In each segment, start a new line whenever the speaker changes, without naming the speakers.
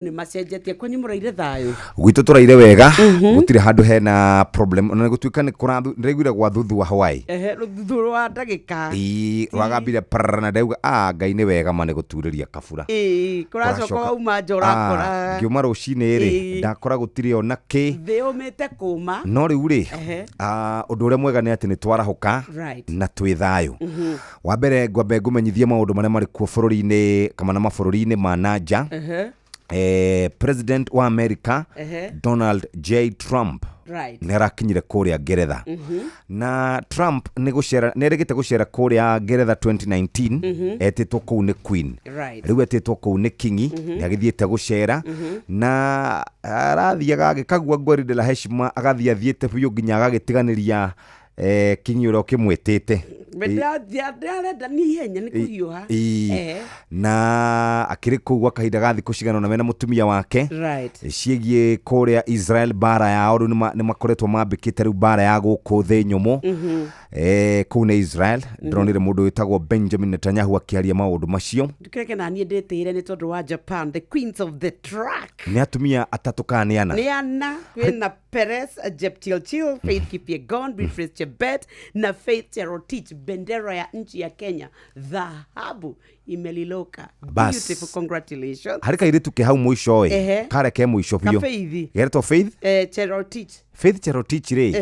Nĩ macenjetie. Kwanyu mũraire thayũ?
Gwitũ tũraire wega, gũtirĩ handũ hena problem, ona gũtuĩka nĩ kũrathu ndĩraiguire gwa thuthu wa Hawaii.
Ehe, rũthuthu rwa ndagĩka.
Ii, rwagambire prrr na ndauga, "Ah, Ngai nĩ wega ma nĩ gũturĩria kabura."
Ĩĩ, kũracoka wauma nja ũrakora.
Ah, ngiuma rũcinĩ rĩ, ndakora gũtirĩ ona kĩ.
Thĩ ũmĩte kũma.
No rĩu rĩ, ũndũ ũrĩa mwega nĩ atĩ nĩ twarahũka na twĩ thayũ. Wa mbere ngwambe ngũmenyithie maũndũ marĩa marĩ kuo bũrũri-inĩ kana na mabũrũri-inĩ ma na nja. President wa America Donald J Trump nĩ arakinyire kũrĩa Ngeretha, na Trump nĩ gũcera nĩ erĩgĩte gũcera kũrĩa Ngeretha 2019, etĩtwo kũu nĩ Queen. Rĩu etĩtwo kũu nĩ Kingi, nĩ agĩthiĩte gũcera na arathiaga agĩkagua gwaride la heshima, agathiĩ athiĩte biũ nginya agagĩtiganĩria Kingi ũrĩa ũkĩmwĩtĩte.
Ndĩrarenda nĩ ihenya, nĩ kũhiũha.
Na akĩrĩ kũu gwa kahinda ga thikũ cigana ũna mena mũtumia wake. Ciĩgiĩ kũrĩa Israel, mbara yao rĩu nĩ makoretwo mambĩkĩte rĩu mbara ya gũkũ thĩ nyũmũ. Kũu nĩ Israel, ndĩronire mũndũ wĩtagwo Benjamin Netanyahu akĩaria maũndũ macio.
Ndũkĩreke naniĩ ndĩtĩire nĩ tondũ wa Japan, the queens of the track.
Nĩ atumia atatũ kana nĩ ana?
Nĩ ana. Kwĩna Peres Jepchirchir, Faith Kipyegon, Beatrice Chebet na Faith Cherotich. Bendera ya nchi ya Kenya dhahabu imeliloka.
Bas.
Beautiful, congratulations.
Harĩ kairĩtu ke hau mũico ĩ, karĩa ke mũico biũ.
Kafeithi.
Geretwo Faith.
Cherotich.
Faith Cherotich rĩ,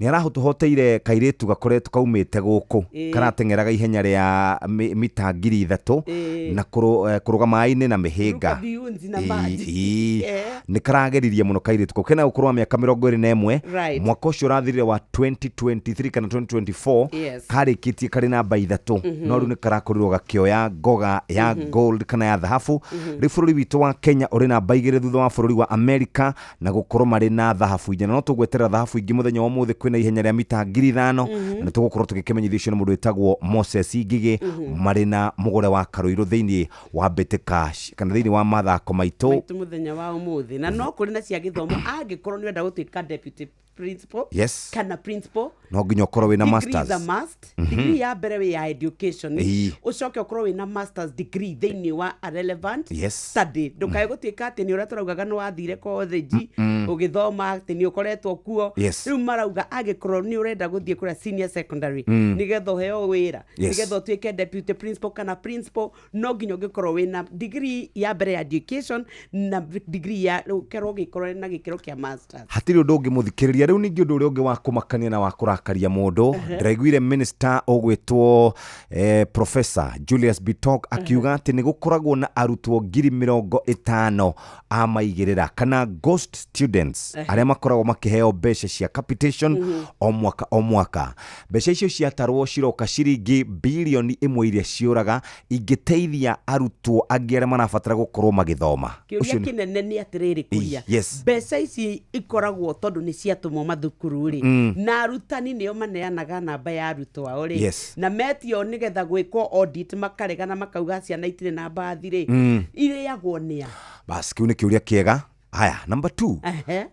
nĩ arahũtũhoteire kairĩtu gakoretwo kaumĩte gũkũ, karateng'eraga ihenya rĩa mita 3000 na kũrũga maĩ-inĩ na mĩhĩnga.
Ruka viunzi na maji.
Nĩ karageririe mũno kairĩtu kau kena ũkũrũ wa mĩaka 21. Mwaka ũcio ũrathirire wa 2023 kana 2024, karĩkĩtie karĩ namba 3, no rĩu nĩ karakorirwo gakĩoya ngoga ya gold kana ya thahabu. Rĩu bũrũri witũ wa Kenya ũrĩ namba 2 thutha wa bũrũri wa America na gũkorwo marĩ na thahabu 4, na no tũgweterera thahabu ingĩ. Mũthenya wa ũmũthĩ kwĩna ihenya rĩa mita 5000, na nĩ tũgũkorwo tũgĩkĩmenyithio icio nĩ mũndũ wĩtagwo Moses Ngigĩ marĩ na mũgũre wa Karũirũ thĩinĩ wa mbĩtĩka kana thĩinĩ wa mathako maitũ.
Maitũ mũthenya wa ũmũthĩ. Na no kũrĩ na cia gĩthomo, angĩkorwo nĩ ũrenda gũtuĩka deputy principal kana principal,
no nginya ũkorwo wĩna
degree is a
masters.
Must. Degree ya mbere wĩ ya education, ũcoke ũkorwo wĩna masters degree thĩinĩ wa a relevant study. Ndũkae gũtuĩka atĩ nĩ ũrĩa tũraugaga nĩ wathire college ũgĩthoma atĩ nĩ ũkoretwo kuo. Rĩu marauga angĩkorwo nĩ ũrenda gũthiĩ kũrĩa senior secondary nĩgetha ũheo wĩra, nĩgetha ũtuĩke deputy principal kana principal, no nginya ũngĩkorwo wĩna degree ya mbere ya education na degree ya ũkerwo ũgĩkorwo na gĩkĩro kĩa masters.
Hatirĩ ũndũ ũngĩ mũthikĩrĩria. Rĩu ningĩ ũndũ ũrĩa ũngĩ wa kũmakania na wa kũrakaria mũndũ, ndĩraiguire minister ũgwĩtwo Professor Julius Bitok akiuga atĩ nĩ gũkoragwo na arutwo 50,000 a maigĩrĩra kana ghost students, arĩa makoragwo makĩheo mbeca cia capitation o mwaka o mwaka. Mbeca icio ciatarwo ciroka ciringi 1 birioni iria ciũraga ingĩteithia arutwo angĩ arĩa marabatara gũkorwo magĩthoma.
Kĩũria
Ũcio
kĩnene nĩ atĩrĩrĩ, kuria, mbeca ici ikoragwo tondũ nĩ ciatũmwo mathukuru rĩ, na arutani nĩo maneanaga namba ya arutwo ao rĩ, na metio nĩgetha gwĩkwo audit makaregana, makauga ciana itirĩ na mbathi rĩ, irĩagwo nĩa?
Bas, kĩu nĩ kĩũria kĩega. Haya, number two,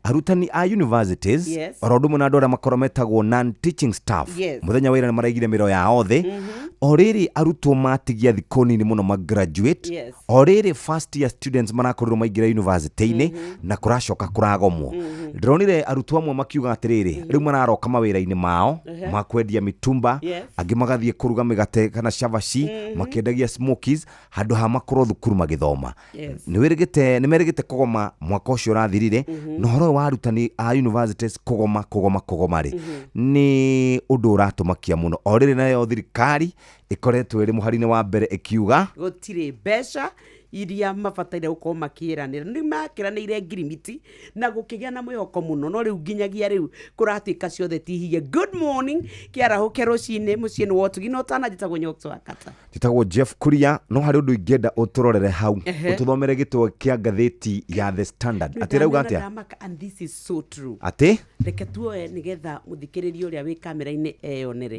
arutani a universities oro ũndũ ũmwe na andũ arĩa makorwo metagwo non teaching staff, mũthenya wa ira nĩ maraigire mĩro yao thĩ o rĩrĩ arutwo matigia thikũ nini mũno magraduate, o rĩrĩ first year students marakorirwo maingĩra university-inĩ na kũracoka kũragomwo. Ndĩronire arutwo amwe makiuga atĩrĩrĩ, rĩu mararoka mawĩra-inĩ mao ma kwendia mitumba, angĩ magathiĩ kũruga mĩgate kana cabaci, makĩendagia smokies handũ ha makorwo thukuru magĩthoma. Nĩ wĩrĩgĩte, nĩ merĩgĩte kũgoma mwaka ũcio ũrathirire. Na ũhoro ũyũ wa arutani a universities kũgoma kũgoma kũgoma rĩ, nĩ ũndũ ũratũmakia mũno, o rĩrĩ nayo thirikari ĩkoretwo ĩrĩ mũhari-inĩ wa mbere ĩkiuga
gũtirĩ mbeca iria mabataire gũkorwo makĩranĩra. Nĩ makĩranĩire ngirimiti na gũkĩgĩa na mwĩhoko mũno, no rĩu nginyagia rĩu kũratuĩka ciothe ti hinya. Good morning, kĩarahũke rũcinĩ mũciĩ nĩ wotugi no ũtananjĩtagwo Nyokto wa Kata.
Njĩtagwo Jeff Kuria, no harĩ ũndũ ingĩenda ũtũrorere hau, ũtũthomere gĩtwe kĩa ngathĩti ya The Standard atĩ ĩrauga atĩa.
Ndamaka, and this is so true.
Atĩ
Reke tuoe nĩgetha mũthikĩrĩria ũrĩa wĩ kamera-inĩ eyonere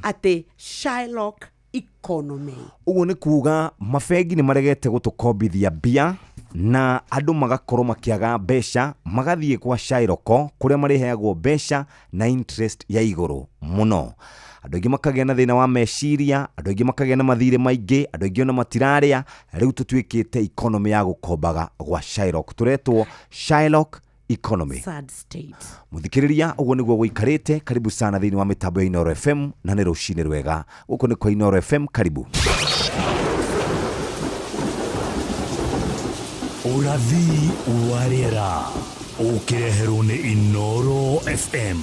atĩ Shylock economy.
Ũguo nĩ kuga mabengi nĩ maregete gũtũkombithia mbia. Na andũ magakorwo makĩaga mbeca, magathiĩ kwa Shylock kũrĩa marĩheagwo mbeca na interest ya igũrũ mũno. Andũ aingĩ makagĩa na thĩna wa meciria, andũ aingĩ makagĩa na mathirĩ maingĩ, andũ aingĩ ona matirarĩa. Rĩu tũtuĩkĩte economy ya gũkombaga gwa Shylock, tũretwo Shylock economy.
Sad state.
Muthikiriria, ũguo nĩguo gũikarĩte. Karibu sana thĩinĩ wa mĩtambo ya Inooro FM, na nĩ rũcinĩ rwega. Gũkũ nĩ kwa Inooro FM, karibu.
Ũrathi wa rĩera ũkĩreherwo nĩ Inooro FM.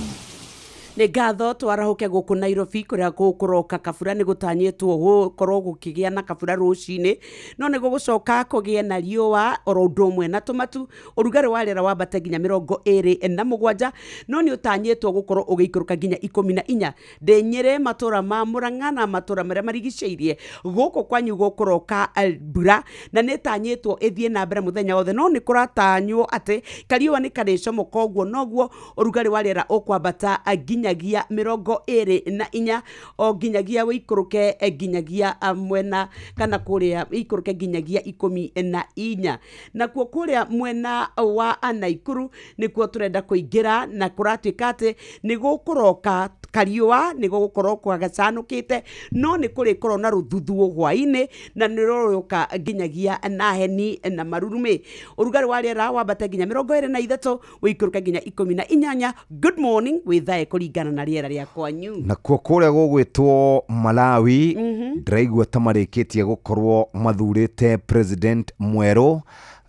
Nĩ ngatho. Twarahuke gũkũ Nairobi kũrĩa gũkũroka kabura. Nĩ gũtanyĩtwo gũkorwo gũkĩgĩa na kabura rũcinĩ, no nĩ gũgũcoka kũgĩe na riũa oro ũndũ ũmwe na tũmatu. Ũrugarĩ wa rĩera wambate nginya 27, no nĩ ũtanyĩtwo gũkorwo ũgĩikũrũka nginya 14. Ndĩ Nyĩrĩ, matũra ma Mũrang'a na matũra marĩa marigicĩirie gũkũ kwanyu gũkũroka mbura, na nĩ ĩtanyĩtwo ĩthiĩ na mbere mũthenya wothe, no nĩ kũratanywo atĩ kariũa nĩ karĩcomoka. Ũguo noguo ũrugarĩ wa rĩera ũkwambata nginyagia 24, o nginyagia wĩikũrũke nginyagia mwena kana kũrĩa ĩikũrũke nginyagia 14. Nakuo kũrĩa mwena wa Naikuru nĩkuo tũrenda kũingĩra, na kũratuĩka atĩ nĩ gũkũroka kariũa, nĩ gũgũkorwo kwagacanũkĩte, no nĩ kũrĩkorwo na rũthuthuũ hwaĩ-inĩ, na nĩ rũrũka nginyagia na heni na marurumĩ. Ũrugarĩ wa rĩera wambate nginya 23, wĩikũrũke nginya 18. Good morning, wĩthae kũringana na rĩera rĩa kwanyu.
Nakuo kũrĩa gũgwĩtwo Malawi, ndĩraigua ta marĩkĩtie gũkorwo mathurĩte president mwerũ.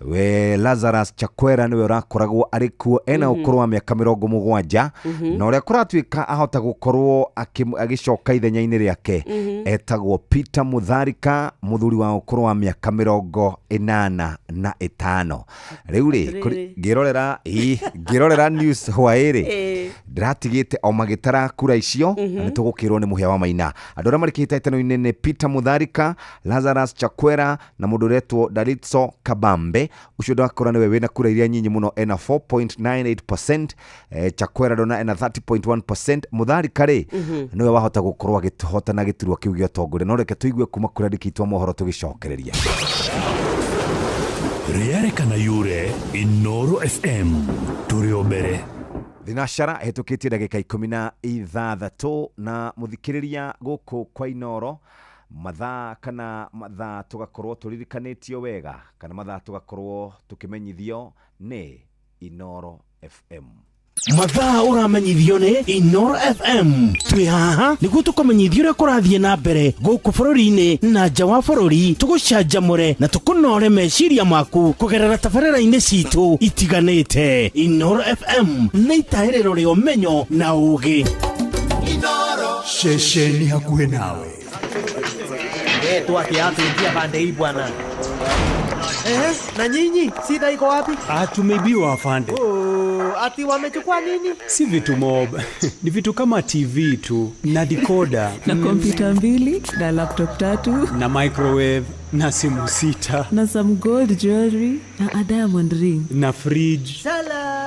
We Lazarus Chakwera nĩwe ũrakoragwo arĩ kuo, ena ũkũrũ wa mĩaka 70, na ũrĩa kũratuĩka ahota gũkorwo agĩcoka ithenya-inĩ rĩake etagwo Peter Mutharika, mũthuri wa ũkũrũ wa mĩaka 85. Rĩu rĩ,
Atĩrĩrĩ.
ngĩrorera, ĩ, ngĩrorera news hwaĩ-rĩ, ndĩratigĩte o magĩtara kura icio, na nĩ tũgũkĩrwo nĩ Mũhĩa wa Maina. Andũ arĩa marĩ kĩhĩtahĩtano-inĩ nĩ Peter Mutharika, Lazarus Chakwera na mũndũ ũretwo Dalitso Kabambe. Ũcio ndakora nĩwe wĩna kura iria nyinyi mũno, ena 4.98%. Chakwera ndona ena 30.1%. Mutharika rĩ, nĩwe wahota gũkorwo agĩhotana gĩturwa kĩu gĩa ũtongoria. No reke tũigue kuma kũrĩ andĩki aitũ a mohoro tũgĩcokereria.
Rĩarĩ kana yure, Inooro FM tũrĩ o mbere.
Thinacara ĩhĩtũkĩtie ndagĩka 16. Na mũthikĩrĩria, gũkũ kwa Inooro mathaa kana mathaa tũgakorwo tũririkanĩtio wega, kana mathaa tũgakorwo tũkĩmenyithio nĩ Inooro FM.
Mathaa ũramenyithio nĩ Inoro FM. Twĩ haha nĩguo tũkũmenyithia ũrĩa kũrathiĩ na mbere gũkũ bũrũri-inĩ na nja wa bũrũri, tũgũcanjamũre na tũkũnore meciria maku kũgerera tabarĩra-inĩ citũ itiganĩte. Inoro FM nĩ itahĩrĩro rĩa ũmenyo na ũũgĩ.
Ceceni hakuhĩ nawe.
Tu ati pande hii bwana. Eh, na nyinyi shida iko wapi?
Ah, tumeibiwa, afande.
Oh, ati wamechukua nini?
Si vitu mob, ni vitu kama TV tu na decoder
na kompyuta mbili na laptop tatu
na microwave na simu sita
na some gold jewelry na a diamond ring
na fridge.
Salale.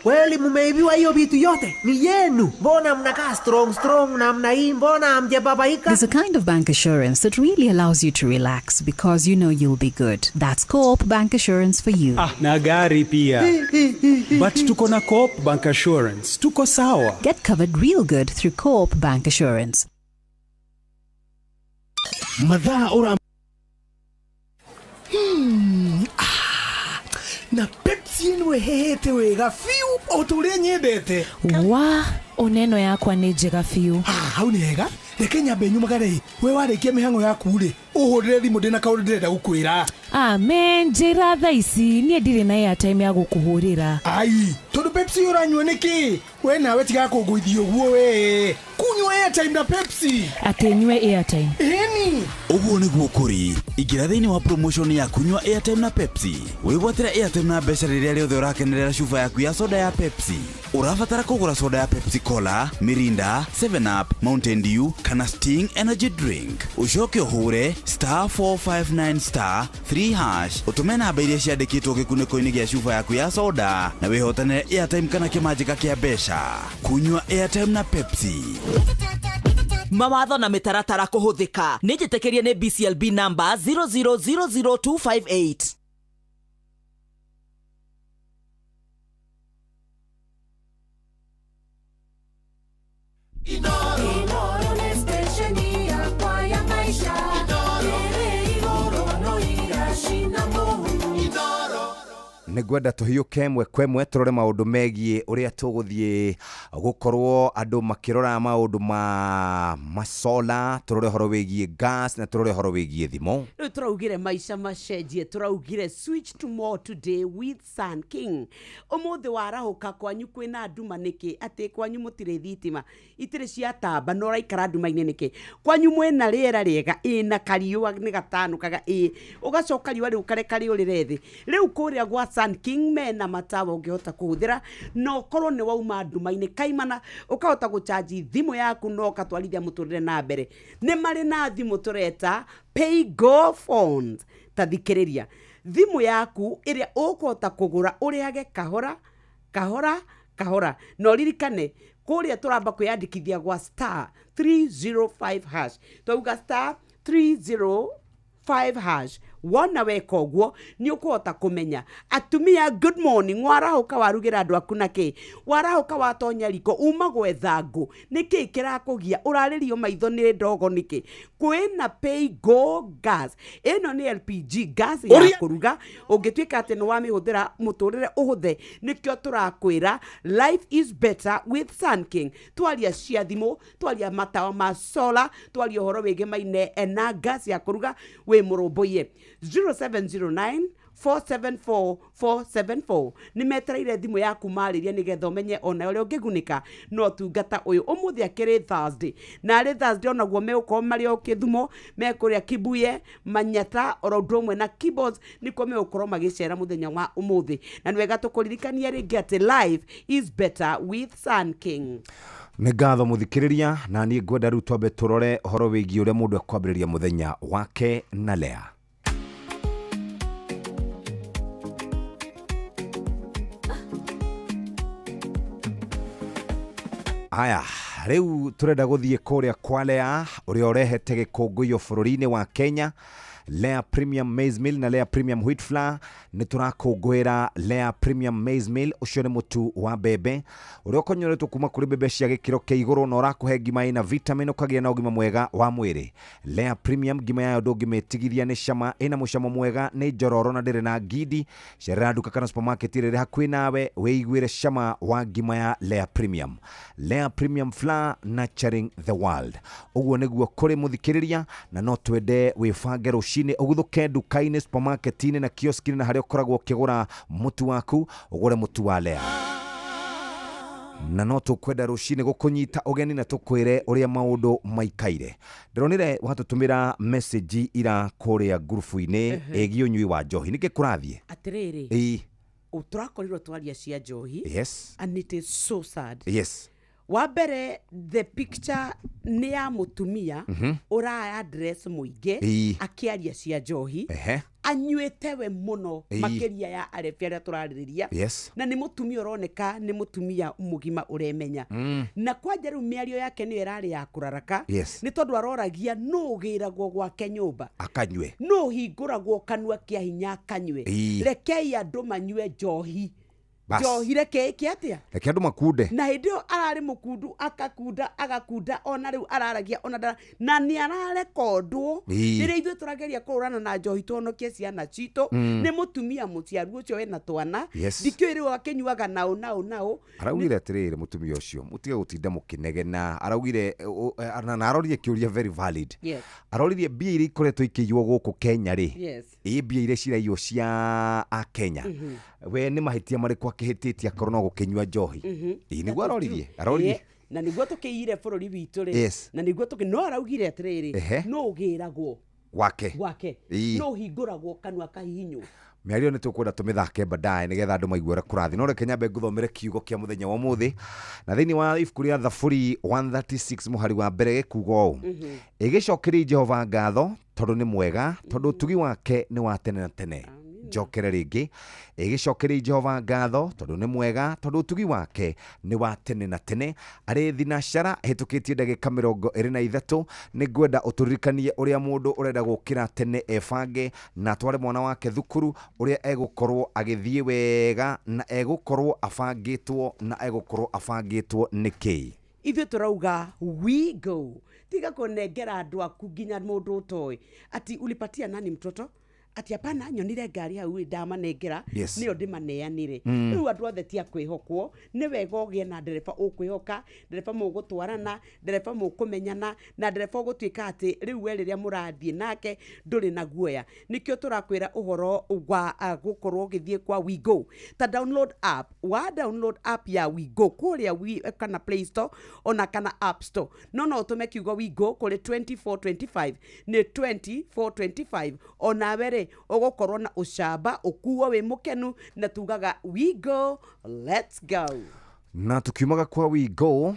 Kweli mumeibiwa hiyo vitu yote? Ni yenu. Mbona mnakaa strong strong namna hii? Mbona hamjababaika?
There's a kind of bank assurance that really allows you to relax because you know you'll be good. That's Co-op Bank Assurance for you.
Ah, na gari pia. But tuko na Co-op Bank Assurance. Tuko sawa.
Get covered real good through Co-op Bank Assurance.
Mathaa ũra
Na Pepsi ĩno ĩhĩhĩte wega biũ o ta ũrĩa nyendete.
Wa oneno yakwa nĩ njega biũ.
Ah, hau nĩ hega. Reke nyambe nyumagare. We warĩkia mĩhang'o yaku rĩ, ũhũrĩre thimũ, ndĩna kaũndũ ndĩrenda gũkwĩra.
Amen, njĩra thaa ici, niĩ ndirĩ na airtime ya gũkũhũrĩra.
Ai, tondũ Pepsi ũranyua nĩkĩ? We nawe tiga kũngũithia ũguo. We kunyua airtime na Pepsi.
Atĩ nyue airtime?
Ĩni.
Ũguo nĩguo kũrĩ. Ingĩra thĩinĩ wa promotion ya kunyua airtime na Pepsi, wĩgwatĩre airtime na mbeca rĩrĩa rĩothe ũrakenerera cuba yaku ya soda ya Pepsi. Ũrabatara kũgũra soda ya Pepsi Cola, Mirinda, 7 Up, Mountain Dew kana Sting Energy Drink, ũcoke ũhũre *459*3#, ũtũme namba iria ciandĩkĩtwo gĩkunĩko-inĩ gĩa cuba yaku ya soda na wĩhotanĩre airtime kana kĩmanjĩka kĩa mbeca. Kunyua airtime na Pepsi.
Mawatho na mĩtaratara kũhũthĩka. Nĩ njĩtĩkĩrie nĩ BCLB number 0000258.
Nĩ ngwenda tũhiũke ĩmwe kwa ĩmwe tũrore maũndũ megiĩ ũrĩa tũgũthiĩ gũkorwo andũ makĩrora maũndũ ma masola, tũrore ũhoro wĩgiĩ gas na tũrore ũhoro wĩgiĩ thimũ.
Rĩu tũraugire maica macenjie, tũraugire switch to more today with Sun King. Ũmũthĩ warahũka kwanyu kwĩna nduma nĩkĩ? Atĩ kwanyu mũtirĩ thitima, itirĩ ciatamba na ũraikara nduma-inĩ nĩkĩ? Kwanyu mwĩna rĩera rĩega, ĩ na kariũa nĩ gatanũkaga, ĩ ũgacoka riũa rĩu kareka rĩũrĩre thĩ. Rĩu kũrĩa gwa Sun King mena matawa ũngĩhota kũhũthĩra na ũkorwo nĩ wauma nduma-inĩ kaimana, ũkahota gũchanji thimũ yaku na ũgatwarithia mũtũrĩre na mbere. Nĩ marĩ na thimũ tũreta Pay Go Phones. Ta thikĩrĩria, thimũ yaku ĩrĩa ũkũhota kũgũra ũrĩhage kahora kahora kahora, na ũririkane kũrĩa tũramba kwĩyandĩkithia gwa star 305 hash. Twauga star 305 hash, wona weka ũguo nĩ ũkũhota kũmenya. Atumia, good morning. Warahũka warugĩra andũ aku na kĩ? Warahũka watonya riko uma gwetha ngũ, nĩkĩ kĩrakũgia? Ũrarĩrio maitho nĩ ndogo nĩkĩ? Kwĩna Pay Go Gas, ĩno nĩ LPG gas ya kũruga. Ũngĩtuĩka atĩ nĩ wamĩhũthĩra mũtũrĩre ũhũthe, nĩkĩo tũrakwĩra life is better with Sun King. Twaria cia thimũ, twaria matawa ma solar, twaria ũhoro wĩgemaine na gas ya kũruga, wĩ mũrũmbũiye. 0709 474 474 nĩ metereire thimũ yaku marĩria nĩgetha ũmenye ona ũrĩa ũngĩgunĩka no tungata ũyũ. Ũmũthĩ akĩrĩ Thursday, na arĩ Thursday onaguo megũkorwo marĩ o Kĩthumo, mekũrĩa Kibuye, Manyata, oro ũndũ ũmwe na Keyboards nĩkuo megũkorwo magĩcera mũthenya wa ũmũthĩ. Na nĩ wega tũkũririkania rĩngĩ atĩ life is better with Sun King.
Nĩ ngatho mũthikĩrĩria, na niĩ ngwenda rĩu twambe tũrore ũhoro wĩgiĩ ũrĩa mũndũ ekwambĩrĩria mũthenya wake na Lea. Aya, rĩu tũrenda gũthiĩ kũrĩa kwa Lea ũrĩa ũrehete gĩkũngũiyo bũrũri-inĩ wa Kenya. Lea Premium Maize Meal na Lea Premium Wheat Flour. Nĩ tũrakũngũĩra Lea Premium Maize Meal, ũcio nĩ mũtu wa mbembe ũrĩa ũkonyoretwo kuma kũrĩ mbembe cia gĩkĩro kĩa igũrũ na ũrakũhe ngima ĩna vitamin ũkagĩa na ũgima mwega wa mwĩrĩ. Lea Premium ngima yayo ndũngĩmĩtigithia nĩ cama, ĩna mũcamo mwega, nĩ njororo na ndĩrĩ na ngindi. Cerera nduka kana supermarket ĩrĩa ĩrĩ hakuhĩ nawe wĩiguĩre cama wa ngima ya Lea Premium. Lea Premium Flour, nurturing the world. Ũguo nĩguo kũrĩ mũthikĩrĩria, na no twende wĩbange rũcinĩ ũguthũke nduka-inĩ, supermarket-inĩ na kiosk-inĩ na harĩa ũkoragwo ũkĩgũra mũtu waku, ũgũre mũtu wa Lea. Na no tũkwenda rũcinĩ gũkũnyita ũgeni na tũkwĩre ũrĩa maũndũ maikaire. Ndĩronire watũtũmĩra message ira kũrĩa ngurubu-inĩ ĩgiĩ ũnyui wa njohi. Nĩkĩ kũrathiĩ?
Atĩrĩrĩ,
Ĩĩ.
Tũrakorirwo twaria cia njohi.
Yes.
And it is so sad.
Yes.
Wa mbere, the picture nĩ ya mũtumia ũra address mũingĩ akĩaria cia njohi. Anyuĩte we mũno makĩria ya arebi arĩa tũrarĩrĩria.
Yes.
Na nĩ mũtumia ũroneka nĩ mũtumia mũgima ũremenya. Na kwanja rĩu mĩario yake nĩyo ĩrarĩ ya kũraraka.
Yes.
Nĩ tondũ aroragia nũ ũgĩragwo gwake nyũmba,
akanyue,
nũ ũhingũragwo kanua kĩa hinya akanyue. Rekei andũ manyue njohi. Njohi reke ĩke atĩa?
Reke andũ makunde.
Na hĩndĩ ĩyo ararĩ mũkundu, akakunda agakunda, ona rĩu araragia ona ndara, na nĩ ararekondwo. Rĩrĩa ithuĩ tũrageria kũhũrana na njohi tũhonokie ciana citũ, nĩ mũtumia mũciaru ũcio wĩna twana.
Yes.
Ndikĩũĩ rĩu akĩnyuaga naũ naũ naũ.
Araugire atĩrĩrĩ mũtumia ũcio, mũtige gũtinda mũkĩnegena. Araugire, na aroririe kĩũria very valid.
Yes.
Aroririe mbia iria ikoretwo ikĩiywo gũkũ Kenya rĩ.
Yes.
Ĩ mbia iria ciraiywo cia a Kenya. We nĩ mahĩtia marĩkũ akĩhĩtĩtie akorwo no gũkĩnyua njohi? Ĩ nĩguo aroririe, aroririe.
Na nĩguo tũkĩiyire bũrũri witũ rĩ.
Yes.
Na nĩguo tũkĩ, no araugire atĩrĩrĩ, no ũgĩragwo
gwake.
Gwake. No ũhingũragwo kanua kahihinywo.
Mĩario nĩ tũkwenda tũmĩthake baadaye nĩgetha andũ maigue ũrĩa kũrathiĩ. No reke nyambe ngũthomere kiugo kĩa mũthenya wa ũmũthĩ. Na thĩinĩ wa ibuku rĩa Thaburi 136 mũhari wa mbere gĩkuga ũũ. Ĩgĩcokerie Jehova ngatho tondũ nĩ mwega, tondũ ũtugi wake nĩ wa tene na tene. Njokere rĩngĩ, ĩgĩcokerie Jehova ngatho tondũ nĩ mwega, tondũ ũtugi wake nĩ wa tene na tene. Arĩ thinacara hĩtũkĩtie ndagĩka 23, nĩ ngwenda ũtũririkanie ũrĩa mũndũ ũrenda gũkĩra tene ebange na atware mwana wake thukuru, ũrĩa egũkorwo agĩthiĩ wega na egũkorwo abangĩtwo na egũkorwo abangĩtwo nĩkĩ.
Ithuĩ tũrauga we go. Tiga kũnengera andũ aku nginya mũndũ ũtoĩ ati ulipatia nani mtoto, Atĩ hapana, nyonire ngari hau ĩ, ndamanengera. Nĩyo ndĩmaneanire. Rĩu andũ othe ti a kwĩhokwo. Nĩ wega ũgĩe na ndereba ũkwĩhoka, ndereba mũgũtwarana, ndereba mũkũmenyana, na ndereba ũgũtuĩka atĩ rĩu we rĩrĩa mũrathiĩ nake ndũrĩ na guoya. Nĩkĩo tũrakwĩra ũhoro wa gũkorwo ũgĩthiĩ kwa WeGo. Ta download app, wa download app ya WeGo kũrĩa kana Play Store ona kana App Store, no ũtũme kiugo WeGo kũrĩ 2425, nĩ 2425. Onawe rĩ, ũgũkorwo na ũcamba, ũkuo wĩ mũkenu, na tugaga WeGo, let's go.
Na tukiumaga kwa WeGo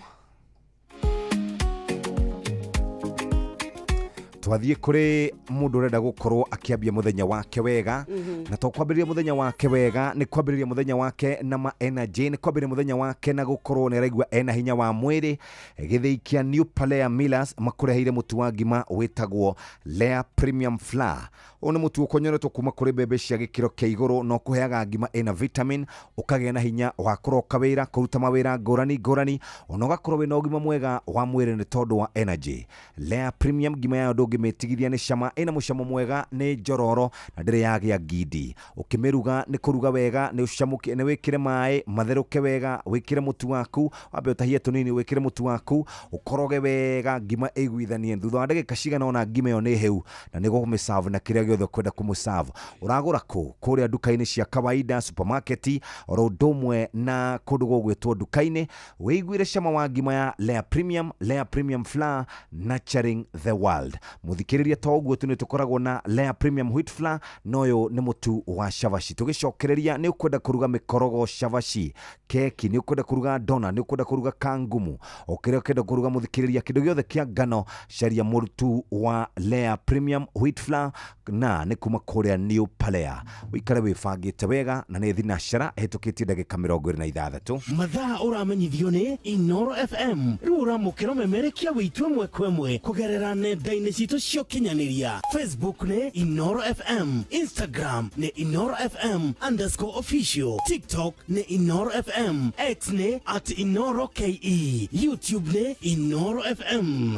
twathiĩ kũrĩ mũndũ ũrenda gũkorwo akĩambia mũthenya wake wega. Na to kwambĩrĩria mũthenya wake wega, nĩ kwambĩrĩria mũthenya wake na ma energy, nĩ kwambĩrĩria mũthenya wake na gũkorwo nĩ araigua ena hinya wa mwĩrĩ. Gĩthĩi kĩa New Palea Millers makũreheire mũtu wa ngima wĩtagwo Lea Premium Flour. Ũyũ nĩ mũtu ũkonyoretwo kuma kũrĩ mbembe cia gĩkĩro kĩa igũrũ na ũkũheaga ngima ĩna vitamin, ũkagĩa na hinya wa kũroka wĩra, kũruta mawĩra ngũrani ngũrani, ona ũgakorwo wĩna ũgima mwega wa mwĩrĩ nĩ tondũ wa energy. Lea Premium ngima yayo ndũngĩmĩtigithia nĩ cama, ĩna mũcamo mwega, nĩ njororo na ndĩrĩ yagĩa ngindi. Ũkĩmĩruga nĩ kũruga wega, nĩ ũcamũke, nĩ wĩkĩre maĩ matherũke wega, wĩkĩre mũtu waku, wambe ũtahie tũnini, wĩkĩre mũtu waku, ũkoroge wega ngima ĩiguithanie. Thutha wa ndagĩka cigana ũna ngima ĩyo nĩ hĩu na nĩ gũkũmĩserve na kĩrĩa gĩothe ũkwenda kũmũserve. Ũragũra kũ? Kũrĩa nduka-inĩ cia kawaida, supermarket, oro ũndũ ũmwe na kũndũ gũgwĩtwo nduka-inĩ. Wĩiguĩre cama wa ngima ya Lea Premium, Lea Premium Flour, nurturing the world. Mũthikĩrĩria, to ũguo tu, nĩ tũkoragwo na Lea Premium Wheat Flour, na ũyũ nĩ mũtu wa cabaci. Tũgĩcokereria, nĩ ũkwenda kũruga mĩkorogo, cabaci, keki, nĩ ũkwenda kũruga dona, nĩ ũkwenda kũruga kangumu, o kĩrĩa ũkwenda kũruga mũthikĩrĩria, kĩndũ gĩothe kĩa ngano, caria mũtu wa Lea Premium Wheat Flour na nĩ kuma kũrĩa New Palea. Ũikare wĩbangĩte wega na nĩ thinacara ĩhĩtũkĩtie ndagĩka 26.
Mathaa ũramenyithio nĩ Inoro FM. Rĩu ũramũkĩra ũmemerekia witũ ĩmwe kwa ĩmwe kũgerera nenda-inĩ citũ cia ũkinyanĩria. Facebook nĩ Inoro FM, Instagram nĩ InoroFM_official, TikTok nĩ Inoro FM, X nĩ @InoroKE, YouTube nĩ Inoro FM.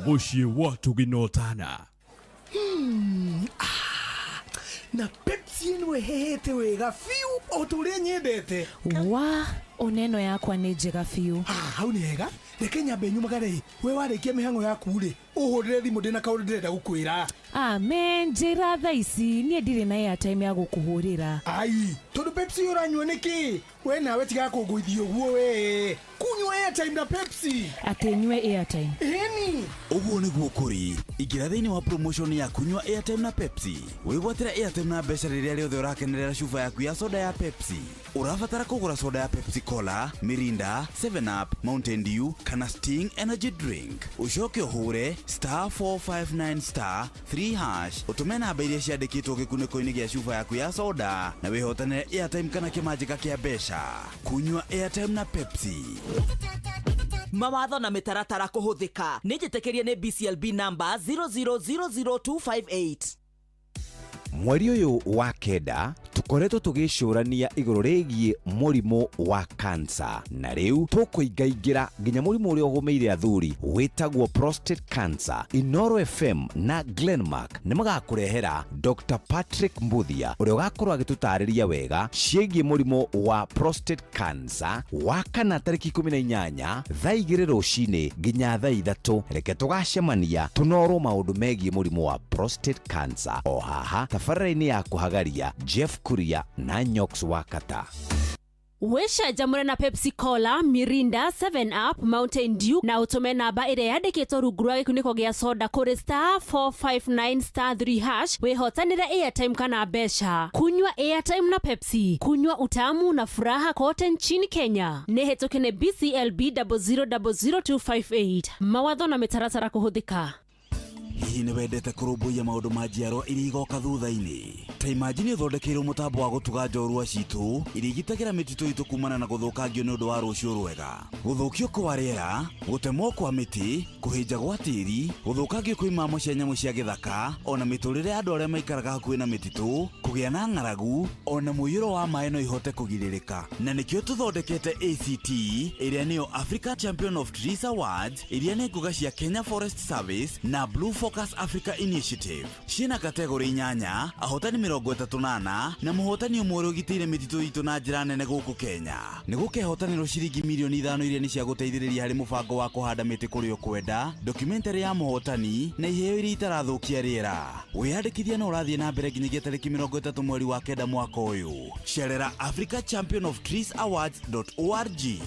Mũciĩ wa tũginotana.
Ah, na Pepsi ĩno ĩhehete wega biũ o ta ũrĩa nyendete.
Wa oneno yakwa nĩ njega biũ.
Ah, hau nĩ hega. Reke nyambe nyumagare. We warĩkia mĩhang'o yaku rĩ, ũhũrĩre thimũ, ndĩna kaũndũ ndĩrenda gũkwĩra.
Amen, njĩra thaa ici, niĩ ndirĩ na airtime ya gũkũhũrĩra.
Ai, tondũ Pepsi ũranyua nĩkĩ? We nawe tiga kũngũithia ũguo we. Kunyua airtime na Pepsi.
Atĩ nyue airtime?
Ĩni.
Ũguo nĩguo kũrĩ. Ingĩra thĩinĩ wa promotion ya kunyua airtime na Pepsi, wĩgwatĩre airtime na mbeca rĩrĩa rĩothe ũrakenerera cuba yaku ya soda ya Pepsi. Ũrabatara kũgũra soda ya Pepsi Cola, Mirinda, 7 Up, Mountain Dew kana Sting Energy Drink, ũcoke ũhũre *459*3# ũtũme namba iria ciandĩkĩtwo gĩkunĩko-inĩ gĩa cuba yaku ya soda na wĩhotanĩre airtime kana kĩmanjĩka kĩa mbeca. Kunyua airtime na Pepsi.
Mawatho na mĩtaratara kũhũthĩka. Nĩ njĩtĩkĩrie nĩ BCLB number 0000258.
Mweri ũyũ wa kenda tũkoretwo tũgĩcũrania igũrũ rĩgiĩ mũrimũ wa kansa, na rĩu tũkũingaingĩra nginya mũrimũ ũrĩa ũgũmĩire athuri wĩtagwo prostate cancer. Inoro FM na Glenmark nĩ magakũrehera Dr Patrick Mbuthia, ũrĩa ũgakorwo agĩtũtarĩria wega ciĩgiĩ mũrimũ wa prostate cancer, wa kana tarĩki 18 thaa 2 rũcinĩ nginya thaa 3. Reke tũgacemania tũnorwo maũndũ megiĩ mũrimũ wa prostate cancer o haha tabarĩra-inĩ ya kũhagaria Jeff Kuria na Nyox Wakata.
Wĩcanjamũre na Pepsi Cola, Mirinda, 7 Up, Mountain Dew na ũtũme namba ĩrĩa yandĩkĩtwo rungu rwa gĩkunĩko gĩa soda kũrĩ *459*3# wĩhotanĩre airtime kana mbeca. Kunywa airtime na Pepsi, kunywa utamu na furaha kote nchini Kenya. Nĩ hĩtũke nĩ BCLB 0000258. Mawatho na mĩtaratara kũhũthĩka.
Hihi nĩ wendete kũrũmbũiya maũndũ ma njiarwa iria igoka thutha-inĩ? Ta imagine ũthondekeirwo mũtambo wa gũtuga njorua citũ iria igitagĩra mĩtitũ itũ kumana na gũthũkangio nĩ ũndũ wa rũciũ rwega. Gũthũkio kwa rĩera, gũtemwo kwa mĩtĩ, kũhĩnja gwa tĩri, gũthũkangio kwa imamo cia nyamũ cia gĩthaka, ona mĩtũrĩre ya andũ arĩa maikaraga hakuhĩ na mĩtitũ, kũgĩa na ng'aragu, ona mũiyũro wa maĩ no ihote kũgirĩrĩka. Na nĩkĩo tũthondekete ACT, ĩrĩa nĩyo Africa Champion of Trees Awards, iria nĩ ngũga cia Kenya Forest Service na Blue Fox. Focus Africa Initiative. Ciĩna kategori 8, ahotani 34 na mũhotani ũmwe ũrĩa ũgitĩire mĩtitũ itũ na njĩra nene gũkũ Kenya. Nĩ gũkehotanĩrwo ciringi mirioni 5 iria nĩ cia gũteithĩrĩria harĩ mũbango wa kũhanda mĩtĩ kũrĩa ũkwenda, documentary ya mũhotani na iheo iria itarathũkia rĩera. Wĩyandĩkithia no ũrathiĩ na mbere nginyagia tarĩki 30 mweri wa 9 mwaka ũyũ. Cerera Africa Champion of Trees Awards.org.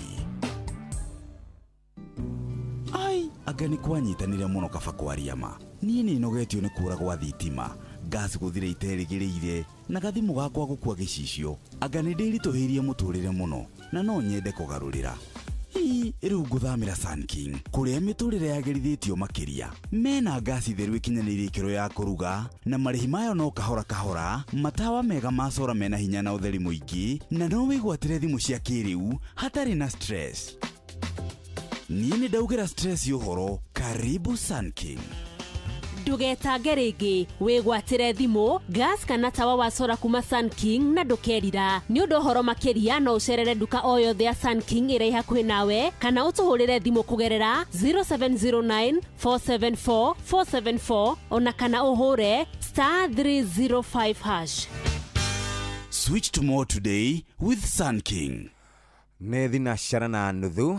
Ai, anga nĩ kwanyitanire mũno kaba kwaria ma. Niĩ nĩ nogetio nĩ kũra gwa thitima, gas gũthira iterĩgĩrĩire, na gathimũ gakwa gũkua gĩcicio. Anga nĩ ndĩritũhĩirie mũtũrĩre mũno, na no nyende kũgarũrĩra. Ii, rĩu ngũthamĩra Sun King, kũrĩa mĩtũrĩre yagĩrithĩtio makĩria. Mena ngasi theru ĩkinyanĩirie ikĩro ya kũruga, na marĩhi mayo no kahora kahora, matawa mega ma sora mena hinya na ũtheri mũingĩ, na no wĩgwatĩre thimũ cia kĩrĩu hatarĩ na stress. Niĩ nĩ ndaugĩra stress ũhoro. Karibu Sun King.
Ndũgetange rĩngĩ, wĩgwatĩre thimũ, gas kana tawa wa sora kuma Sun King na ndũkerira. Nĩ ũndũ ũhoro makĩria no ũcerere nduka o yothe ya Sun King ĩrĩa ĩ hakuhĩ nawe kana ũtũhũrĩre thimũ kũgerera 0709 474 474 ona kana ũhũre *305#.
Switch to more today with Sun King.
Nĩ 4:30.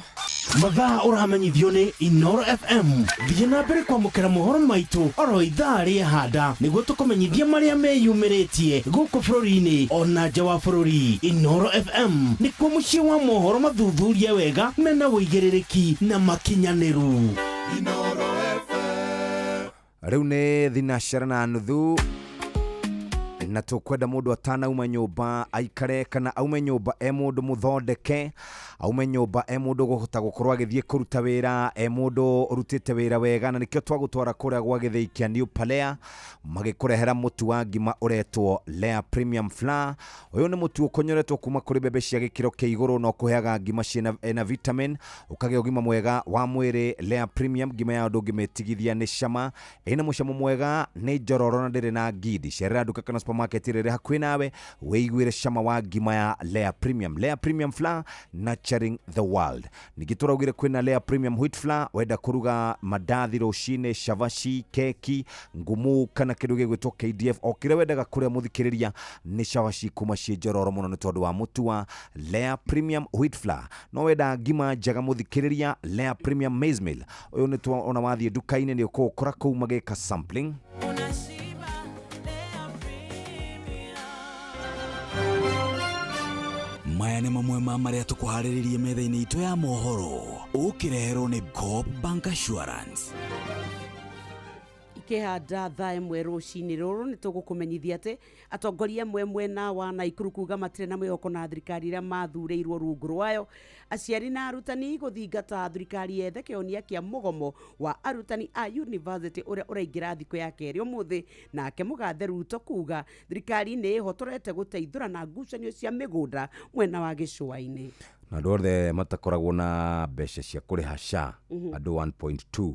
Mathaa ũramenyithio nĩ Inoro FM. Thiĩ na mbere kwamũkĩra mohoro maitũ oro ithaa rĩa handa nĩguo tũkũmenyithia marĩa meyumĩrĩtie gũkũ bũrũri-inĩ ona nja wa bũrũri. Inoro FM nĩkuo mũciĩ wa mohoro mathuthurie wega mena ũigĩrĩrĩki na makinyanĩru.
Inoro FM. Rĩu nĩ 4:30 na tũkwenda mũndũ atanauma nyũmba aikare kana aume nyũmba e mũndũ mũthondeke, aume nyũmba e mũndũ ũkũhota gũkorwo agĩthiĩ kũruta wĩra, e mũndũ ũrutĩte wĩra wega, na nĩkĩo twagũtwara kũrĩa gwa gĩthĩi kĩa New Palea magĩkũrehera mũtu wa ngima ũretwo Lea Premium Flour. Ũyũ nĩ mũtu ũkonyoretwo kuma kũrĩ mbembe cia gĩkĩro kĩa igũrũ na ũkũheaga ngima ciĩna vitamin, ũkagĩa ũgima mwega wa mwĩrĩ. Lea Premium ngima ya ndũngĩmĩtigithia nĩ cama, ĩna mũcamo mwega, nĩ njororo na ndĩrĩ na ngindi. Cerera nduka kana supermarket ĩrĩa ĩrĩ hakuhĩ nawe wĩiguĩre cama wa ngima ya Lea Premium. Lea Premium Flour, nurturing the world. Ningĩ tũraugire kwĩna Lea Premium Wheat Flour, wenda kũruga mandathi rũcinĩ, cabaci, keki, ngumu kana kĩndũ gĩgwĩtwo KDF, o kĩrĩa wendaga kũrĩa mũthikĩrĩria nĩ cabaci kuma ciĩ njororo mũno nĩ tondũ wa mũtu wa Lea Premium Wheat Flour. No wenda ngima njega mũthikĩrĩria, Lea Premium Maize Meal. Ũyũ nĩ ona wathiĩ nduka-inĩ nĩ ũkũũkora kũu magĩka sampling.
Maya nĩ mamwe ma marĩa tũkũharĩrĩrie metha-inĩ itũ ya mohoro ũkĩreherwo nĩ Coop Bank Assurance.
Ikĩhanda thaa 1 rũcinĩ rũrũ nĩ tũgũkũmenyithia atĩ atongoria amwe mwena wa Naikuru kuga matirĩ na mwĩhoko na thirikari ĩrĩa mathurĩirwo rungu rwayo. Aciari na arutani gũthingata thirikari yethe kĩhonia kĩa mũgomo wa arutani a university ũrĩa ũraingĩra thikũ ya kerĩ ũmũthĩ. Nake mũgathe Ruto kuga thirikari nĩ ĩhotorete gũteithũra na ngucanio cia mĩgũnda mwena wa gĩcũa-inĩ.
Na andũ othe matakoragwo na mbeca cia kũrĩha SHA, andũ 1.2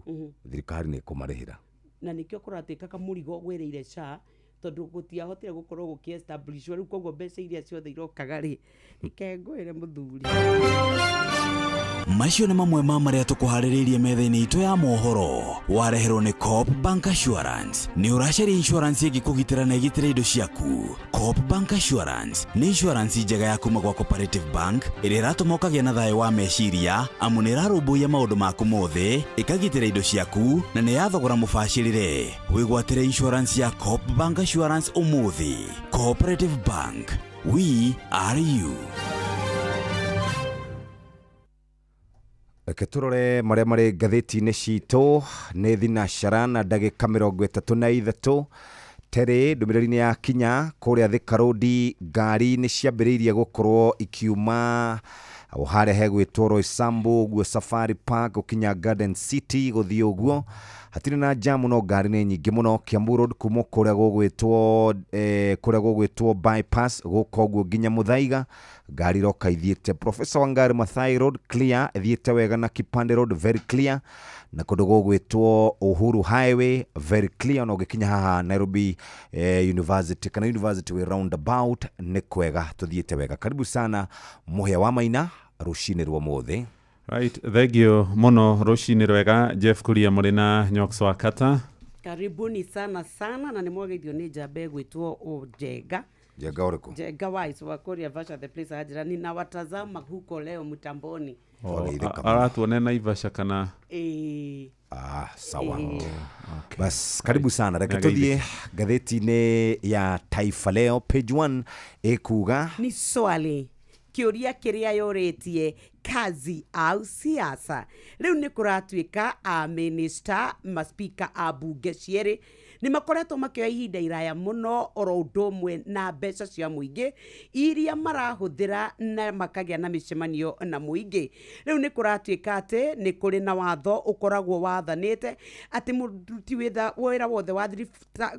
thirikari nĩ ĩkũmarĩhĩra.
Na nĩkĩo kũratuĩka kamũrigo gwĩrĩire SHA tondũ gũtiahotire gũkorwo gũkĩ establish rĩu, koguo mbeca iria ciothe irokaga rĩ ikengũĩre mũthuri.
Macio nĩ mamwe ma marĩa tũkũharĩrĩirie metha-inĩ itũ ya mohoro wareherwo nĩ Coop Bank Assurance. Nĩ ũracaria insurance ĩngĩkũgitĩra na ĩgitĩre indo ciaku? Coop Bank Assurance nĩ insurance njega ya kuma gwa Cooperative Bank ĩrĩa ĩratũma ũkagĩa na thayũ wa meciria amu nĩ ĩrarũmbũiya maũndũ maku mothe, ĩkagitĩra indo ciaku na nĩ ya thogora mũbacĩrĩre. Wĩgwatĩre insurance ya Coop Bank Assurance ũmũthĩ. Cooperative Bank, we are you.
Reke tũrore marĩa marĩ ngathĩti-inĩ citũ. Nĩ 4 na ndagĩka 33. Terĩ ndũmĩrĩri nĩ yakinya kũrĩa Thika Road, ngari nĩ ciambĩrĩirie gũkorwo ikiuma harĩa hegwĩtwo Roysambu ũguo Safari Park gũkinya Garden City gũthiĩ ũguo hatirĩ na jamu no ngari nĩ nyingĩ mũno. Kiambu Road kuma kũrĩa gũgwĩtwo kũrĩa gũgwĩtwo bypass gũka ũguo nginya Muthaiga ngari iroka ithiĩte. Professor Wangari Maathai Road clear ithiĩte wega na Kipande Road very clear na kũndũ gũgwĩtwo Uhuru Highway very clear na ũgĩkinya haha Nairobi University kana University way roundabout nĩ kwega tũthiĩte wega. Karibu sana Mũhĩa wa Maina rũcinĩ rwa ũmũthĩ.
Right, thank you muno rũcinĩ rwega Jeff Kuria mũrĩ na Nyox wa Kata.
Karibuni sana sana, na nĩ mwageithio nĩ njamba ĩgwĩtwo Njenga.
Njenga ũrĩkũ?
Njenga Wise wa Korea Vasha the place anjĩra ninawatazama huko leo mtamboni.
Aratuone Naivasha kana?
Ĩĩ.
Ah, sawa. Bas, karibu sana. Reke tuthiĩ ngathĩti-inĩ ya Taifa Leo page 1 ĩkuga
ni swali kĩũria kĩrĩa yũrĩtie kazi au siasa. Rĩu nĩ kũratuĩka a minister maspika a bunge cierĩ nĩ makoretwo makĩoya ihinda iraya mũno oro ũndũ ũmwe na mbeca cia mũingĩ iria marahũthĩra na makagĩa na mĩcemanio na mũingĩ. Rĩu nĩ kũratuĩka atĩ nĩ kũrĩ na watho ũkoragwo wathanĩte atĩ mũruti wĩra wothe wa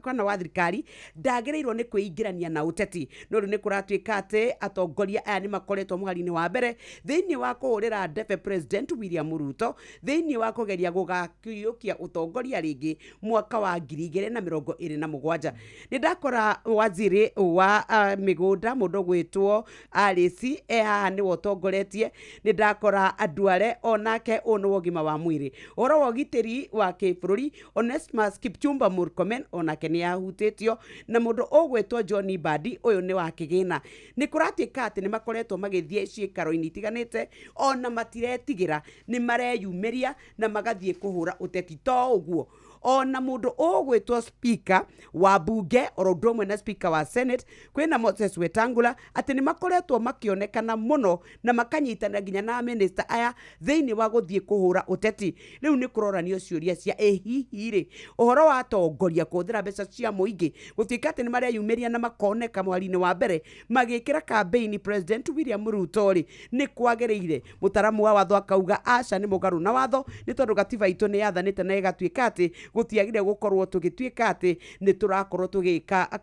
kana wa thirikari ndagĩrĩirwo nĩ kwĩingĩrania na ũteti. No rĩu nĩ kũratuĩka atĩ atongoria aya nĩ makoretwo mũhari-inĩ wa mbere thĩinĩ wa kũhũrĩra ndebe President William Ruto thĩinĩ wa kũgeria gũgakĩiyũkia ũtongoria rĩngĩ mwaka wa 2027. Nĩ ndakora waziri wa mĩgũnda mũndũ gwĩtwo Alice e haha nĩwe ũtongoretie. Nĩ ndakora Duale onake ũyũ nĩ wa ũgima wa mwĩrĩ. Ũhoro wa ũgitĩri wa kĩbũrũri Onesmus Kipchumba Murkomen onake nĩ ahutĩtio na mũndũ ũgwĩtwo John Mbadi ũyũ nĩ wa kĩgĩna. Nĩ kũratuĩka atĩ nĩ makoretwo magĩthiĩ ciĩkaro-inĩ itiganĩte ona matiretigĩra, nĩ mareyumĩria na magathiĩ kũhũra ũteti. To ũguo ona mũndũ ũgwĩtwo speaker wa bunge oro ũndũ ũmwe na speaker wa senate kwĩna Moses Wetangula atĩ nĩ makoretwo makĩonekana mũno na makanyitanĩra nginya na minister aya thĩinĩ wa gũthiĩ kũhũra ũteti. Rĩu nĩ kũroranio ciũria cia ĩ hihi rĩ ũhoro wa atongoria kũhũthĩra mbeca cia mũingĩ gũtuĩka atĩ nĩ mareyumĩria na makoneka mweri-inĩ wa mbere magĩkĩra campaign President William Ruto rĩ nĩ kwagĩrĩire. Mũtaramu wa watho akauga aca nĩ mũgarũ na watho nĩ tondũ gatiba itũ nĩ yathanĩte na ĩgatuĩka atĩ gũtiagĩrĩire gũkorwo tũgĩtuĩka atĩ nĩ tũrakorwo tũgĩka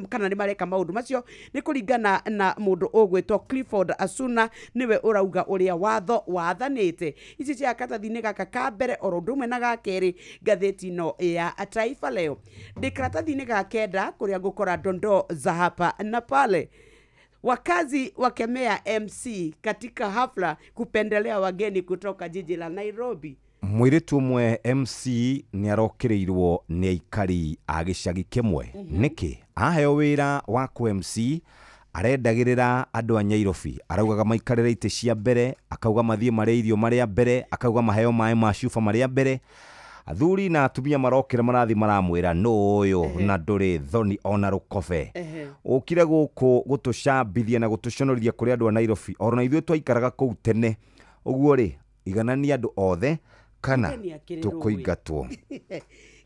kana nĩ mareka maũndũ macio. Nĩ kũringana na mũndũ ũgwĩtwo Clifford Asuna nĩwe ũrauga ũrĩa watho wathanĩte. Ici cia karatathi-inĩ gaka ka mbere oro ũndũ ũmwe na ga kerĩ ngathĩti ĩno ya Taifa Leo. Ndĩ karatathi-inĩ ga kenda kũrĩa ngũkora dondoo za hapa na pale. Wakazi wakemea MC katika hafla kupendelea wageni kutoka jiji la Nairobi.
Mũirĩtu ũmwe MC nĩ arokĩrĩirwo nĩ aikari a gĩcagi kĩmwe. Nĩkĩ aheo wĩra wa kũ MC arendagĩrĩra andũ a Nyairobi, araugaga maikarĩre itĩ cia mbere, akauga mathiĩ marĩe irio marĩa mbere, akauga maheo maĩ ma cuba marĩa mbere. Athuri na atumia marokĩra marathi maramwĩra nũ ũyũ na ndũrĩ thoni ona rũkobe. Ũkire gũkũ gũtũcambithia na gũtũconorithia kũrĩ andũ a Nairobi orona ithuĩ twaikaraga kũu tene. Ũguo rĩ iganania andũ othe kana tukuingatwo.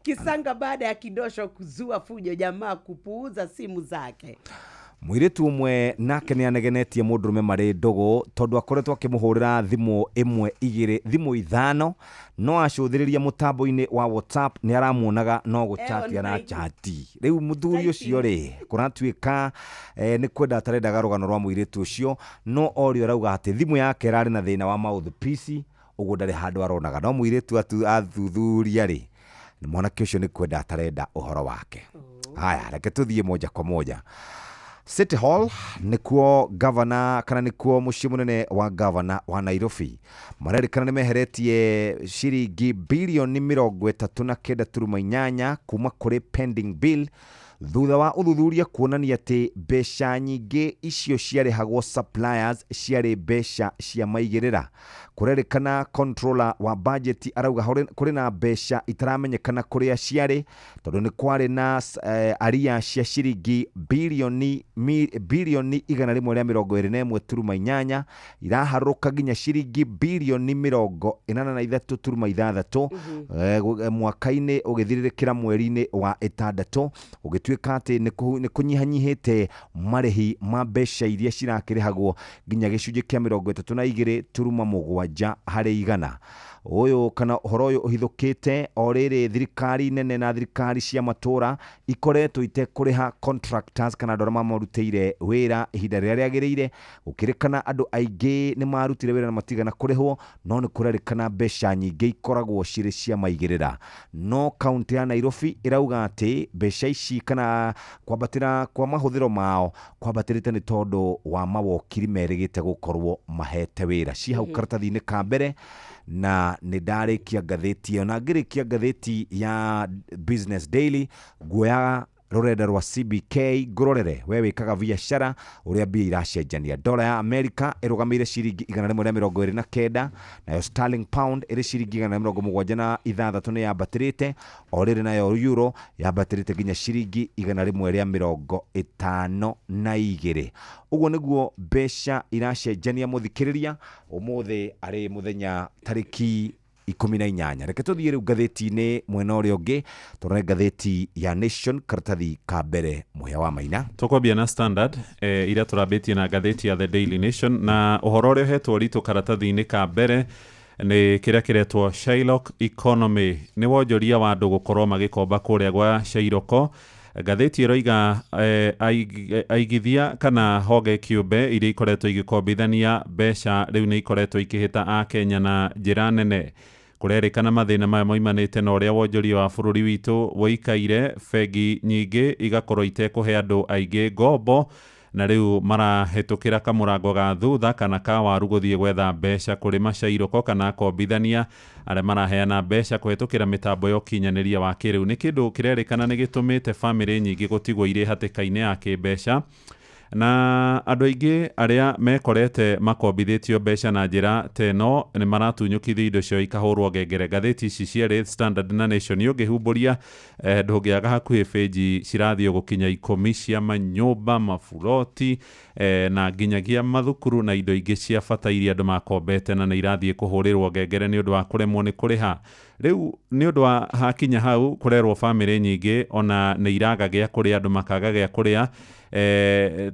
Kisanga baada ya kidosho kuzua fujo, jamaa kupuuza simu zake.
Mũirĩtu ũmwe nake nĩ anegenetie mũndũrũme marĩ ndũgũ tondũ akoretwo akĩmũhũrĩra thimũ ĩmwe igĩrĩ thimũ ithano no acũthĩrĩria mũtambo-inĩ wa WhatsApp nĩ aramuonaga no gũchati arachati. Rĩu mũthuri ũcio rĩ kũratuĩka nĩ kwenda atarendaga rũgano rwa mũirĩtu ũcio no orio arauga atĩ thimũ yake ĩrarĩ na thĩna wa mouthpiece ũguo ndarĩ handũ aronaga no mũirĩtu athuthuria rĩ mwanake ũcio nĩ kwenda atarenda ũhoro wake. Haya, reke tũthiĩ moja kwa moja. City Hall nĩkuo governor kana nĩkuo mũciĩ mũnene wa governor wa Nairobi marerĩkana nĩ meheretie ciringi bilioni 39.8 kuma kũrĩ pending bill thutha wa ũthuthuria kuonania atĩ mbeca nyingĩ icio ciarĩhagwo suppliers ciarĩ mbeca cia maigĩrĩra. Kũrerĩkana controller wa budget arauga kũrĩ na mbeca itaramenyekana kũrĩa ciarĩ tondũ nĩ kwarĩ na aria cia ciringi bilioni 121.8 iraharũrũka nginya ciringi bilioni 83.6 mwaka-inĩ ũgĩthirĩrĩkĩra mweri-inĩ wa ĩtandatũ ũgĩtuĩka atĩ nĩ kũnyihanyihĩte marĩhi ma mbeca iria cirakĩrĩhagwo nginya gĩcunjĩ kĩa 32.7 harĩ igana. Ũyũ kana ũhoro ũyũ ũhithũkĩte o rĩrĩ thirikari nene na thirikari cia matũra ikoretwo itekũrĩha contractors kana andũ arĩa mamarutĩire wĩra ihinda rĩrĩa rĩagĩrĩire. Gũkĩrĩkana andũ aingĩ nĩ marutire wĩra na matigana kũrĩhwo no nĩ kũrerĩkana mbeca nyingĩ ikoragwo cirĩ cia maigĩrĩra. No kaunti ya Nairobi ĩrauga atĩ mbeca ici kana kwambatĩra kwa mahũthĩro mao kwambatĩrĩte nĩ tondũ wa mawokiri merĩgĩte gũkorwo mahete wĩra. Ci hau karatathi-inĩ ka mbere Na nĩ ndarĩkia ngathĩti ĩyo, na ngĩrĩkia ngathĩti ya Business Daily nguoya rũrenda rwa CBK ngũrorere we wĩkaga biacara ũrĩa mbia iracenjania. Dola ya America ĩrũgamĩire ciringi 129, nayo sterling pound ĩrĩ ciringi 176 nĩ yambatĩrĩte, o rĩrĩ nayo euro yambatĩrĩte nginya ciringi 152. Ũguo nĩguo mbeca iracenjania mũthikĩrĩria ũmũthĩ arĩ mũthenya tarĩki 18. Reke tũthiĩ rĩu ngathĩti-inĩ mwena ũrĩa ũngĩ, tũrore ngathĩti ya Nation karatathi ka mbere mũhĩa wa maina.
Tũkwambia na Standard iria tũrambĩtie na ngathĩti ya The Daily Nation, na ũhoro ũrĩa ũhetwo ũritũ karatathi-inĩ ka mbere nĩ kĩrĩa kĩretwo Shylock Economy. Nĩ wonjoria wa andũ gũkorwo magĩkomba kũrĩa gwa Shairoko. Ngathĩti ĩroiga aigithia kana honge kĩũmbe iria ikoretwo igĩkombithania mbeca rĩu nĩ ikoretwo ikĩhĩta Akenya na njĩra nene. Kũrerĩkana mathĩna maya moimanĩte na ũrĩa wonjoria wa bũrũri witũ wĩikaire, bengi nyingĩ igakorwo itekũhe andũ aingĩ ngombo, na rĩu marahĩtũkĩra kamũrango ga thutha kana ka waru gũthiĩ gwetha mbeca kũrĩ macairũko kana akombithania arĩa maraheana mbeca kũhĩtũkĩra mĩtambo ya ũkinyanĩria wa kĩrĩu. Nĩ kĩndũ kĩrerĩkana nĩ gĩtũmĩte bamĩrĩ nyingĩ gũtigwo irĩ hatĩka-inĩ ya kĩmbeca, na andũ aingĩ arĩa mekorete makombithĩtio mbeca na njĩra ta ĩno nĩ maratunyũkithio indo ciao ikahũrwo ngengere. Ngathĩti ici cierĩ Standard na Nation ũngĩhumbũria ndũngĩaga hakuhĩ benji cirathiĩ gũkinya 10 cia manyũmba, maburoti na nginyagia mathukuru na indo ingĩ cia bata iria andũ makombete na nĩ irathiĩ kũhũrĩrwo ngengere nĩ ũndũ wa kũremwo nĩ kũrĩha. Rĩu nĩ ũndũ wa hakinya hau kũrerwo bamĩrĩ nyingĩ ona nĩ iraga gĩa kũrĩa, andũ makaga gĩa kũrĩa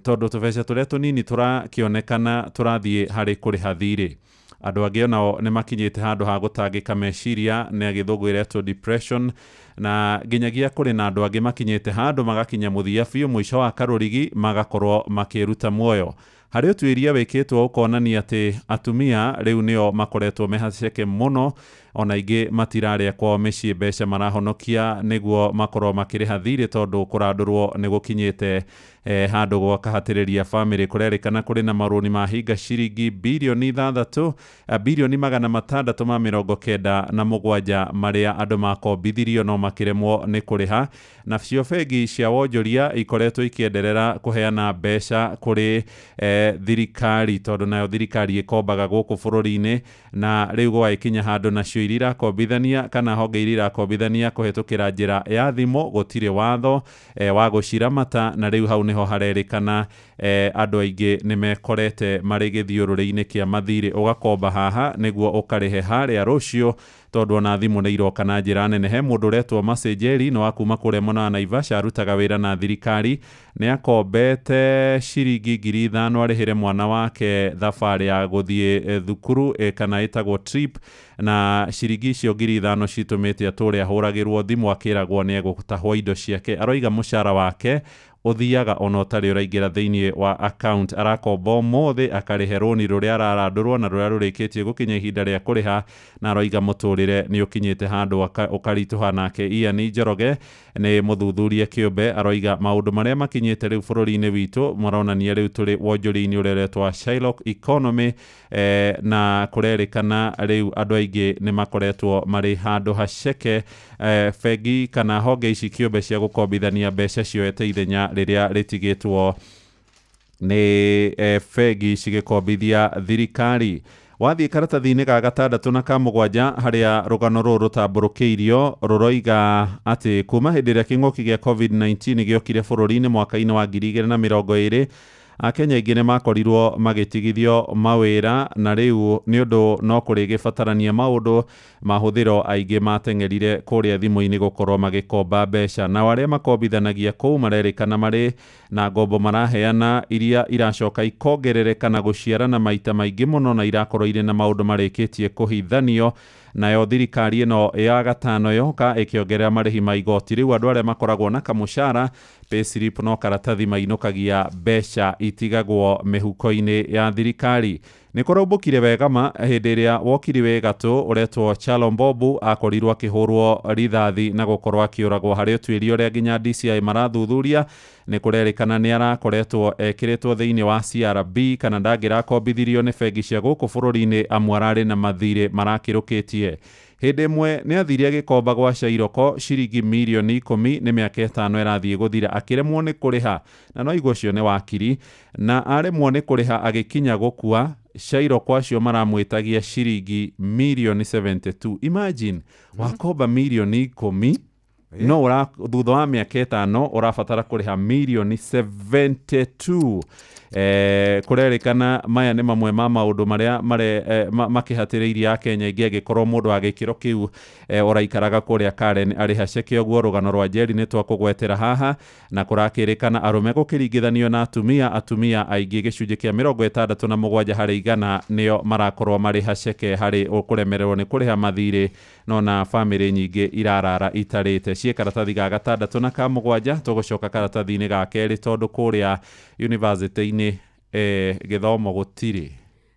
tondũ tũbeca tũrĩa tũnini tũrakĩonekana tũrathiĩ harĩ kũrĩha thirĩ. Andũ angĩ onao nĩ makinyĩte handũ ha gũtangĩka meciria nĩ gĩthũngũ ĩretwo depression, na nginyagia kũrĩ na andũ angĩ makinyĩte handũ magakinya mũthia biũ mũico wa karũrigi magakorwo makĩruta muoyo. Harĩ ũtuĩria wĩkĩtwo ũkonania atĩ atumia rĩu nĩo makoretwo mehaceke mũno, ona aingĩ matirarĩa kwao mĩciĩ mbeca marahonokia nĩguo makorwo makĩrĩha thirĩ tondũ kũrandũrwo nĩ gũkinyĩte handũ gwakahatĩrĩria bamĩrĩ. Kũrerĩkana kũrĩ na marũni ma hinga ciringi birioni 6, birioni 697 marĩa andũ makombithirio no makĩremwo nĩ kũrĩha. Nacio bengi cia wonjoria ikoretwo ikĩenderera kũheana mbeca kũrĩ thirikari tondũ nayo thirikari ĩkombaga gũkũ bũrũri-inĩ, na rĩu gwagĩkinya handũ nacio iria irakombithania kana honge iria irakombithania kũhĩtũkĩra njĩra ya thimũ gũtirĩ watho wa gũciramata, na rĩu hau nĩho harerĩkana andũ aingĩ nĩ mekorete marĩ gĩthiũrũrĩ-inĩ kĩa mathirĩ, ũgakomba haha nĩguo ũkarĩhe harĩa rũciũ tondũ ona thimũ nĩ iroka na njĩra nene. He mũndũ ũretwo Masejeri nĩ wa kuma kũrĩa mwena wa Naivasha, arutaga wĩra na thirikari, nĩ akombete ciringi 5,000 arĩhĩre mwana wake thabarĩ ya gũthiĩ thukuru kana ĩtagwo trip, na ciringi icio 5,000 citũmĩte atũre ahũragĩrwo thimũ akĩragwo nĩ egũtahwo indo ciake. Aroiga mũcara wake ũthiaga ona ũtarĩ ũraingĩra thĩinĩ wa account, arakomba ũmũthĩ akarĩhe rũni rũrĩa ararandũrwo na rũrĩa rũrĩkĩtie gũkinya ihinda rĩa kũrĩha, na aroiga mũtũrĩre nĩ ũkinyĩte handũ ũkaritũha. Nake Ian Njoroge nĩ mũthuthuria kĩũmbe, aroiga maũndũ marĩa makinyĩte rĩu bũrũri-inĩ witũ maronania rĩu tũrĩ wonjoria-inĩ ũrĩa ũretwo Shylock Economy, na kũrerĩkana rĩu andũ aingĩ nĩ makoretwo marĩ handũ haceke. Bengi kana honge ici kĩũmbe cia gũkombithania mbeca cioete ithenya rĩrĩa rĩtigĩtwo nĩ bengi cigĩkombithia thirikari. Wathiĩ karatathi-inĩ ga 6 na ka 7 harĩa rũgano rũrũ rũtambũrũkĩirio rũroiga atĩ kuma hĩndĩ ĩrĩa kĩng'ũki gĩa COVID-19 gĩokire bũrũri-inĩ mwaka-inĩ wa 2020, Akenya aingĩ nĩ makorirwo magĩtigithio mawĩra, na rĩu nĩ ũndũ no kũrĩ gĩbatarania maũndũ mahũthĩro aingĩ mateng'erire kũrĩa thimũ-inĩ gũkorwo magĩkomba mbeca. Nao arĩa makombithanagia kũu marerĩkana marĩ na ngombo maraheana iria iracoka ikongerereka na gũciarana maita maingĩ mũno, na irakorwo irĩ na maũndũ marĩkĩtie kũhithanio. Nayo thirikari ĩno ya gatano yoka ĩkĩongerera marĩhi ma igoti. Rĩu andũ arĩa makoragwo na kamũcara payslip no karatathi mainũkagia, mbeca itigagwo mĩhuko-inĩ ya thirikari. Nĩ kũraumbũkire wega ma hĩndĩ ĩrĩa wokiri wĩ gatũ ũretwo Chalom Bobu akorirwo akĩhũrwo rithathi na gũkorwo akĩũragwo. Harĩ ũtuĩria ũrĩa nginya DCI marathuthuria, nĩ kũrerĩkana nĩ arakoretwo ekĩrĩtwo thĩinĩ wa CRB kana ndangĩrakombithirio nĩ bengi cia gũkũ bũrũri-inĩ, amu ararĩ na mathirĩ marakĩrũkĩtie. Hĩndĩ ĩmwe nĩ athire agĩkomba gwa Cairoko ciringi mirioni 10 nĩ mĩaka 5 ĩrathiĩ gũthira, akĩremwo nĩ kũrĩha, na no igua ũcio nĩ wakiri, na aremwo nĩ kũrĩha agĩkinya gũkua. Cairoko acio maramwĩtagia ciringi mirioni 72. Imagine wakomba mirioni 10 no thutha wa mĩaka 5 ũrabatara kũrĩha mirioni 72. Kũrerĩkana maya nĩ mamwe ma maũndũ marĩa makĩhatĩrĩirie Akenya aingĩ, angĩkorwo mũndũ wa gĩkĩro kĩu ũraikaraga kũrĩa Karen arĩha ceke ũguo. Rũgano rwa Njeri nĩ twakũgwetera haha, na kũrakĩrĩkana arũme gũkĩringithanio na atumia, atumia aingĩ gĩcunjĩ kĩa 67 harĩ 100 nĩo marakorwo marĩha ceke harĩ kũremererwo nĩ kũrĩha mathirĩ, no na bamĩrĩ nyingĩ irarara itarĩte. Ciĩ karatathi ga 6 na ka 7, tũgũcoka karatathi-inĩ ga 2 tondũ kũrĩa university-inĩ gĩthomo gũtirĩ.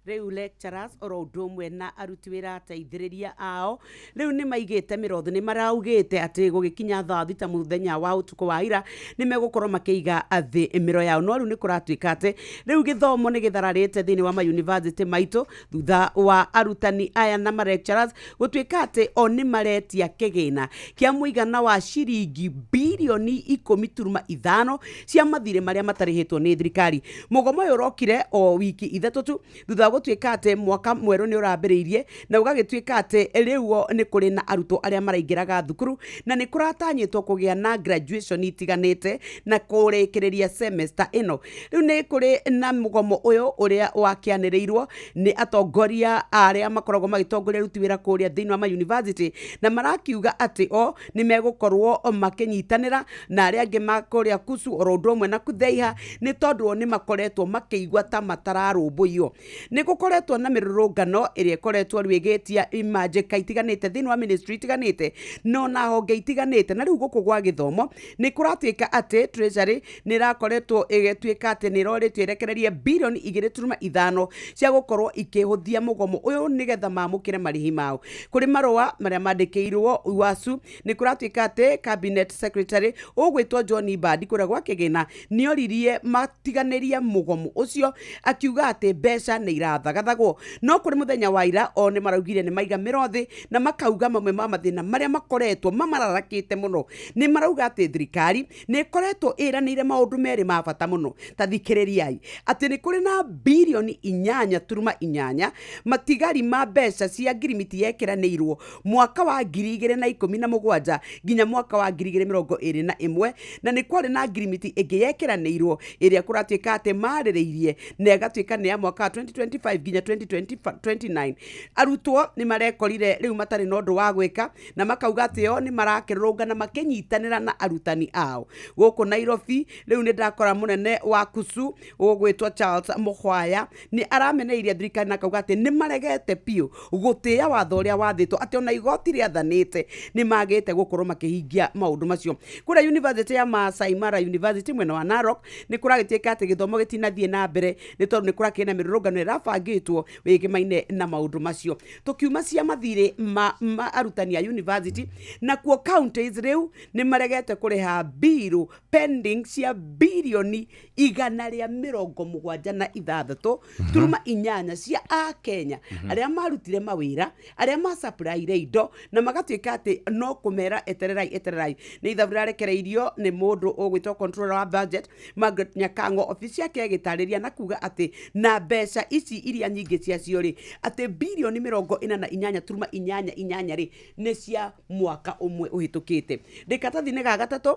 Rĩu lecturers oro ũndũ ũmwe na aruti wĩra ateithĩrĩria ao rĩu nĩ maigĩte mĩrotho, nĩ maraugĩte atĩ gũgĩkinya thaa 6 mũthenya wa ũtukũ wa ira nĩ megũkorwo makĩiga thĩ mĩro yao. No rĩu nĩ kũratuĩka atĩ rĩu gĩthomo nĩ gĩthararĩte thĩinĩ wa ma university maitũ thutha wa arutani aya na ma lecturers gũtuĩka atĩ o nĩ maretia kĩgĩna kĩa mũigana wa ciringi birioni 10.5 cia mathirĩ marĩa matarĩhĩtwo nĩ thirikari. Mũgomo ũyũ ũrokire o wiki 3 tu thutha gũtuĩka atĩ mwaka mwerũ nĩ ũrambĩrĩirie, na ũgagĩtuĩka atĩ rĩu nĩ kũrĩ na arutwo arĩa maraingĩraga thukuru na nĩ kũratanyĩtwo kũgĩa na graduation itiganĩte na kũrĩkĩrĩria semester ĩno. Rĩu nĩ kũrĩ na mũgomo ũyũ ũrĩa wakĩanĩrĩirwo nĩ atongoria arĩa makoragwo magĩtongoria aruti wĩra kũrĩa thĩinĩ wa ma university, na marakiuga atĩ o nĩ megũkorwo makĩnyitanĩra na arĩa angĩ ma kũrĩa KUSU oro ũndũ ũmwe na KUTHEIHA, nĩ tondũ o nĩ makoretwo makĩigua ta matararũmbũiyo. Nĩ gũkoretwo na mĩrũrũngano ĩrĩa ĩkoretwo rĩu ĩgĩtia imanjĩka itiganĩte thĩinĩ wa ministry itiganĩte no na honge itiganĩte. Na rĩu gũkũ gwa gĩthomo nĩ kũratuĩka atĩ treasury nĩ ĩrakoretwo ĩgĩtuĩka atĩ nĩ ĩrorĩtio ĩrekererie birioni 2.5 cia gũkorwo ikĩhũthia mũgomo ũyũ nĩgetha mamũkĩre marĩhi mao. Kũrĩ marũa marĩa mandĩkĩirwo UASU nĩ kũratuĩka atĩ cabinet secretary ũgwĩtwo John Mbadi kũrĩa gwa kĩgĩna nĩ oririe matiganĩrie mũgomo ũcio, akiuga atĩ mbeca nĩ irathagathagwo. No kũrĩ mũthenya wa ira o nĩ maraugire nĩ maiga mĩro thĩ na makauga mamwe ma mathĩna marĩa makoretwo mamararakĩte mũno. Nĩ marauga atĩ thirikari nĩ ĩkoretwo ĩranĩire maũndũ merĩ ma bata mũno, ta thikĩrĩriai atĩ nĩ kũrĩ na birioni 8.8 matigari ma mbeca cia ngirimiti yekĩranĩirwo mwaka wa 2017 nginya mwaka wa 2021, na nĩ kwarĩ na ngirimiti ĩngĩ yekĩranĩirwo ĩrĩa kũratuĩka atĩ marĩrĩirie na ĩgatuĩka nĩ ya mwaka wa 2025 nginya 2029. Arutwo nĩ marekorire rĩu matarĩ na ũndũ wa gwĩka na makauga atĩ o nĩ marakĩrũrũngana makĩnyitanĩra na arutani ao. Gũkũ Nairobi rĩu nĩ ndakora mũnene wa KUSU ũgwĩtwo Charles Mukhwaya nĩ arameneirie thirikari na akauga atĩ nĩ maregete biũ gũtĩĩa watho ũrĩa wathĩtwo, atĩ ona igoti rĩathanĩte nĩ magĩte gũkorwo makĩhingia maũndũ macio. Kũrĩa university ya Maasai Mara University mwena wa Narok nĩ kũragĩtuĩka atĩ gĩthomo gĩtinathiĩ na mbere nĩ tondũ nĩ kũrakĩrĩ na mĩrũrũngano ĩrabangĩtwo wĩgĩmaine na maũndũ macio. Tũkiuma cia mathirĩ ma arutani a university, nakuo counties rĩu nĩ maregete kũrĩha biru pending cia birioni 176.8 cia Akenya arĩa marutire mawĩra, arĩa macapraire indo na magatuĩka atĩ no kũmera etererai etererai. Nĩ ithabu rĩrarekereirio nĩ mũndũ ũgwĩtwo controller wa budget Margaret Nyakango, obici yake ĩgĩtarĩria na kuga atĩ na mbeca ici iria nyingĩ ciacio rĩ, atĩ birioni 48.88 rĩ nĩ cia mwaka ũmwe ũhĩtũkĩte. Ndĩ karatathi-inĩ ga 3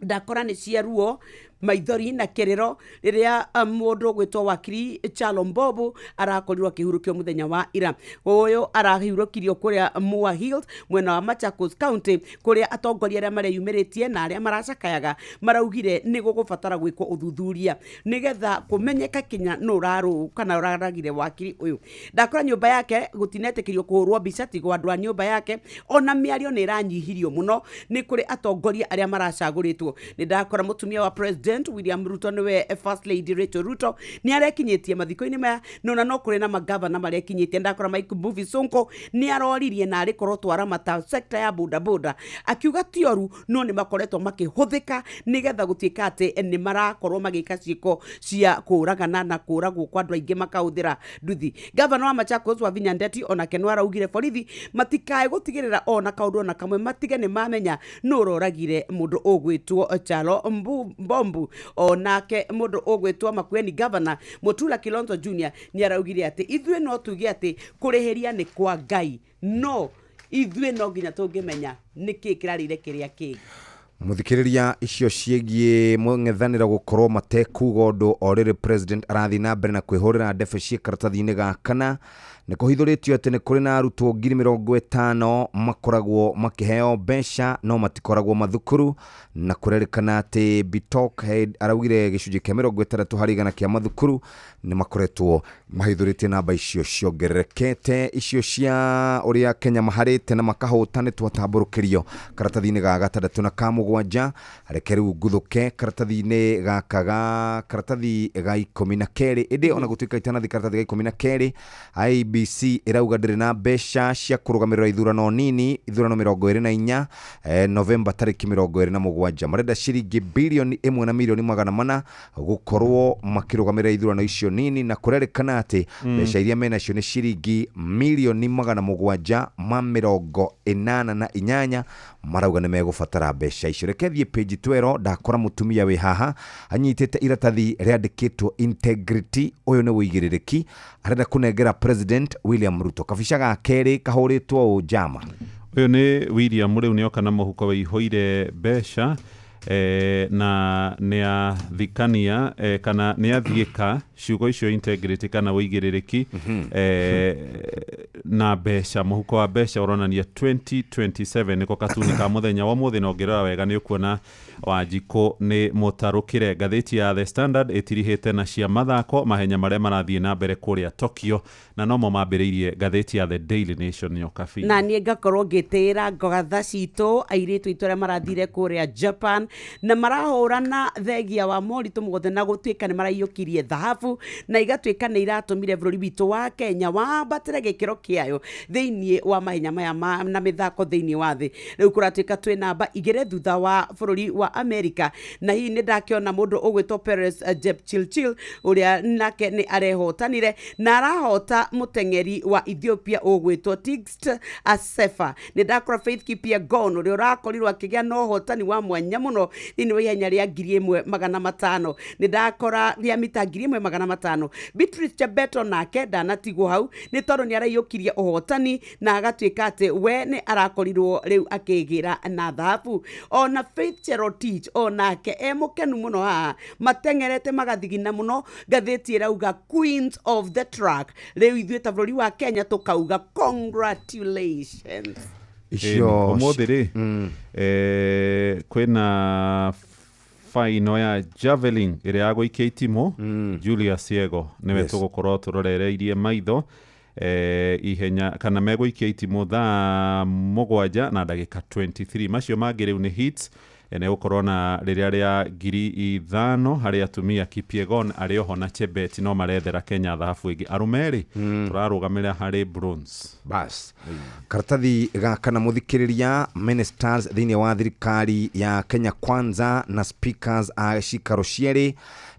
ndakora nĩ cia ruo Maithori na kĩrĩro rĩrĩa mũndũ ũgwĩtwo wakiri Chalo Mbobu arakorirwo akĩhurũkio mũthenya wa ira. Ũyũ arahurũkirio kũrĩa Mua Hills mwena wa Machakos County, kũrĩa atongoria arĩa mareyumĩrĩtie na arĩa maracakayaga maraugire nĩ gũgũbatara gwĩkwo ũthuthuria nĩgetha kũmenyeka kinya nũ ũrarũ kana ũraragire wakiri ũyũ. Ndakora nyũmba yake gũtinetĩkĩrio kũhũrwo mbica tigo andũ a nyũmba yake, ona mĩario nĩ ĩranyihirio mũno nĩ kũrĩ atongoria arĩa maracagũrĩtwo. Nĩ ndakora mũtumia wa President William Ruto nĩwe First Lady Rachel Ruto nĩ arekinyĩtie mathiko-inĩ maya, nona no kũrĩ na magavana marekinyĩtie. Ndakora Mike Mbuvi Sonko nĩ aroririe na arĩ korwo twaramata sector ya boda boda, akiuga ti oru no nĩ makoretwo makĩhũthĩka nĩgetha gũtuĩka atĩ nĩ marakorwo magĩka ciĩko cia kũragana na kũragwo kwa andũ aingĩ makahũthĩra nduthi. Gavana wa Machakos Wavinya Ndeti onake no araugire borithi matikae gũtigĩrĩra ona kaũndũ ona kamwe, matige nĩ mamenya nũ ũroragire mũndũ ũgwĩtwo Chalo Mbombu. Onake mũndũ ũgwĩtwo Makueni Governor Mutula Kilonzo Junior nĩ araugire atĩ ithuĩ no tuge atĩ kũrĩhĩria nĩ kwa Ngai, no ithuĩ no nginya tũngĩmenya nĩkĩ kĩrarĩire kĩrĩa kĩngĩ.
Muthikiriria icio ciĩgiĩ mũng'ethanĩro gũkorwo matekuga ũndũ o rĩrĩ president arathiĩ na mbere na kwĩhũrĩra ndebe ciĩ karatathi-inĩ ga kana. Nĩ kũhithũrĩtio atĩ nĩ kũrĩ na arutwo 50,000 makoragwo makĩheo mbeca no matikoragwo mathukuru, na kũrerĩkana atĩ Bitok Head araugire gĩcunjĩ kĩa 60% kĩa mathukuru nĩ makoretwo mahithũrĩtie namba icio ciongererekete. Icio cia ũrĩa Kenya maharĩte na makahũta nĩ twatambũrũkĩrio karatathi-inĩ ga gatandatũ na ka mũgwanja. Reke rĩu nguthũke karatathi-inĩ gaka ga karatathi ga 12. Ĩndĩ ona gũtuĩka itanathi karatathi ga 12, IEBC ĩrauga ndĩrĩ na mbeca cia kũrũgamĩrĩra ithurano nini, ithurano 24 Novemba tarĩki 27. Marenda ciringi bilioni 1 na milioni 400 gũkorwo makĩrũgamĩrĩra ithurano icio nini, na kũrerĩkana atĩ mbeca iria menacio nĩ ciringi milioni 788 marauga nĩ megũbatara mbeca icio. Reke thiĩ page 12, ndakora mũtumia wĩ haha anyitĩte iratathi rĩandĩkĩtwo integrity. Ũyũ nĩ ũigĩrĩrĩki arenda kũnengera President William Ruto. Kabica ga kerĩ kahũrĩtwo ũ jama.
Ũyũ nĩ William rĩu nĩoka na mũhuko wĩihũire mbeca na nĩathikania kana nĩathiĩka ciugo icio integrity kana ũigĩrĩrĩki na mbeca, mũhuko wa mbeca ũronania 2027 nĩko katuni ka mũthenya wa ũmũthĩ, na ũngĩrora wega nĩ ũkuona Wanjikũ nĩ mũtarũkĩre. Ngathĩti ya The Standard ĩtirihĩte na cia mathako mahenya marĩa marathiĩ na mbere kũrĩa Tokyo, na nomo mambĩrĩirie ngathĩti ya The Daily Nation nĩyo kabi.
Na niĩ ngakorwo ngĩtĩĩra ngogatha citũ airĩtu aitũ arĩa marathire kũrĩa Japan na marahũrana thengia wa moritũ mothe na gũtuĩka nĩ maraiyũkirie thahabu na igatuĩka nĩ iratũmire bũrũri witũ wa Kenya wambatĩre gĩkĩro kĩayo thĩinĩ wa mahenya maya na mĩthako thĩinĩ wa thĩ. Rĩu kũratuĩka twĩ namba 2 thutha wa bũrũri wa America, na hihi nĩ ndakĩona mũndũ ũgwĩtwo Peres Jepchirchir ũrĩa nake nĩ arehotanire na arahota mũteng'eri wa Ethiopia ũgwĩtwo Tigist Assefa. Nĩ ndakora Faith Kipyegon ũrĩa ũrakorirwo akĩgĩa na ũhotani wa mwanya mũno thĩinĩ wa ihenya rĩa 1500. Nĩ ndakora rĩa mita 1500. Beatrice Chebeto nake ndanatigwo hau nĩ tondũ nĩ araiyũkirie ũhotani na agatuĩka atĩ we nĩ arakorirwo rĩu akĩgĩra na thahabu. Ona Faith Cherotich onake e mũkenu mũno haha, mateng'erete magathigina mũno. Ngathĩti ĩrauga Queens of the Track. Rĩu ithuĩ ta bũrũri wa Kenya tũkauga congratulations.
Icio
ũmũthĩ rĩ kwĩna faino ya javelin ĩrĩa ya gũikia itimũ. Julius Yego nĩwe tũgũkorwo tũrorereirie maitho ihenya kana megũikia itimũ thaa 7 na ndagĩka 23. Macio mangĩ rĩu nĩ hits nĩgũkorwo na rĩrĩa rĩa 5,000 harĩ atumia. Kipyegon arĩ oho na Chebet no marethera Kenya thahabu ĩngĩ. Arũme rĩ tũrarũgamĩrĩra harĩ bronze.
Bas karatathi ga kana mũthikĩrĩria, ministers thĩinĩ wa thirikari ya Kenya Kwanza na speakers a cikaro cierĩ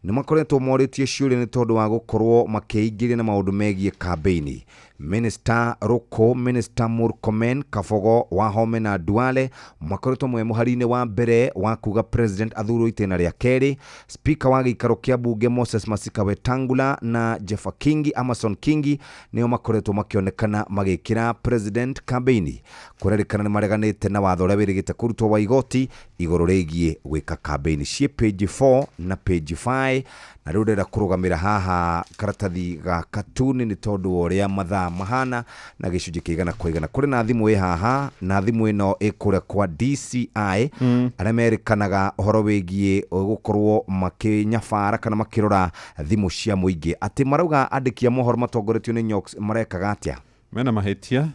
nĩ makoretwo morĩtie ciũria nĩ tondũ wa gũkorwo makĩingĩria na maũndũ megiĩ kambĩini. Minister Ruku, Minister Murkomen, Kabogo, Wahome na Duale makoretwo mwe mũhari-inĩ wa mbere Mbere wa kuga president athurwo itĩna rĩa kerĩ. Speaker wa gĩikaro kĩa bunge Moses Masika Wetangula na Jeffer Kingi, Amason Kingi nĩo makoretwo makĩonekana magĩkĩra president campaign. Kũrerĩkana nĩ mareganĩte na watho ũrĩa wĩrĩgĩte kũrutwo wa igoti igũrũ rĩgiĩ gwĩka campaign ciĩ page 4 na page 5. Na rĩu ndĩrenda kũrũgamĩra haha karatathi ga katuni nĩ tondũ wa ũrĩa mathaa mahana na gĩcunjĩ kĩa igana kwa igana. Kũrĩ na thimũ ĩ haha, na thimũ ĩno ĩ kũrĩa kwa DCI arĩa merĩkanaga ũhoro wĩgiĩ gũkorwo makĩnyabara kana makĩrora thimũ cia mũingĩ, atĩ marauga andĩki a mohoro matongoretio nĩ Nyox marekaga atĩa?
Mena mahĩtia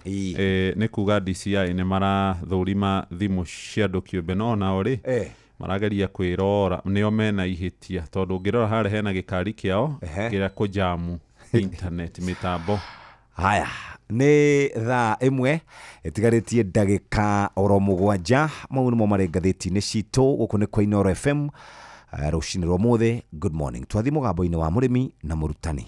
nĩ kuga DCI nĩ marathũrima thimũ cia andũ kĩũmbe, no nao rĩ marageria kwĩrora nĩo mena ihĩtia, tondũ ũngĩrora harĩa hena gĩkari kĩao kĩrĩa kũjamu internet mĩtambo.
Haya, nĩ thaa 1 ĩtigarĩtie ndagĩka oro 7. Mau nĩmo marĩ ngathĩti-inĩ citũ gũkũ nĩ kwa Inooro FM rũcinĩ rwa ũmũthĩ. Good morning. Twathiĩ mũgambo-inĩ wa mũrĩmi na mũrutani.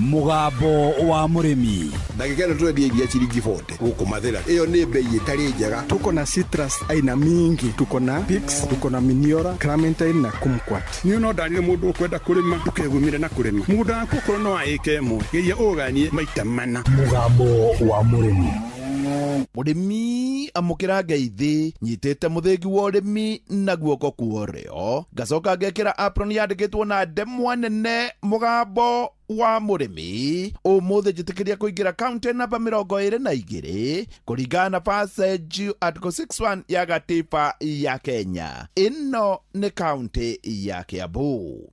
Mũgambo wa mũrĩmi.
Ndagĩka ĩno tũrendia iria ciringi 40 gũkũ Mathĩra. Ĩyo nĩ bei ĩtarĩ njega.
Tuko na citrus aina mingi, tuko na Pix, tuko na Miniora, Clementine na Kumquat.
Niĩ no ndanire mũndũ ũkwenda kũrĩma ndũkegumire na kũrĩma. Mũgũnda waku okorwo no wa ĩka ĩmwe, geria ũganie maita mana.
Mũgambo wa mũrĩmi.
Mũrĩmi amũkĩra ngeithi nyitĩte mũthĩgi wa ũrĩmi na guoko kwa ũrĩo, ngacoka ngekĩra apron yandĩkĩtwo na ndemwa nene mũgambo wa mũrĩmi. Ũmũthĩ njĩtĩkĩria kũingĩra kaunti namba 22 kũringana na passage article 61 ya gatiba ya Kenya. Ĩno nĩ kaunti ya Kiambu.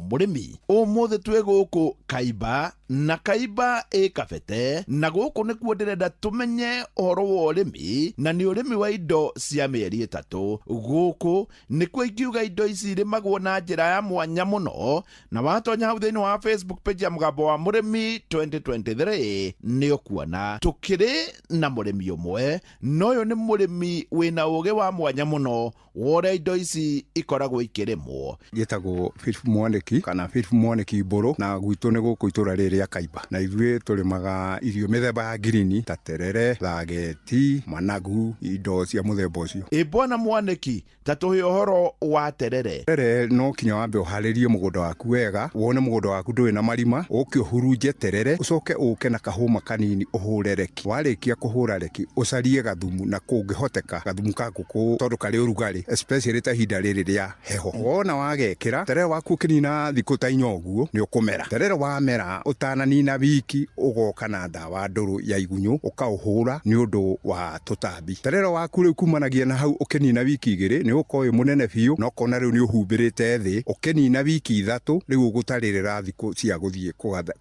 Mũrĩmi ũmũthĩ twĩ gũkũ Kaiba, na Kaiba ĩ Kabete, na gũkũ nĩkuo ndĩrenda tũmenye ũhoro wa ũrĩmi, na nĩ ũrĩmi wa indo cia mĩeri 3. Gũkũ nĩkuo ingiuga indo ici irĩmagwo na njĩra ya mwanya mũno, na watonya hau thĩinĩ wa Facebook page ya mũgambo wa mũrĩmi 2023 nĩ ũkuona tũkĩrĩ na mũrĩmi ũmwe, na ũyũ nĩ mũrĩmi wĩna ũgĩ wa mwanya mũno wa ũrĩa indo ici ikoragwo ikĩrĩmwo.
Njĩtagwo Philip Mwaniki kana Philip Mwaniki Mbũrũ, na gwitũ nĩ gũkũ itũra rĩrĩ rĩa Kaiba, na ithuĩ tũrĩmaga irio mĩthemba ya ngirini ta terere, thageti, managu, indo cia mũthemba ũcio.
Ĩ bwana Mwaniki, ta tũhe ũhoro wa terere.
Terere no kinya wambe ũharĩrie mũgũnda waku wega, wone mũgũnda waku ndũrĩ na marima, ũke ũhurunje terere, ũcoke ũke na kahũma kanini ũhũre reki. Warĩkia kũhũra reki, ũcarie gathumu, na kũngĩhoteka gathumu ka ngũkũ tondũ karĩ ũrugarĩ, especially ta ihinda rĩrĩ rĩa heho. Wona wagekĩra terere waku ũkĩnina thikũ ta 4 ũguo nĩ ũkũmera. Terere wamera ũtananina wiki ũgoka na ndawa ndũrũ ya igunyũ ũkaũhũra nĩ ũndũ wa tũtambi. Terere waku rĩu kumanagia na hau ũkĩnina wiki 2 nĩ ũkorwo wĩ mũnene biũ, na ũkona rĩu nĩ ũhumbĩrĩte thĩ. Ũkĩnina wiki 3 rĩu ũgũtarĩrĩra thikũ cia gũthiĩ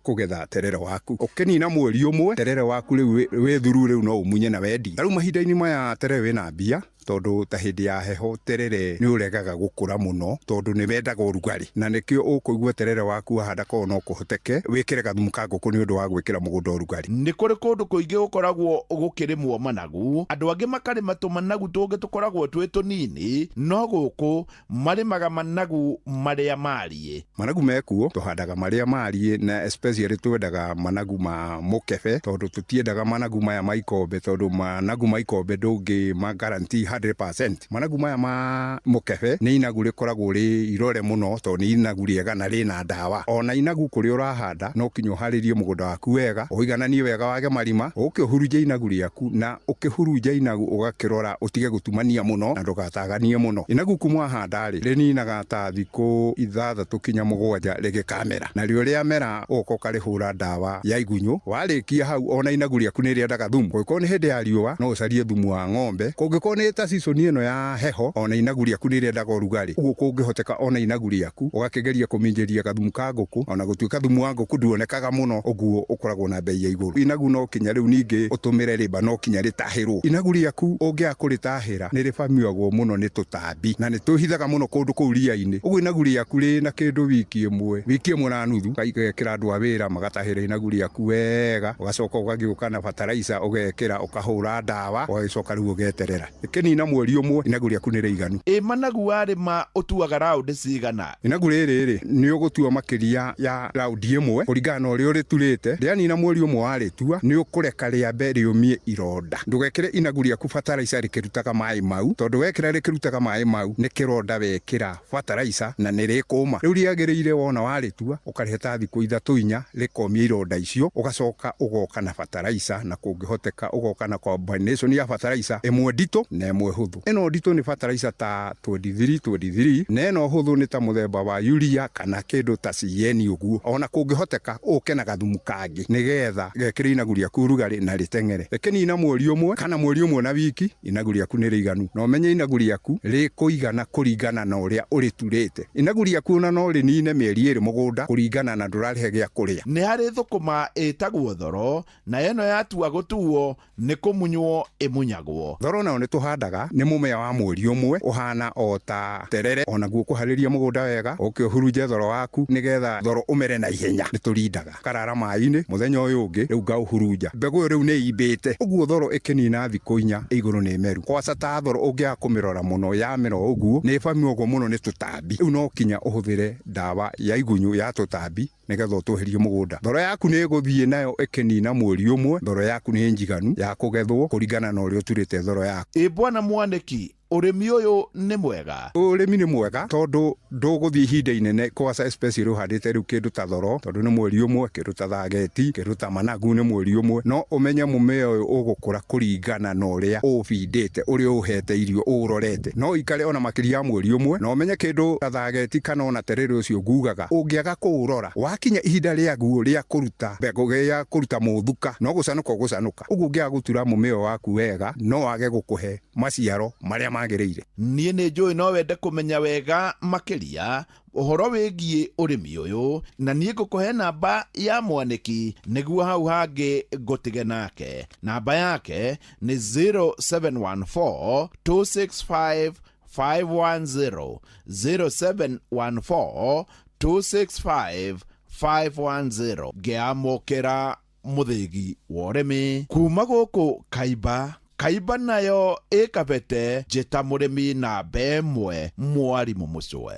kũgetha terere waku. Ũkĩnina mweri ũmwe terere waku rĩu wĩ thuru, rĩu no ũmunye na wendi. Rĩu mahinda-inĩ maya terere wĩna mbia, tondũ ta hĩndĩ ya heho terere nĩ ũregaga gũkũra mũno tondũ nĩ wendaga ũrugarĩ, na nĩkĩo ũkũigua terere waku wahanda korwo no kũhoteke wĩkĩre gathumu ka ngũkũ nĩ ũndũ wa gwĩkĩra mũgũnda ũrugarĩ.
Nĩ kũrĩ kũndũ kũingĩ gũkoragwo gũkĩrĩmwo managu, andũ angĩ makarĩma tũmanagu tũngĩ tũkoragwo twĩ tũnini, no gũkũ marĩmaga managu marĩa mariĩ.
Managu mekuo tũhandaga marĩa mariĩ, na especially twendaga managu ma mũkebe tondũ tũtiendaga managu maya ma ikombe, tondũ managu ma ikombe ndũngĩ ma guarantee 100%. Managu maya ma mũkebe nĩ inagu rĩkoragwo rĩ irore mũno tondũ nĩ inagu rĩega na rĩna ndawa. Ona inagu kũrĩa ũrahanda no kinya ũharĩrie mũgũnda waku wega, ũigananie wega wage marima, ũke ũhurunje inagu rĩaku, na ũkĩhurunja inagu ũgakĩrora ũtige gũtumania mũno na ndũgataganie mũno. Inagu kuma wahanda rĩ, rĩninaga ta thikũ 6 kinya 7 rĩgĩkamera, na rĩo rĩamera ũgoka ũkarĩhũra ndawa ya igunyũ. Warĩkia hau ona inagu rĩaku nĩ rĩendaga thumu. Kũngĩkorwo nĩ hĩndĩ ya riũa no ũcarie thumu wa ng'ombe, kũngĩkorwo nĩ ta season ĩno ya heho ona inagu rĩaku nĩ rĩendaga ũrugarĩ, ũguo kũngĩhoteka ona inagu rĩaku ũgakĩgeria kũminjĩria gathumu ka ngũkũ, ona gũtuĩka thumu wa ngũkũ nduonekaga mũno, ũguo ũkoragwo na bei ya igũrũ. Inagu no kinya rĩu ningĩ ũtũmĩre rĩmba, no kinya rĩtahĩrwo. Inagu rĩaku ũngĩaga kũrĩtahĩra nĩ rĩbamiagwo mũno nĩ tũtambi, na nĩ twĩhithaga mũno kũndũ kũu ria-inĩ. Ũguo inagu rĩaku rĩna kĩndũ wiki ĩmwe na nuthu, ũgekĩra andũ a wĩra magatahĩra inagu rĩaku wega, ũgacoka ũgagĩũka na fertilizer ũgekĩra, ũkahũra ndawa, ũgagĩcoka rĩu ũgeterera. Rĩanina mweri ũmwe, inagu rĩaku nĩ rĩiganu.
Ĩ managu warĩma ũtuaga raũndi cigana?
Inagu rĩrĩ rĩ, nĩ ũgũtua makĩria ya raundi ĩmwe kũringana na ũrĩa ũrĩturĩte. Rĩanina mweri ũmwe warĩtua, nĩ ũkũreka rĩambe rĩũmie ironda. Ndũgekĩre inagu rĩaku bataraica rĩkĩrutaga maĩ mau, tondũ wekĩra rĩkĩrutaga maĩ mau nĩ kĩronda wekĩra bataraica na nĩ rĩkũma. Rĩu rĩagĩrĩire wona warĩtua, ũkarĩhe ta thikũ ithatũ inya, rĩkomia ironda icio, ũgacoka ũgoka na bataraica, na kũngĩhoteka ũgoka na combination ya bataraica ĩmwe nditũ na ĩmwe hũthũ. Ĩno nditũ nĩ bataraica ta 23 23, na ĩno hũthũ nĩ ta mũthemba wa urea kana kĩndũ ta CN ũguo. Ona kũngĩhoteka ũke na gathumu kangĩ nĩgetha gekĩre inagu rĩaku ũrugarĩ na rĩteng'ere. Rĩkĩnina mweri ũmwe kana mweri ũmwe na wiki, inagu rĩaku nĩ rĩiganu. Na ũmenye inagu rĩaku rĩkũigana kũringana na ũrĩa ũrĩturĩte. Inagu rĩaku ona no rĩnine mĩeri ĩrĩ mũgũnda kũringana na ndũrarĩhe gĩa kũrĩa.
Nĩ harĩ thũkũma ĩtagwo thoro, na ĩno yatua gũtuo nĩ kũmunywo ĩmunyagwo.
Thoro nayo nĩ tũhandaga, nĩ mũmea wa mweri ũmwe, ũhana o ta terere, onaguo kũharĩria mũgũnda wega, ũke ũhurunje thoro waku nĩgetha thoro ũmere na ihenya. Nĩ tũrindaga karara maĩ-inĩ mũthenya ũyũ ũngĩ, rĩu ngaũhurunja. Mbegũ ĩyo rĩu nĩ ĩimbĩte, ũguo thoro ĩkĩnina thikũ inya igũrũ nĩ meru. Kwaca ta thoro ũngĩaga kũmĩrora mũno yamera ũguo, nĩ ĩbamiagwo mũno nĩ tũtambi. Rĩu no kinya ũhũthĩre ndawa ya igunyũ ya tũtambi nĩgetha ũtweherie mũgũnda. Thoro yaku nĩ ĩgũthiĩ nayo ĩkĩnina mweri ũmwe, thoro yaku nĩ njiganu ya kũgethwo kũringana na ũrĩa ũturĩte thoro yaku.
Ĩ bwana Mwanĩki, ũrĩmi ũyũ nĩ mwega?
Ũrĩmi nĩ mwega tondũ ndũgũthiĩ ihinda inene kwaca, especially ũhandĩte rĩu kĩndũ ta thoro, tondũ nĩ mweri ũmwe, kĩndũ ta thageti, kĩndũ ta managu nĩ mweri ũmwe. No ũmenye mũmea ũyũ ũgũkũra kũringana na ũrĩa ũũbindĩte, ũrĩa ũũhete irio, ũũrorete. No ũikare ona makĩria ya mweri ũmwe, na ũmenye kĩndũ ta thageti kana ona terere ũcio ngugaga, ũngĩaga kũũrora, wakinya ihinda rĩaguo rĩa kũruta mbegũ, rĩa kũruta mũthuka, no gũcanũka ũgũcanũka. Ũguo ũngĩaga gũtura mũmea waku wega, no wage gũkũhe maciaro marĩa magĩrĩire.
Niĩ nĩ njũĩ no wende kũmenya wega makĩria ũhoro wĩgiĩ ũrĩmi ũyũ, na niĩ ngũkũhe namba ya Mwanĩki nĩguo hau hangĩ ngũtige nake. Namba yake nĩ 0714 265 510, 0714 265 510. Ngĩamũkĩra mũthĩgi wa ũrĩmi kuma gũkũ Kaiba. Kaiba nayo ĩkabete njĩta mũrĩmi namba ĩmwe mwarimũ mũcwe.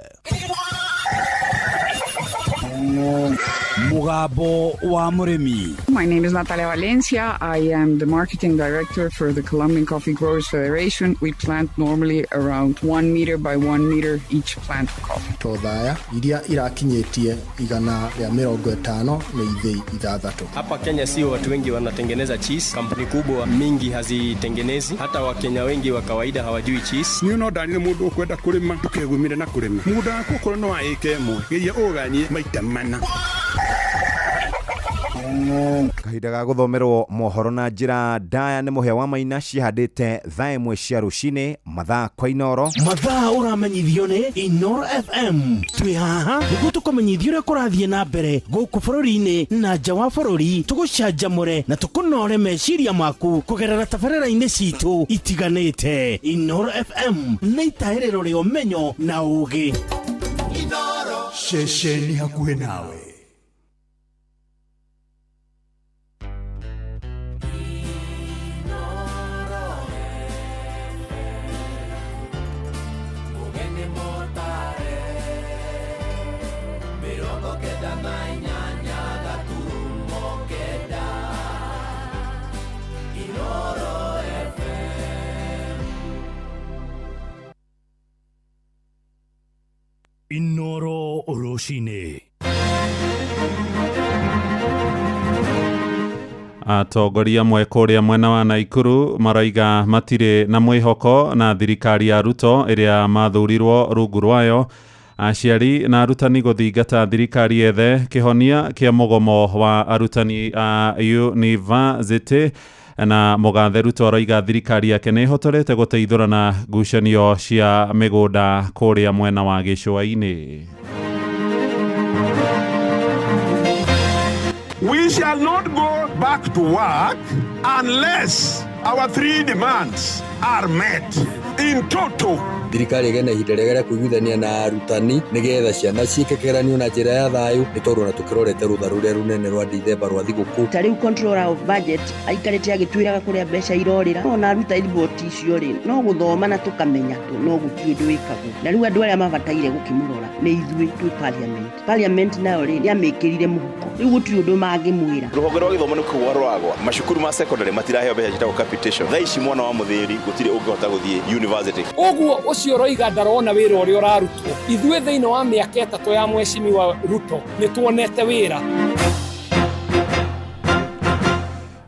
Mugambo wa mũrĩmi.
My name is Natalia Valencia. I am the marketing director for the Colombian Coffee Growers Federation. We plant normally around 1 meter by 1 meter each plant of coffee.
Tothaya iria irakinyĩtie 150 nĩ ithĩi ithathatũ.
Hapa Kenya sio watu wengi wanatengeneza cheese. Kampuni kubwa mingi hazitengenezi. Hata Wakenya wengi wa kawaida hawajui cheese.
Niĩ no ndarire mũndũ ũkwenda kũrĩma ndũkegumire na kũrĩma. Mũgũnda waku okorwo nĩ wa ĩka ĩmwe, geria ũganie maita mana.
Kahinda ga gũthomerwo mohoro na njĩra ndaya nĩ mũhĩa wa maina cihandĩte thaa ĩmwe cia rũcinĩ mathaa kwa Inoro.
Mathaa ũramenyithio nĩ Inoro FM. Twĩ haha nĩguo tũkũmenyithie ũrĩa kũrathiĩ na mbere gũkũ bũrũri-inĩ na nja wa bũrũri, tũgũcanjamũre na tũkũnore meciria maku kũgerera tabarĩra-inĩ citũ itiganĩte. Inoro FM nĩ itahĩrĩro rĩa ũmenyo na ũũgĩ.
Ceceni hakuhĩ nawe. Inoro rũcinĩ.
Atongoria amwe kũrĩa mwena wa Naikuru maraiga matirĩ na mwĩhoko na thirikari ya Ruto ĩrĩa mathurirwo rungu rwayo. Aciari na arutani gũthingata thirikari yethe kĩhonia kĩa mũgomo wa arutani a university, na mũgathe Ruto aroiga thirikari yake nĩ ĩhotorete gũteithũrana ngucanio cia mĩgũnda kũrĩa mwena wa gĩcũa-inĩ.
We shall not go back to work unless our three demands are met. In total,
Thirikari ĩgĩe na ihinda rĩega rĩa kũiguithania na arutani nĩgetha ciana ciĩke kĩgeranio na njĩra ya thayũ, nĩ tondũ ona tũkĩrorete rũtha rũrĩa rũnene rwa Dithemba rwa thigũkũ.
Ta rĩu controller of budget aikarĩte agĩtwĩraga kũrĩa mbeca irorĩra, ona aruta riboti icio rĩ, no gũthoma na tũkamenya tu, no gũtirĩ ũndũ wĩkagwo. Na rĩu andũ arĩa mabataire gũkĩmũrora nĩ ithuĩ twĩ parliament. Parliament nayo rĩ, nĩamĩkĩrire mũhuko, rĩu gũtirĩ ũndũ mangĩmwĩra.
Rũhonge rwa gĩthomo nĩ kũgwa rũragwa, macukuru ma secondary matiraheo mbeca ciĩtagwo capitation. Thaa ici mwana wa mũthĩri gũtirĩ ũngĩhota gũthiĩ university.
Ũguo ũcio ũroiga ndarona wĩra ũrĩa ũrarutwo. Ithuĩ thĩinĩ wa mĩaka 3 ya Mheshimiwa Ruto nĩ tuonete wĩra.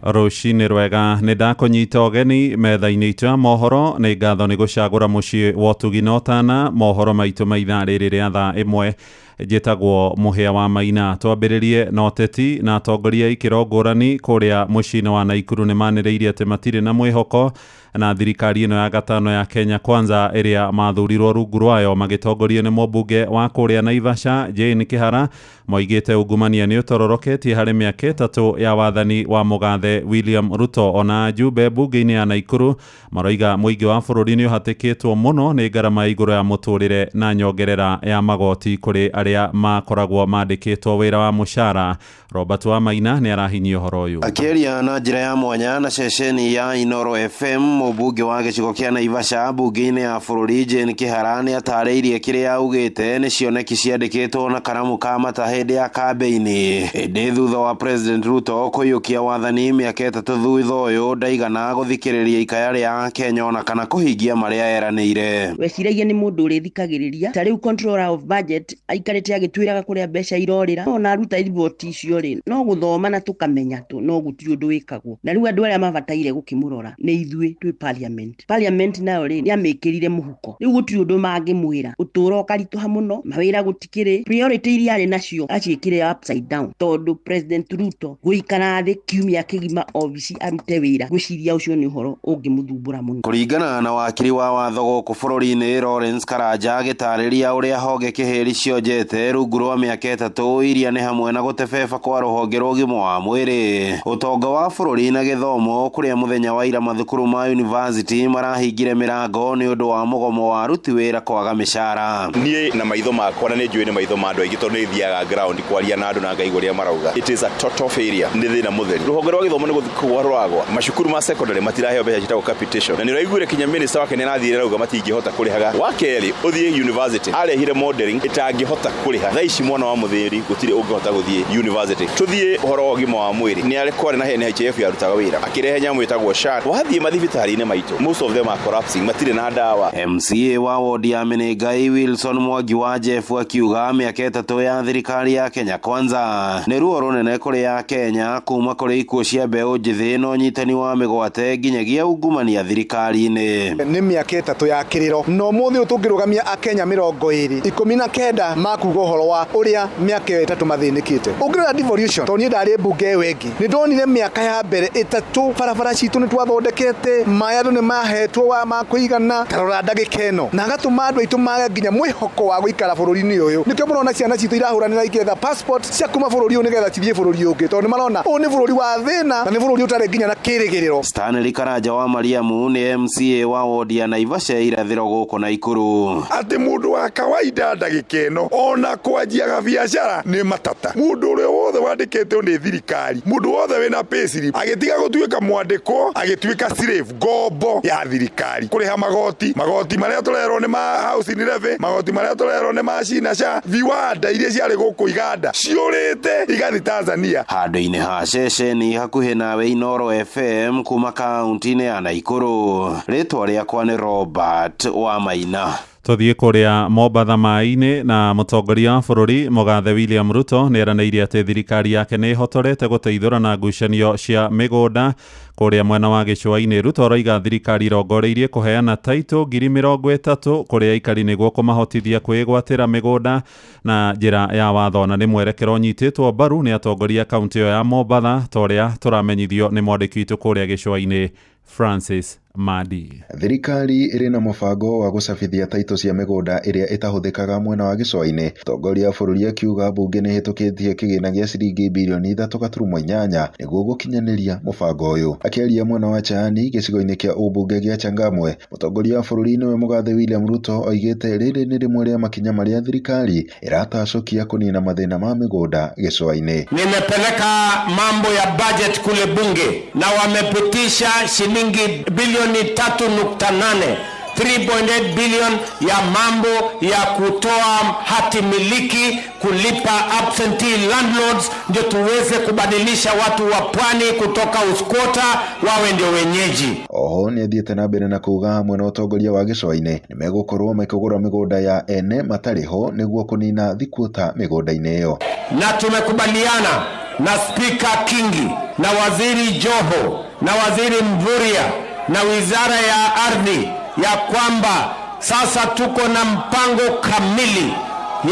Rũcinĩ rwega, nĩ ndakũnyita ũgeni metha-inĩ itũ ya mohoro. Nĩ ngatho nĩ gũcagũra mũciĩ wa ũtugi na ũtana. Mohoro maitũ ma ithaa rĩrĩ rĩa thaa 1. Njĩtagwo Mũhĩa wa Maina. Twambĩrĩrie na ũteti na atongoria ikĩro ngũrani kũrĩa mũciĩ-inĩ wa Naikuru nĩ manĩrĩirie atĩ matirĩ na mwĩhoko na thirikari ĩno ya gatano ya Kenya Kwanza ĩrĩa mathurirwo rungu rwayo magĩtongorio nĩ mũmbunge wa kũrĩa Naivasha Jane Kihara. Moigĩte ungumania nĩ ũtororoketie harĩ mĩaka 3 ya wathani wa mũgathe William Ruto. Ona njumbe mbunge-inĩ ya Naikuru maroiga mũingĩ wa bũrũri nĩ ũhatĩkĩtwo mũno nĩ ngarama ya igũrũ ya mũtũrĩre na nyongerera ya magoti kũrĩ arĩa makoragwo mandĩkĩtwo wĩra wa mũcara. Robert Wamaina nĩ arahinyia ũhoro ũyũ.
Akĩaria na njĩra ya mwanya na ceceni ya Inoro FM, mũmbunge wa gĩcigo kĩa Naivasha mbunge-inĩ ya bũrũri Jane Kihara nĩ atarĩirie kĩrĩa augĩte nĩ cioneki ciandĩkĩtwo na karamu ka mata hĩndĩ ya kambĩini. Ĩndĩ thutha wa President Ruto kũiyũkia wathani mĩaka 3 thutha ũyũ, ndaigana gũthikĩrĩria ikaya rĩa Kenya ona kana kũhingia marĩa eranĩire.
Weciragia nĩ mũndũ ũrĩthikagĩrĩria. Ta rĩu controller of budget aikarĩte agĩtwĩraga kũrĩa mbeca irorĩra, ona aruta riboti icio rĩ, no gũthoma na tũkamenya tu, no gũtirĩ ũndũ wĩkagwo. Na rĩu andũ arĩa mabataire gũkĩmũrora nĩ ithuĩ twĩ parliament. Parliament nayo rĩ, nĩamĩkĩrire mũhuko, rĩu gũtirĩ ũndũ mangĩmwĩra. Ũtũũro ũkaritũha mũno, mawĩra gũtikĩrĩ, priority iria arĩ nacio aciĩkĩre upside down, tondũ President Ruto gũikara thĩ kiumia kĩgima obici arute wĩra, ngwĩciria ũcio nĩ ũhoro ũngĩmũthumbũra mũno.
Kũringana na wakiri wa watho gũkũ bũrũri-inĩ Lawrence Karanja agĩtarĩria ũrĩa honge kĩhĩri cionjete rungu rwa mĩaka 3 iria nĩ hamwe na gũtebeba kwa rũhonge rwa ũgima wa mwĩrĩ, ũtonga wa bũrũri na gĩthomo, kũrĩa mũthenya wa ira mathukuru ma university marahingire mĩrango nĩ ũndũ wa mũgomo wa aruti wĩra kwaga mĩcara.
Niĩ na maitho makwa, na nĩ njũĩ nĩ maitho ma andũ aingĩ tondũ nĩ thiaga ground kwaria na andũ na ngaigua ũrĩa marauga. It is a total failure, nĩ thĩna mũtheri. Rũhonge rwa gĩthomo nĩ kũgwa rũragwa, macukuru ma secondary matiraheo mbeca ciĩtagwo capitation, na nĩ ũraiguire kinya minister wake nĩ arathire arauga matingĩhota kũrĩhaga. Wa kerĩ, ũthiĩ university arehire modeling ĩtangĩhota kũrĩha. Thaa ici mwana wa mũthĩri gũtirĩ ũngĩhota gũthiĩ university. Tũthiĩ ũhoro wa ũgima wa mwĩrĩ, nĩ arĩ kwarĩ na NHIF yarutaga wĩra, akĩrehe nyamũ ĩtagwo SHA. Wathiĩ mathibitarĩ-inĩ maitũ, most of them are collapsing, matirĩ na ndawa.
MCA wa wodi ya Menengai Wilson Mwangi wa Jeff akiuga mĩaka 3 ya thirikari ya Kenya Kwanza nĩ ruo rũnene kũrĩ ya Kenya, kuma kũrĩ ikuũ cia mbeũ njĩthĩ na ũnyitani wa mĩgwate nginyagia ungumania thirikari-inĩ.
Nĩ mĩaka 3 ya kĩrĩro, na ũmũthĩ ũyũ tũngĩrũgamia akenya 20 19 makuga ũhoro wa ũrĩa mĩaka ĩyo 3 mathĩnĩkĩte. Ũngĩrora devolution, tondũ niĩ ndarĩ mbunge ĩyo ĩngĩ, nĩ ndonire mĩaka ya mbere 3 barabara citũ nĩ twathondekete, maĩ andũ nĩ mahetwo wa ma kũigana. Tarora ndagĩka ĩno, na agatũma andũ aitũ mage nginya mwĩhoko wa gũikara bũrũri-inĩ ũyũ. Nĩkĩo mũrona ciana citũ irahũranĩra ikĩetha passport cia kuma bũrũri ũyũ nĩgetha cithiĩ bũrũri ũngĩ, tondũ nĩ marona ũyũ nĩ bũrũri wa thĩna na nĩ bũrũri ũtarĩ nginya na kĩrĩgĩrĩro.
Stanley Karanja wa Mariamu nĩ MCA wa wodi ya Naivasha irathĩro gũkũ Naikuru.
Atĩ mũndũ wa kawaida ndagĩka ĩno ona kwanjiaga biacara nĩ matata. Mũndũ ũrĩa wothe wandĩkĩtwo nĩ thirikari, mũndũ wothe wĩna payslip agĩtiga gũtuĩka mwandĩkwo, agĩtuĩka slave, ngombo ya thirikari, kũrĩha magoti, magoti marĩa tũrerwo nĩ ma housing levy, magoti marĩa tũrerwo nĩ ma SHA na SHA, viwanda iria ciarĩ gũkũ Iganda ciũrĩte igathiĩ Tanzania.
Handũ-inĩ ha ceceni hakuhĩ nawe Inoro FM kuma kaunti-inĩ ya Naikuru, rĩtwa rĩakwa nĩ Robert wa Maina.
Tũthiĩ kũrĩa Mombatha maĩ-inĩ na mũtongoria wa bũrũri mũgathe William Ruto nĩ eranĩire atĩ thirikari yake nĩ ĩhotorete gũteithũrana ngucanio cia mĩgũnda kũrĩa mwena wa gĩcũa-inĩ. Ruto aroiga thirikari ĩrongoreirie kũheana taitũ 30,000 kũrĩ aikari nĩguo kũmahotithia kwĩgwatĩra mĩgũnda na njĩra ya watho, na nĩ mwerekero ũnyitĩtwo mbaru nĩ atongoria kaunti ĩyo ya Mombatha ta ũrĩa tũramenyithio nĩ mwandĩki witũ kũrĩa gĩcũa-inĩ Francis Madi.
Thirikari ĩrĩ na mũbango wa gũcabithia taitũ cia mĩgũnda ĩrĩa ĩtahũthĩkaga mwena wa gĩcũa-inĩ. Mũtongoria wa bũrũri akiuga mbunge nĩĩhĩtũkĩtie kĩgĩna gĩa ciringi birioni 3.8 nĩguo gũkinyanĩria mũbango ũyũ. Akĩaria mwena wa Chaani gĩcigo-inĩ kĩa ũmbunge gĩa Changamwe, mũtongoria wa bũrũri nĩwe mũgathe William Ruto oigĩte rĩrĩ nĩ rĩmwe rĩa makinya marĩa thirikari ĩratacũkia kũnina mathĩna ma mĩgũnda gĩcũa-inĩ.
Nimepeleka mambo ya budget kule bunge na wamepitisha shilingi bilioni 3.8 3.8 billion ya mambo ya kutoa hati miliki, kulipa absentee landlords, ndio tuweze kubadilisha watu wa pwani kutoka usquatter wawe ndio wenyeji.
Oho nĩathiĩte na mbere na kuuga hamwe na ũtongoria wa gĩcũa-inĩ nĩmegũkorwo makĩgũra mĩgũnda ya ene matarĩ ho nĩguo kũnina thikuota mĩgũnda-inĩ ĩyo.
Na tumekubaliana na Spika Kingi na Waziri Joho na Waziri Mvurya na Wizara ya Ardhi ya kwamba sasa tuko na mpango kamili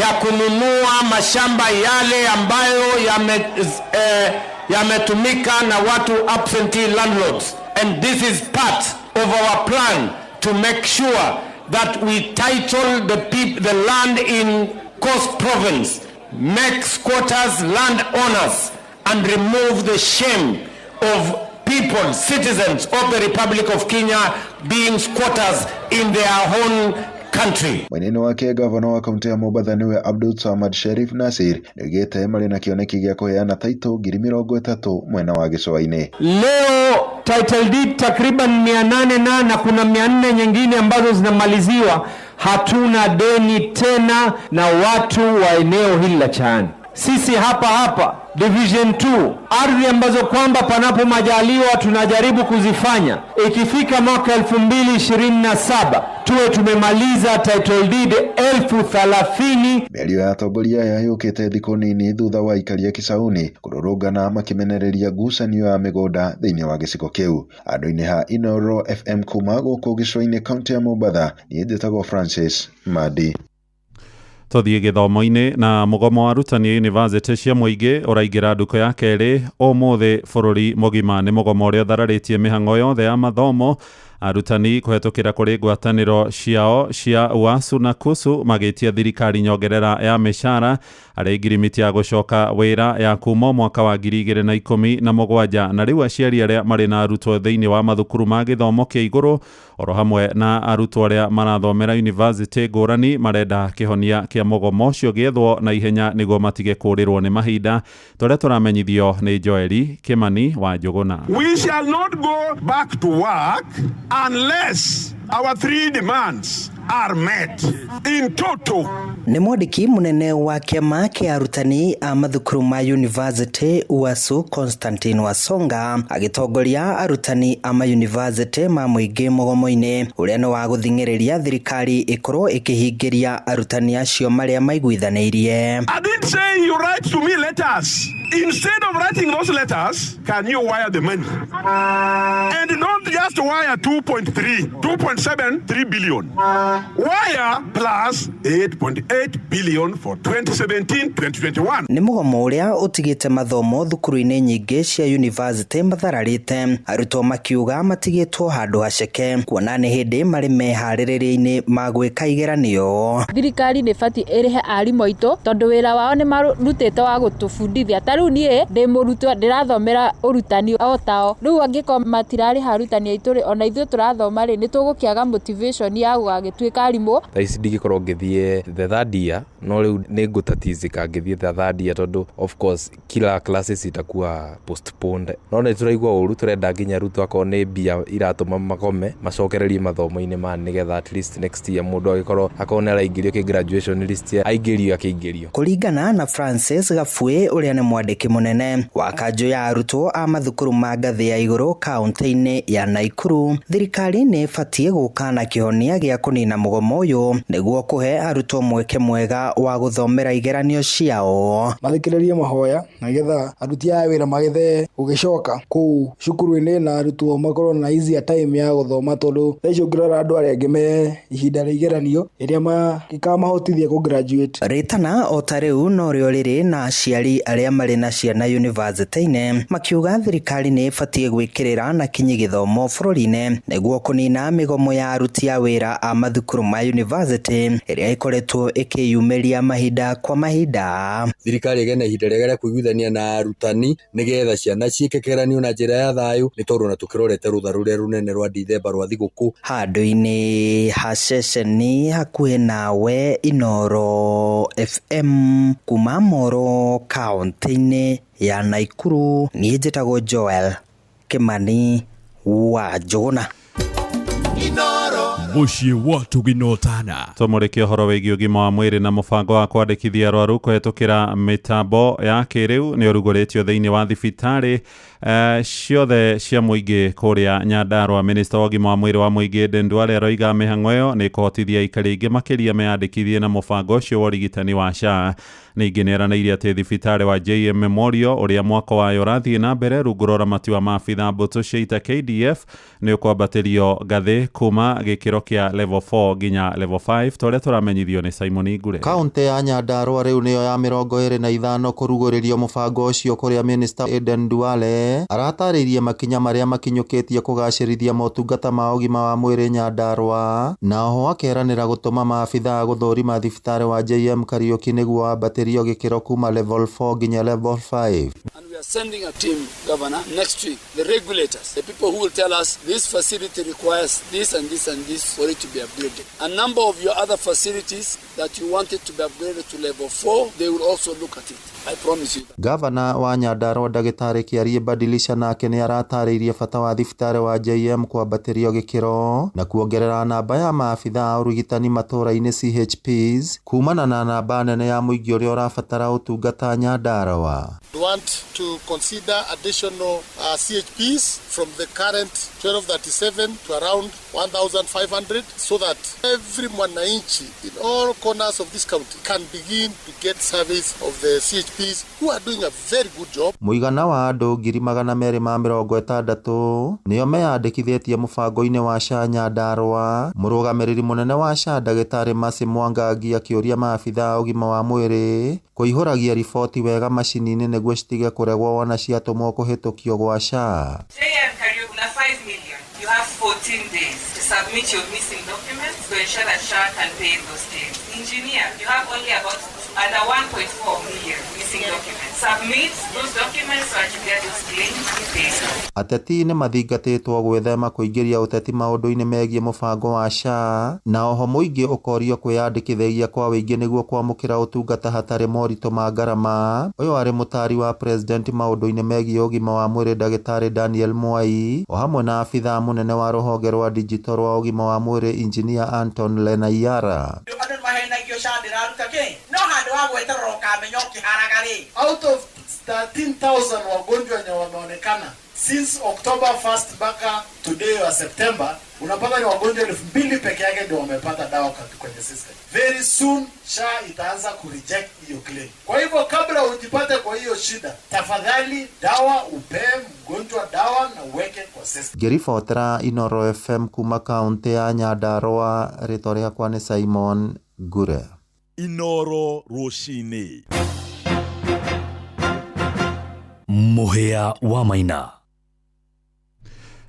ya kununua mashamba yale ambayo yametumika na watu absentee landlords, and this is part of our plan to make sure that we title the land in Coast Province, make squatters land owners, and remove the shame of people, citizens of the Republic of Kenya being squatters in their own country.
Mwena-inĩ wake gavana wa kaunti ya Mombatha nĩwe Abdul Samad Sherif Nasir nĩoigĩte marĩ na kĩoneki gĩa kũheana taitũ 30,000 mwena wa gĩcũa-inĩ.
Leo title deed takriban mia nane na kuna mia nne nyingine ambazo zinamaliziwa. Hatuna deni tena na watu wa eneo hili la Chaani. Sisi hapa hapa Division 2, ardhi ambazo kwamba panapo majaliwa tunajaribu kuzifanya, ikifika mwaka elfu mbili ishirini na saba tuwe tumemaliza title deed 30,000.
Mĩario ya atongoria aya yũkĩte thikũ nini thutha wa aikaria Kisauni kũrũrũngana makĩmenereria ngucanio ya mĩgũnda thĩinĩ wa gĩcigo kĩu. Andũ-inĩ ha Inooro FM kuma gũkũ gĩcũa-inĩ kaunti ya Mombatha, niĩ njĩtagwo Francis Madi.
Tũthiĩ gĩthomo-inĩ na mũgomo wa arutani a university cia mũingĩ ũraingĩra ndukũ ya kerĩ ũmũthĩ bũrũri mũgima. Nĩ mũgomo ũrĩa ũthararĩtie mĩhang'o yothe ya mathomo. Arutani kũhetũkĩra kũrĩ ngwatanĩro ciao cia UASU na KUSU magĩtia thirikari nyongerera ya mĩcara arĩa ngirimiti ya gũcoka wĩra ya kuma mwaka wa ngiri igĩrĩ na ikũmi na mũgwanja. Na rĩu aciari arĩa marĩ na arutwo thĩinĩ wa mathukuru ma gĩthomo kĩa igũrũ oro hamwe na arutwo arĩa marathomera university ngũrani marenda kĩhonia kĩa mũgomo ũcio gĩethwo na ihenya nĩguo matige kũrĩrwo nĩ mahinda. Tũrĩa tũramenyithio nĩ Joeli Kimani wa Njũgũna.
We shall not go back to work unless our three demands are met in total.
Nĩ mwandĩki mũnene wa kĩama kĩa arutani a mathukuru ma university UASU Constantine Wasonga agĩtongoria arutani a ma university ma mũingĩ mũgomo-inĩ ũrĩa nĩ wa gũthing'ĩrĩria thirikari ĩkorwo ĩkĩhingĩria arutani acio marĩa maiguithanĩirie.
I didn't say you write to me letters. Instead of writing those letters, can you wire the money? And don't just wire 2.3, 2.73 billion. Wire plus 8.8 billion for 2017-2021.
Nĩ mũgomo ũrĩa ũtigĩte mathomo thukuru-inĩ nyingĩ cia university mathararĩte, arutwo makiuga matigĩtwo handũ haceke kuona nĩ hĩndĩ marĩ meharĩrĩria-inĩ ma gwĩka igeranio.
Thirikari nĩ ĩbatiĩ ĩrĩhe arimũ aitũ tondũ wĩra wao nĩ marutĩte wa gũtũbundithia. Ta rĩu niĩ ndĩ mũrutwo ndĩrathomera ũrutani o tao, rĩu angĩkorwo matirarĩha arutani aitũ rĩ, ona ithuĩ tũrathoma rĩ, nĩ tũgũkĩaga motivation ya gũgagĩtuĩka arimũ.
Thaa ici ndingĩkorwo ngĩthiĩ the third year, no rĩu nĩ ngũtatizika ngĩthiĩ the third year tondũ of course kila classes itakuwa postponed. No nĩ tũraigua ũru, tũrenda nginya arutwo akorwo nĩ mbia iratũma magome macokererie mathomo-inĩ ma nĩgetha at least next year mũndũ agĩkorwo akorwo nĩ araingĩrio kĩ graduation list aingĩrio akĩingĩrio.
Kũringana na Francis Gabue ũrĩa nĩ mwandĩki mũnene wa kanjũ ya arutwo a mathukuru ma ngathĩ ya igũrũ kaunti-inĩ ya Naikuru, thirikari nĩ ĩbatiĩ gũka na kĩhonia gĩa kũnina mũgomo ũyũ nĩguo kũhe arutwo mweke mwega wa gũthomera igeranio ciao.
Mathikĩrĩrie mahoya nĩgetha aruti aya wĩra magethe gũgĩcoka kũu cukuru-inĩ na arutwo makorwo na easier time ya gũthoma tondũ thaa ici ũngĩrora andũ arĩa angĩ me ihinda rĩa igeranio rĩrĩa ikamahotithia kũ graduate.
Rĩtana o ta rĩu norĩo rĩrĩ na aciari arĩa marĩ na ciana university-inĩ makiuga thirikari nĩ ĩbatiĩ gwĩkĩrĩra na kinyi gĩthomo gĩthomo bũrũri-inĩ nĩguo kũnina mĩgomo ya aruti a wĩra a mathukuru ma yunivasĩtĩ ĩrĩa ĩkoretwo ĩkĩyumĩria mahinda kwa mahinda.
Thirikari ĩgĩe na ihinda rĩega rĩa kũiguithania na arutani nĩgetha ciana ciĩke kĩgeranio na njĩra ya thayũ nĩ tondũ ona tũkĩrorete rũtha rũrĩa rũnene rwa Dithemba rwa thigũkũ.
Handũ-inĩ ha ceceni hakuhĩ nawe Inooro FM kuma Moro kaũntĩ-inĩ ya Naikuru, niĩ njĩtagwo Joel Kĩmani wa Njũgũna.
Mũciĩ wa Tũginotana.
Tũmũrĩke ũhoro wĩgiĩ ũgima wa mwĩrĩ na mũbango wa kwandĩkithia arwaru kũhetũkĩra mĩtambo ya kĩrĩu nĩ ũrugũrĩtio thĩinĩ wa thibitarĩ ciothe cia mũingĩ kũrĩa Nyandarua. Minista wa ũgima wa mwĩrĩ wa mũingĩ Aden Duale aroiga mĩhang'o ĩyo nĩ ĩkũhotithia aikari aingĩ makĩria meyandĩkithie na mũbango ũcio wa ũrigitani wa SHA. Ningĩ nĩ eranĩire atĩ thibitarĩ wa JM Memorial ũrĩa mwako wayo ũrathiĩ na mbere rungu rwa ũramati wa maabitha mbũtũ cia ita KDF nĩ ũkwambatĩrio ngathĩ kuma gĩkĩro kĩa level 4 nginya level 5 ta ũrĩa tũramenyithio nĩ Simon Ngure.
Kaunti ya Nyandarua rĩu nĩyo ya 25 kũrugũrĩrio mũbango ũcio kũrĩa Minista Aden Duale aratarĩirie makinya marĩa makinyũkĩtie kũgacĩrithia motungata ma ũgima wa mwĩrĩ Nyandarua na oho akeranĩra gũtũma maabitha a gũthũrima thibitarĩ wa JM Kariuki nĩguo wambatĩrio gĩkĩro kuma level 4 nginya level 5.
And we are sending a team, Governor, next week, the regulators, the people who will tell us this facility requires this and this and this for it to be upgraded. A number of your other facilities that you wanted to be upgraded to level 4, they will also look at it. I promise you that.
Gavana wa Nyandarua ndagĩtarĩ Kĩarie Badilisha nake nĩ aratarĩirie bata wa thibitarĩ wa JM kwambatĩrio gĩkĩro na kuongerera namba ya maabitha a ũrigitani matũũra-inĩ CHPs kumana na namba nene ya mũingĩ ũrĩa ũrabatara ũtungata Nyandarua.
We want to consider additional CHPs from the current 1237 to around 1,500 so that every mwananchi in all corners of this county can begin to get service of the CHPs who are doing a very good job.
Mũigana wa andũ 260,000 nĩo meyandĩkithĩtie mũbango-inĩ wa SHA Nyandarua. Mũrũgamĩrĩri mũnene wa SHA ndagĩtarĩ Mercy Mwangangi akĩũria maabitha a ũgima wa mwĩrĩ kũihũragia riboti wega macini-inĩ nĩguo citige kũregwo wona ciatũmwo kũhĩtũkio gwa SHA.
JM Kariuki, na 5 million. You have 14 days to submit your missing documents to ensure that SHA can pay those claims. Engineer, you have only about under 1.4 million missing documents. Submit those documents so that you get those claims paid.
Ateti nĩ mathingatĩtwo gwĩthema kũingĩria ũteti maũndũ-inĩ megiĩ mũbango wa SHA na oho mũingĩ ũkorio kwĩyandĩkithagia kwa wĩingĩ nĩguo kwamũkĩra ũtungata hatarĩ moritũ ma ngarama. Ũyũ arĩ mũtari wa president maũndũ-inĩ megiĩ ũgima wa mwĩrĩ ndagĩtarĩ Daniel Mwai o hamwe na abithaa mũnene wa rũhonge rwa digital rwa ũgima wa mwĩrĩ Engineer Anton Lenaiara.
Andũ nĩmahenagio SHA ndĩraruta kĩ no handũ wa gweterera ũkamenya ũkĩharaga rĩ.
Out of 13,000 wagonjwa wenye wameonekana since October 1st mpaka today wa September, unapata ni wagonjwa 2,000 peke yake ndio wamepata dawa kwenye system. Very soon SHA itaanza kureject hiyo claim. Kwa hivyo kabla ujipate kwa hiyo shida, tafadhali dawa upee mgonjwa dawa na uweke kwa system.
Ngĩribotera Inooro FM kuma kaunti ya Nyandarua, rĩtwa rĩakwa nĩ Simon Ngure.
Inooro rũcinĩ. Mũhĩa wa Maina.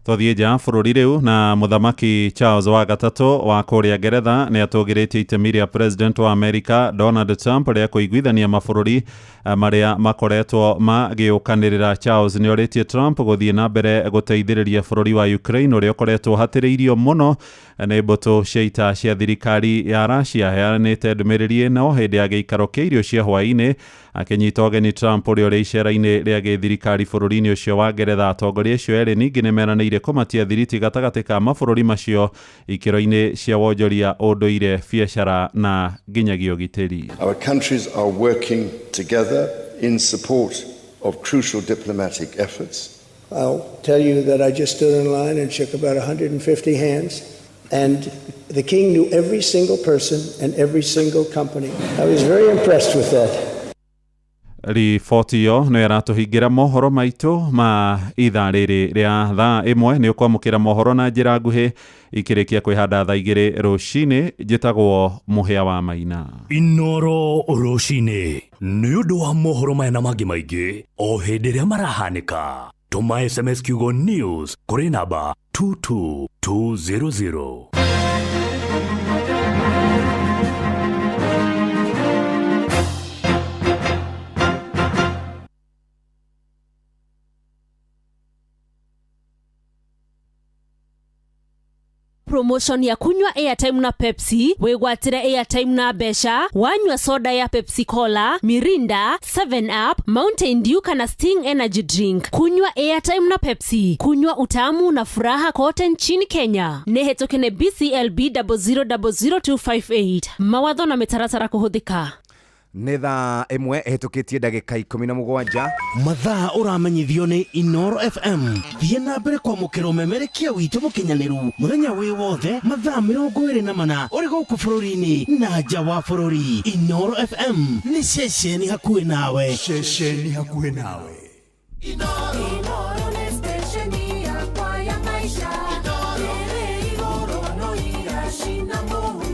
Twathiĩ nja bũrũri rĩu na mũthamaki Charles wa gatatũ wa kũrĩa Ngeretha nĩ atũgĩrĩtie itemi rĩa president wa America Donald Trump rĩa kũiguithania mabũrũri marĩa makoretwo magĩũkanĩrĩra. Charles nĩ orĩtie Trump gũthiĩ na mbere gũteithĩrĩria bũrũri wa Ukraine ũrĩa ũkoretwo ũhatĩrĩirio mũno nĩ mbũtũ cia ita cia thirikari ya Russia. Heanĩte ndũmĩrĩri ĩno hĩndĩ ya gĩikaro kĩa irio cia hwaĩ-inĩ akĩnyita ũgeni Trump ũrĩa ũrĩ icera-inĩ rĩa gĩthirikari bũrũri-inĩ ũcio wa Ngeretha. Atongoria acio erĩ ningĩ nĩ meranĩire kũmatia thiriti gatagatĩ ka mabũrũri macio ikĩro-inĩ cia wonjoria, ũndũire, biacara na nginyagia ũgitĩri.
Our countries are working together in support of crucial diplomatic efforts.
I'll tell you that I just stood in line and shook about 150 hands, and the king knew every single person and every single company. I was very impressed with that.
Riboti ĩyo nĩyo ĩratũhingĩra mohoro maitũ ma ithaa rĩrĩ rĩa thaa ĩmwe. Nĩ ũkwamũkĩra mohoro na njĩra nguhĩ ikĩrĩkia kwĩhanda thaa 2 rũcinĩ. Njĩtagwo Mũhĩa wa Maina.
Inooro rũcinĩ nĩ ũndũ wa mohoro maya na mangĩ maingĩ o hĩndĩ ĩrĩa marahanĩka. Tũma SMS kiugo news kũrĩ namba 22200.
Promotion ya kunywa airtime na Pepsi, wigwatire airtime na mbeca, wanywa soda ya Pepsi Cola, Mirinda, 7 Up, Mountain Dew kana Sting Energy Drink. Kunywa airtime na Pepsi, kunywa utamu na furaha kote nchini Kenya. Nĩhetũkĩne BCLB 0000258. Mawatho na mĩtaratara kũhũthĩka.
Nĩ thaa 1 ĩhĩtũkĩtie ndagĩka 17.
Mathaa ũramenyithio nĩ Inoro FM. Thiĩ na mbere kwamũkĩra ũmemerekia witũ mũkinyanĩru mũthenya wĩ wothe mathaa 24 ũrĩ gũkũ bũrũri-inĩ na nja wa bũrũri. Inoro FM nĩ ceceni hakuhĩ nawe.
Ceceni hakuhĩ nawe.
Inoro nĩ stesheni yakwa ya maisha. Ĩrĩ igũrũ no iracina mũhu.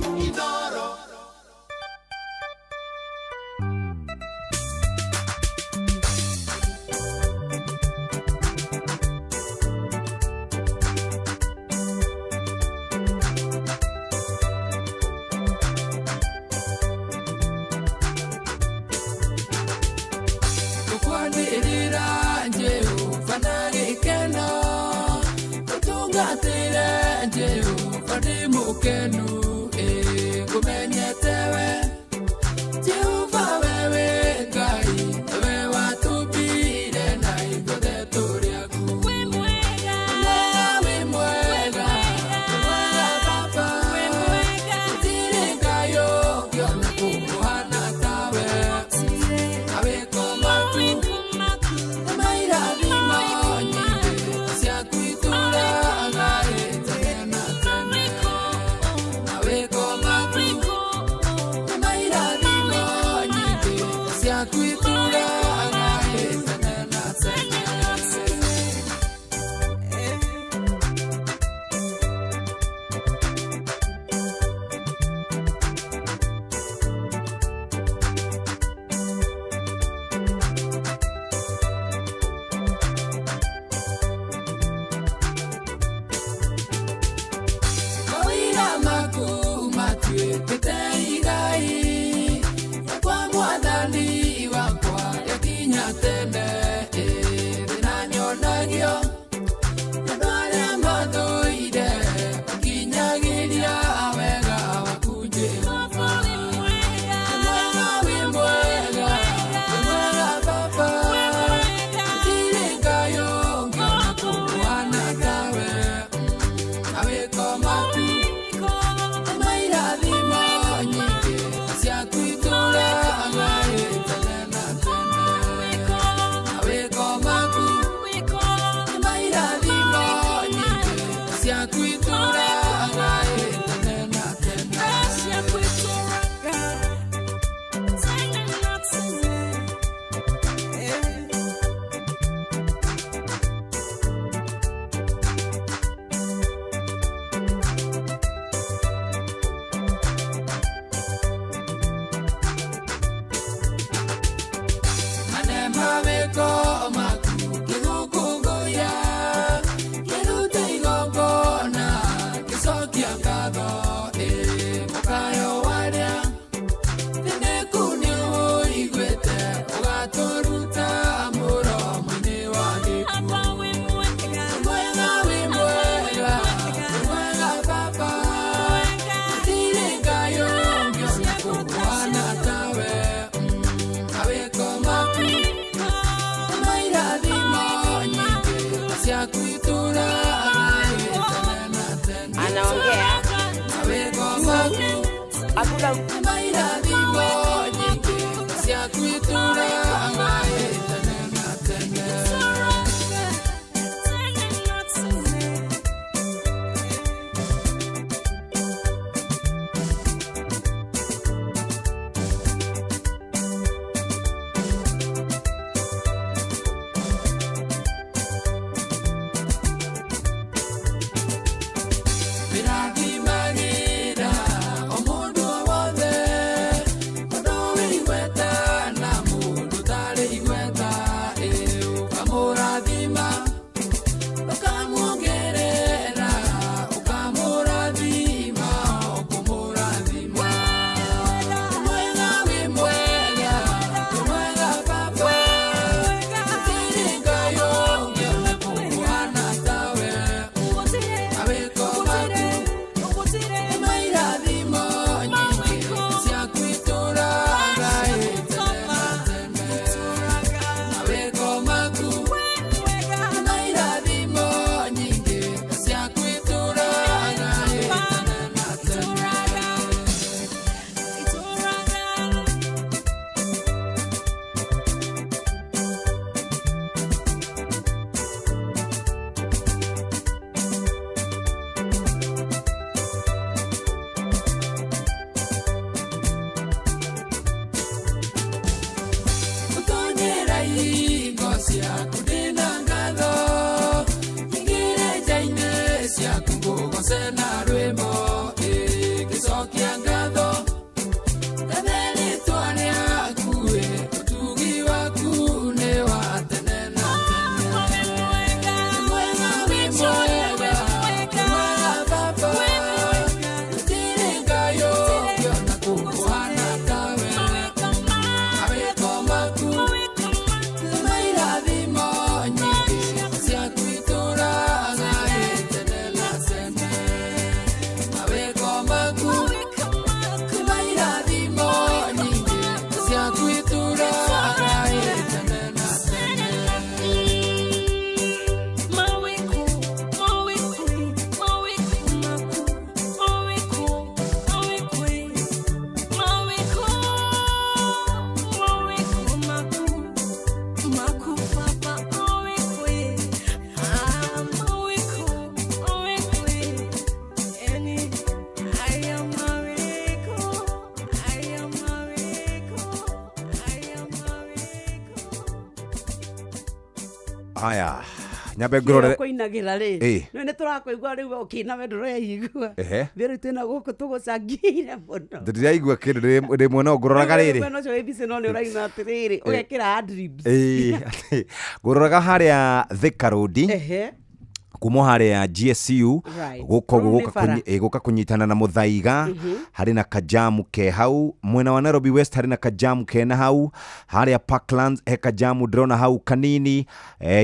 Mirathi magira, o mundu wothe.
Haya, nyambe ngũrore.
Kũinagĩra rĩ.
Ĩ.
Nĩ nĩ tũrakũigua rĩu we ũkĩina we ndũreigua.
Ehe.
Thĩ rĩu twĩna gũkũ tũgũcangĩire mũno.
Ndĩraigua kĩndũ ndĩ mwena ũyũ ngũroraga rĩrĩ.
Mwena ũcio wĩ mbica ĩno nĩ ũraina atĩrĩrĩ, ũgekĩra ad-libs.
Ĩĩ, ngũroraga harĩa Thika Road.
Ehe.
Kuma harĩa GSU
Right.
gũka ũguo
Rũu nĩ
gũka
bara.
gũka kũnyitana na Mũthaiga. Harĩ na kajamu ke hau mwena wa Nairobi West, harĩ na kajamu kena hau harĩa Parklands, he kajamu ndĩrona hau kanini.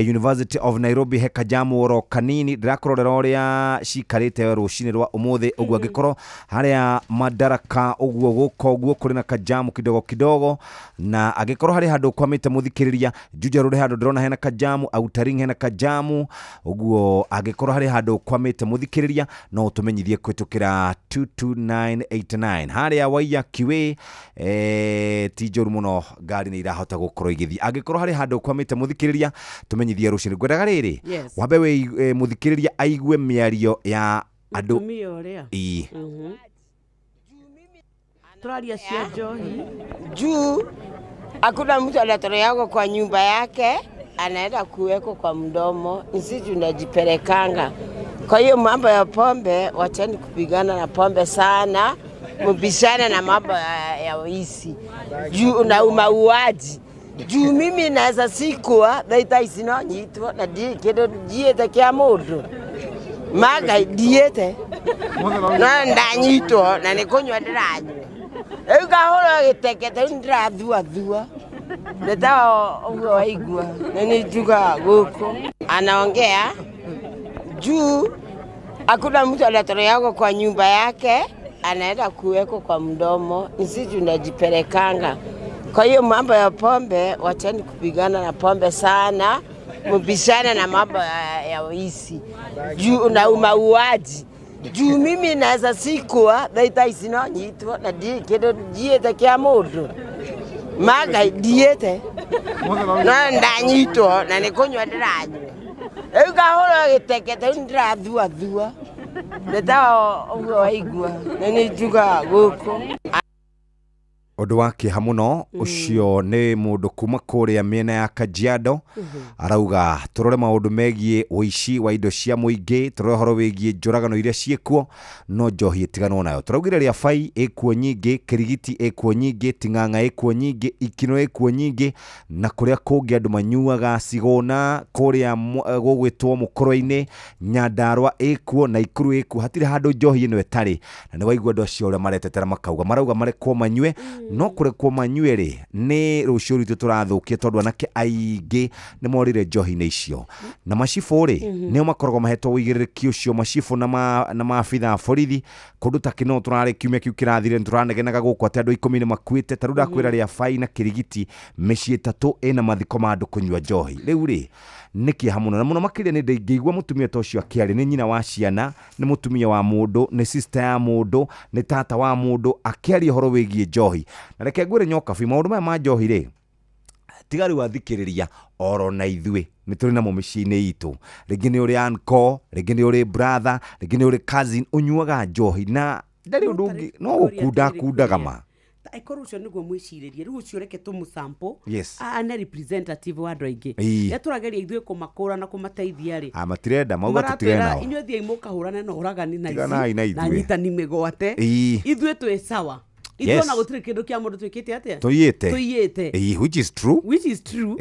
University of Nairobi he kajamu oro kanini. Ndĩrakũrorera ũrĩa cikarĩte rũcinĩ rwa ũmũthĩ ũguo. Angĩkorwo harĩa Madaraka ũguo gũka ũguo kũrĩ na kajamu kidogo kidogo, na angĩkorwo harĩ handũ ũkwamĩte mũthikĩrĩria, Juja Road handũ ndĩrona hena kajamu, Outer Ring hena kajamu ũguo. Angĩkorwo harĩ handũ ũkwamĩte mũthikĩrĩria, no ũtũmenyithie kũhĩtũkĩra 22989. Harĩa Waiyaki Way ti njũru mũno, ngari nĩ irahota gũkorwo igĩthiĩ. Angĩkorwo harĩ handũ ũkwamĩte mũthikĩrĩria, tũmenyithie rũcinĩ. Ngwendaga rĩrĩ wambe wĩ mũthikĩrĩria aigue mĩario ya andũ.
Mũtumia ũrĩa.
Ĩĩ.
Tũraria cia njohi.
Juu hakuna mtu anatoleagwa kwa nyumba yake anaenda kuwekwa kwa mdomo, ni sisi tunajipelekanga. Kwa hiyo mambo ya pombe, wacheni kupigana na pombe sana, mbishane na mambo ya wizi juu na umauaji juu mimi naweza sikua thaa ici no nyitwo na ndirĩ kĩndũ njiĩte kĩa mũndũ maga ndiĩte no ndanyitwo na nĩ kũnyua ndĩranyua rĩu ngahũrwo gĩteke ta rĩu ndĩrathuathua nĩ ta ũguo waigua na nĩ njugaga gũkũ anaongea juu hakuna mtu anatoleagwa kwa nyumba yake anaenda kuwekwa kwa mdomo, ni sisi tunajipelekanga. Kwa hiyo mambo ya pombe, wacheni kupigana na pombe sana, mbishane na mambo ya wizi juu na umauaji juu mimi naweza sikua thaa ici no nyitwo na ndirĩ kĩndũ njiĩte kĩa mũndũ maga ndiĩte no ndanyitwo na nĩ kũnyua ndĩranyua rĩu ngahũrwo gĩteke ta rĩu ndĩrathuathua nĩ ta ũguo waigua na nĩ njugaga gũkũ.
Ũndũ wa kĩeha mũno. Ũcio nĩ mũndũ kuma kũrĩa mĩena ya Kajiado, arauga tũrore maũndũ megiĩ ũici wa indo cia mũingĩ, tũrore ũhoro wĩgiĩ njũragano iria ciĩkuo, no njohi ĩtiganwo nayo. Tũraugire rĩa bai ĩkuo nyingĩ, kĩrigiti ĩkuo nyingĩ, ting'ang'a ĩkuo nyingĩ, ikino ĩkuo nyingĩ, na kũrĩa kũngĩ andũ manyuaga cigũna kũrĩa gũgwĩtwo mũkũrwe-inĩ, Nyandarua ĩkuo, Naikuru ĩkuo, hatirĩ handũ njohi ĩno ĩtarĩ. Na nĩ waigua andũ acio ũrĩa maretetera, makauga marauga marekwo manyue, no kũrekwo manyue rĩ, nĩ rũciũ rwitũ tũrathũkia, tondũ anake aingĩ nĩ morire njohi-inĩ icio. Na macibũ rĩ, nĩo makoragwo mahetwo ũigĩrĩrĩki ũcio, macibũ na maabitha a borithi kũndũ ta Kĩnoo. Tũrarĩ kiumia kĩu kĩrathire nĩ tũranegenaga gũkũ atĩ andũ 10 nĩ makuĩte. Ta rĩu ndakwĩra rĩa bai na kĩrigiti, mĩciĩ 3 ĩna mathiko ma andũ kũnyua njohi. Rĩu rĩ, nĩ kĩeha mũno, na mũno makĩria nĩ ndingĩigua mũtumia ta ũcio akĩaria. Nĩ nyina wa ciana, nĩ mũtumia wa mũndũ, nĩ sister ya mũndũ, nĩ tata wa mũndũ, akĩaria ũhoro wĩgiĩ njohi. Na reke ngwĩre nyokabi, maũndũ maya ma njohi rĩ, tiga rĩu athikĩrĩria, oro na ithuĩ nĩ tũrĩ namo mĩciĩ-inĩ itũ. Rĩngĩ nĩ ũrĩ uncle, rĩngĩ nĩ ũrĩ brother, rĩngĩ nĩ ũrĩ cousin ũnyuaga njohi na ndarĩ ũndũ ũngĩ no gũkunda kundaga ma.
Ĩkorwo ũcio nĩguo mwĩcirĩrie rĩu, ũcio reke tũmũsample ane representative wa andũ aingĩ.
Ĩĩ.
Rĩrĩa tũrageria ithuĩ kũmakũra na kũmateithia rĩ,
Ah, matirenda, mauga tũtigane
maratwĩra
nao.
inyuĩ thiĩi mũkahũrane na ũragani na ici
Tiganai na
na
ithuĩ.
nyitani mĩgwate. Ithuĩ twĩ sawa, ithuĩ ona gũtirĩ kĩndũ kĩa mũndũ twĩkĩte atĩa.
Tũiyĩte.
Tũiyĩte.
Ĩĩ, which is true.
Which is true.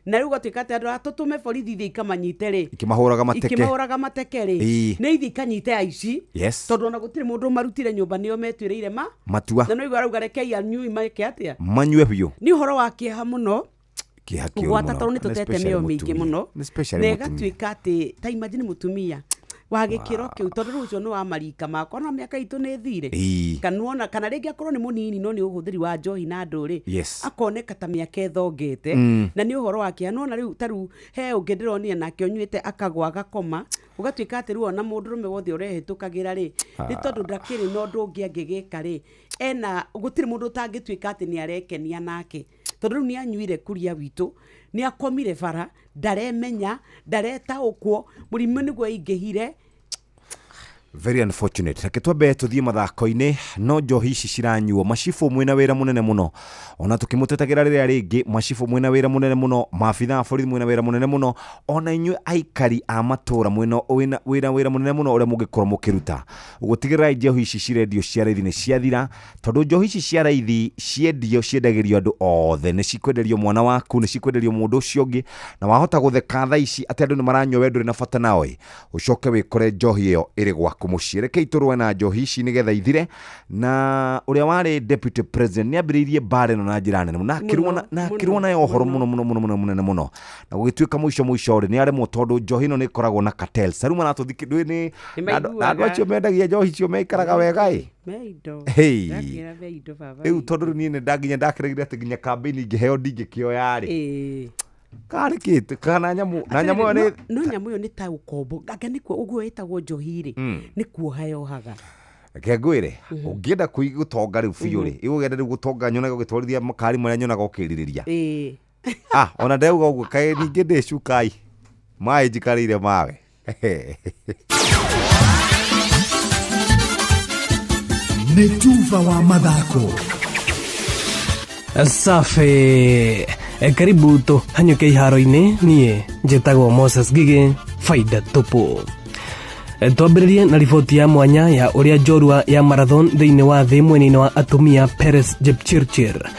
Na rĩu gwatuĩka atĩ andũ aya tũtũme borithi ithiĩ ikamanyite rĩ,
Ikĩmahũraga mateke.
Ikĩmahũraga mateke rĩ, nĩ ithiĩ ikanyite aici, tondũ ona gũtirĩ mũndũ marutire nyũmba, nĩo metuĩrĩire ma
Matua.
Na no arauga rekei anyui meke atĩa?
Manyue biũ.
Nĩ ũhoro wa kĩeha mũno.
Kĩeha kĩũru
Gwata
mũno.
tondũ nĩ
Na
tũtete
especially
mĩoyo mĩingĩ
mũtumia.
mũno.
Nĩ especially
Na
mũtumia.
ĩgatuĩka atĩ ta imagine mũtumia wa gĩkĩro kĩu, tondũ rĩu ũcio nĩ wa marika makwa na mĩaka itũ nĩ thire, kana ona kana rĩngĩ akorwo nĩ mũnini, no nĩ ũhũthĩri wa njohi na andũ rĩ, akoneka ta mĩaka ĩthongete. Na nĩ ũhoro wa kĩeha. Nona rĩu ta rĩu he ũngĩ ndĩronire nake ũnyuĩte akagwa agakoma, ũgatuĩka atĩ rĩu ona mũndũrũme wothe ũrehĩtũkagĩra rĩ, nĩ tondũ ndakĩrĩ na ũndũ ũngĩ angĩgĩka rĩ, ena gũtirĩ mũndũ ũtangĩtuĩka atĩ nĩ arekenia nake, tondũ rĩu nĩ anyuire kuria witũ, nĩ akomire bara, ndaremenya, ndaretaũkwo, mũrimũ nĩguo aingĩhire.
Very unfortunate. Reke twambe tuthiĩ mathako-inĩ. No njohi ici ciranyuo, macibũ mwĩna wĩra mũnene mũno, ona tũkĩmũtetagĩra rĩrĩa rĩngĩ, macibũ mwĩna wĩra mũnene mũno, maabitha a borithi mwĩna wĩra mũnene mũno, ona inyuĩ aikari a matũra mwĩna wĩra mũnene mũno ũrĩa mũngĩkorwo mũkĩruta gũtigĩrĩra njohi ici cirendio cia raithi nĩ ciathira, tondũ njohi ici cia raithi ciendio ciendagĩrio andũ othe, nĩ cikwenderio mwana waku, nĩ cikwenderio mũndũ ũcio ũngĩ, na wahota gũtheka thaa ici atĩ andũ nĩ maranyua we ndũrĩ na bata nao ĩ, ũcoke wĩkore njohi ĩyo ĩrĩ gwaku mũciĩ. Rekei tũrũe na njohi ici nĩgetha ithire. Na ũrĩa warĩ deputy president nĩ ambĩrĩirie mbara ĩno na njĩra nene mũno, na akĩrũa nayo ũhoro mũno mũno mũno mũno mũnene mũno, na gũgĩtuĩka mũico mũico rĩ nĩ aremwo, tondũ njohi ĩno nĩ ĩkoragwo na cartels. Rĩu maratũthikĩ nĩ na andũ acio mendagia njohi icio meikaraga wega ĩ. Hey. Rĩu tondũ rĩu niĩ nĩ ndakeregire atĩ nginya campaign ingĩheo ndingĩkĩoya rĩ, karĩ kĩ kana nyamũ na nyamũ ĩyo nĩ
no nyamũ ĩyo nĩ ta ũkombo, anga nĩkuo ũguo ĩtagwo njohi rĩ, nĩ kuoha yohaga.
Reke ngwĩre, ũngĩenda gũtonga rĩu biũ rĩ, ĩgũgenda rĩu gũtonga nyonaga ũgĩtwarithia makari marĩa nyonaga ũkĩrirĩria. Ona ndauga ũguo kaĩ ningĩ ndĩ cukai maĩ njikarĩire mawe.
Nĩ tuba wa mathako.
Safi. Karibu tũhanyũke iharo-inĩ. Niĩ njĩtagwo Moses Ngigĩ, faida tupu. Twambĩrĩrie na riboti ya mwanya ya ũrĩa njorua ya marathon thĩinĩ wa thĩ mwena-inĩ wa atumia Peres Jepchirchir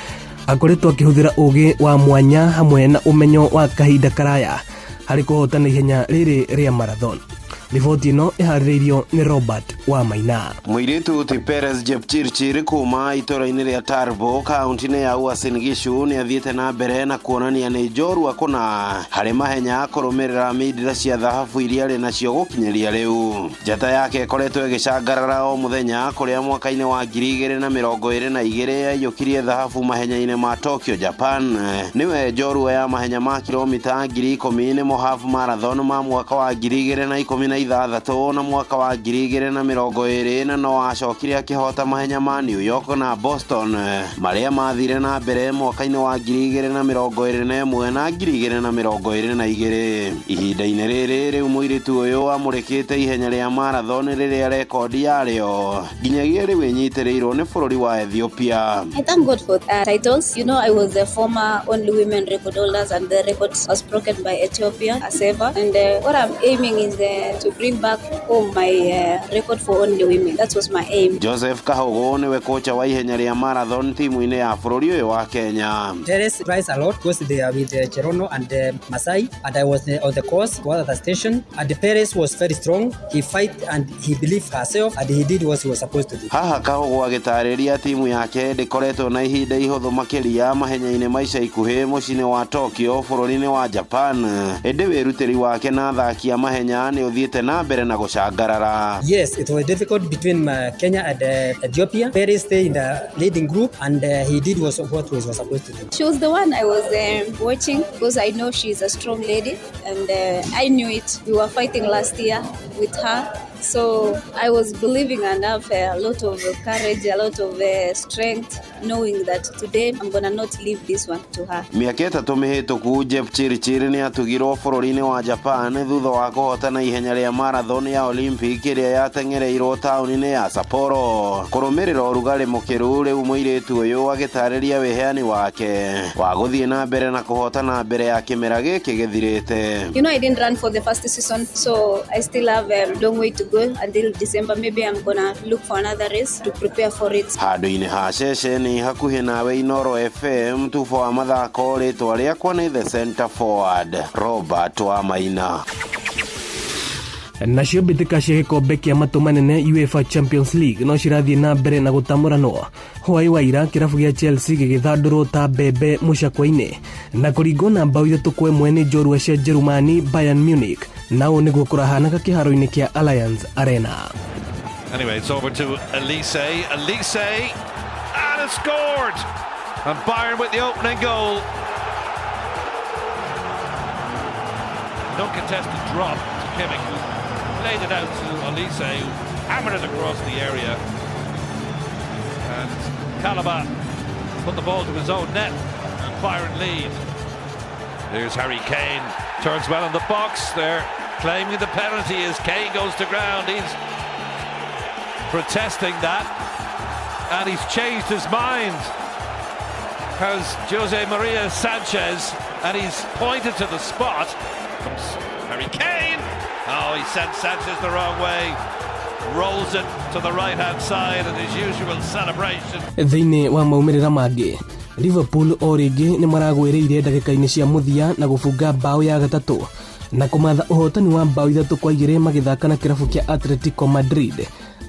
akoretwo akĩhũthĩra ũgĩ wa mwanya hamwe na ũmenyo wa kahinda karaya harĩ kũhotana ihenya rĩrĩ rĩa marathon. Riboti ĩno ĩharĩrĩirio nĩ Robert wa Maina.
Mũirĩtu ti Peres Jepchirchir kuma itũra-inĩ rĩa Tarbo kaunti-inĩ ya Uasin Gishu nĩ athiĩte na mbere na kuonania nĩ njorua kũna harĩ mahenya kũrũmĩrĩra mindira cia thahabu iria arĩ nacio gũkinyĩria rĩu. Njata yake ĩkoretwo ĩgĩcangarara o mũthenya kũrĩa mwaka-inĩ wa 2022 yaiyũkirie thahabu mahenya-inĩ ma Tokyo, Japan. Nĩwe njorua ya mahenya ma kilomita 10,000 nĩmo half marathon ma mwaka wa 2016 na mwaka wa 2020, na no acokire akĩhota mahenya ma New York na Boston marĩa mathire na mbere mwaka-inĩ wa 2021 na 2022. Ihinda-inĩ rĩrĩ rĩu mũirĩtu ũyũ amũrĩkĩte ihenya rĩa marathon rĩrĩa rekondi yarĩo nginyagia rĩu ĩnyitĩrĩirwo nĩ bũrũri wa Ethiopia.
I thank God for titles. You know, I was the former only women record holders, and the record was broken by Ethiopia, Aseva. And what I'm aiming is to bring back home my record for only women. That was my aim.
Joseph Kahogo niwe kocha wa ihenya rĩa marathon timu-inĩ ya bũrũri ũyũ wa Kenya.
Teres tries a lot because they are with Cherono and Masai, and I was on the course at the station, and Perez was very strong. He fight and he believed herself, and he did what he was supposed to do.
Haha Kahogo agĩtarĩria timu yake ndĩkoretwo na ihinda ihũthũ makĩria mahenya-inĩ ma ica ikuhĩ mũciĩ-inĩ wa Tokyo bũrũri-inĩ wa Japan, ĩndĩ wĩrutĩri wake na athaki a mahenya nĩ ũthiĩte na mbere na gũcangarara.
Yes, it was difficult between Kenya and Ethiopia. Perez stayed in the leading group, and he did what he was supposed to do.
She was the one I was watching because I know she's a strong lady, and I knew it. We were fighting last year with her. So I was believing and have a lot of courage, a lot of strength, knowing that today I'm gonna not leave this one to her.
Mĩaka 3 mĩhĩtũku Jepchirchir nĩ atugirwo bũrũri-inĩ wa Japan thutha wa kũhotana ihenya rĩa marathon ya Olympic ĩrĩa yateng'ereirwo taũni-inĩ ya Sapporo. Kũrũmĩrĩra ũrugarĩ mũkĩru rĩu mũirĩtu ũyũ agĩtarĩria wĩheani wake wa gũthiĩ na mbere na kũhotana mbere ya kĩmera gĩkĩ gĩthirĩte.
You know, I didn't run for the first season, so I still have a long way to go until December. Maybe I'm gonna look for another race to prepare for it.
Handũ-inĩ ha ceceni hakuhĩ nawe Inoro FM tubo wa mathako rĩtwa rĩakwa nĩ the center forward Robert wa Maina.
Nacio mbĩtĩka cia gĩkombe kĩa matũ manene UEFA Champions League no cirathiĩ na mbere na gũtamũranwo. Hwaĩ wa ira kĩrabu gĩa Chelsea gĩgĩthandũrwo ta mbembe mũcakwe-inĩ na kũringwo na mbaũ 3-1 nĩ njorua cia Jerumani Bayern Munich, na ũũ nĩguo kũrahanaga kĩharo-inĩ kĩa Allianz Arena.
Anyway, it's over to Elise. Elise, and it's scored! And Bayern with the opening goal. No contested drop to Kimmich, who played it out to Elise, who hammered it across the area. And Calabar put the ball to his own net, and Bayern lead. Here's Harry Kane, turns well in the box there, claiming the penalty as Kane goes to ground. He's protesting that, and he's changed his mind. Has Jose Maria Sanchez, and he's pointed to the spot. Comes Harry Kane. Oh, he sent Sanchez the wrong way. Rolls it to the right-hand side and his usual celebration.
Thĩinĩ wa maumĩrĩra mangĩ, Liverpool o rĩngĩ nĩ maragwĩrĩire ndagĩka-inĩ cia mũthia na gũbunga mbaũ ya gatatũ na kũmatha ũhotani wa mbaũ 3-2 magĩthaka na kĩrabu kĩa Atletico Madrid.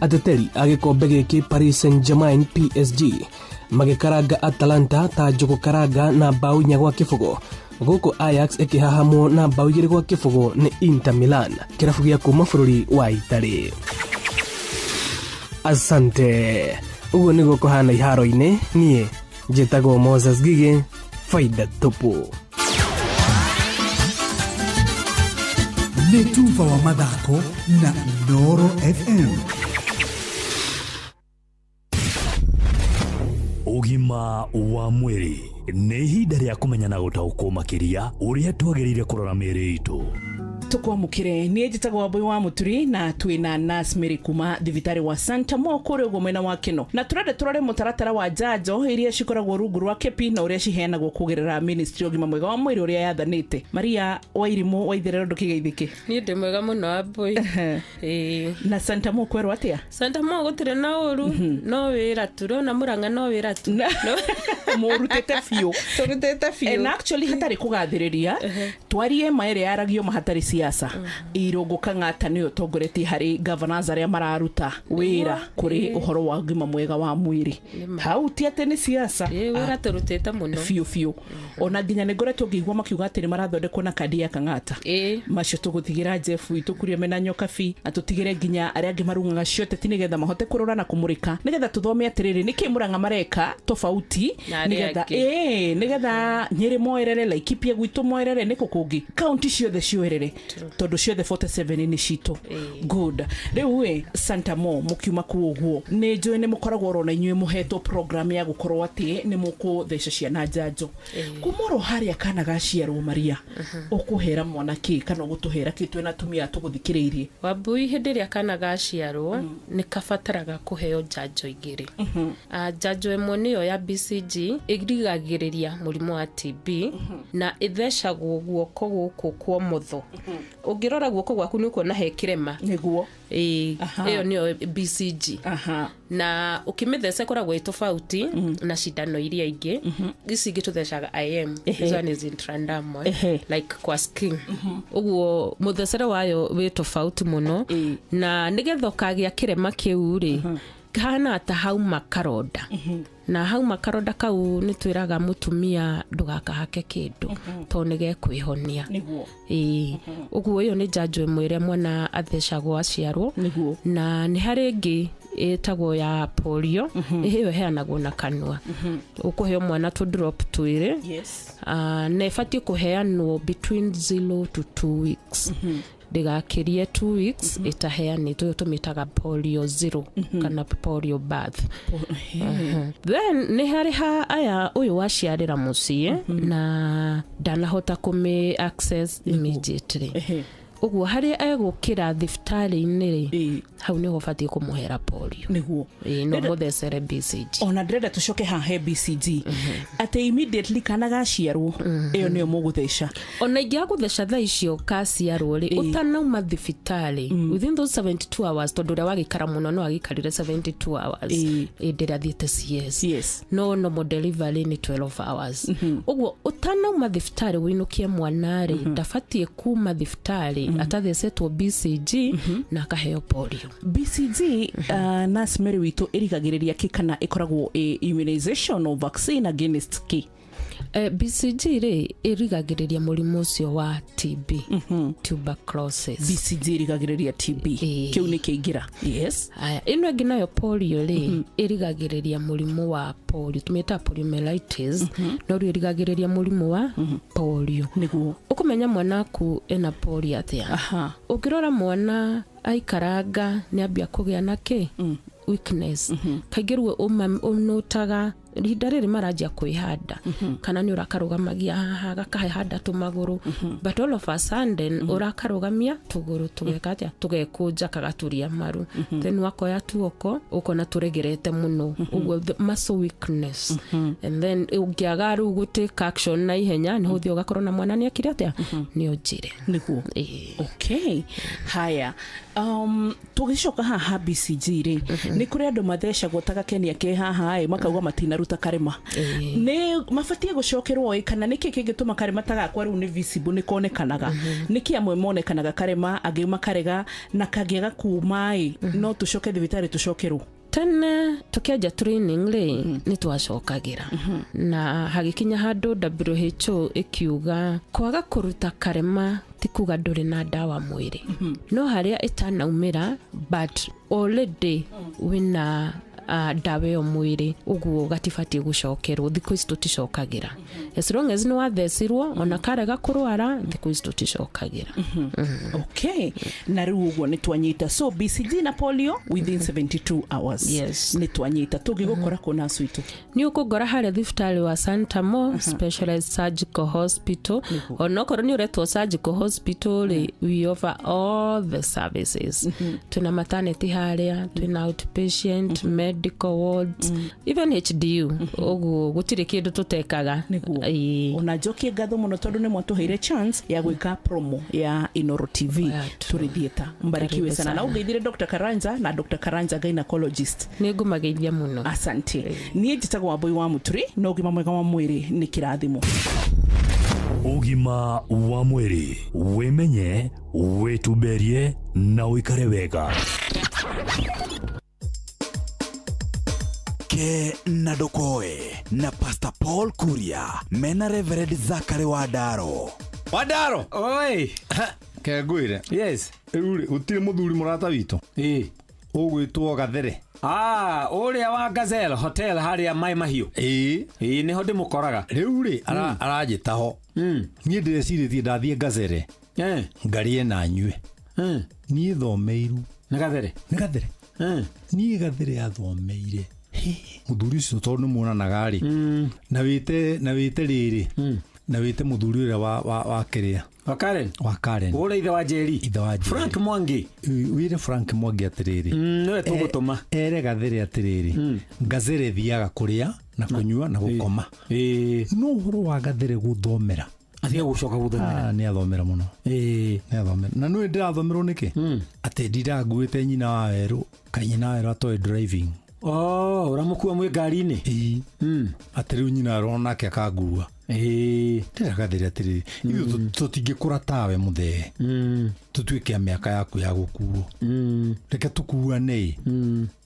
Ateteri a gĩkombe gĩkĩ Paris Saint-Germain PSG magĩkaranga Atalanta ta njũgũ karanga na mbaũ 4-0, gũkũ Ajax ĩkĩhahamwo na mbaũ 2-0 nĩ Inter Milan, kĩrabu gĩa kuma bũrũri wa Italy. Asante. Ũguo nĩguo kũhana iharo-inĩ. Niĩ njĩtagwo Moses Gige, faida tupu.
Nĩ tuba wa mathako na Inooro FM.
Ũgima wa mwĩrĩ nĩ ihinda rĩa kũmenya na gũtaũkwo makĩria ũrĩa twagĩrĩire kũrora mĩĩrĩ itũ.
Tukwamukire niä njätagwo Wambui wa Muturi na twina Nurse Mary kuma thibitarĩ wa Santa Mo kũrĩa ũguo mwena wa Keno, na tũrenda tũrore mũtaratara wa njanjo iria cikoragwo rungu rwa KEPI na ũrĩa ciheanagwo kũgerera Ministry ya ũgima mwega wa mwĩrĩ ũrĩa yathanĩte. Maria Wairimũ wa Itherero, ndũkĩgeithĩke.
Niĩ ndĩ mwega mũno, Wambui. Ĩĩ.
Na Santa Mo kwerwo atĩa?
Santa Mo gũtirĩ na ũru, no wĩra tu rona Mũrang'a, no wĩra tu.
Mũrutĩte biũ.
Tũrutĩte biũ.
And actually hatarĩ kũgathĩrĩria, twarie ma ĩrĩa yaragio ma hatarĩ siasa, Irũngũ Kang'ata nĩwe ũtongoretie harĩ governors arĩa mararuta wĩra kũrĩ ũhoro wa ũgima mwega wa mwĩrĩ. Hau ti atĩ nĩ siasa.
Wĩra tũrutĩte mũno.
Biũ biũ. Ona nginya nĩ ngoretwo ngĩigua makiuga atĩ nĩ marathondekwo na kandi ya Kang'ata. Macio tũgũtigĩra Jeff witũ kuria mena nyokabi, na tũtigĩre nginya arĩa angĩ marung'aga cioteti nĩgetha mahote kũrora na kũmũrĩka, nĩgetha tũthome atĩrĩrĩ nĩkĩ Mũrang'a mareka tofauti,
Na arĩa
nĩgetha
angĩ.
Nĩgetha Nyĩrĩ moerere, Laikipia gwitũ moerere, nĩkũ kũngĩ kaunti ciothe cioerere, tondũ ciothe 47 nĩ citũ. Good. Rĩu ĩ Santa Mo, mũkiuma kũu ũguo nĩ njũĩ nĩ mũkoragwo orona inyuĩ mũhetwo program ya gũkorwo atĩ nĩ mũkũtheca ciana njanjo kuma oro harĩa kana gaciarwo. Maria, ũkũhera mwana kĩ kana ũgũtũhera kĩ twĩna atumia tũgũthikĩrĩirie?
Wambui, hĩndĩ ĩrĩa kana gaciarwo nĩ kabataraga kũheo njanjo igĩrĩ. Njanjo ĩmwe nĩyo ya BCG, ĩrigagĩrĩria mũrimũ wa TB na ĩthecagwo guoko gũkũ kwa ũmotho. Ũngĩrora guoko gwaku nĩ ũkuona he kĩrema.
Nĩguo.
Ĩĩ, ĩyo nĩyo BCG. Na ũkĩmĩtheca ĩkoragwo ĩ tofauti na cindano iria ingĩ. Ici ingĩ tũthecaga IM. This one is intradermal, like kwa skin. Ũguo mũthecere wayo wĩ tofauti mũno, na nĩgetha ũkagĩa kĩrema kĩu rĩ, kahana ta hauma karonda, na hauma karonda kau nĩ twĩraga mũtumia ndũgakahake kĩndũ tondũ nĩ gekwĩhonia. Ĩĩ, ũguo ĩyo nĩ njanjo ĩmwe ĩrĩa mwana athecagwo aciarwo. Na nĩ harĩ ĩngĩ ĩtagwo ya polio. Ĩyo ĩheanagwo na kanua, ũkũheo mwana tũ drop twĩrĩ. Na ĩbatiĩ kũheanwo between 0 to 2 weeks, ndĩgakĩrie 2 weeks ĩtaheanĩtwo. Ĩyo tũmĩtaga polio 0 kana polio birth. Then nĩ harĩ ha aya ũyũ waciarĩra mũciĩ na ndanahota kũmĩ access immediately. Ũguo harĩa egũkĩra thibitarĩ-inĩ rĩ, hau nĩho ũbatiĩ kũmũhera polio. Ĩĩ, no mũthecere BCG.
Ona ndĩrenda tũcoke haha he BCG, atĩ immediately kana gaciarwo ĩyo nĩyo mũgũtheca?
Ona ingĩaga gũtheca thaa icio kaciarwo rĩ, ũtanauma thibitarĩ, within those 72 hours, tondũ ũrĩa wagĩikara mũno no agĩikarire 72 hours hĩndĩ ĩrĩa athiĩte CS, no normal delivery nĩ 12 hours. Ũguo ũtanauma thibitarĩ wĩinũkie mwana rĩ, ndabatiĩ kuma thibitarĩ atathecetwo BCG na akaheo polio.
BCG, Nurse Mary witũ, ĩrigagĩrĩria kĩ kana ĩkoragwo ĩ immunization or vaccine against kĩ?
BCG rĩ, ĩrigagĩrĩria mũrimũ ũcio wa TB, tuberculosis.
BCG ĩrigagĩrĩria TB. Kĩu nĩ kĩingĩra, yes.
Aya, ĩno ĩngĩ nayo polio rĩ, ĩrigagĩrĩria mũrimũ wa polio, tũmĩtaga poliomyelitis, no rĩu ĩrigagĩrĩria mũrimũ wa polio. Ũkũmenya mwana waku ena polio atĩa? Ũngĩrora mwana aikaranga nĩ ambia kũgĩa na kĩ weakness, kaingĩ rĩu ũnũtaga Ihinda rĩrĩ maranjia kwĩhanda, kana nĩ ũrakarũgamagia haha gakahanda tũmagũrũ, but all of a sudden ũrakarũgamia tũgũrũ tũgeka atĩa, tũgekũnja kagaturia maru, then wakoya tuoko ũkona tũregerete mũno, ũguo the muscle weakness. And then ũngĩaga rĩu gũtake action na ihenya, nĩ ũthiĩ ũgakorwo na mwana nĩ ekire atĩa, nĩ onjire.
Nĩguo. Okay, haya, tũgĩcoka haha BCG rĩ, nĩ kũrĩ andũ mathecagwo ta gakenia ke haha ĩ, makauga matinaruta karĩma, nĩ mabatiĩ gũcokerwo ĩ, kana nĩkĩ kĩngĩtũma karĩma ta gakwa rĩu nĩ visible, nĩ konekanaga, nĩkĩ amwe monekanaga karĩma, angĩ makarega, na kangĩaga kuma ĩ, no tũcoke thibitarĩ tũcokerwo?
Tene tukianjia training rĩ, nĩ twacokagĩra, na hagĩkinya handũ WHO ĩkiuga kwaga kũruta karema ti kuga ndũrĩ na ndawa mwĩrĩ, no harĩa ĩtanaumĩra but already wĩna ndawa ĩyo mwĩrĩ, ũguo gatibatiĩ gũcokerwo. Thikũ ici tũticokagĩra, as long as nĩ wathecirwo ona karega kũrwara, thikũ ici tũticokagĩra.
Okay, na rĩu ũguo nĩ twanyita, so BCG na polio within 72 hours.
Yes.
Nĩ twanyita. Tũngĩgũkora kũ nasu itũ?
Nĩ ũkũngora harĩa thibitarĩ wa Santa Mo Specialized Surgical Hospital. Onokorwo nĩ ũretwo surgical hospital rĩ, we offer all the services. Twĩna maternity harĩa, twĩna outpatient, medical wards, even HDU, ũguo gũtirĩ kĩndũ tũtekaga.
Nĩguo. Ona njokie ngatho mũno tondũ nĩ mwatũheire chance ya gwĩka promo ya Inoro TV tũrĩ theatre. Mbarikiwe sana. Na ũngeithire Dr. Karanja na Dr. Karanja gynecologist.
Nĩ ngũmageithia mũno.
Asante. Niĩ njĩtagwo Wambui wa Mũturi, na ũgima mwega wa mwĩrĩ nĩ kĩrathimo.
Ũgima wa mwĩrĩ, wĩmenye, wĩtumberie na ũikare wega.
Ke na Ndokoe na Pastor Paul Kuria mena Reverend Zachary Wandaro.
Wandaro.
Oi.
Ke ngwire.
Yes.
Rĩu rĩ, gũtirĩ mũthuri mũrata witũ.
Ĩĩ.
Ũgwĩtwo Gathere.
Ah, ũrĩa wa Gazelle Hotel harĩa Mai Mahiũ.
Ĩĩ.
Ĩĩ, nĩho ndĩmũkoraga.
Rĩu rĩ, aranjĩta ho. Niĩ ndĩrecirĩtie ndathiĩ Gazelle. Ngarie na nyue. Niĩ thomeirwo.
Nĩ Gathere?
Nĩ Gathere. Niĩ Gathere athomeire. Mũthuri ũcio tondũ nĩ muonanaga rĩ, na wĩte rĩrĩ, na wĩte mũthuri ũrĩa wa kĩrĩa,
wa Karen,
wa Karen,
ũrĩa ithe wa Njeri,
ithe wa Njeri,
Frank Mwangi,
wĩre Frank Mwangi atĩrĩrĩ,
nĩwe tũgũtũma,
ere Gathere atĩrĩrĩ, Gazelle thiaga kũrĩa na kũnyua na gũkoma, no ũhoro wa Gathere gũthomera,
athiĩ gũcoka gũthomera,
nĩ athomera mũno, nĩ athomera. Na nĩũĩ ndĩrathomerwo nĩkĩ? Atĩ ndindaguĩte nyina wa werũ, kaĩ nyina wa werũ atoĩ driving.
Oh, ũramũkua mwĩ ngari-inĩ?
Ĩĩ. Atĩ rĩu nyina werũ onake akangua.
Ĩĩ.
Ndĩra Gathere atĩrĩrĩ, ithuĩ tũtingĩkũra tawe mũthee, tũtuĩke a mĩaka yaku ya gũkuo, reke tũkuane,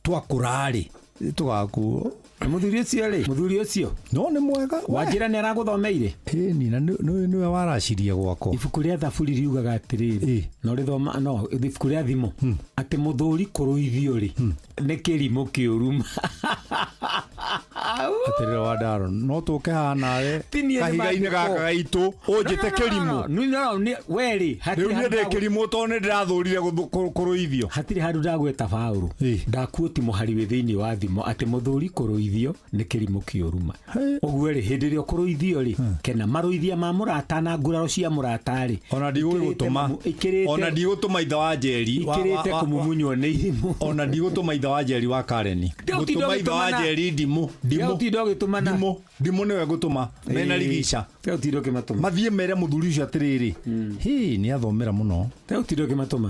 twakũra rĩ tũgakuo.
Mũthuri ũcio rĩ, mũthuri ũcio
no nĩ mwega.
Wanjĩra nĩ aragũthomeire?
Ĩni, na nĩwe waracirie gwakwa.
Ibuku rĩa Thaburi riugaga atĩrĩrĩ, no rĩthoma, no ibuku rĩa Thimo, atĩ mũthuri kũrũithio rĩ nĩ kĩrimũ kĩũru.
Atĩrĩrĩ Wandaro, no tũke haha nawe kahiga-inĩ gaka gaitũ ũnjĩte kĩrimũ.
We rĩ,
rĩu niĩ ndĩ kĩrimũ tondũ nĩ ndĩrathũrire kũrũithio.
Hatirĩ handũ ndagweta Paũlũ, ndakuoti mũhari wĩ thĩinĩ wa Thimo atĩ mũthuri kũrũithio nĩ kĩrimũ kĩũruma. Ũguo rĩ, hĩndĩ ĩrĩa ũkũrũithio rĩ, kena marũithia ma mũrata na nguraro cia mũrata rĩ,
ona ndigũgũtũma, ona ndigũtũma ithe wa Njeri
ikĩrĩte kũmumunywo nĩ irimũ,
ona ndigũtũma ithe wa Njeri wa Karen, ngũtũma ithe wa Njeri ndimũ, ndimũ, ndimũ nĩwe ngũtũma mena rigica, mathiĩ mere mũthuri ũcio atĩrĩrĩ, hĩ nĩ athomera mũno,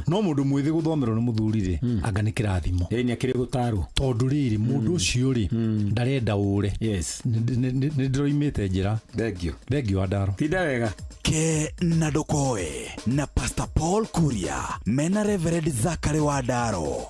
no mũndũ mwĩthĩ gũthomerwo nĩ mũthuri rĩ, anga nĩ kĩrathimo.
Nĩ akĩrĩ gũtarwo,
tondũ rĩrĩ mũndũ ũcio rĩ ndarenda ũre. Nĩ ndĩroimĩte njĩra.
Thengio.
Thengio Wandaro.
Tinda wega.
Ke na Ndokoe na Pastor Paul Kuria mena Reverend Zachary Wandaro.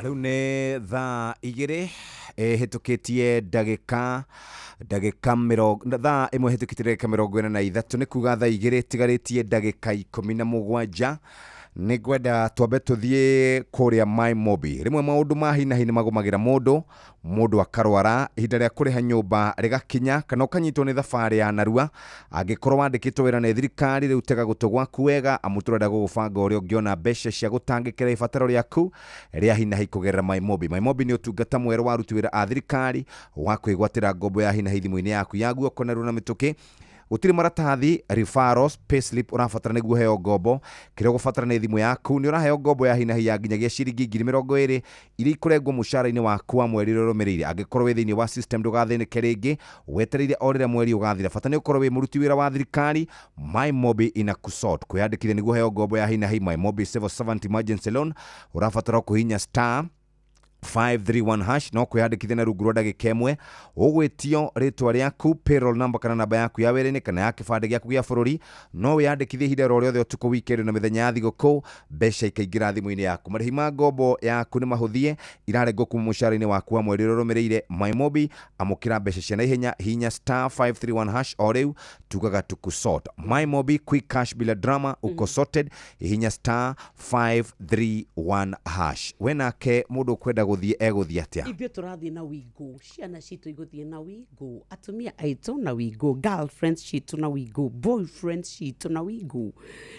Rĩu nĩ thaa igĩrĩ ĩhĩtũkĩtie ndagĩka thaa ĩmwe ĩhĩtũkĩtie ndagĩka 43, nĩ kuga thaa igĩrĩ tigarĩtie ndagĩka 17. Nĩ ngwenda twambe tũthiĩ kũrĩa MyMobi. Rĩmwe maũndũ ma hi na hi nĩ magũmagĩra mũndũ, mũndũ akarwara, ihinda rĩa kũrĩha nyũmba rĩgakinya, kana ũkanyitwo nĩ thabarĩ ya narua. Angĩkorwo wandĩkĩtwo wĩra nĩ thirikari, rĩu tega gũtũ gwaku wega, amu tũrenda gũgũbanga ũrĩa ũngĩona mbeca cia gũtangĩkĩra ibataro rĩaku rĩa hi na hi kũgerera MyMobi. MyMobi nĩ ũtungata mwerũ wa aruti wĩra a thirikari wa kwĩgwatĩra ngombo ya hi na hi thimũ-inĩ yaku ya guoko narua na mĩtũkĩ. Gũtirĩ maratathi, referrals, payslip ũrabatara nĩguo ũheo ngombo. Kĩrĩa ũgũbatara nĩ thimũ yaku. Nĩ ũraheo ngombo ya hi na hi ya nginyagia ciringi 20,000 iria ikũrengwo mũcara-inĩ waku wa mweri ũrĩa ũrũmĩrĩire. Angĩkorwo wĩ thĩinĩ wa system ndũgathĩnĩke rĩngĩ, wetereire o rĩrĩa mweri ũgathira. Bata nĩ ũkorwo wĩ mũruti wĩra wa thirikari. MyMobi ina kusort. Kwĩyandĩkithia nĩguo ũheo ngombo ya hi na hi MyMobi Civil Servant Emergency Loan, ũrabatara kũhihinya star 531 hash no kwĩyandĩkithia na rungu rwa ndagĩka ĩmwe. Ũgwĩtio rĩtwa rĩaku, payroll number kana namba yaku ya wĩra-inĩ kana ya kĩbandĩ gĩaku gĩa bũrũri. No wĩyandĩkithie ihinda o rĩothe ũtukũ, weekend na mĩthenya ya thigũkũ, mbeca ikaingĩra thimũ-inĩ yaku. Marĩhi ma ngombo yaku nĩ mahũthie, irarengwo kuma mũcara-inĩ waku wa mweri ũrĩa ũrũmĩrĩire. MyMobi, amũkĩra mbeca cia naihenya, hihinya star 531 hash o rĩu, tugaga tukusort. MyMobi, quick cash bila drama, uko sorted. Hihinya star 531 hash. We nake mũndũ ũkwenda gũthiĩ egũthiĩ atĩa?
Ithuĩ tũrathiĩ na WeGo, ciana citũ igũthiĩ na WeGo, atumia aitũ na WeGo, girlfriends citũ na WeGo, boyfriends citũ na WeGo,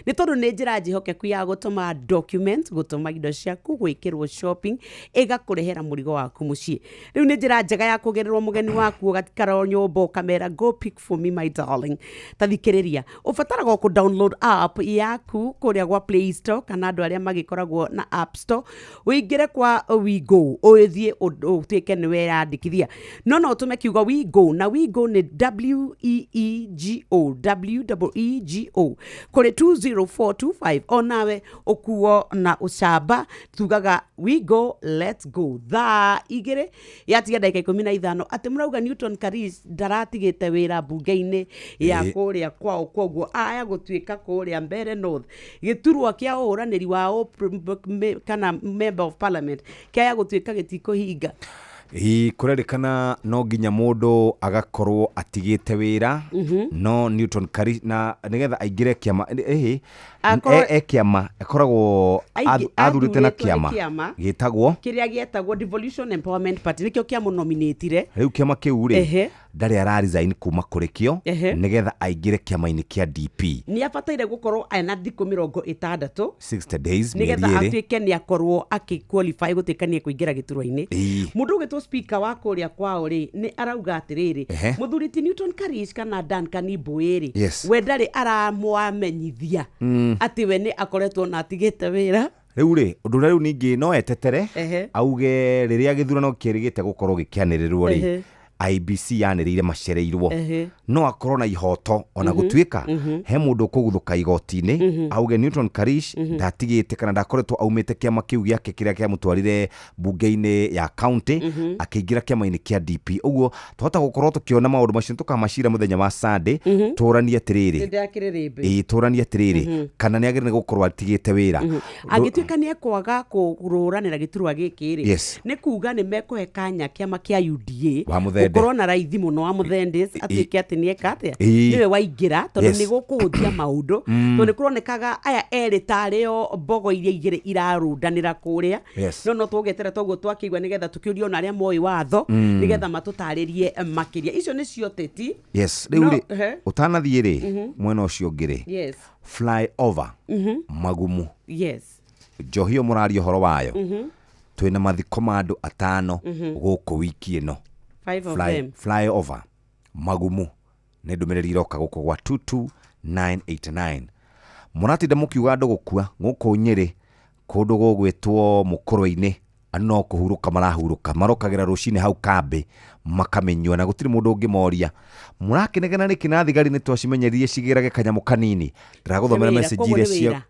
nĩ tondũ nĩ njĩra njĩhokeku ya gũtũma document, gũtũma indo ciaku, gwĩkĩrwo shopping, ĩgakũrehera mũrigo waku mũciĩ. Rĩu nĩ njĩra njega ya kũgererwo mũgeni waku, ũgaikara o nyũmba ũkamera go pick for me my darling. Ta thikĩrĩria, ũbataraga o kũ download app yaku kũrĩa gwa Play Store kana andũ arĩa magĩkoragwo na App Store, ũingĩre kwa WeGo, ũthiĩ ũtuĩke nĩ weyandĩkithia. No no ũtũme kiugo WeGo, na WeGo nĩ WEEGO, WEEGO kũrĩ 20425. Onawe ũkuo na ũcamba, tugaga WeGo, let's go. Thaa 2 yatiga ndagĩka 15 atĩ mũrauga Newton Karish ndaratigĩte wĩra mbunge-inĩ ya kũrĩa kwao, koguo aya gũtuĩka kũrĩa Mbere North gĩturwa kĩa ũhũranĩri wa kana member of parliament kĩa gũtuĩka gĩtikũhinga.
Ĩ kũrerĩkana no nginya mũndũ agakorwo atigĩte wĩra, no Newton Karish na nĩgetha aingĩre kĩama ĩhĩ e kĩama akoragwo athurĩte na kĩama gĩtagwo
kĩrĩa gĩetagwo Devolution Empowerment Party, nĩkĩo kĩamũnominĩtire.
Rĩu kĩama kĩu rĩ ndarĩ ara resign kuma kũrĩ kĩo nĩgetha aingĩre kĩama-inĩ kĩa DP.
Nĩ abataire gũkorwo ena thikũ 60,
60 days,
nĩgetha atuĩke nĩ akorwo akĩ-qualify gũtuĩka nĩ ekũingĩra gĩturwa-inĩ. Mũndũ ũgĩtwo speaker wa kũrĩa kwao rĩ nĩ arauga atĩrĩrĩ, mũthuri ti Newton Karish kana Duncan Mbui rĩ, we ndarĩ aramwamenyithia atĩ we nĩ akoretwo na atigĩte wĩra.
Rĩu rĩ ũndũ ũrĩa rĩu ningĩ no etetere auge rĩrĩa gĩthurano kĩrĩgĩte gũkorwo gĩkĩanĩrĩrwo rĩ, IBC yanĩrĩire macereirwo, no akorwo na ihoto ona gũtuĩka he mũndũ ũkũguthũka igoti-inĩ auge Newton Karish ndatigĩte kana ndakoretwo aumĩte kĩama kĩu gĩake kĩrĩa kĩamũtwarire bunge-inĩ ya county akĩingĩra kĩama-inĩ kĩa DP. Ũguo twahota gũkorwo tũkĩona maũndũ macio tũkamacira mũthenya wa Sunday, tũranie atĩrĩrĩ, tũranie atĩrĩrĩ kana nĩ agĩrĩire gũkorwo atigĩte wĩra.
Angĩtuĩka nĩ ekwaga kũrũranĩra gĩturwa gĩkĩ rĩ, nĩ kuga nĩ mekũhe kanya kĩama kĩa UDA gũkorwo na raithi mũno wa Mũthendis atuĩke atĩ nĩ eka atĩa, nĩwe waingĩra, tondũ nĩ gũkũhũthia maũndũ, tondũ nĩ kũronekaga aya erĩ tarĩo mbogo iria igĩrĩ irarũndanĩra kũrĩa. No tũgeterera toguo twakĩigua nĩgetha tũkĩũrie ona arĩa moĩ watho nĩgetha matũtarĩrie makĩria. Icio nĩcio teti.
Yes, rĩu rĩ ũtanathiĩ rĩ mwena ũcio ũngĩ rĩ, fly over magumu, njohi ĩyo mũraria ũhoro wayo, twĩna mathiko ma andũ 5 gũkũ wiki ĩno. Fly over magumu nĩ ndũmĩrĩri iroka gũkũ gwa 22989. Mũratinda mũkiuga andũ gũkua gũkũ Nyĩrĩ kũndũ gũgwĩtwo Mũkũrwe-inĩ, andũ no kũhurũka marahurũka, marokagĩra rũcinĩ hau kambĩ makamĩnyua na gũtirĩ mũndũ ũngĩmoria. Mũrakĩnegena nĩkĩ na thigari nĩ twacimenyeririe cigĩrage kanyamũ kanini. Ndĩragũthomera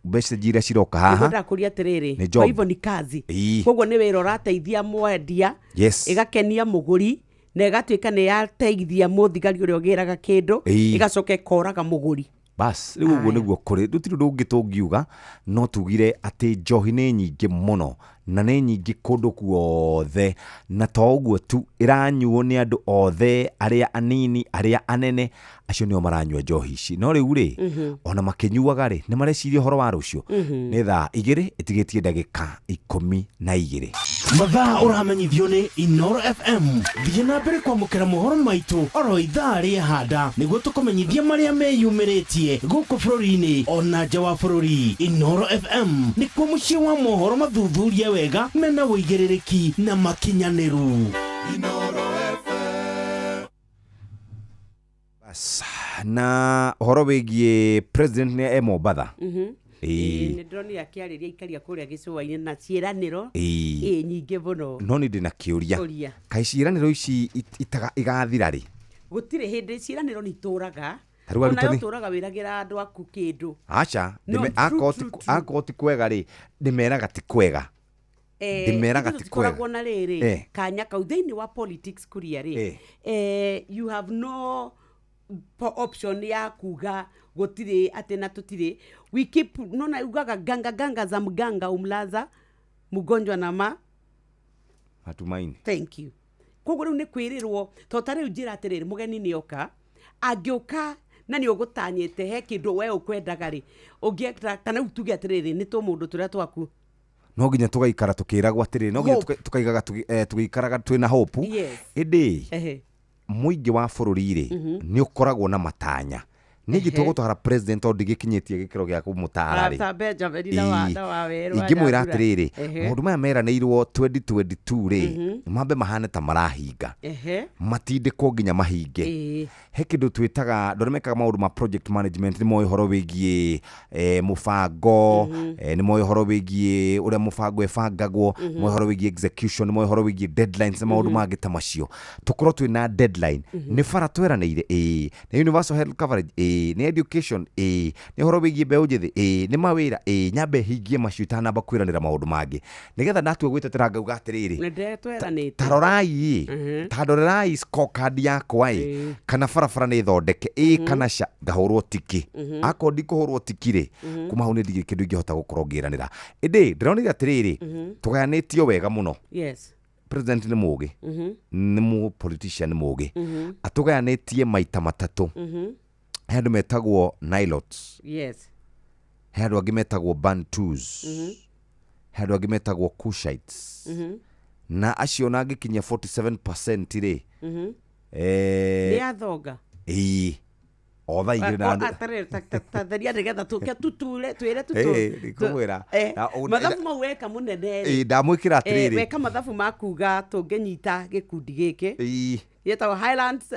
message iria ciroka haha.
Ndakũria atĩrĩrĩ, kwa hivyo ni kazi, koguo nĩ wĩra ũrateithia mwendia, ĩgakenia mũgũri na ĩgatuĩka nĩ yateithia mũthigari ũrĩa ũgĩraga kĩndũ, ĩgacoka ĩkoraga mũgũri.
Bas, rĩu ũguo nĩguo kũrĩ, gũtirĩ ũndũ ũngĩ tũngiuga no tugire atĩ njohi nĩ nyingĩ mũno Na nĩ nyingĩ kũndũ guothe, na to ũguo tu, ĩranyuo nĩ andũ othe, arĩa anini, arĩa anene, acio nĩo maranyua njohi ici. No rĩu rĩ, ona makĩnyuaga rĩ, nĩ mareciria ũhoro wa rũciũ? Nĩ thaa 2 ĩtigĩtie ndagĩka 12.
Mathaa ũramenyithio nĩ Inoro FM. Thiĩ na mbere kwamũkĩra mohoro maitũ oro ithaa rĩa handa nĩguo tũkũmenyithia marĩa meyumĩrĩtie gũkũ bũrũri-inĩ ona nja wa bũrũri. Inoro FM nĩkuo mũciĩ wa mohoro mathuthurie wega, mena ũigĩrĩrĩki na makinyanĩru.
Bas, na ũhoro wĩgiĩ president nĩ e Mombatha. Ĩĩ.
Nĩ ndĩronire akĩarĩria ikaria kũrĩa gĩcũa-inĩ na ciĩranĩro ĩĩ nyingĩ mũno.
No nĩ ndĩ na kĩũria.
Ũria.
Kaĩ ciĩranĩro ici igathira rĩ?
Gũtirĩ hĩndĩ, ciĩranĩro nĩ itũraga.
Ta rĩu
Ona
arutani-
ũtũraga wĩragĩra andũ aku kĩndũ.
Aca.
No, true, true, true.
Akorwo ti kwega rĩ, ndĩmeraga ti kwega. Ndĩmeraga
Ithuĩ
ti kwega.
tũtikoragwo na rĩrĩ kanya kau thĩinĩ wa politics kuria rĩ, you have no option ya kuga gũtirĩ atĩ na tũtirĩ, we keep nona ugaga ganga ganga za mganga umlaza mgonjwa na ma
Matumaini.
Thank you. Koguo rĩu nĩ kwĩrĩrwo, to ta rĩu njĩra atĩrĩrĩ, mũgeni nĩ oka, angĩũka na nĩ ũgũtanyĩte he kĩndũ we ũkwendaga rĩ, ũngĩenda kana rĩu tuge atĩrĩrĩ, nĩ tũmũndũ tũrĩa twaku
No nginya tũgaikara tũkĩragwo atĩrĩrĩ, no nginya
Hope.
tũkaigaga tũgĩikaraga twĩna hope. Ĩndĩ mũingĩ wa bũrũri rĩ, nĩ ũkoragwo na matanya. Nĩ ingĩtua gũtwara president tondũ ndigĩkinyĩtie gĩkĩro gĩa kũmũtara rĩ.
Ta Benjamin na wa na wa werũ wa
Ingĩmwĩra
Nyambura.
atĩrĩrĩ, maũndũ maya meranĩirwo 2022 rĩ, mambe mahane ta marahinga, matindĩkwo nginya mahinge. He kĩndũ twĩtaga, andũ arĩa mekaga maũndũ ma project management nĩ moĩ ũhoro wĩgiĩ mũbango, nĩ moĩ ũhoro wĩgiĩ ũrĩa mũbango ĩbangagwo, moĩ ũhoro wĩgiĩ execution, nĩ moĩ ũhoro wĩgiĩ deadlines na maũndũ mangĩ ta macio. Tũkorwo twĩna deadline, nĩ bara tweranĩire, ĩĩ, nĩ universal health coverage, ĩĩ, nĩ education, ĩĩ, nĩ ũhoro wĩgiĩ mbeũ njĩthĩ, ĩĩ, nĩ mawĩra, ĩĩ, nyambe hingie macio itanamba kwĩranĩra maũndũ mangĩ, nĩgetha ndatua gwĩtetera ngauga atĩrĩrĩ,
Nĩ ndetweranĩte.
Ta rorai ĩ, ta ndorerai scorecard yakwa ĩ, kana barabara nĩ thondeke ĩ, kana ca, ngahũrwo tiki. Akorwo ndikũhũrwo tiki rĩ, kuma hau nĩ ndirĩ kĩndũ ingĩhota gũkorwo ngĩranĩra. Ĩndĩ ndĩronire atĩrĩrĩ, tũgayanĩtio wega mũno. President nĩ mũgĩ, nĩ mũ politician mũgĩ, atũgayanĩtie maita matatũ. He andũ metagwo Nilots, he andũ angĩ metagwo Bantus, he andũ angĩ metagwo Cushites, na acio na angĩkinyia 47% rĩ,
Nĩ athonga.
Ĩĩ, o thaa 2 na
Atĩrĩrĩ, ta theria nĩgetha tũke tuture twĩre
Nĩngũmwĩra.
Mathabu mau weka mũnene rĩ.
Ĩĩ, ndamwĩkĩra atĩrĩrĩ.
Weka mathabu ma kuga tũngĩnyita gĩkundi gĩkĩ gĩtagwo Highlands,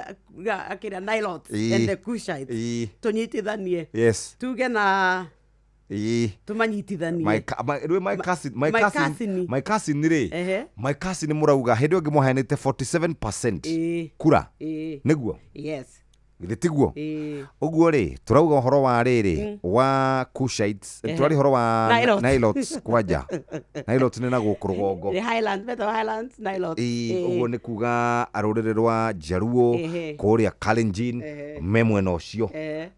akĩrĩa Nilots and the Cushites, tũnyitithanie, tuge na tũmanyitithanie.
Rĩu my cousin, my
My
cousin,
cousin.
my cousin rĩ, my cousin mũrauga hĩndĩ ĩyo ĩngĩ mwaheanĩte 47% kura, nĩguo?
Yes.
Githĩ tiguo? Ũguo rĩ, tũrauga ũhoro wa rĩrĩ wa Cushites, tũraria ũhoro wa
Nilots.
Nilots kwanja. Nilots nĩ na gũkũ rũgongo.
Nĩ Highlands, metagwo Highlands, Nilots.
Ĩĩ, ũguo nĩ kuga rũrĩrĩ rwa Jaruo kũrĩa Kalenjin me mwena ũcio,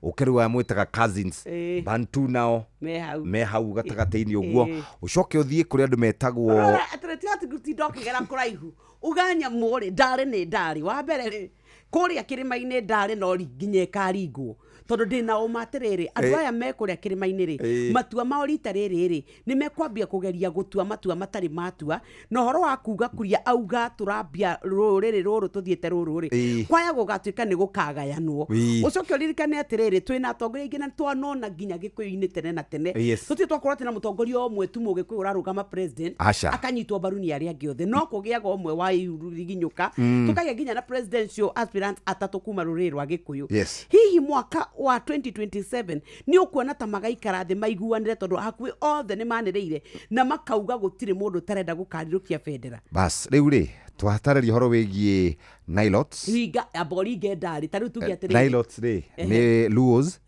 ũke rĩu aya mwĩtaga cousins, Bantu nao
Me hau.
me hau gatagatĩ-inĩ ũguo, ũcoke ũthiĩ kũrĩa andũ metagwo
Rora, atĩrĩ, tiga atĩ gũtinda ũkĩgera kũraihu, uga nyamũ rĩ, ndarĩ nĩ ndarĩ wa mbere rĩ, kũrĩa kĩrĩma-inĩ ndarĩ no nginya ĩkaringwo, tondũ ndĩna ũma atĩrĩrĩ, andũ aya me kũrĩa kĩrĩma-inĩ rĩ, matua mao rita rĩrĩ rĩ, nĩ mekwambia kũgeria gũtua matua matarĩ matua, na ũhoro wa kuga kuria auga tũrambia rũrĩrĩ rũrũ tũthiĩte rũrũ rĩ, kwaya gũgatuĩka nĩ gũkagayanwo. Ũcoke ũririkane atĩrĩrĩ, twĩna atongoria aingĩ na twanona nginya gĩkũyũ-inĩ tene na tene. Tũtirĩ twakorwo atĩ na mũtongoria ũmwe tu mũgĩkũyũ ũrarũgama president, akanyitwo mbaru nĩ arĩa angĩ othe, no kũgĩaga ũmwe wa iriginyũka, tũkagĩa nginya na presidential aspirant atatũ kuma rũrĩrĩ rwa gĩkũyũ. Hihi mwaka wa 2027 nĩ ũkuona ta magaikara thĩ maiguanĩre, tondũ hakuhĩ othe nĩ manĩrĩire na makauga gũtirĩ mũndũ ũtarenda gũkarirũkia bendera?
Bas, rĩu rĩ, twatarĩria ũhoro wĩgiĩ Nilots.
Ringa amba ũringe ndarĩ ta rĩu tuge atĩrĩrĩ.
Nilots rĩ, nĩ Luos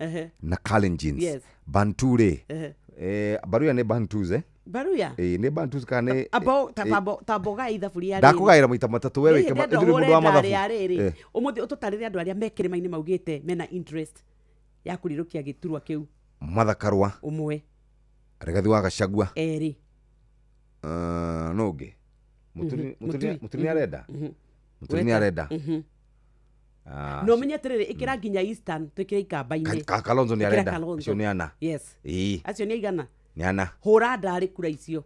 na Kalenjins. Bantu rĩ, Baruya nĩ Bantus, eh?
Baruya?
Ĩĩ, nĩ Bantus kana nĩ
Amba tamba ũgae ithabu rĩa rĩrĩ.
Ndakũgaĩra maita matatũ, we
Niĩ
wĩke
ndĩrenda
ndũrĩ mũndũ wa
ũhũre
mathabu.
ndarĩ ya rĩrĩ. Ũmũthĩ ũtũtarĩre andũ arĩa me kĩrĩma-inĩ maugĩte mena interest ya kũrirũkia gĩturwa kĩu.
Martha Karua.
Ũmwe.
Rigathi wa Gachagua.
Erĩ.
No ũngĩ Mũturi nĩ arenda. Mũturi nĩ arenda.
No menye atĩrĩrĩ, ĩkĩra nginya Eastern twĩkĩre ikamba-inĩ.
Kalonzo nĩ
Ĩkĩra
arenda.
Kalonzo.
Acio nĩ ana.
Yes.
Ĩĩ.
Acio nĩ aigana.
Nĩ ana.
Hũra ndarĩ kura icio.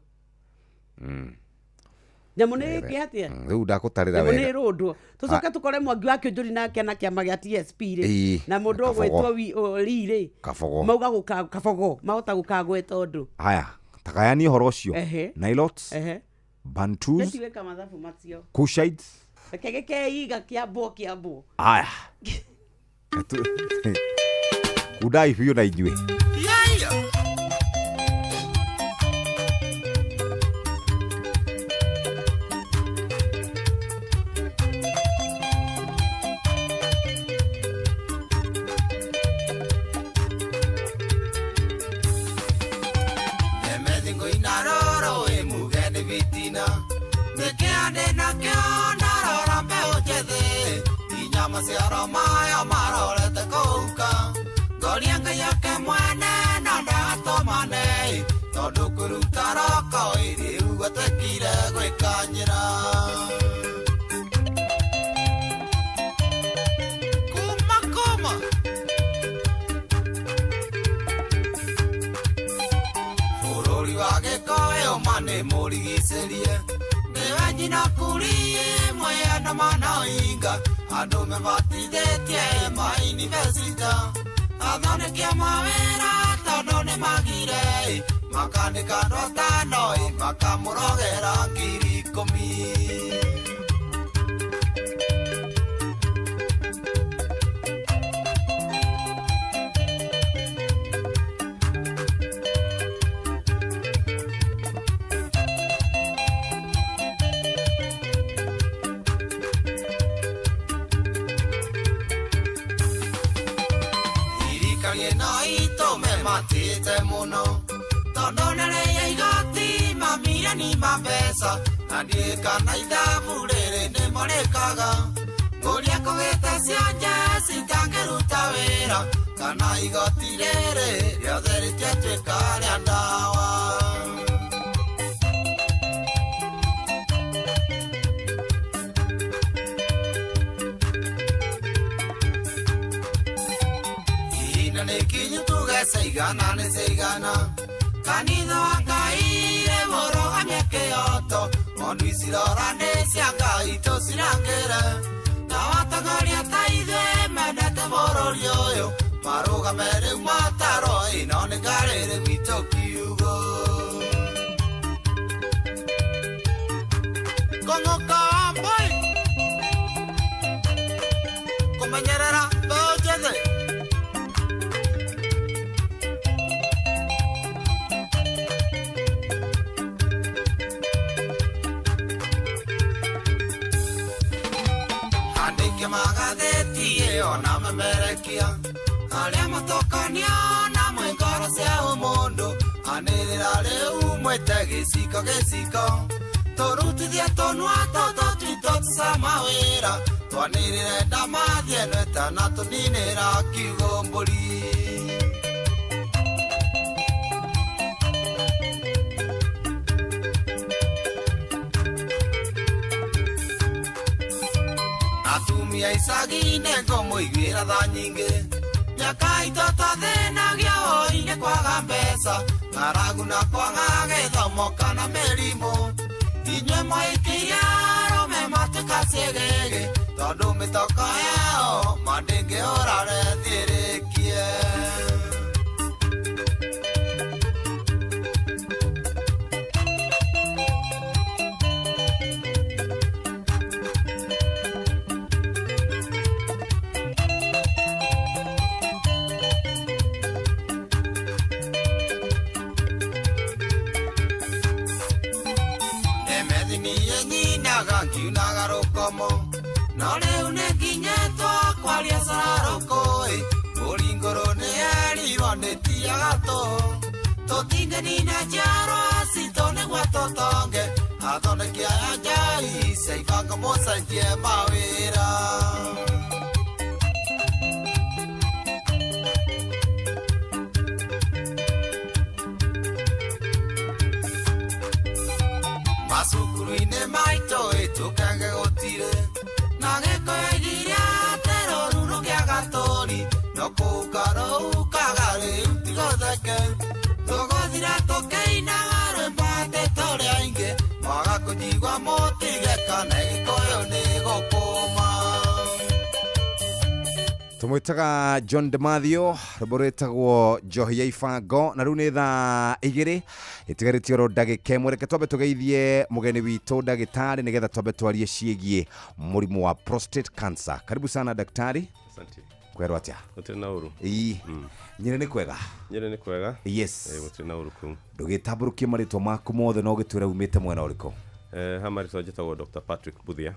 Nyamũ nĩ ĩngĩ atĩa?
Rĩu ndakũtarĩra
Nyamũ nĩ
wega.
ĩrũndwo. Tũcoke tũkore Mwangi wa Kĩũnjũri nake na kĩama gĩa TSP rĩ.
Ĩĩ,
Na mũndũ
na Kabogo.
ũgwĩtwo Lee rĩ.
Kabogo.
Mauga gũka Kabogo, mahota gũkagweta ũndũ.
Haya, tagayanie ũhoro ũcio.
Ehe.
Nilots,
Ehe.
Bantus,
Nĩtiwĩka mathabu macio.
Kushites.
Reke gĩkeiga kĩambwo kĩambwo.
Haya. Kundai biũ na inyuĩ.
Maciaro mayo marorete kũhuka ngoria Ngai ake mwene na ndagatũmane tondũ kũruta roko rĩu gwatekire gwĩkanyĩra. Kuma kuma bũrũri wa Gĩkũyũ ma nĩ mũrigicĩrie nĩwe nyina kuri mwena manoinga andũ mebatithĩtie mayunivasita athondeki a mawĩra tondũ nĩ magire makandĩka andũ atano makamũrogera 10,000. Matite muno tondũ nĩrĩia igoti mamirioni ma mbeca na ndiũĩ kana ithabu rĩrĩ nĩmorĩkaga ngũria kũgĩte cianja citangĩruta wĩra kana igoti rĩrĩ rĩothe rĩtiatuĩka rĩa ndawa. Ceigana nĩ ceigana kanitha wa Ngai rĩmũrũgamie kĩoto ng'ondu icirora nĩ cia Ngai tũcirangĩre na watongoria ta ithuĩ mendete bũrũri ũyũ marũgame rĩu mataro ĩno nĩ ngarĩrĩ gwitũ kiugo. Kũng'ũka wa mbũi kũmenyerera mbeũ njĩthĩ. Magatheti ĩyo na memerekia arĩa matũkanio na mwĩngoro cia ũmũndũ anĩrĩra rĩu mwĩte gĩciko gĩciko tũrutithie tũnua tũtũ twitũ tũcama wĩra twanĩrĩre ndamathi ĩno ĩtanatũninĩra kiugo mbũri. Atumia icagi-inĩ ngũmũiguĩra tha nyingĩ mĩaka itũ twathĩnagio hũi-inĩ kwaga mbeca ng'aragu na kwaga gĩthomo kana mĩrimũ inyuĩ mwaikĩire arũme matuĩka ciĩgĩgĩ tondũ mĩtoko yao ma ndĩngĩhũra rethiĩrĩkie. Ngiunaga rũkomo no rĩu nĩ nginyĩtwo kwaria cararũkũĩ mbũri ngũrũ nĩ yerirwo ndĩtiaga tũhũ tũtingĩnina njiarwa citũ nĩguo tũtonge athondeki aya njai cia ibango mũcenjie mawĩra.
Tũmwĩtaga John DeMathew, rwĩmbo rwĩtagwo Njohi ya Ibango. Na rĩu nĩ thaa 2 ĩtigarĩtie oro ndagĩka 1. Reke twambe tũgeithie mũgeni witũ ndagĩtarĩ, nĩgetha twambe twarie ciĩgiĩ mũrimũ wa prostate cancer. Karibu sana daktari.
Asante.
Kwerwo atĩa?
Gũtirĩ na ũru.
Ii. Nyĩrĩ nĩ kwega?
Nyĩrĩ nĩ kwega.
Yes.
Gũtirĩ na ũru kũu.
Ndũgĩtambũrũkie marĩtwa maku mothe na ũgĩtwĩre umĩte mwena ũrĩkũ.
Ha marĩtwa njĩtagwo Dr. Patrick Mbuthia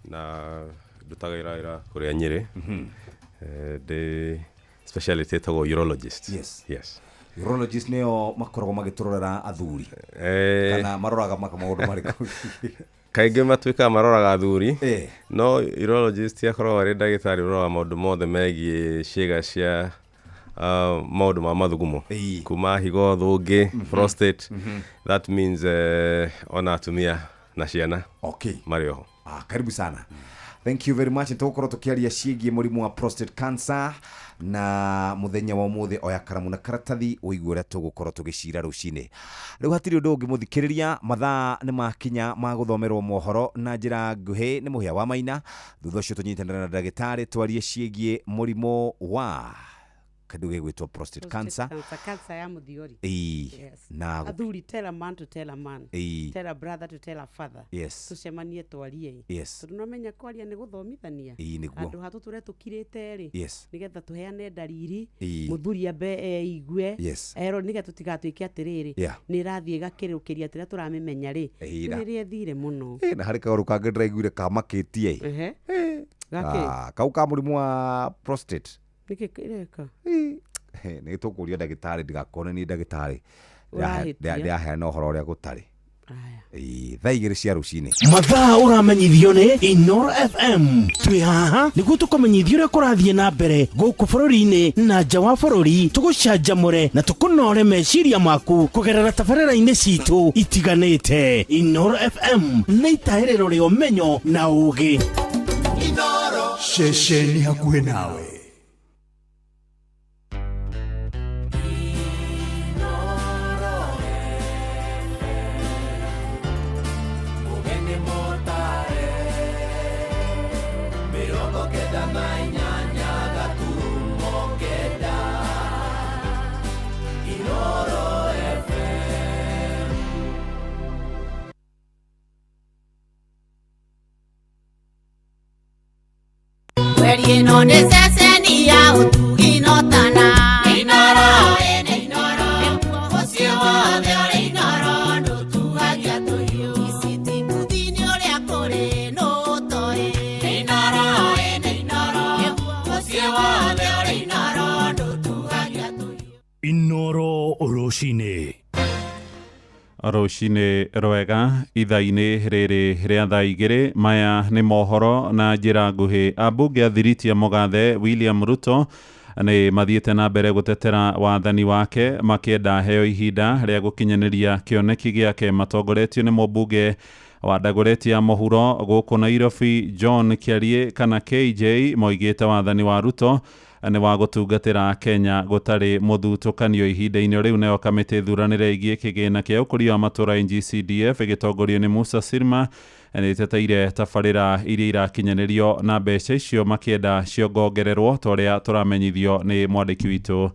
na ndutaga wĩra kũrĩa Nyĩrĩ. Ndĩ speciality ĩtagwo urologist.
Yes.
Yes.
Urologist nĩo makoragwo magĩtũrorera athuri, kana maroraga maũndũ marĩkũ?
Kaingĩ matuĩkaga maroraga athuri, no urologist akoragwo arĩ ndagĩtarĩ ũroraga maũndũ mothe megiĩ ciĩga cia maũndũ ma mathugumo, kuma higo, thũngĩ, prostate. That means ona atumia na ciana marĩ oho.
Karibu sana. Thank you very much. Nĩtũgũkorwo tũkĩaria ciĩgiĩ mũrimũ wa prostate cancer na mũthenya wa ũmũthĩ. Oya karamu na karatathi ũigue ũrĩa tũgũkorwo tũgĩcira rũcinĩ. Rĩu hatirĩ ũndũ ũngĩ mũthikĩrĩria, mathaa nĩ makinya ma gũthomerwo mohoro na njĩra nguhĩ nĩ Mũhĩa wa Maina. Thutha ũcio tũnyitanĩre na ndagĩtarĩ twarie ciĩgiĩ mũrimũ wa kĩndũ gĩgwĩtwo prostate cancer.
Cancer ya mũthiori.
Ĩĩ.
Yes.
Na
athuri, tell a man to tell a man.
Ĩĩ.
Tell a brother to tell a father.
Yes.
Tucemanie twarie.
Yes.
Tondũ nomenya kwaria nĩ gũthomithania.
Ĩĩ, nĩguo.
Handũ ha tũtũre tũkirĩte rĩ,
Yes.
nĩgetha tũheane ndariri,
Ĩĩ.
mũthuri ambe eigue,
Yes.
erwo, nĩgetha tũtigatuĩke atĩrĩrĩ,
Yeah.
nĩ ĩrathiĩ ĩgakĩrũkĩria atĩrĩa tũramĩmenya rĩ,
Ĩĩ, na-
rĩrĩa ĩthire mũno.
Na harĩ kaũndũ kangĩ ndĩraiguire kamakĩtie.
Ehe. Gakĩ?
Kau ka mũrimũ wa prostate.
Nĩkĩ kĩreka?
Nĩ tũkũria ndagĩtarĩ, ndigakone nĩ ndagĩtarĩ
Ũrahĩtia.
ndĩraheana ũhoro ũrĩa gũtarĩ. Ĩĩ, thaa 2 cia rũcinĩ.
Mathaa ũramenyithio nĩ Inoro FM. Twĩ haha nĩguo tũkũmenyithia ũrĩa kũrathiĩ na mbere gũkũ bũrũri-inĩ na nja wa bũrũri, tũgũcanjamũre na tũkũnore meciria maku kũgerera tabarĩra-inĩ citũ itiganĩte. Inoro FM nĩ itahĩrĩro rĩa ũmenyo na ũũgĩ.
Ceceni hakuhĩ nawe.
Ũgeni mũtare, 98.9 Inoro FM.
Mweri ĩno nĩ ceceni ya ũtugi notana. Inoro, ene Inoro, mũciĩ wothe ũrĩ Inoro, ndũtuagia tũhiũ. Ici mbuthi-inĩ ũrĩa kũrĩ nũtoĩ. Inoro, ene Inoro, mũciĩ wothe ũrĩ Inoro, ndũtuagia tũhiũ.
Inoro rũcinĩ.
Rũcinĩ rwega ithaa-inĩ rĩrĩ rĩa thaa 2. Maya nĩ mohoro na njĩra nguhĩ. Ambunge a thiriti ya mũgathe William Ruto nĩ mathiĩte na mbere gũtetera wathani wake, makĩenda heo ihinda rĩa gũkinyanĩria kĩoneki gĩake, matongoretio nĩ mũmbunge wa Dagoretti ya mũhuro gũkũ Nairobi John Kĩarie kana KJ. Moigĩte wathani wa Ruto nĩ wa gũtungatĩra Kenya gũtarĩ mũthutũkanio. Ihinda-inĩ rĩu nayo kamĩtĩ thuranĩre ĩgiĩ kĩgĩna kĩa ũkũria wa matũũra NGCDF ĩgĩtongorio nĩ Musa Sirma nĩ ĩteteire tabarĩra iria irakinyanĩrio na mbeca icio, makĩenda ciongongererwo, ta ũrĩa tũramenyithio nĩ mwandĩki witũ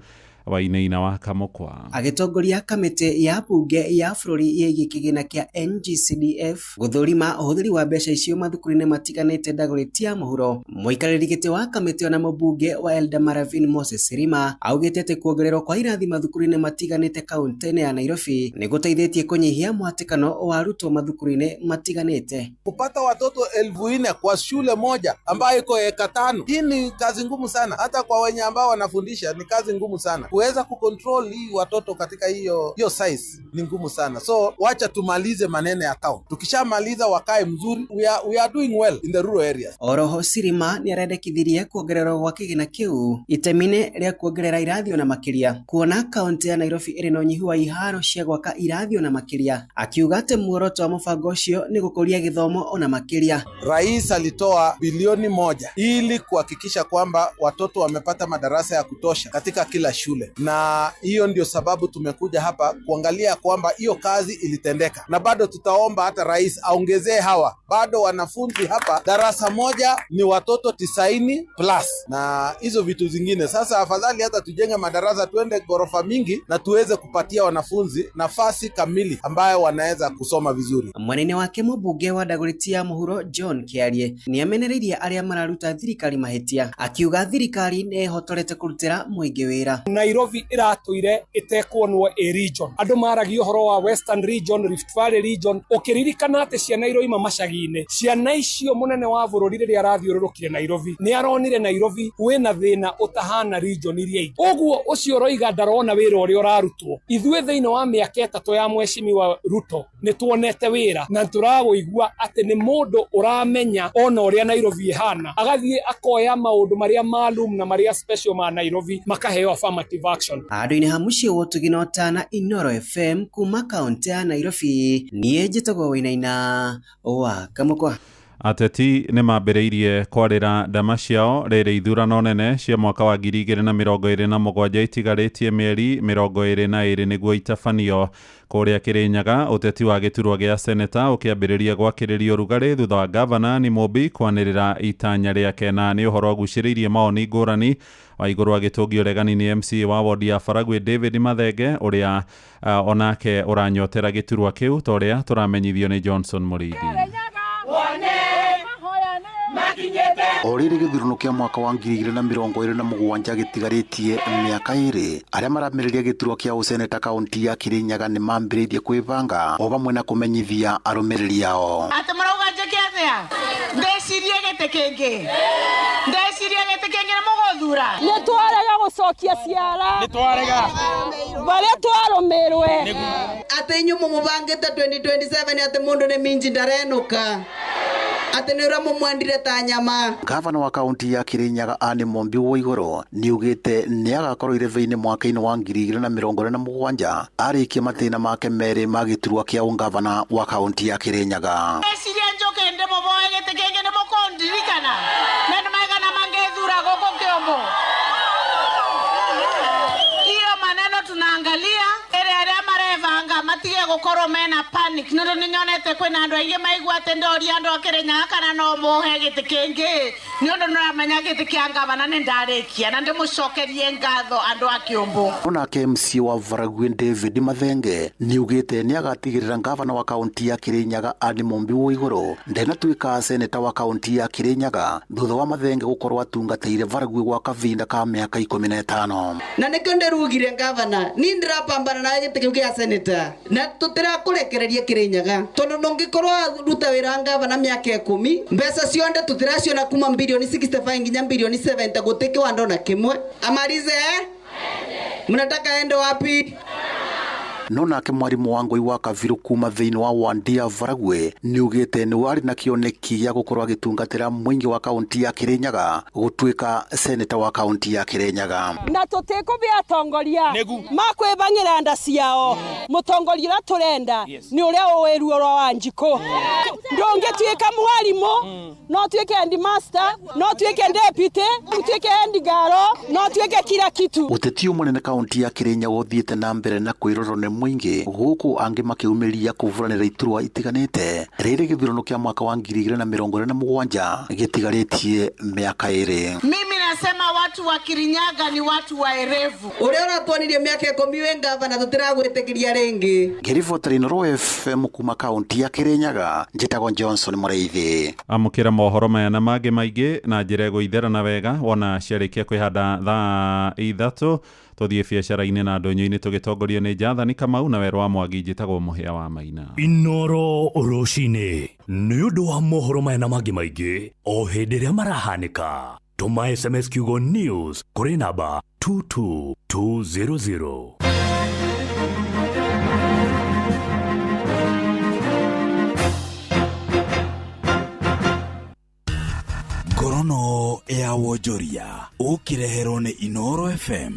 Wainaina wa Kamũkwa.
Agĩtongoria kamĩtĩ ya bunge ya bũrũri ĩgiĩ kĩgĩna kĩa NGCDF gũthũrima ũhũthĩri wa mbeca icio mathukuru-inĩ matiganĩte Dagoretti ya mũhuro, mũikarĩri gĩtĩ wa kamĩtĩ ona mũmbunge wa Eldama Ravine Moses Sirima augĩte atĩ kuongererwo kwa irathi mathukuru-inĩ matiganĩte kaunti-inĩ ya Nairobi nĩ gũteithĩtie kũnyihia mũhatĩkano wa arutwo mathukuru-inĩ matiganĩte.
Kupata watoto 4,000 kwa shule moja ambayo iko eka 5, hii ni kazi ngumu sana. Hata kwa wenye ambao wanafundisha ni kazi ngumu sana. Kuweza kucontrol hii watoto katika hiyo size ni ngumu sana. So wacha tumalize maneno ya town. Tukishamaliza wakae mzuri. We are doing well in the rural areas.
Oroho Sirima nĩ arendekithirie kuongererwo gwa kĩgĩna kĩu itemi-inĩ rĩa kuongerera irathi na makĩria, kuona kaunti ya Nairobi ĩrĩ na ũnyihu wa iharo cia gwaka irathi na makĩria, akiuga atĩ muoroto wa mũbango ũcio nĩ gũkũria gĩthomo ona makĩria.
Rais alitoa bilioni 1 ili kuhakikisha kwamba watoto wamepata madarasa ya kutosha katika kila shule. shule, na hiyo ndio sababu tumekuja hapa kuangalia kwamba hiyo kazi ilitendeka, na bado tutaomba hata rais aongezee hawa bado wanafunzi hapa. Darasa moja ni watoto 90 plus na hizo vitu zingine. Sasa afadhali hata tujenge madarasa, tuende ghorofa mingi na tuweze kupatia wanafunzi nafasi kamili ambayo wanaweza kusoma vizuri.
Mwenene wake mũmbunge wa Dagoretti ya Mũhuro John Kiarie nĩamenereirie arĩa mararuta thirikari mahĩtia, akiuga thirikari nĩ ĩhotorete kũrutĩra mũingĩ wĩra.
Nairobi ĩratũire ĩtekuonwo ĩ region. Andũ maragia ũhoro wa Western region, Rift Valley region, ũkĩririkana atĩ ciana iroima macagi-inĩ. Ciana icio mũnene wa bũrũri rĩrĩa arathiũrũrũkire Nairobi nĩ aronire Nairobi wĩna thĩna ũtahana region iria ingĩ. Ũguo ũcio ũroiga ndarona wĩra ũrĩa ũrarutwo. Ithuĩ thĩinĩ wa mĩaka 3 ya mheshimiwa Ruto nĩ tuonete wĩra na tũrawũigua atĩ nĩ mũndũ ũramenya ona ũrĩa Nairobi ĩhana, agathiĩ akoya maũndũ marĩa maalum na marĩa special ma Nairobi makaheo affirmative action.
Handũ-inĩ ha mũciĩ wa ũtugi na ũtana Inooro FM kuma kaũntĩ ya Nairobi, niĩ njĩtagwo Wainaina wa Kamũkwa.
Ateti nĩ mambĩrĩirie kwarĩra ndama ciao rĩrĩ ithurano nene cia mwaka wa 2027 itigarĩtie mĩeri 22 nĩguo itabanio. Kũrĩa Kĩrĩnyaga ũteti wa gĩturwa gĩa seneta ũkĩambĩrĩria gwakĩrĩrio rugarĩ thutha wa gavana Anne Mumbi kwanĩrĩra itanya rĩake, na nĩ ũhoro ũgucĩrĩirie maoni ngũrani. Wa igũrũ agĩtũngio ũregani nĩ MCA wa wodi ya Baragwi David Mathenge ũrĩa onake ũranyotera gĩturwa kĩu ta ũrĩa tũramenyithio nĩ Johnson Mũrĩithi.
O rĩrĩ gĩthurano kĩa mwaka wa 2027 gĩtigarĩtie mĩaka 2, arĩa maramĩrĩria gĩturwa kĩa ũseneta kaũnti ya Kĩrĩnyaga nĩ mambĩrĩirie kwĩbanga o vamwe na kũmenyithia arũmĩrĩri ao.
Atĩ mũrauga njĩke atĩa? Ndecirie gĩtĩ kĩngĩ. Ndecirie gĩtĩ kĩngĩ nĩ mũgũthura.
Nĩ twarega gũcokia ciara.
Nĩ twarega.
Barĩa twarũmĩrwe.
Atĩ inyuĩ mũmũbangĩte 2027 atĩ mũndũ nĩ minji ndarenũka. Atĩ nĩ ũrĩa mũmwendire ta nyama.
Gavana wa kaunti ya Kĩrĩnyaga Anne Mumbi Waiguru nĩaugĩte nĩagakorwo irebe-inĩ mwaka-inĩ wa 2027 arĩkie matĩna make merĩ ma gĩturwa kĩa ũngavana wa kaunti ya Kĩrĩnyaga.
Ndeciria njũke ndĩmũboe gĩtĩ kĩngĩ nĩ mũkũndirikana na nĩ maigana mangĩthura gũkũ Kĩũmbũ. Iyo maneno tunaangalia ĩrĩa arĩa marebanga matige gũkorwo mena panic nĩ ũndũ nĩnyonete kwĩna andũ aingĩ maigua atĩ ndoria andũ a Kĩrĩnyaga kana no mũhe gĩtĩ kĩngĩ nĩ ũndũ nĩũramenya gĩtĩ kĩa ngavana nĩ ndarĩkia na ndĩmũcokerie ngatho andũ a Kĩũmbũ.
Onake MC wa Baragwi David Mathenge nĩaugĩte nĩagatigĩrĩra ngavana wa kaunti ya Kĩrĩnyaga Anne Mumbi Waiguru ndenatuĩka seneta wa kaunti ya Kĩrĩnyaga thutha wa Mathenge gũkorwo atungatĩire Baragwi gwa kavinda ka mĩaka 15.
Na nĩkĩo ndĩrugire ngavana niĩ ndĩrapambana na gĩtĩ kĩu gĩa seneta na tũtirakũrekereria Kĩrĩnyaga tondũ ndũngĩkorwo waruta wĩra wa ngavana mĩaka 10 mbeca cionde tũtiraciona kuma bilioni 65 nginya bilioni 70 gũtĩ kĩwanda ona kĩmwe. Amalize mnataka ende wapi?
No nake mwarimu wa Ngũi wa Kabiru kuma thĩinĩ wa wandi ya Baragwi nĩaugĩte nĩ warĩ na kĩoneki gĩa gũkorwo agĩtungatĩra mũingĩ wa kaunti ya Kĩrĩnyaga gũtuĩka seneta wa kaunti ya Kĩrĩnyaga.
Na tũtikũbĩa atongoria makwĩbang'ĩra nda ciao. Mũtongoria ũrĩa tũrenda nĩ ũrĩa ũĩ ruo rwa Wanjikũ. Ndũngĩtuĩka mwarimũ, no tuĩke headmaster, no tuĩke deputy, tuĩke head girl, no tuĩke kila kitu.
Ũteti mũnene kaunti ya Kĩrĩnyaga ũthiĩte na mbere na kwĩrorwo nĩ mũingĩ gũkũ angĩ makĩumĩria kũburanĩra iturwa itiganĩte rĩrĩ gĩthurano kĩa mwaka wa 2027 gĩtigarĩtie mĩaka 2.
Mimi nasema watu wa Kirinyaga ni watu waerevu.
Ũrĩa ũratwonirie mĩaka 10 wĩ ngavana tũtiragwĩtĩkĩria rĩngĩ.
Ngĩribotera Inooro FM kuma kaunti ya Kĩrĩnyaga, njĩtagwo Johnson Mũrĩithi.
Amũkĩra mohoro maya na mangĩ maingĩ na njĩra ĩgũitherana wega wona ciarĩkia kwĩhanda thaa 3 tũthiĩ biacara-inĩ na ndũnyũ-inĩ tũgĩtongorio nĩ Jathani Kamau na Werũ wa Mwangi. Njĩtagwo Mũhĩa wa Maina.
Inooro rũcinĩ nĩ ũndũ wa mohoro maya na mangĩ maingĩ o hĩndĩ ĩrĩa marahanĩka. Tũma SMS kiugo news kũrĩ namba 22200.
Ngorono ya wonjoria ũkĩreherwo nĩ Inooro FM.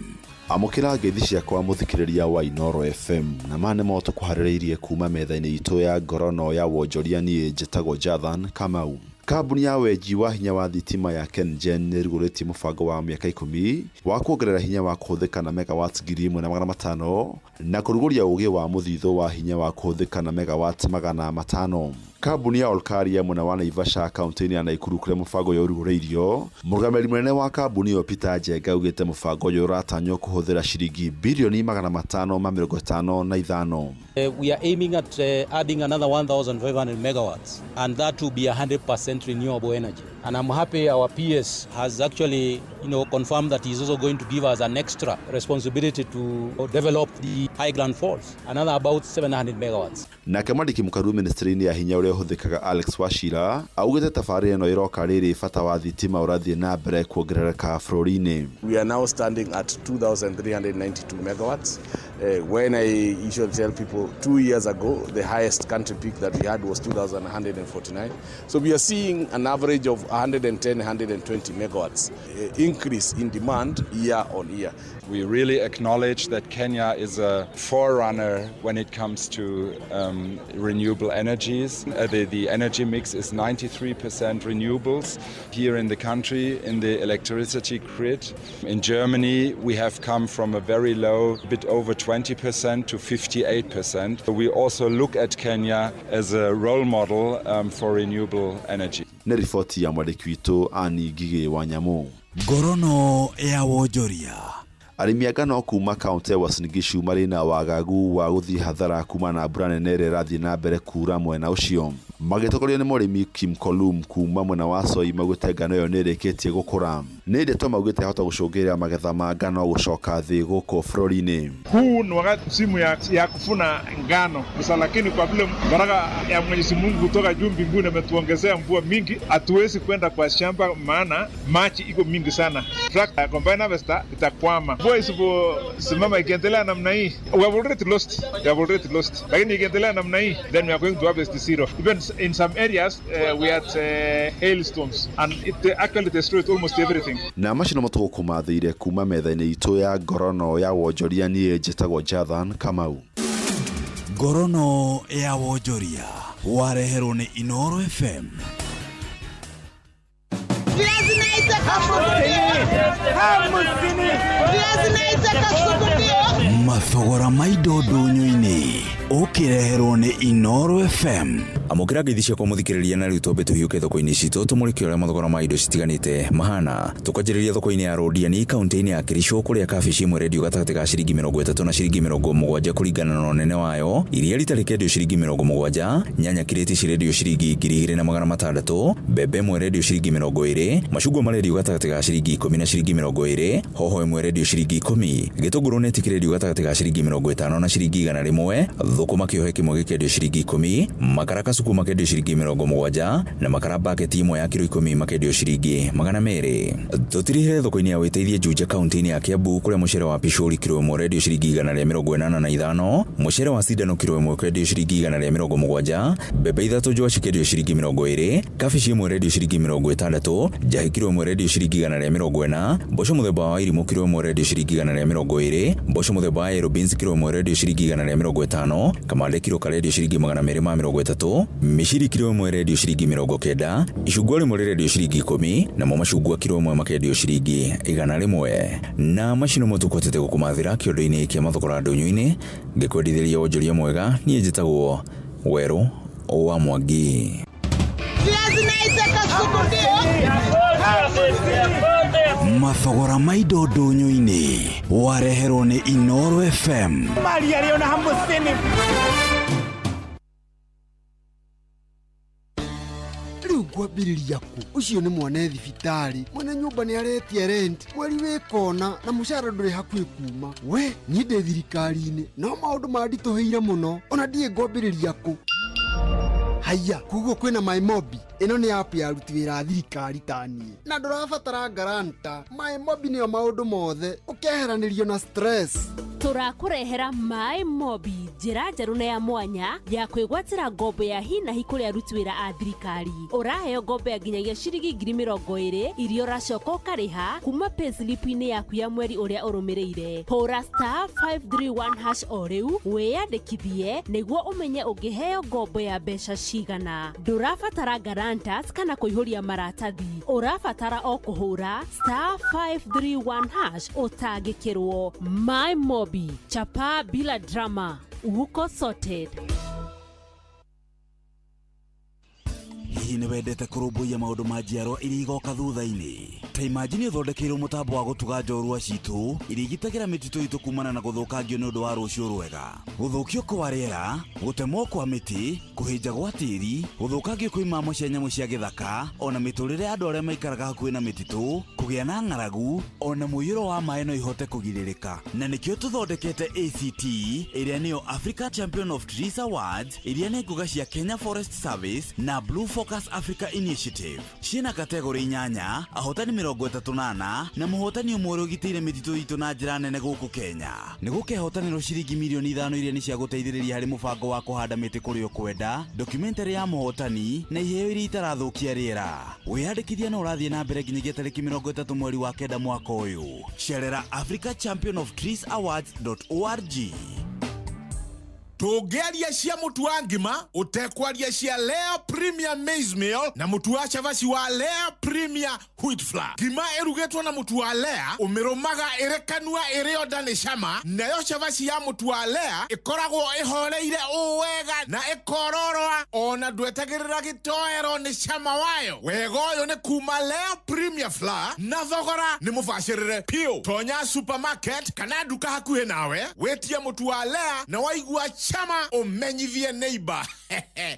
Amũkĩra ngeithi ciakwa mũthikĩrĩria wa Inooro FM na ma nĩmo tũkũharĩrĩirie kuma metha-inĩ itũ ya ngorono ya wonjoria. Niĩ njĩtagwo Jathan Kamau. Kambuni ya wenji wa hinya wa thitima ya KenGen nĩrugũrĩtie mũbango wa mĩaka 10 wa kuongerera hinya wa kũhũthĩka na megawatts 1500 na kũrugũria ũgĩ wa mũthithũ wa hinya wa kũhũthĩka na megawatts 500. Kambuni ya Olkaria mwena wa Naivasha kaunti-inĩ ya Nakuru kũrĩa mũbango ũyũ ũrugũrĩirio. Mũrũgamĩrĩri mũnene wa kambuni ĩyo Peter Njenga augĩte mũbango ũyũ ũratanywo kũhũthĩra ciringi birioni 555.
We are aiming at adding another 1,500 megawatts, and that will be 100% renewable energy. And I'm happy our PS has actually, confirmed that he's also going to give us an extra responsibility to develop the High Grand Falls, another about 700 megawatts.
Nake mwandĩki mũkaru ministry-inĩ ya hinya ũrĩa ũhũthĩkaga Alex Wachira augĩte tabarĩra ĩno ĩroka rĩrĩ bata wa thitima ũrathiĩ na mbere kuongerereka bũrũri-inĩ.
We are now standing at 2,392 megawatts. When I usually tell people 2 years ago, the highest country peak that we had was 2,149. So we are seeing an average of 110, 120 megawatts increase in demand year on year.
We really acknowledge that Kenya is a forerunner when it comes to renewable energies. The energy mix is 93% renewables here in the country, in the electricity grid. In Germany, we have come from a very low, bit over 20% to 58%. We also look at Kenya as a role model for renewable energy.
Nĩ riboti ya mwandĩki witũ Annie Ngigĩ wa Nyamu.
Ngorono ya wonjoria.
Arĩmi a ngano kuma kaunti ya Uasin Gishu marĩ na wagagu wa gũthiĩ hathara kumana na mbura nene ĩrĩa ĩrathiĩ na mbere kura mwena ũcio. Magĩtongorio nĩ mũrĩmi Kim Kolum kuma mwena wa Soi maugĩte ngano ĩyo nĩ ĩrĩkĩtie gũkũra. Nĩ ndeto maugĩte yahota gũcũngĩrĩria magetha ma ngano gũcoka thĩ gũkũ bũrũri-inĩ.
Huu ni wakati msimu ya kuvuna ngano sasa, lakini kwa vile baraka ya Mwenyezi Mungu kutoka juu mbinguni ametuongezea mvua mingi, hatuwezi kwenda kwa shamba maana maji iko mingi sana. Tractor combine harvester itakwama. Mvua isiposimama ikiendelea namna hii, we have already lost. We have already lost. Lakini ikiendelea namna hii, then we are going to harvest zero. Even in some areas we had hailstorms and it actually destroyed almost everything.
Na macio no tũgũkũmathĩire kuma metha-inĩ itũ ya ngorono ya wonjoria. Niĩ njĩtagwo Jathan Kamau.
Ngorono ya wonjoria wareherwo nĩ Inooro FM. Mathogora ma indo ndũnyũ-inĩ ũkĩreherwo nĩ Inooro FM.
Amũkĩra ngeithi ciakwa mũthikĩrĩria na rĩu twambe tũhiũke thoko-inĩ citũ tũmũrĩke ũrĩa mathogora ma indo citiganĩte mahana. Tũkanjĩrĩria thoko-inĩ ya Rodiani kaunti-inĩ ya Kericho kũrĩa kabici ĩmwe rendio gatagatĩ ga ciringi 30 na ciringi 70 kũringana na ũnene wayo. Iria rita rĩkendio ciringi 70, nyanya kirĩti cirendio ciringi 2600, mbembe ĩmwe rendio ciringi 20, macungwa marendio gatagatĩ ga ciringi 10 na ciringi 20, hoho ĩmwe rendio ciringi 10, gĩtũngũrũ neti kĩrendio gatagatĩ ga ciringi 50 na ciringi 100, thũkũma kĩohe kĩmwe gĩkendio ciringi 10, makara kasuku makendio ciringi 70 na makara baketi ĩmwe ya kiro 10 makendio ciringi 200. Tũtirihĩre thoko-inĩ ya Wĩteithie Juja kaunti-inĩ ya Kiambu kũrĩa mũcere wa picũri kiro ĩmwe rendio ciringi 185, mũcere wa cindano kiro ĩmwe kendio ciringi 170, mbembe ithatũ njũa cikendio ciringi 20, kabici ĩmwe rendio ciringi 60, njahĩ kiro ĩmwe rendio ciringi 140, mboco mũthemba wa irimũ kiro ĩmwe rendio ciringi 120, mboco mũthemba wa yellow beans kiro ĩmwe rendio ciringi 150, kamande kiro karendio ciringi 230, mĩciri kiro ĩmwe rendio ciringi 90, icungwa rĩmwe rĩrendio ciringi 10, namo macungwa kiro ĩmwe makendio ciringi 100. Na macio nĩmo tũkũhotete gũkũmathĩra kĩondo-inĩ kĩa mathogora ndũnyũ-inĩ. Ngĩkwendithĩria wonjoria mwega, niĩ njĩtagwo Werũ wa Mwangi.
Mathogora ma indo ndũnyũ-inĩ wareherwo nĩ Inooro FM.
Rĩu ngwambĩrĩria kũ? Ũcio nĩ mwana thibitarĩ, mwene nyũmba nĩ aretia rent, mweri wĩ kona na mũcara ndũrĩ hakuhĩ kuma. We niĩ ndĩ thirikari-inĩ no maũndũ manditũhĩire mũno, ona ndiĩ ngwambĩrĩria kũ. Haiya, koguo kwĩna MyMobi. Ĩno nĩ app ya aruti wĩra a thirikari ta niĩ, na ndũrabatara guarantor. MyMobi nĩyo maũndũ mothe, ũkeheranĩrio na stress.
Tũrakũrehera MyMobi, njĩra njerũ na ya mwanya ya kwĩgwatĩra ngombo ya hi na hi kũrĩ aruti wĩra a thirikari. Ũraheo ngombo ya nginyagia ciringi 20,000 iria ũracoka ũkarĩha kuma payslip-inĩ yaku ya mweri ũrĩa ũrũmĩrĩire. Hũra *531# o rĩu wĩyandĩkithie nĩguo ũmenye ũngĩheo ngombo ya mbeca cigana. Ndũrabatara guarantor guarantors kana kũihũria maratathi. Ũrabatara o kũhũra *531# ũtangĩkĩrwo. My Mobi, chapa bila drama, uko sorted.
Hihi nĩ wendete kũrũmbũiya maũndũ ma njiarwa iria igoka thutha-inĩ? Ta imagine ũthondekeirwo mũtambo wa gũtuga njorua citũ iria igitagĩra mĩtitũ itũ kumana na gũthũkangio nĩ ũndũ wa rũciũ rwega. Gũthũkio kwa rĩera, gũtemwo kwa mĩtĩ, kũhĩnja gwa tĩri, gũthũkangio kwa imamo cia nyamũ cia gĩthaka, ona mĩtũrĩre ya andũ arĩa maikaraga hakuhĩ na mĩtitũ, kũgĩa na ng'aragu, ona mũiyũro wa maĩ no ihote kũgirĩrĩka. Na nĩkĩo tũthondekete ACT, ĩrĩa nĩyo Africa Champion of Trees Awards, iria nĩ ngũga cia Kenya Forest Service na Blue Focus Africa Initiative. Ciĩna kategori 8, ahotani 34 na mũhotani ũmwe ũrĩa ũgitĩire mĩtitũ itũ na njĩra nene gũkũ Kenya. Nĩ gũkehotanĩrwo ciringi mirioni 5 iria nĩ cia gũteithĩrĩria harĩ mũbango wa kũhanda mĩtĩ kũrĩa ũkwenda, documentary ya mũhotani na iheo iria itarathũkia rĩera. Wĩyandĩkithia no ũrathiĩ na mbere nginyagia tarĩki 30 mweri wa 9 mwaka ũyũ. Cerera Africa Champion of Trees Awards.org.
Tũngĩaria cia mũtu wa ngima ũtekwaria cia Lea Premier Maize Meal na mũtu wa cabaci wa Lea Premier Wheat Flour. Ngima ĩrugĩtwo na mũtu wa Lea ũmĩrũmaga ĩrĩ kanua ĩrĩ onda nĩ cama, nayo cabaci ya mũtu wa Lea ĩkoragwo ĩhoreire ũũ wega na ĩkororoa ona ndwetagĩrĩra gĩtoero nĩ cama wayo. Wega ũyũ nĩ kuma Lea Premier Flour na thogora nĩ mũbacĩrĩre piũ. Tonya supermarket kana nduka hakuhĩ nawe wĩtie mũtu wa Lea na waigua chama umenyithie neighbor.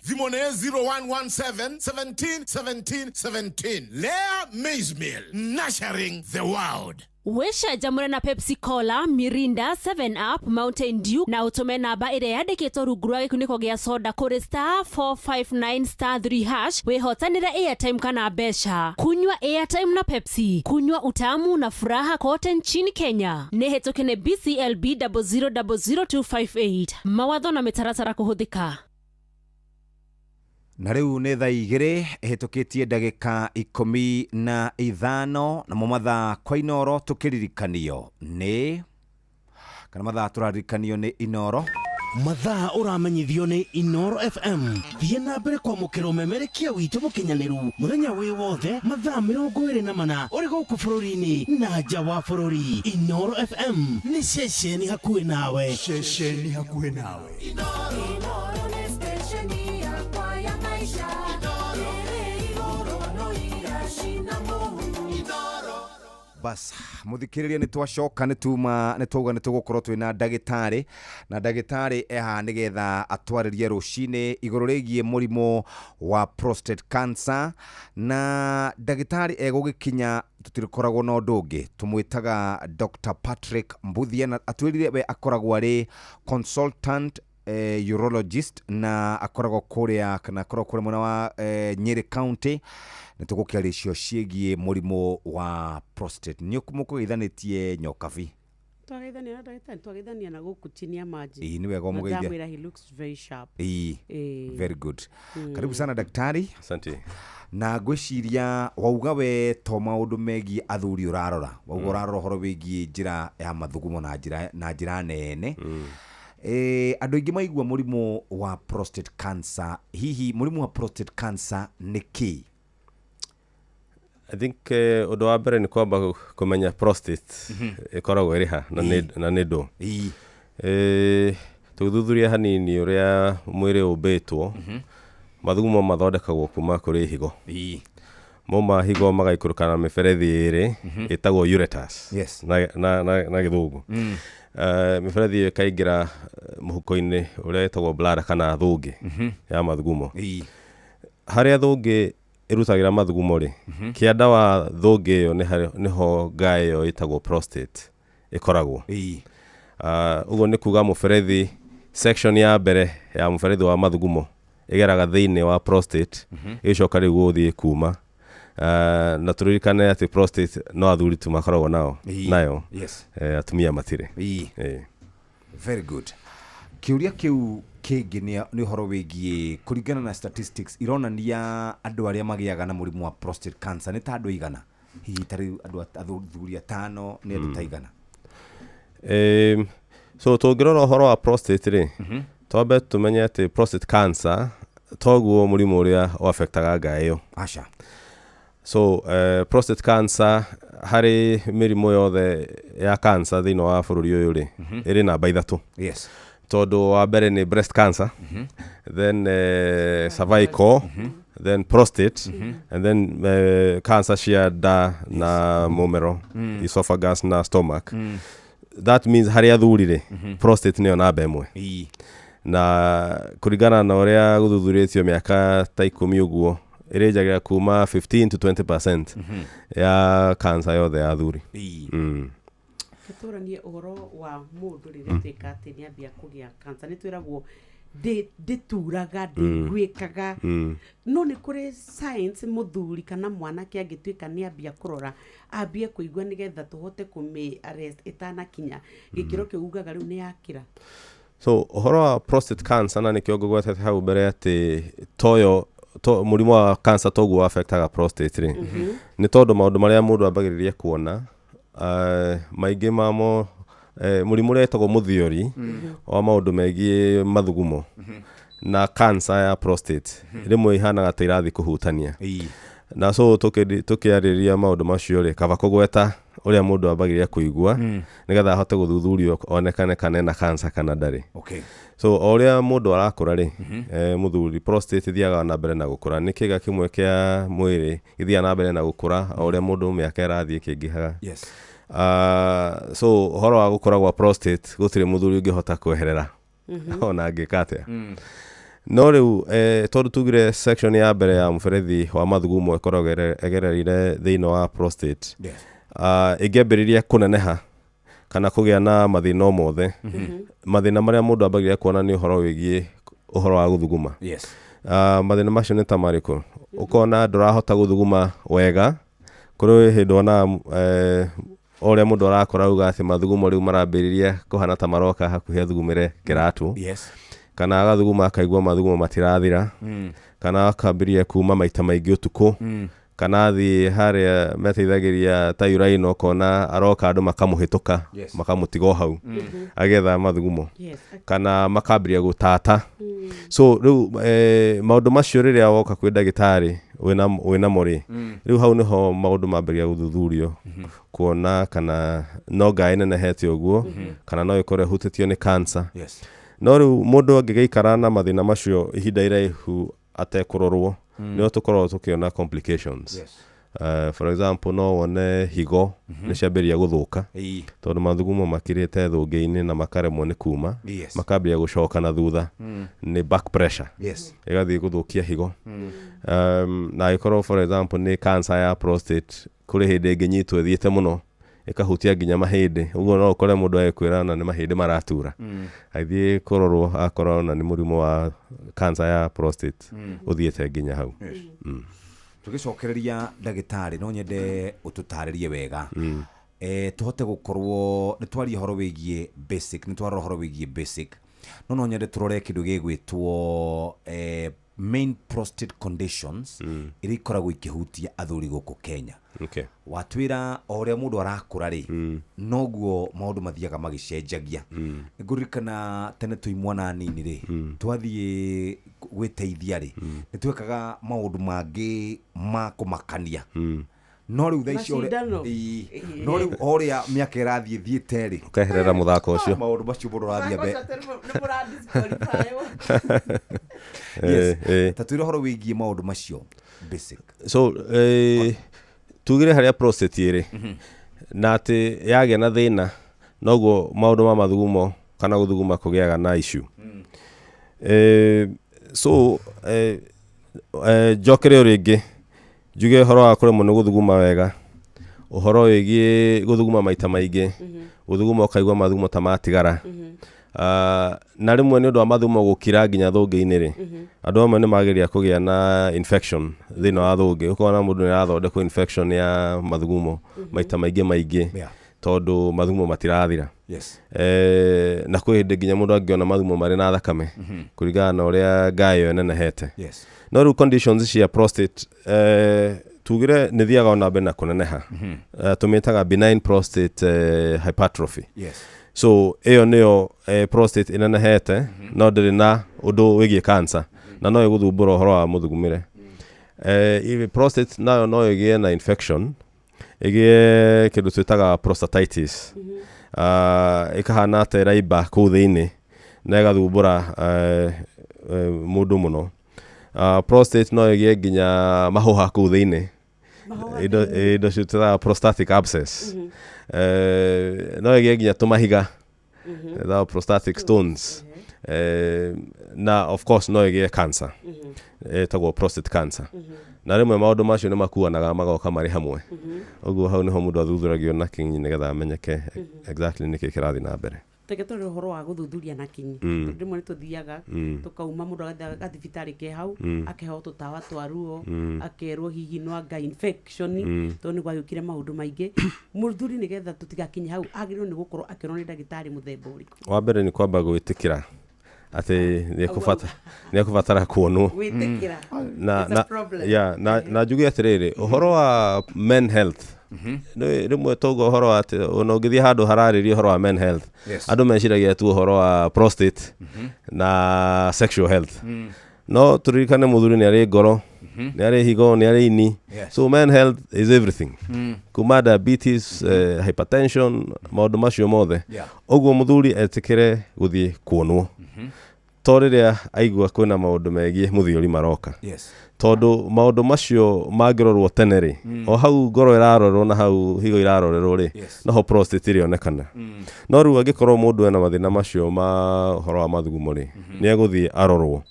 Thimũ nĩ 0117 17 17 17. Lea Maize Meal, nurturing the world.
Wĩcanjamũre na Pepsi Cola, Mirinda, 7 Up, Mountain Dew na ũtũme namba ĩrĩa yandĩkĩtwo rungu rwa gĩkunĩko gĩa soda kũrĩ *459*3# wĩhotanĩre airtime kana mbeca. Kunywa airtime na Pepsi, kunywa utamu na furaha kote nchini Kenya. Nĩ hĩtũke nĩ BCLB 0000258. Mawatho na mĩtaratara kũhũthĩka.
Na rĩu nĩ thaa 2 ĩhĩtũkĩtie ndagĩka 15 namo mathaa kwa Inoro tũkĩririkanio nĩ kana mathaa tũraririkanio nĩ Inoro.
Mathaa ũramenyithio nĩ Inoro FM. Thiĩ na mbere kwamũkĩra ũmemerekia witũ mũkinyanĩru mũthenya wĩ wothe mathaa 24 ũrĩ gũkũ bũrũri-inĩ na nja wa bũrũri. Inoro FM nĩ ceceni hakuhĩ nawe.
Ceceni hakuhĩ nawe.
Inoro nĩ stesheni yakwa ya maisha. Ĩrĩ igũrũ no iracina mũhu.
Bas muthikiriria nĩ twacoka nĩ tuma nĩ twauga nĩ tũgũkorwo twĩna ndagĩtarĩ na ndagĩtarĩ eha nĩgetha atwarĩrie rũcinĩ igũrũ rĩgiĩ mũrimũ wa prostate cancer na ndagĩtarĩ egũgĩkinya tũtirĩkoragwo na ũndũ ũngĩ tũmwĩtaga Dr. Patrick Mbuthia na atwĩrire we akoragwo arĩ consultant urologist na akoragwo kũrĩa kana akoragwo kũrĩa mwena wa Nyeri County na tũgũkĩaria icio ciĩgiĩ mũrimũ wa prostate. Nĩ mũkũgeithanĩtie Nyokabi?
Twageithania na ndagĩtarĩ, twageithania na gũkũ chini ya maji.
Ĩĩ, nĩ wega ũmũgeithia.
Ndamwĩra he looks very sharp.
Ĩĩ,
Ĩĩ.
very good. Karibu sana daktari.
Asante.
Na ngwĩciria wauga we to maũndũ megiĩ athuri ũrarora, wauga ũrarora ũhoro wĩgiĩ njĩra ya mathugumo na njĩra nene. Andũ aingĩ maigua mũrimũ wa prostate cancer, hihi mũrimũ wa prostate cancer nĩ kĩ?
I think ũndũ wa mbere nĩ kwamba kũmenya prostate ĩkoragwo ĩrĩ ha na nĩ ndũ. Tũgĩthuthuria hanini ũrĩa mwĩrĩ ũmbĩtwo, mathugumo mathondekagwo kuma kũrĩ higo. Mauma higo magaikũrũka na mĩberethi ĩrĩ ĩtagwo ureters na gĩthũngũ. Mĩberethi ĩyo ĩkaingĩra mũhuko-inĩ ũrĩa ĩtagwo bladder kana thũngĩ ya mathugumo. Harĩa thũngĩ ĩrutagĩra mathugumo rĩ, kĩanda wa thũngĩ ĩyo nĩho ngaĩ ĩyo ĩtagwo prostate ĩkoragwo. Ũguo nĩ kuga mũberethi section ya mbere ya mũberethi wa mathugumo ĩgeraga thĩinĩ wa prostate, ĩgĩcoka rĩu gũthiĩ kuma. Na tũririkane atĩ prostate no athuri tu makoragwo nao nayo. Atumia matirĩ.
Very good. Kĩũria kĩu kĩngĩ nĩ ũhoro wĩgiĩ kũringana na statistics ironania andũ arĩa magĩaga na mũrimũ wa prostate cancer nĩ ta andũ igana, hihi ta rĩu andũ athuri 5 nĩ andũ ta igana.
So tũngĩrora ũhoro wa prostate rĩ, twambe tũmenye atĩ prostate cancer Toguo mũrimũ ũrĩa ũafectaga ngaĩ ĩyo.
Aca.
So prostate cancer harĩ mĩrimũ yothe ya cancer thĩinĩ wa bũrũri ũyũ rĩ, ĩrĩ namba 3. Tondũ wa mbere nĩ breast cancer, then cervical, then prostate, and then cancer cia nda na mũmero, esophagus na stomach. That means harĩ athuri rĩ, prostate nĩyo namba 1. Na kũringana na ũrĩa gũthuthurĩtio mĩaka ta 10 ũguo, ĩrĩnjagia kuma 15 to 20% ya cancer yothe ya athuri.
Tũranie ũhoro wa mũndũ rĩrĩa tuĩka atĩ nĩ ambia kũgĩa cancer, nĩ twĩragwo ndĩturaga, ndĩiguĩkaga. No nĩ kũrĩ science mũthuri kana mwanake angĩtuĩka nĩ ambia kũrora, ambie kũigua nĩgetha tũhote kũmĩ arrest ĩtanakinya gĩkĩro kĩu ugaga rĩu nĩ yakĩra.
So ũhoro wa prostate cancer, na nĩkĩo ngũgwetete hau mbere atĩ toyo to, mũrimũ wa cancer toguo affectaga prostate rĩ, nĩ tondũ maũndũ marĩa mũndũ ambagĩrĩria kuona, maingĩ mamo, mũrimũ ũrĩa wĩtagwo mũthiori wa maũndũ megiĩ mathugumo na cancer ya prostate rĩmwe ihanaga ta irathiĩ kũhutania. Na so tũkĩarĩrĩria maũndũ macio rĩ, kaba kũgweta ũrĩa mũndũ ambagĩrĩria kũigua nĩgetha ahote gũthuthurio onekane kana ena cancer kana ndarĩ. So o ũrĩa mũndũ arakũra rĩ, mũthuri, prostate ĩthiaga na mbere na gũkũra. Nĩ kĩga kĩmwe kĩa mwĩrĩ gĩthiaga na mbere na gũkũra o ũrĩa mũndũ mĩaka ĩrathiĩ ĩkĩingĩhaga. So ũhoro wa gũkũra gwa prostate gũtirĩ mũthuri ũngĩhota kweherera ona angĩka atĩa. No rĩu tondũ tugire section ya mbere ya mũberethi wa mathugumo ĩkoragwo ĩgereire thĩinĩ wa prostate, ĩngĩambĩrĩria kũneneha kana kũgĩa na mathĩna o mothe, mathĩna marĩa mũndũ ambagĩrĩria kuona nĩ ũhoro wĩgiĩ ũhoro wa gũthuguma. Mathĩna macio nĩ ta marĩkũ? Ũkona ndũrahota gũthuguma wega. Kũrĩ hĩndĩ wonaga o ũrĩa mũndũ arakũra auga atĩ mathugumo rĩu marambĩrĩria kũhana ta maroka hakuhĩ athugumĩre kĩratũ. Kana agathuguma akaigua mathugumo matirathira. Kana akambĩrĩria kuma maita maingĩ ũtukũ. Kana athiĩ harĩa mateithagĩria ta uraino, ũkona aroka andũ makamũhĩtũka, makamũtiga o hau agĩetha mathugumo. Kana makambĩrĩria gũtata. So rĩu maũndũ macio rĩrĩa woka kwĩ ndagĩtarĩ wĩnamo rĩ, rĩu hau nĩho maũndũ mambĩrĩria gũthuthurio, kuona kana no ngaĩ nenehete ũguo, kana no ĩkorwo ĩhutĩtio nĩ cancer. No rĩu mũndũ angĩgĩikara na mathĩna macio ihinda iraihu atekũrorwo, nĩho tũkoragwo tũkĩona complications. For example, no wone higo nĩ ciambĩrĩria gũthũka, tondũ mathugumo makirĩte thũngĩ-inĩ na makaremwo nĩ kuma, makambĩrĩria gũcoka na thutha, nĩ back pressure. Ĩgathiĩ gũthũkia higo. Na ĩkorwo for example nĩ cancer ya prostate, kũrĩ hĩndĩ ĩngĩnyitwo ĩthiĩte mũno ĩkahutia nginya mahĩndĩ, ũguo no ũkore mũndũ agĩkwĩra ona nĩ mahĩndĩ maratura, agĩthiĩ kũrorwo akorwo ona nĩ mũrimũ wa cancer ya prostate ũthiĩte nginya hau.
Tũgĩcokereria ndagĩtarĩ, no nyende ũtũtarĩrie wega, tũhote gũkorwo nĩ twaria ũhoro wĩgiĩ basic, nĩ twarora ũhoro wĩgiĩ basic, no nyende tũrore kĩndũ gĩgwĩtwo main prostate conditions iria ikoragwo ikĩhutia athuri gũkũ Kenya. Watwĩra o ũrĩa mũndũ arakũra rĩ, noguo maũndũ mathiaga magĩcenjagia. Nĩngũririkana tene twĩ mwana nini rĩ, twathiĩ gwĩteithia rĩ, nĩ twekaga maũndũ mangĩ ma kũmakania. No rĩu thaa ici
Macindano.
No rĩu o ũrĩa mĩaka ĩrathiĩ ĩthiĩte rĩ,
ũkeherera mũthako ũcio.
Maũndũ macio mũndũ arathiĩ mbere.
Yes.
Ta twĩre ũhoro wĩgiĩ maũndũ macio basic.
So tugire harĩa prostate ĩrĩ, na atĩ yagĩa na thĩna noguo maũndũ ma mathugumo kana gũthuguma kũgĩaga na issue. So njokere o rĩngĩ njuge ũhoro wa kũremwo nĩ gũthuguma wega, ũhoro wĩgiĩ gũthuguma maita maingĩ, gũthuguma ũkaigua mathugumo ta matigara, na rĩmwe nĩ ũndũ wa mathugumo gũkira nginya thũngĩ-inĩ rĩ, andũ amwe nĩ mageria kũgĩa na infection thĩinĩ wa thũngĩ, ũkona mũndũ nĩ arathondekwo infection ya mathugumo maita maingĩ maingĩ, tondũ mathugumo matirathira. Na kwĩ hĩndĩ nginya mũndũ angĩona mathugumo marĩ na thakame, kũringana na ũrĩa ngaĩ ĩyo ĩnenehete. No rĩu conditions cia prostate, tugire nĩ thiaga ona mbere na kũneneha. Tũmĩtaga benign prostate hypertrophy. So ĩyo nĩyo prostate ĩnenehete, no ndĩrĩ na ũndũ wĩgiĩ cancer, Na no ĩgũthumbũra ũhoro wa mũthugumĩre. Prostate nayo no ĩgĩe na infection, ĩgĩe kĩndũ twĩtaga prostatitis. Ĩkahana ta ĩraimba kũu thĩinĩ na ĩgathumbũra mũndũ mũno. Prostate no ĩgĩe nginya mahũha kũu thĩinĩ, indo ciĩtaga prostatic abscess. No ĩgĩe nginya tũmahiga, ĩtagwo prostatic stones. Na of course no ĩgĩe cancer ĩtagwo prostate cancer, na rĩmwe maũndũ macio nĩ makuanaga magoka marĩ hamwe. Ũguo hau nĩho mũndũ athuthuragio na kinyi nĩgetha amenyeke exactly nĩkĩ kĩrathiĩ na mbere.
Reke tũrore ũhoro wa gũthuthuria na kinyi, tondũ rĩmwe nĩ tũthiaga tũkauma, mũndũ agathiĩ gathibitarĩ ke hau, akeheo tũtawa twa ruo, akerwo hihi no anga infection, tondũ nĩ gwagĩũkire maũndũ maingĩ. Mũthuri, nĩgetha tũtigakinye hau, agĩrĩirwo nĩ gũkorwo akĩonwo nĩ ndagĩtarĩ mũthemba ũrĩkũ?
Wa mbere nĩ kwamba gwĩtĩkĩra atĩ nĩ ekũbatara kuonwo.
Gwĩtĩkĩra.
Na
It's a
na
problem.
Yeah, na njuge atĩrĩrĩ, ũhoro wa men health, rĩmwe tauga ũhoro wa atĩ ona ũngĩthiĩ handũ hararĩria ũhoro wa men health, andũ meciragia tu ũhoro wa prostate na sexual health. No tũririkane mũthuri nĩ arĩ ngoro, nĩ arĩ higo, nĩ arĩ ini. So men health is everything, kuma diabetes, hypertension, maũndũ macio mothe. Ũguo mũthuri etĩkĩre gũthiĩ kuonwo to rĩrĩa aigua kwĩna maũndũ megiĩ mũthiori maroka, tondũ maũndũ macio mangĩrorwo tene rĩ, o hau ngoro ĩrarorwo na hau higo irarorerwo rĩ, noho prostate ĩrĩonekana. No rĩu angĩkorwo mũndũ ena mathĩna macio ma ũhoro wa mathugumo rĩ, nĩ egũthiĩ arorwo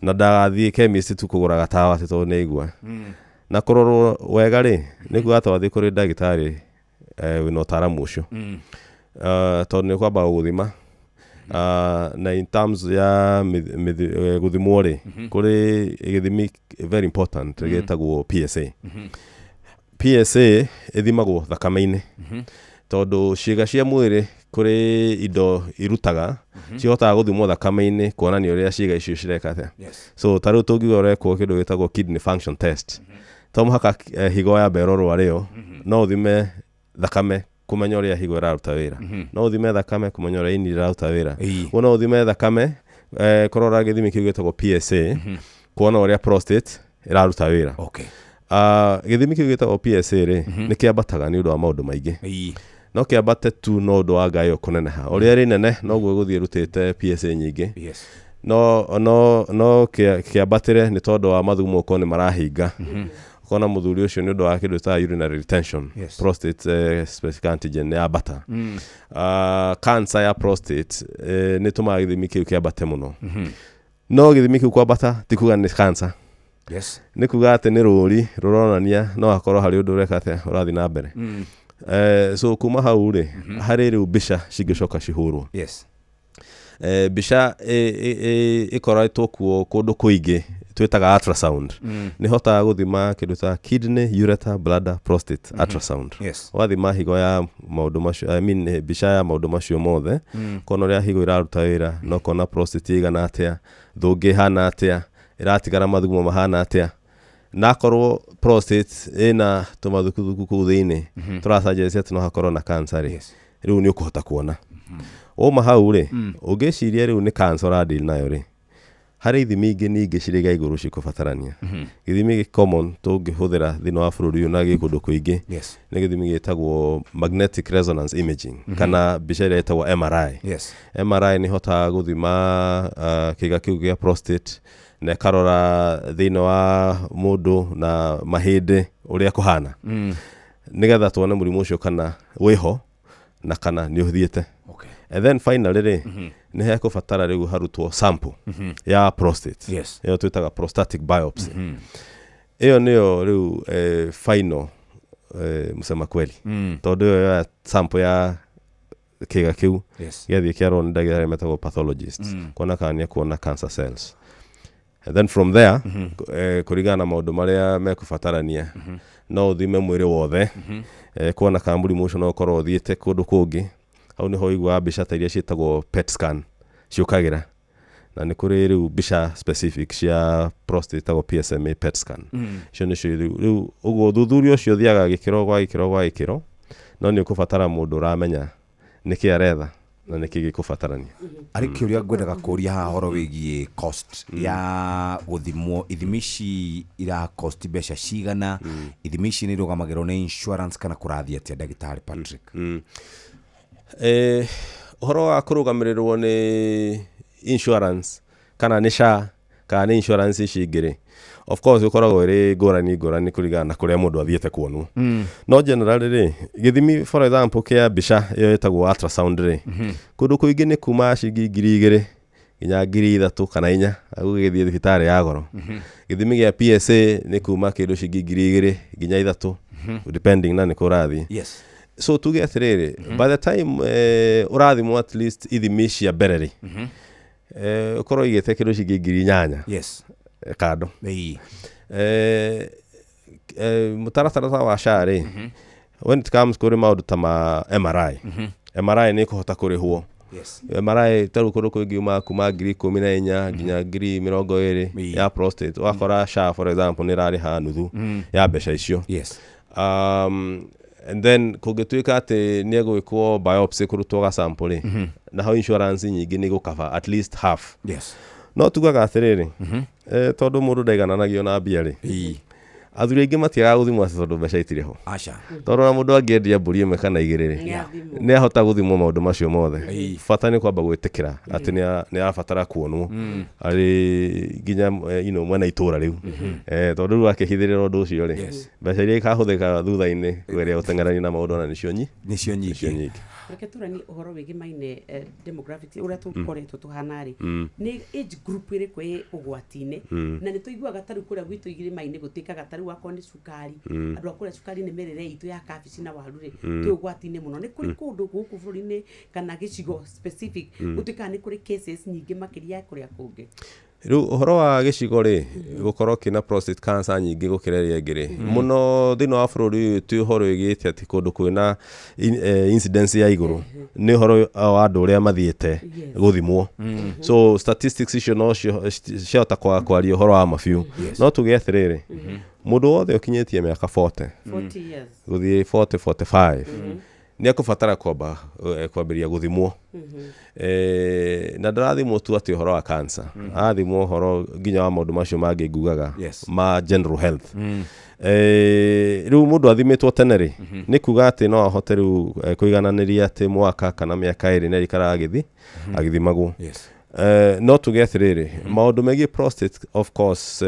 na ndagathiĩ chemist tu kũgũra gatawa atĩ tondũ nĩ aigua. Na kũrorwo wega rĩ, nĩ kuga atĩ wathiĩ kũrĩ ndagĩtarĩ wĩna ũtaaramu ũcio, tondũ nĩ kwamba gũgũthima. Na in terms ya gũthimwo rĩ, kũrĩ gĩthimi very important gĩtagwo PSA. PSA ĩthimagwo thakame-inĩ, tondũ ciĩga cia mwĩrĩ kũrĩ indo irutaga cihotaga gũthimwo thakame-inĩ kuonania ũrĩa ciĩga icio cireka atĩa. So ta rĩu tũngiuga ũrekwo kĩndũ gĩtagwo kidney function test, to mũhaka higo yambe ĩrorwo arĩyo. No ũthime thakame kũmenya ũrĩa higo ĩraruta wĩra, no ũthime thakame kũmenya ũrĩa ini rĩraruta wĩra. Ũguo no ũthime thakame kũrora gĩthimi kĩu gĩtagwo PSA kuona ũrĩa prostate ĩraruta wĩra. Gĩthimi kĩu gĩtagwo PSA rĩ, nĩ kĩambataga nĩ ũndũ wa maũndũ maingĩ. No kĩambate tu no ũndũ wa ngaĩ ĩyo kũneneha. Ũrĩa ĩrĩ nene noguo ĩgũthiĩ ĩrutĩte PSA nyingĩ. No kĩambatĩre nĩ tondũ wa mathugumo gũkorwo nĩ marahinga, ũkona mũthuri ũcio nĩ ũndũ wa kĩndũ ta urinary retention, prostate specific antigen nĩ yambata. Cancer ya prostate nĩ ĩtũmaga gĩthimi kĩu kĩambate mũno. No gĩthimi kĩu kwambata ti kuga nĩ cancer. Nĩ kuga atĩ nĩ rũri rũronania no hakorwo harĩ ũndũ ũreka atĩa ũrathiĩ na mbere. So kuma hau rĩ, harĩ rĩu mbica cingĩcoka cihũrwo. Mbica ĩkoretwo kuo kũndũ kũingĩ twĩtaga ultrasound. Nĩ hotaga gũthima kĩndũ ta kidney, ureter, bladder, prostate, ultrasound. Wathima higo ya maũndũ macio, I mean, mbica ya maũndũ macio mothe, kona ũrĩa higo iraruta wĩra, no kona prostate ĩigana atĩa, thũngĩ ĩhana atĩa, ĩratigara mathugumo mahana atĩa. Na akorwo prostate ĩna tũmathukuthuku kũu thĩinĩ tũracanjĩrĩria atĩ no hakorwo na cancer rĩ, rĩu nĩ ũkũhota kuona. Wauma hau rĩ, ũngĩciria rĩu nĩ cancer ũradeal nayo rĩ, harĩ ithimi ingĩ ningĩ cirĩ ga igũrũ cikũbatarania. Gĩthimi gĩ common tũngĩhũthĩra thĩinĩ wa bũrũri ũyũ na gĩ kũndũ kũingĩ nĩ gĩthimi gĩtagwo magnetic resonance imaging, kana mbica ĩrĩa ĩtagwo MRI. MRI nĩ ĩhotaga gũthima kĩĩga kĩu gĩa prostate na ĩkarora thĩinĩ wa mũndũ na mahĩndĩ ũrĩa kũhana, nĩgetha tuone mũrimũ ũcio kana wĩho na kana nĩ ũthiĩte. And then finally rĩ, nĩ hekũbatara rĩu harutwo sample ya prostate, ĩyo twĩtaga prostatic biopsy. Ĩyo nĩyo rĩu final, msema kweli, tondũ ĩyo ya sample ya kĩga kĩu gĩathiĩ kĩarorwo nĩ ndagĩtarĩ metagwo pathologist kuona kana nĩ ekuona cancer cells. And then from there, kũringana na maũndũ marĩa mekũbatarania, no ũthime mwĩrĩ wothe, kuona kana mũrimũ ũcio no ũkorwo ũthiĩte kũndũ kũngĩ. Hau nĩho ũiguaga mbica ta iria ciĩtagwo PET scan ciũkagĩra, na nĩ kũrĩ rĩu mbica specific cia prostate ĩtagwo PSMA PET scan. Icio nĩcio rĩu. Ũguo ũthuthuria ũcio ũthiaga gĩkĩro gwa gĩkĩro gwa gĩkĩro, no nĩ ũkũbatara mũndũ ũramenya nĩkĩ aretha. Na nĩkĩ gĩkũbatarania.
Arĩ kĩũria ngwendaga kũria haha horo wĩgiĩ cost ya gũthimwo. Ithimi ici ira cost mbeca cigana? Ithimi ici nĩ irũgamagĩrwo nĩ insurance kana kũrathiĩ atĩa, ndagĩtarĩ Patrick?
Ũhoro wa kũrũgamĩrĩrwo nĩ insurance kana nĩ SHA kana nĩ insurance ici ingĩ rĩ, of course ũkoragwo ĩrĩ ngũrani ngũrani kũringana na kũrĩa mũndũ athiĩte kuonwo. No generally rĩ, gĩthimi for example kĩa mbica ĩyo ĩtagwo ultrasound rĩ, kũndũ kũingĩ nĩ kuma ciringi 2000 nginya 3000 kana 4000 gũgĩthiĩ thibitarĩ ya goro. Gĩthimi gĩa PSA nĩ kuma kĩndũ ciringi 2000 nginya 3000, depending na nĩ kũ ũrathiĩ. So tuge atĩrĩrĩ, by the time ũrathimwo at least ithimi cia mbere rĩ, ũkorwo igĩte kĩndũ ciringi 8000. Kando mũtaratara ta wa SHA rĩ, when it comes kũrĩ maũndũ ta ma MRI, MRI nĩ ĩkũhota kũrĩhwo. MRI tarĩu kũndũ kũingĩ yumaga kuma 14,000 nginya 20,000 ya prostate. Ũgakora SHA for example nĩ ĩrarĩha nuthu ya mbeca icio. And then kũngĩtuĩka atĩ nĩ egwĩkwo biopsy, kũrutwo ga sample rĩ, naho insurance nyingĩ nĩ gũcover at least half. No tugaga atĩrĩrĩ, tondũ mũndũ ndaigananagio na mbia rĩ, athuri aingĩ matiagaga gũthimwo atĩ tondũ mbeca itirĩ ho.
Aca.
Tondũ ona mũndũ angĩendia mbũri 1 kana 2 rĩ,
Nĩ athimwo.
Nĩ ahota gũthimwo maũndũ macio mothe. Bata nĩ kwamba gwĩtĩkĩra atĩ nĩ arabatara kuonwo arĩ nginya mwena itũra rĩu. Tondũ rĩu akĩhithĩrĩra ũndũ ũcio rĩ, mbeca iria ikahũthĩka thutha-inĩ kũgeria gũteng'erania na maũndũ ona nĩcio nyi
nĩcio
nĩcio
nyingĩ.
Nyingĩ.
Reke tũranie ũhoro wĩgĩmaine demographics ũrĩa tũkoretwo tũhana rĩ, nĩ age group ĩrĩkũ ĩ ũgwati-inĩ? Na nĩ tũiguaga tarĩu kũrĩa gwitũ irĩma-inĩ gũtuĩkaga tarĩu akorwo nĩ cukari, andũ a kũrĩa cukari nĩ mĩrĩre itũ ya kabici na waru rĩ, twĩ ũgwati-inĩ mũno. Nĩ kũrĩ kũndũ gũkũ bũrũri-inĩ kana gĩcigo specific gũtuĩkaga nĩ kũrĩ cases nyingĩ makĩria ya kũrĩa kũngĩ?
Rĩu ũhoro wa gĩcigo rĩ, gũkorwo kĩna prostate cancer nyingĩ gũkĩra ĩrĩa ĩngĩ rĩ, mũno thĩinĩ wa bũrũri ũyũ ti ũhoro wĩgĩte atĩ kũndũ kwĩna incidence ya igũrũ, nĩ ũhoro wa andũ ũrĩa mathiĩte gũthimwo. So statistics icio no ciahota kwaria ũhoro wa mabiũ. No tuge atĩrĩrĩ, mũndũ wothe ũkinyĩtie mĩaka 40
40 years
gũthiĩ 40 45 nĩ ekũbatara kwamba kwambĩrĩria gũthimwo. Na ndarathimwo tu atĩ ũhoro wa cancer, arathimwo ũhoro nginya wa maũndũ macio mangĩ ngugaga ma general health. Rĩu mũndũ athimĩtwo tene rĩ, nĩ kuga atĩ no ahote rĩu kũigananĩria atĩ mwaka kana mĩaka 2 nĩ arĩikaraga agĩthimagwo. No tuge atĩrĩrĩ, maũndũ megiĩ prostate of course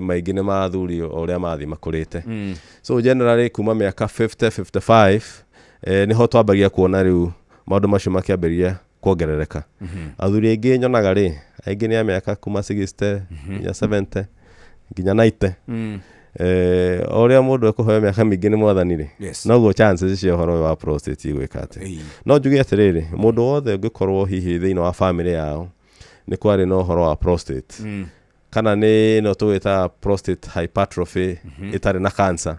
maingĩ nĩ ma athuri o ũrĩa mathiĩ makũrĩte. So generally kuma mĩaka 50 55 nĩho twambagia kuona rĩu maũndũ macio makĩambĩrĩria kuongerereka. Athuri aingĩ nyonaga rĩ, aingĩ nĩ a mĩaka kuma 60 nginya 70 nginya 90. O ũrĩa mũndũ ekũheo mĩaka mĩingĩ nĩ mwathani rĩ, noguo chances cia ũhoro ũyũ wa prostate igwĩka atĩ. No njuge atĩrĩrĩ, mũndũ wothe ũngĩkorwo hihi thĩinĩ wa famĩlĩ yao nĩ kwarĩ na ũhoro wa prostate, kana nĩ ĩno tũgĩtaga prostate hypertrophy ĩtarĩ na cancer,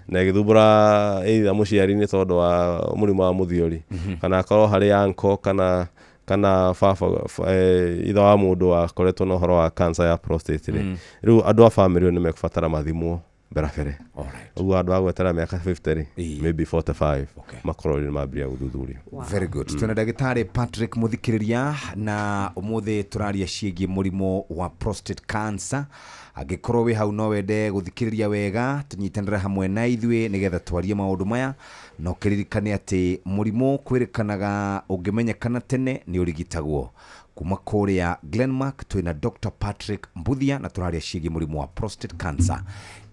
na ĩgĩthumbũra either mũciari nĩ tondũ wa mũrimũ wa mũthiori, kana akorwo harĩ uncle kana baba, ithe wa mũndũ wakoretwo na ũhoro wa cancer ya prostate rĩ, rĩu andũ a famĩlĩ ĩyo nĩ mekũbatara mathimwo mbere mbere. Ũguo andũ a gwetera mĩaka 50 rĩ, maybe 45, makorwo rĩ nĩ mambĩrĩria gũthuthurio.
Very good. Twĩna ndagĩtarĩ Patrick mũthikĩrĩria, na ũmũthĩ tũraria ciĩgiĩ mũrimũ wa prostate cancer. Angĩkorwo wĩ hau no wende gũthikĩrĩria wega, tũnyitanĩre hamwe na ithuĩ nĩgetha twarie maũndũ maya. Na ũkĩririkane atĩ mũrimũ kwĩrĩkanaga ũngĩmenyekana tene nĩ ũrigitagwo. Kuma kũrĩa Glenmark twĩna Dr Patrick Mbuthia na tũraria ciĩgiĩ mũrimũ wa prostate cancer.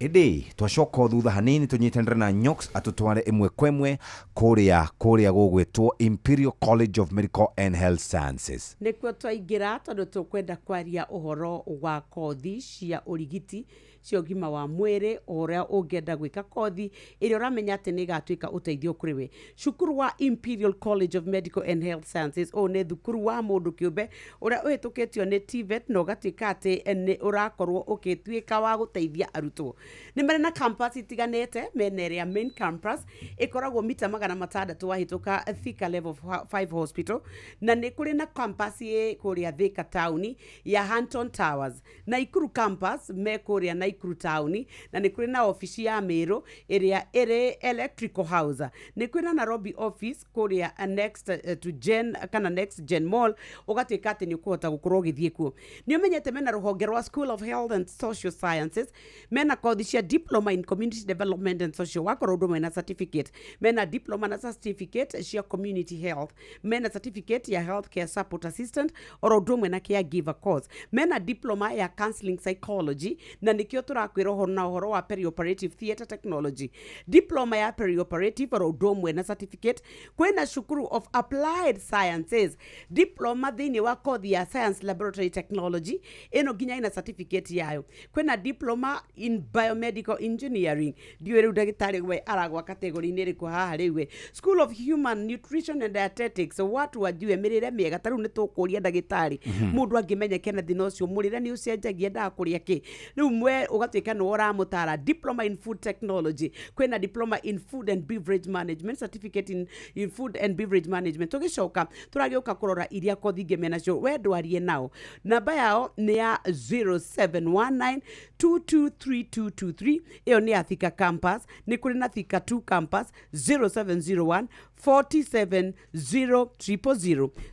Ĩndĩ twacoka o thutha hanini tũnyitanĩre na Nyox atũtware ĩmwe kwa ĩmwe kũrĩa gũgwĩtwo Imperial College of Medical and Health Sciences.
Nĩkuo twaingĩra tondũ tũkwenda kwaria ũhoro wa kothi cia ũrigiti cia ũgima wa mwĩrĩ, ũrĩa ũngĩenda gwĩka kothi ĩrĩa ũramenya atĩ nĩ ĩgatuĩka ũteithio kũrĩ we. Cukuru wa Imperial College of Medical and Health Sciences, ũyũ nĩ thukuru wa mũndũ kĩũmbe ũrĩa ũhĩtũkĩtio nĩ TVET na ũgatuĩka atĩ nĩ ũrakorwo ũgĩtuĩka wa gũteithia arutwo. Nĩ marĩ na campus itiganĩte, mena ĩrĩa main campus ĩkoragwo mita 600 wahĩtũka Thika Level 5 Hospital, na nĩ kũrĩ na campus ĩ kũrĩa Thika taũni ya Hanton Towers, Naikuru campus me kũrĩa Naikuru. Naikuru taũni, na nĩ kũrĩ na obici ya Meru ĩrĩa ĩrĩ Electrical House. Nĩ kwĩ na Nairobi office kũrĩa next to Gen kana Next Gen Mall, ũgatuĩka atĩ nĩ ũkũhota gũkorwo ũgĩthiĩ kuo. Nĩ ũmenyete mena rũhonge rwa School of Health and Social Sciences, mena kothi cia diploma in community development and social work, oro ũndũ ũmwe na certificate. Mena diploma na certificate cia community health, mena certificate ya healthcare support assistant, oro ũndũ ũmwe na caregiver course. Mena diploma ya counseling psychology, na nĩkĩo tũrakwĩra ũhoro na ũhoro wa perioperative theatre technology, diploma ya perioperative, oro ũndũ ũmwe na certificate. Kwĩna cukuru of applied sciences, diploma thĩinĩ wa kothi ya science laboratory technology, ĩno nginya ĩna certificate yayo. Kwĩna diploma in biomedical engineering, ndiũĩ rĩu ndagĩtarĩ we aragwa kategori-inĩ ĩrĩkũ haha rĩu we. School of Human Nutrition and Dietetics, watu wajue mĩrĩre mĩega. Ta rĩu nĩ tũkũria ndagĩtarĩ, mũndũ angĩmenyeke na thĩna ũcio, mũrĩre nĩ ũcenjagia, endaga kũrĩa kĩ, rĩu mwe ũgatuĩka nĩ ũramũtara. Diploma in food technology, kwĩna diploma in food and beverage management, certificate in food and beverage management. Tũgĩcoka tũragĩũka kũrora iria kothi ingĩ menacio. We ndwarie nao, namba yao nĩ ya 0719 223223. Ĩyo nĩ ya Thika campus. Nĩ kũrĩ na Thika 2 campus, 0701 47 000,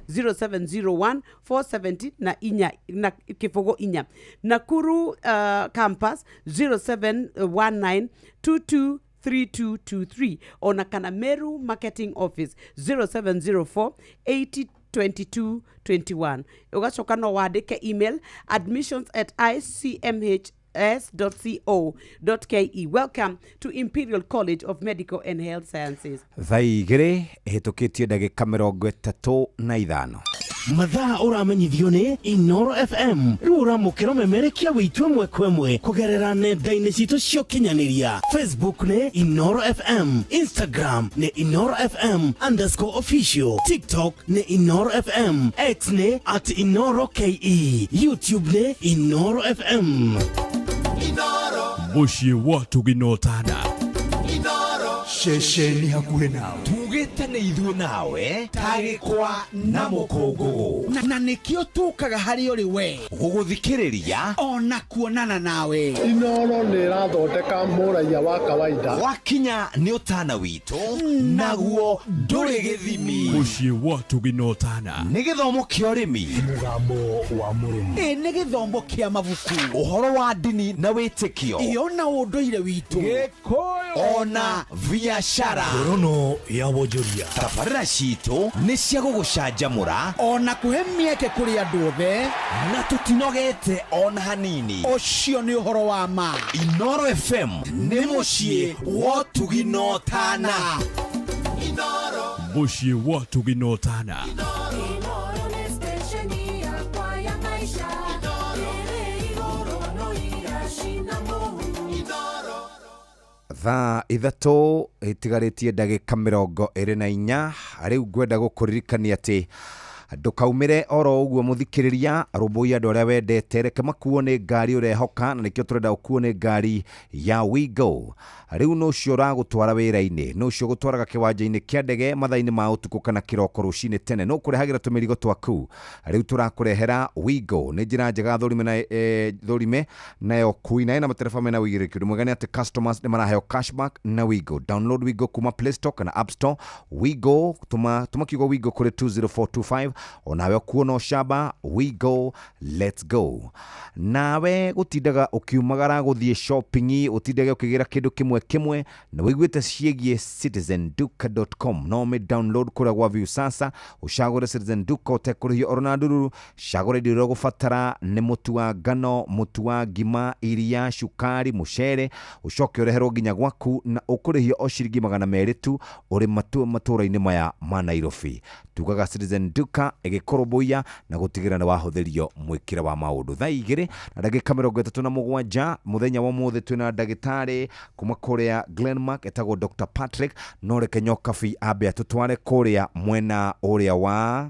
0701 470 na inya na kĩbũgũ inya. Nakuru campus, 0719 22 3223, ona kana Meru marketing office, 0704 80 22 21. Ũgacoka no wandĩke email admissions@icmhs.co.ke. Welcome to Imperial College of Medical and Health Sciences.
Thaa 2 ĩhĩtũkĩtie ndagĩka 35.
Mathaa ũramenyithio nĩ Inoro FM. Rĩu ũramũkĩra ũmemerekia witũ ĩmwe kwa ĩmwe kũgerera nenda-inĩ citũ cia ũkinyanĩria. Facebook nĩ Inoro FM, Instagram nĩ InoroFM_official, TikTok nĩ Inoro FM, X nĩ @InoroKE, YouTube nĩ Inoro FM.
Mũciĩ wa Tũgina Ũtana. Ceceni hakuhĩ nawe.
Tugĩte nĩ ithuĩ nawe tagĩkwa na mũkũngũgũ.
Na nĩkĩo tũkaga harĩ ũrĩ we.
Gũgũthikĩrĩria.
Ona kuonana nawe.
Inoro nĩ ĩrathondeka mũraiya wa kawaida.
Wakinya nĩ ũtana witũ, naguo ndũrĩ gĩthimi.
Mũciĩ wa Tũgina Ũtana.
Nĩ gĩthomo kĩa ũrĩmi.
Mũgambo wa mũrĩmi.
Ĩ nĩ gĩthomo kĩa mabuku.
Ũhoro wa ndini na wĩtĩkio.
Iyo na ũndũire witũ.
Ona biacara.
Ngorono ya wonjoria.
Tabarĩra citũ nĩ cia gũgũcanjamũra.
Ona kũhe mĩeke kũrĩ andũ othe.
Na tũtinogete ona hanini.
Ũcio nĩ ũhoro wa ma.
Inoro FM nĩ mũciĩ wa ũtugi na ũtana.
Mũciĩ wa Ũtugi na Ũtana.
Inoro nĩ stesheni yakwa ya maisha. Ĩrĩ igũrũ no iracina mũhu.
Thaa 3 ĩtigarĩtie ndagĩka 24. Rĩu ngwenda gũkũririkania atĩ ndũkaumĩre oro ũguo mũthikĩrĩria, rũmbũiya andũ arĩa wendete, reke makuo nĩ ngari ũrehoka, na nĩkĩo tũrenda ũkuo nĩ ngari ya Wigo. Rĩu nũ ũcio ũragũtwara wĩra-inĩ, nũ ũcio ũgũtwaraga kĩwanja-inĩ kĩa ndege mathaa-inĩ ma ũtukũ kana kĩroko rũcinĩ tene, nũ ũkũrehagĩra tũmĩrigo twaku. Rĩu tũrakũrehera Wigo. Nĩ njĩra njega thũrime na thũrime nayo kui na ĩna matereba mena ũigĩrĩrĩki. Ũndũ mwega nĩ atĩ customers nĩ maraheo cashback na Wigo. Download Wigo kuma Play Store kana App Store. Wigo, tũma kiugo Wigo kũrĩ 20425, onawe ũkuo no camba. Wigo, let's go. Nawe gũtindaga ũkiumagara gũthiĩ shopping, ũtindage ũkĩgĩra kĩndũ kĩmwe kĩmwe, na wĩiguĩte ciĩgiĩ citizenduka.com, no ũmĩ download kũrĩa gwa Viusasa, ũcagũre Citizen Duka ũtekũrĩhio oro na ndururu. Cagũra indo iria ũgũbatara, nĩ mũtu wa ngano, mũtu wa ngima, iria, cukari, mũcere, ũcoke ũreherwo nginya gwaku na ũkũrĩhio o ciringi 200 tu ũrĩ matũũra-inĩ maya ma Nairobi. Tugaga Citizen Duka ĩgĩkũrũmbũiya na gũtigĩrĩra nĩ wahũthĩrio mwĩkĩre wa maũndũ. Thaa 2 na ndagĩka 37 mũthenya wa ũmũthĩ twĩna ndagĩtarĩ kuma kũrĩa Glenmark etagwo Dr. Patrick. No reke Nyokabi ambe atũtware kũrĩa mwena ũrĩa wa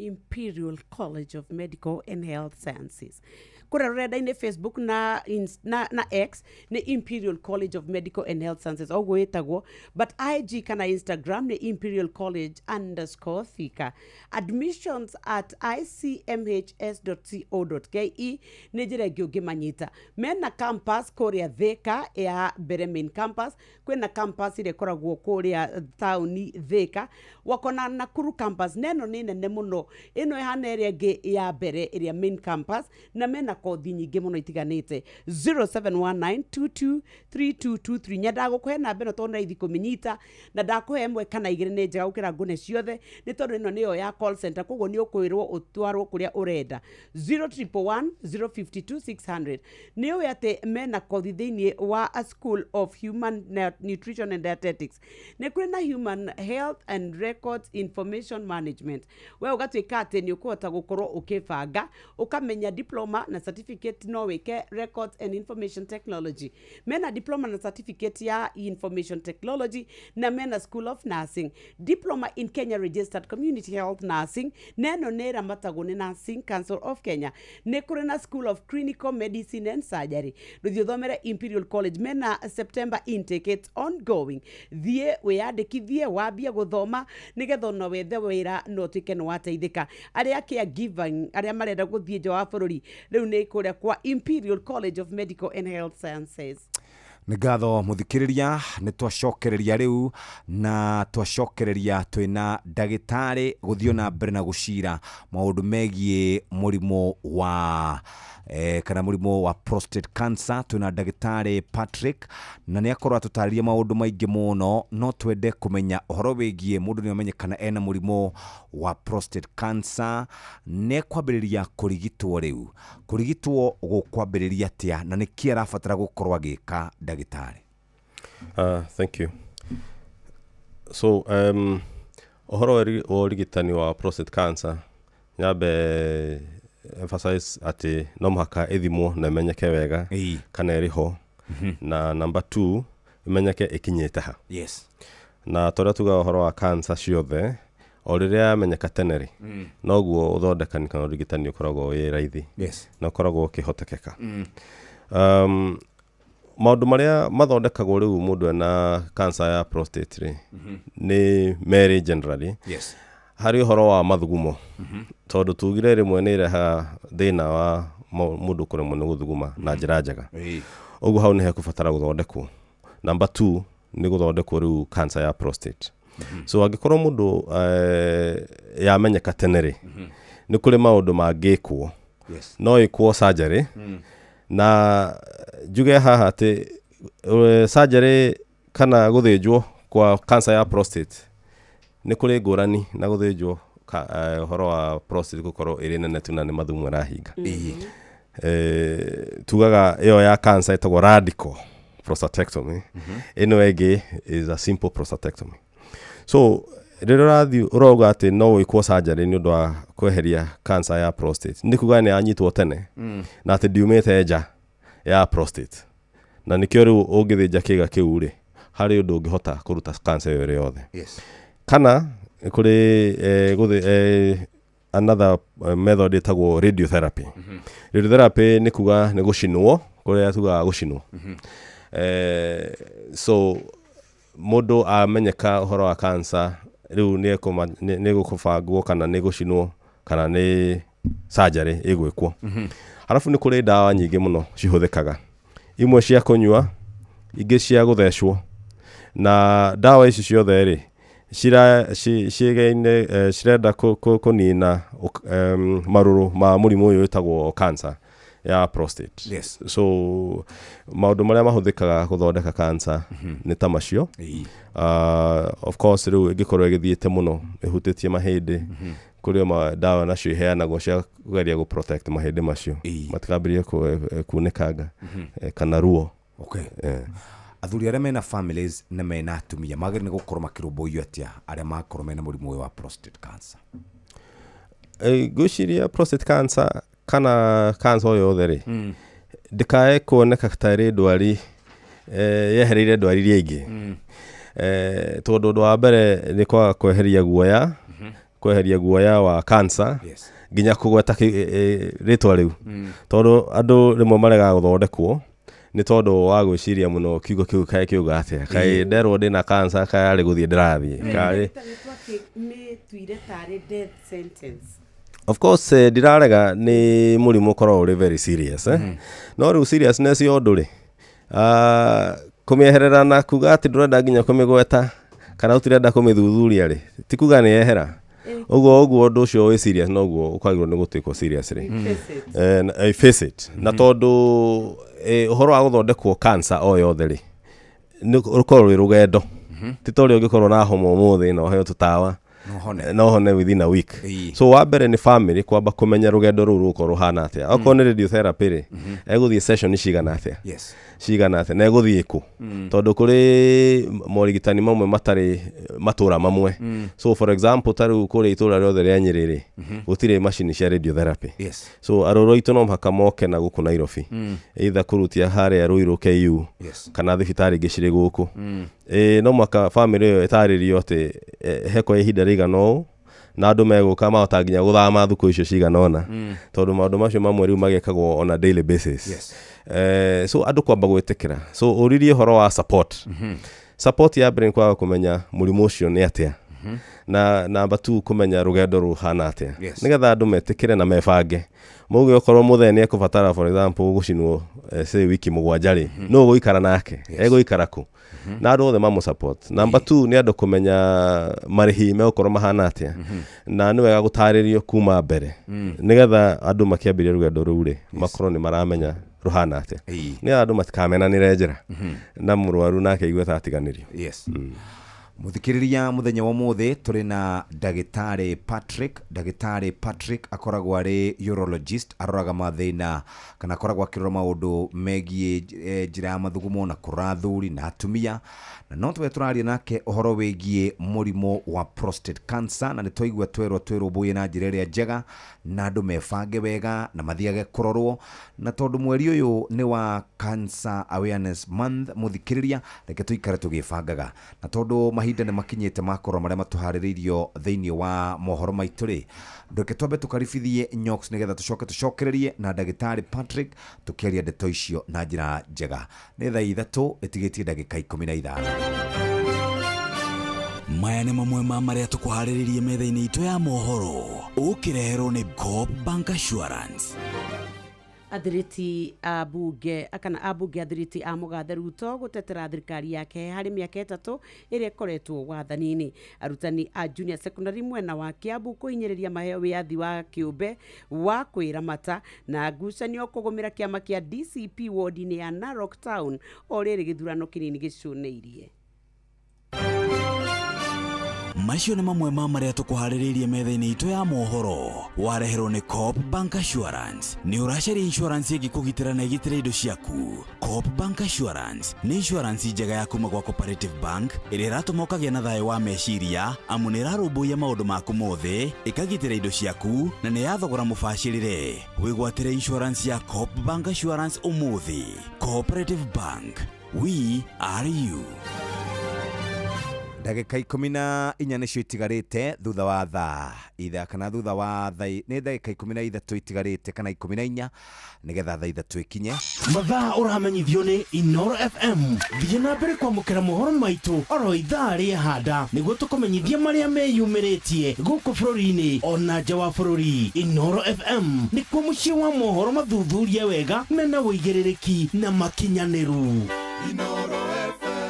Imperial College of Medical and Health Sciences. Kũrĩa rũrenda-inĩ Facebook na, na X nĩ Imperial College of Medical and Health Sciences oguo ĩtagwo, but IG kana Instagram nĩ Imperial College underscore Thika. Admissions at icmhs.co.ke nĩ njĩra ĩngĩ ũngĩmanyita. Mena campus kũrĩa Thika ya mbere, main campus, kwĩna campus ĩrĩa ĩkoragwo kũrĩa taũni Thika, wakona Nakuru campus, na ĩno nĩ nene mũno, ĩno ĩhana ĩrĩa ĩngĩ ya mbere ĩrĩa main campus, na mena kothi nyingĩ mũno itiganĩte. 0719223223. Nyendaga gũkũhe namba ĩno tondũ nĩ raithi kũmĩnyita, na ndakũhe ĩmwe kana igĩrĩ nĩ njega gũkĩra ngũne ciothe, nĩ tondũ ĩno nĩyo ya call center, koguo nĩ ũkwĩrwo ũtwarwo kũrĩa ũrenda. 0111 052 600. Nĩ ũĩ atĩ mena kothi thĩinĩ wa a School of Human Nutrition and Dietetics, nĩ kũrĩ na Human Health and Records Information Management. We ũgatuĩka atĩ nĩ ũkũhota gũkorwo ũkĩbanga ũkamenya diploma na certificate, no wĩke Records and Information Technology. Mena diploma na certificate ya Information Technology, na mena School of Nursing, diploma in Kenya Registered Community Health Nursing, na ĩno nĩ ĩramatagwo nĩ Nursing Council of Kenya. Nĩ kũrĩ na School of Clinical Medicine and Surgery. Ndũthiĩ ũthomere Imperial College. Mena September intake, it's ongoing. Thiĩ wĩyandĩkithie wambie gũthoma nĩgetha ona wethe wĩra no ũtuĩke nĩ wateithĩka. Arĩa caregiving, arĩa marenda gũthiĩ nja wa bũrũri, rĩu nĩ kũrĩa kwa Imperial College of Medical and Health Sciences.
Nĩ ngatho mũthikĩrĩria, nĩ twacokereria rĩu, na twacokereria twĩna ndagĩtarĩ gũthiĩ na mbere na gũcira maũndũ megiĩ mũrimũ wa kana mũrimũ wa prostate cancer. Twĩna ndagĩtarĩ Patrick, na nĩ akorwo atũtarĩria maũndũ maingĩ mũno. No twende kũmenya ũhoro wĩgiĩ mũndũ nĩ amenye kana ena mũrimũ wa prostate cancer, nĩ kwambĩrĩria kũrigitwo rĩu, kũrigitwo gũkwambĩrĩria atĩa, na nĩkĩ arabatara gũkorwo agĩka, ndagĩtarĩ?
Thank you. So, ũhoro wa ũrigitani wa prostate cancer, nyambe emphasize atĩ no mũhaka ĩthimwo na ĩmenyeke wega kana ĩrĩ ho, na number two, ĩmenyeke ĩkinyĩte ha. Na torĩa tugaga ũhoro wa cancer ciothe, o rĩrĩa yamenyeka tene rĩ, noguo ũthondekani kana ũrigitani ũkoragwo wĩ raithi na ũkoragwo ũkĩhotekeka. Maũndũ marĩa mathondekagwo rĩu mũndũ ena cancer ya prostate rĩ, nĩ merĩ generally. Harĩ ũhoro wa mathugumo, tondũ tugire rĩmwe nĩ ĩrehaga thĩna wa mũndũ kũremwo nĩ gũthuguma na njĩra njega. Ũguo hau nĩ hekũbatara gũthondekwo. Number two nĩ gũthondekwo rĩu cancer ya prostate. So angĩkorwo mũndũ yamenyeka tene rĩ, nĩ kũrĩ maũndũ mangĩkwo. No ĩkwo surgery, na njuge haha atĩ surgery kana gũthĩnjwo kwa cancer ya prostate nĩ kũrĩ ngũrani na gũthĩnjwo ũhoro wa prostate gũkorwo ĩrĩ nene tu na nĩ mathugumo ĩrahinga. Tugaga ĩyo ya cancer ĩtagwo radical prostatectomy, ĩno ĩngĩ is a simple prostatectomy. So rĩrĩa ũrathiĩ ũrauga atĩ no wĩkwo surgery nĩ ũndũ wa kweheria cancer ya prostate, nĩ kuga nĩ yanyitwo tene na atĩ ndiumĩte nja ya prostate, na nĩkĩo rĩu ũngĩthĩnja kĩga kĩu rĩ, harĩ ũndũ ũngĩhota kũruta cancer ĩyo ĩrĩ yothe. Kana nĩ kũrĩ another method ĩtagwo radiotherapy. Radiotherapy nĩ kuga nĩ gũcinwo, kũrĩa tugaga gũcinwo. So mũndũ amenyeka ũhoro wa cancer rĩu nĩ gũbangwo kana nĩ gũcinwo kana nĩ surgery ĩgwĩkwo. Halafu nĩ kũrĩ ndawa nyingĩ mũno cihũthĩkaga, imwe cia kũnyua, ingĩ cia gũthecwo, na ndawa ici ciothe rĩ, ciĩgaine cirenda kũnina marũrũ ma mũrimũ ũyũ wĩtagwo cancer ya prostate. So maũndũ marĩa mahũthĩkaga gũthondeka cancer nĩ ta macio. Of course rĩu ĩngĩkorwo ĩgĩthiĩte mũno ĩhutĩtie mahĩndĩ, kũrĩ ndawa nacio iheanagwo cia kũgeria gũ protect mahĩndĩ macio matikambĩrĩrie kunĩkanga kana ruo.
Athuri arĩa mena families na mena atumia magĩrĩire nĩ gũkorwo makĩrũmbũiyo atĩa arĩa makorwo mena mũrimũ ũyũ wa prostate cancer?
Ngwĩciria prostate cancer kana cancer o yothe rĩ, ndĩkae kuoneka ta ĩrĩ ndwari yehereire ndwari iria ingĩ, tondũ ũndũ wa mbere nĩ kwaga kweheria guoya. Kweheria guoya wa cancer nginya kũgweta rĩtwa rĩu, tondũ andũ rĩmwe maregaga gũthondekwo nĩ tondũ wa gwĩciria mũno kiugo kĩu kaĩ kiuga atĩa, kaĩ nderwo ndĩna cancer, kaĩ arĩ gũthiĩ ndĩrathiĩ kaĩ.
Mĩtuire tarĩ death sentence.
Of course, ndirarega nĩ mũrimũ ũkoragwo ũrĩ very serious, eh? No rĩu seriousness ya ũndũ rĩ, kũmĩeherera na kuga atĩ ndũrenda nginya kũmĩgweta kana ũtirenda kũmĩthuthuria rĩ, ti kuga nĩ yehera. Ũguo ũndũ ũcio wĩ serious noguo ũkwagĩrĩirwo nĩ gũtuĩkwo serious rĩ.
Face it.
Face it. Na tondũ ũhoro wa gũthondekwo cancer o yothe rĩ, nĩ rũkoragwo rwĩ rũgendo, ti ta ũrĩa ũngĩkorwo na homa ũmũthĩ na ũheo tũtawa
no
hone within a week. So wa mbere nĩ family kwamba kũmenya rũgendo rũu rũgũkorwo rũhana atĩa. Okorwo nĩ radiotherapy rĩ, egũthiĩ session cigana atĩa, cigana atĩa, na egũthiĩ kũ, tondũ kũrĩ morigitani mamwe matarĩ matũra mamwe. So for example, ta rĩu kũrĩa itũra rĩothe rĩa Nyĩrĩ rĩ, gũtirĩ macini cia radiotherapy. So arũrũ aitũ no mũhaka moke na gũkũ Nairobi, either kũrutia harĩa Ruiru KU kana thibitarĩ ingĩ cirĩ gũkũ. No mũhaka family ĩyo ĩtarĩrio atĩ hekwo ihinda rĩigana ũũ na andũ megũka mahota nginya gũthama thukũ icio cigana ũna, tondũ maũndũ macio mamwe rĩu magekagwo on a daily basis. So andũ kwamba gwĩtĩkĩra. So ũririe ũhoro wa support. Support ya mbere nĩ kwaga kũmenya mũrimũ ũcio nĩ atĩa, na namba 2 kũmenya rũgendo rũhana atĩa, nĩgetha andũ metĩkĩre na mebange. Mauge okorwo mũthee nĩ ekũbatara for example gũcinwo, say wiki 7 rĩ, nũ ũgũikara nake, egũikara kũ, na andũ othe mamũ support. Namba 2 nĩ andũ kũmenya marĩhi megũkorwo mahana atĩa, na nĩ wega gũtarĩrio kuma mbere, nĩgetha andũ makĩambĩrĩria rũgendo rũu rĩ, makorwo nĩ maramenya rũhana atĩa, nĩgetha andũ matikamenanĩre njĩra na mũrwaru nake aigue ta atiganĩrio.
Muthikiriria muthenya wa muthi turi na Ndagĩtarĩ Patrick. Ndagĩtarĩ Patrick akoragwo arĩ urologist, aroraga mathĩna kana akoragwo akĩrora maũndũ megiĩ njĩra ya mathugumo na kũrora athuri na atumia, na no tũwe tũraria nake ũhoro wĩgiĩ mũrimũ wa prostate cancer, na nĩ twaigua twerwo twĩrũmbũiye na njĩra ĩrĩa njega na andũ mebange wega na mathiage kũrorwo, na tondũ mweri ũyũ nĩ wa Cancer Awareness Month, mũthikĩrĩria reke tũikare tũgĩbangaga, na tondũ mahinda nĩ makinyĩte makorwo marĩa matũharĩrĩirio thĩinĩ wa mohoro maitũ rĩ, reke twambe tũkaribithie Nyox nĩgetha tũcoke tũcokererie na Ndagĩtarĩ Patrick tũkĩaria ndeto icio na njĩra njega. Nĩ thaa 3 ĩtigĩtie ndagĩka 15.
Maya nĩ mamwe ma marĩa tũkũharĩrĩrie metha-inĩ itũ ya mohoro, ũkĩreherwo nĩ Coop Bank Assurance.
Athiriti a bunge kana abunge athiriti a Mũgathe Ruto gũtetera thirikari yake harĩ mĩaka 3 ĩrĩa ĩkoretwo wathani-inĩ. Arutani a junior secondary mwena wa Kiambu kũhinyĩrĩria maheo wĩyathi wa kĩũmbe wa kwĩramata, na ngucanio kũgũmĩra kĩama kĩa DCP ward-inĩ ya Narok Town o rĩrĩ gĩthurano kĩnini gĩcũnĩirie.
Macio nĩ mamwe ma marĩa tũkũharĩrĩirie metha-inĩ itũ ya mohoro, wareherwo nĩ Coop Bank Assurance. Nĩ ũracaria insurance ĩngĩkũgitĩra na ĩgitĩre indo ciaku? Coop Bank Assurance nĩ insurance njega ya kuma gwa Cooperative Bank ĩrĩa ĩratũma ũkagĩa na thayũ wa meciria, amu nĩ ĩrarũmbũiya maũndũ maku mothe, ĩkagitĩra indo ciaku na nĩ ya thogora mũbacĩrĩre. Wĩgwatĩre insurance ya Coop Bank Assurance ũmũthĩ. Cooperative Bank, we are you.
Ndagĩka 14 nĩcio itigarĩte thutha wa thaa itha kana thutha wa thaa nĩ ndagĩka 13 itigarĩte kana 14 nĩgetha thaa 3 ikinye.
Mathaa ũramenyithio nĩ Inoro FM. Thiĩ na mbere kwamũkĩra mohoro maitũ oro ithaa rĩa handa nĩguo tũkũmenyithie marĩa meyumĩrĩtie gũkũ bũrũri-inĩ ona nja wa bũrũri. Inoro FM nĩkuo mũciĩ wa mohoro mathuthurie wega mena ũigĩrĩrĩki na makinyanĩru.
Inoro FM.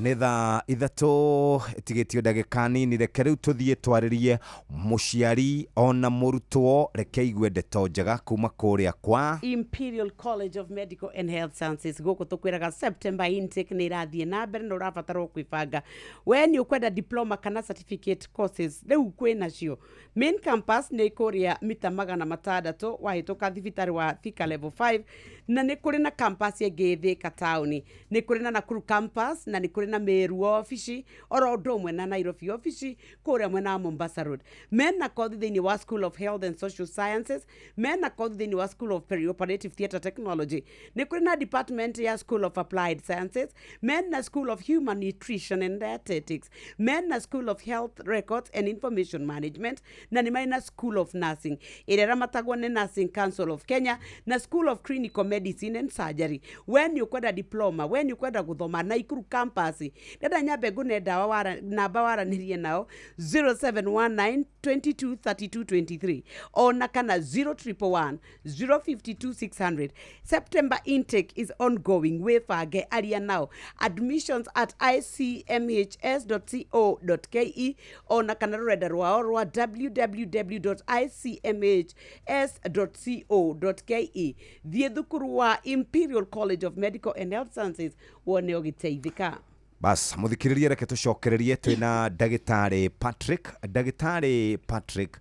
Nĩ thaa 3 ĩtigĩtio ndagĩka nini, reke rĩu tũthiĩ twarĩrie mũciari ona mũrutwo, reke igue ndeto njega kuma kũrĩa kwa
Imperial College of Medical and Health Sciences. Gũkũ tũkwĩraga September intake nĩ ĩrathiĩ na mbere na ũrabatarwo kwĩbanga. We nĩ ũkwenda diploma kana certificate courses, rĩu kwĩ nacio. Main campus nĩ kũrĩa mita 600 wahĩtũka thibitarĩ wa Thika level 5, na nĩ kũrĩ na campus ĩngĩ Thika town, nĩ kũrĩ na Nakuru campus, na nĩ kũrĩ kũrĩ na Meru obici oro ũndũ ũmwe na Nairobi obici kũrĩa mwena wa Mombasa Road. Mena kothi thĩinĩ wa School of Health and Social Sciences, mena kothi thĩinĩ wa School of Perioperative Theatre Technology, nĩ kũrĩ na department ya School of Applied Sciences, mena School of Human Nutrition and Dietetics, mena School of Health Records and Information Management, na nĩ marĩ na School of Nursing ĩrĩa ĩramatagwo nĩ Nursing Council of Kenya na School of Clinical Medicine and Surgery. We nĩ ũkwenda diploma, we nĩ ũkwenda gũthoma Naikuru campus, ndenda nyambe ngũne ndawa namba waranĩrie nao 0719 22 32 23 ona kana 0111 052 600. September intake is ongoing, wĩbange, aria nao. Admissions at icmhs.co.ke ona kana rũrenda rwao rwa www.icmhs.co.ke. Thiĩ thukuru wa Imperial College of Medical and Health Sciences wone ũgĩteithĩka.
Bas, muthikiririe, reke tucokererie twina ndagĩtarĩ Patrick. Ndagĩtarĩ Patrick,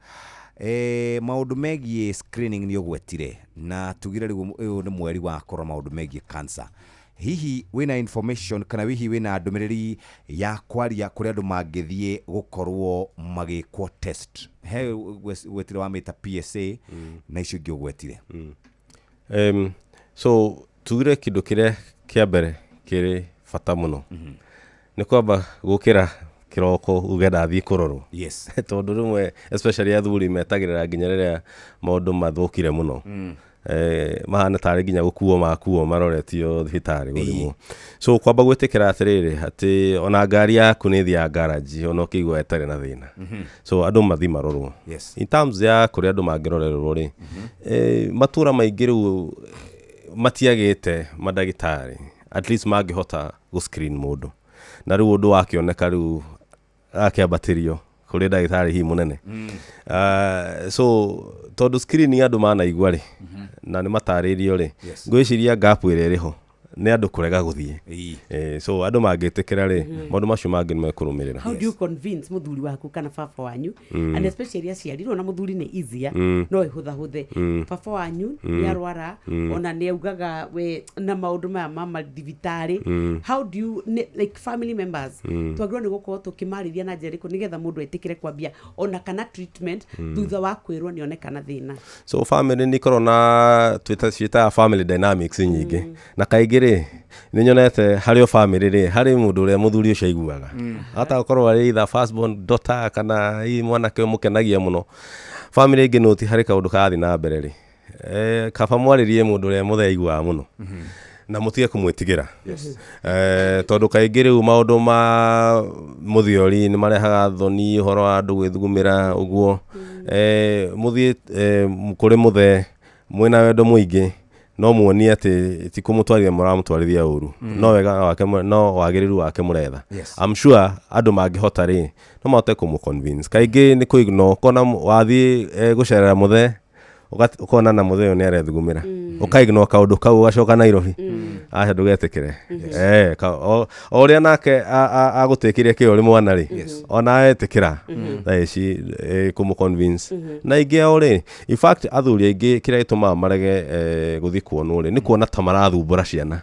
maũndũ megiĩ screening nĩ ũgwetire na tugire rĩu ũyũ nĩ mweri wa kũrora maũndũ megiĩ cancer. Hihi wĩna information kana hihi wĩna ndũmĩrĩri ya kwaria kũrĩa andũ mangĩthiĩ gũkorwo magĩkwo test? He gwetire wamĩta PSA na icio ingĩ ũgwetire.
So tugire kĩndũ kĩrĩa kĩa mbere kĩrĩ bata mũno nĩ kwamba gũkĩra kĩroko uge ndathiĩ kũrorwo. Tondũ rĩmwe especially athuri metagĩrĩra nginya rĩrĩa maũndũ mathũkire mũno, mahana tarĩ nginya gũkuo makuo maroretio thibitarĩ gũthimwo. So kwamba gwĩtĩkĩra atĩrĩrĩ, atĩ ona ngari yaku nĩ ĩthiaga garage ona ũkĩigua ĩtarĩ na thĩna. So andũ mathiĩ marorwo. In terms ya kũrĩa andũ mangĩrorerwo rĩ, matũra maingĩ rĩu matiagĩte mandagĩtarĩ at least mangĩhota gũ screen mũndũ, na rĩu ũndũ wakĩoneka rĩu akĩambatĩrio kũrĩ ndagĩtarĩ hihi mũnene. So tondũ screening andũ manaigua rĩ, na nĩ matarĩirio rĩ, ngwĩciria gap ĩrĩa ĩrĩ ho nĩ andũ kũrega gũthiĩ. So andũ mangĩtĩkĩra rĩ, maũndũ macio mangĩ nĩ mekũrũmĩrĩra.
How do you convince mũthuri waku kana baba wanyu, and especially aciarirwo na mũthuri nĩ easier, no ĩhũthahũthe, baba wanyu nĩ arwara, ona nĩ augaga we na maũndũ maya ma mathibitarĩ, how do you like family members, twagĩrĩirwo nĩ gũkorwo tũkĩmarĩria na njĩra ĩrĩkũ nĩgetha mũndũ etĩkĩre kwambia ona kana treatment thutha wa kwĩrwo nĩ onekana thĩna?
So family nĩ ikoragwo na ciĩtaga family dynamics nyingĩ, na kaingĩ rĩ, nĩ nyonete harĩ o family rĩ, harĩ mũndũ ũrĩa mũthuri ũcio aiguaga, hata gũkorwo arĩ either first born daughter kana hihi mwanake ũmũkenagia mũno. Family ĩngĩ noti harĩ kaũndũ karathiĩ na mbere rĩ, kaba mwarĩrie mũndũ ũrĩa mũthee aiguaga mũno na mũtige kũmwĩtigĩra. Tondũ kaingĩ rĩu maũndũ ma mũthiori nĩ marehaga thoni, ũhoro wa andũ gwĩthugumĩra ũguo. Mũthiĩ kũrĩ mũthee mwĩna wendo mũingĩ, no muonie atĩ ti kũmũtwarithia mũramũtwarithia ũru, no wega wake no wagĩrĩru wake mũretha. I'm sure andũ mangĩhota rĩ, no mahote kũmũ convince. Kaingĩ nĩ kũ-ignore, ũkona wathiĩ gũcerera mũthee, ũkona na mũthee ũyũ nĩ arethugumĩra, ũka-ignore kaũndũ kau, ũgacoka Nairobi, aca ndũgetĩkĩre. O ũrĩa nake agũtĩkĩire kĩo ũrĩ mwana rĩ, ona etĩkĩra thaa ici kũmũ convince. Na aingĩ ao rĩ, in fact athuri aingĩ kĩrĩa gĩtũmaga marege gũthiĩ kuonwo rĩ, nĩ kuona ta marathumbũra ciana,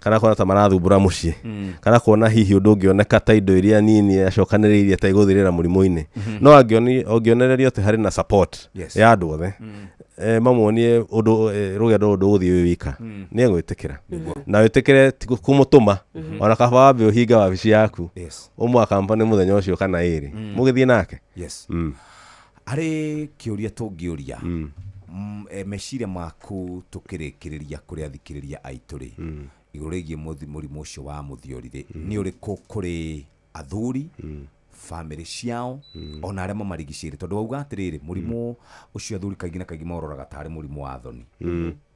kana kuona ta marathumbũra mũciĩ, kana kuona hihi ũndũ ũngĩoneka ta indo iria nini acokanĩrĩirie ta igũthirĩra mũrimũ-inĩ. No angĩonererio atĩ harĩ na support ya andũ othe, mamuonie ũndũ, rũgendo rũrũ ndũgũthiĩ wĩ wika, nĩ egwĩtĩkĩra. Na wĩtĩkĩre ti kũmũtũma, ona kaba wambe ũhinge wabici yaku, ũmũ akampani mũthenya ũcio kana ĩrĩ, mũgĩthiĩ nake.
Harĩ kĩũria tũngĩũria, meciria maku tũkĩrĩkĩrĩria kũrĩ athikĩrĩria aitũ rĩ, igũrũ rĩgiĩ mũrimũ ũcio wa mũthiori rĩ, nĩ ũrĩkũ kũrĩ athuri, family ciao, ona arĩa mamarigicĩirie? Tondũ wauga atĩrĩrĩ, mũrimũ ũcio athuri kaingĩ na kaingĩ maũroraga tarĩ mũrimũ wa thoni,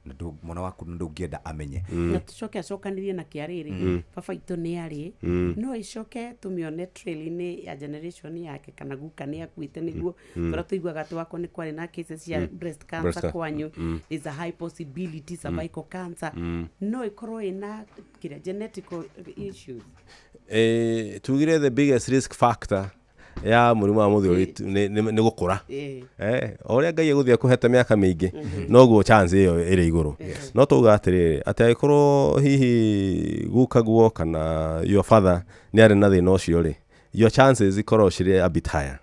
na mwana waku ndũngĩenda amenye.
Na tũcoke acokanĩrie na kĩarĩrĩ, baba itũ nĩ arĩ, no ĩcoke tũmĩone trail-inĩ ya generation yake, kana guka nĩ akuĩte, nĩguo tũrĩa tũiguaga atĩ wakwa nĩ kwarĩ na cases cia breast cancer kwanyu, there's a high possibility cervical cancer, no ĩkorwo ĩna kĩrĩa genetical issues.
Tugire the biggest risk factor Ya mũrimũ wa mũthiori nĩ gũkũra. O ũrĩa Ngai egũthiĩ akũhete mĩaka mĩingĩ, noguo chance ĩyo ĩrĩ igũrũ. No tauga atĩrĩrĩ, atĩ angĩkorwo hihi gukaguo kana your father nĩ arĩ na thĩna ũcio rĩ, your chances ikoragwo cirĩ a bit higher.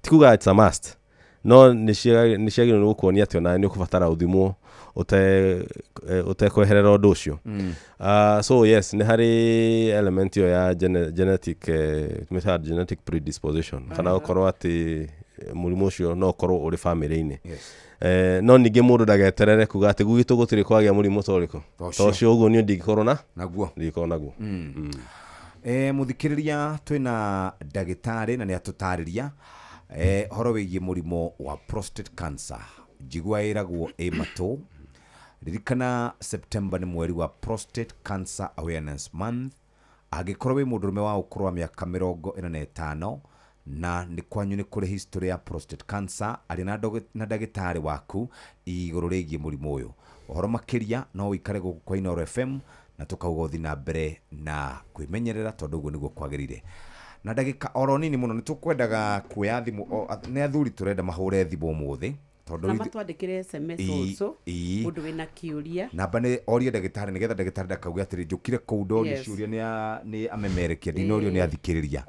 Ti kuga it's a must, no nĩ ciagĩrĩirwo nĩ gũkuonia atĩ onawe nĩ ũkũbatara ũthimwo ũtekweherera ũndũ ũcio. So yes, nĩ harĩ element ĩyo ya genetic, tũmĩtaga genetic predisposition, kana gũkorwo atĩ mũrimũ ũcio no ũkorwo ũrĩ famĩlĩ-inĩ. No ningĩ mũndũ ndageterere kuga atĩ gwitũ gũtirĩ kwagĩa mũrimũ ta ũrĩkũ, ta ũcio, ũguo niĩ ndingĩkorwo na
naguo,
ndingĩkorwo naguo.
Mũthikĩrĩria, twĩna ndagĩtarĩ na nĩ atũtarĩria ũhoro wĩgiĩ mũrimũ wa prostate cancer. Njigua ĩragwo ĩ matũ. Ririkana September nĩ mweri wa Prostate Cancer Awareness Month. Angĩkorwo wĩ mũndũrũme wa ũkũrũ wa mĩaka 45 na nĩ kwanyu nĩ kũrĩ history ya prostate cancer, aria na ndagĩtarĩ waku igũrũ rĩgiĩ mũrimũ ũyũ. Ũhoro makĩria no ũikare gũkũ kwa Inooro FM na tũkauga ũthiĩ na mbere na kwĩmenyerera, tondũ ũguo nĩguo kwagĩrĩire. Na ndagĩka oro nini mũno nĩ tũkwendaga kuoya thimũ, nĩ athuri tũrenda mahũre thimũ ũmũthĩ, tondũ
Na matwandĩkĩre SMS also, mũndũ wĩna kĩũria.
Namba nĩ orie ndagĩtarĩ, nĩgetha ndagĩtarĩ ndakauge atĩrĩ njũkire kũu ndorio ciũria nĩ amemerekia, ndinorio nĩ athikĩrĩria.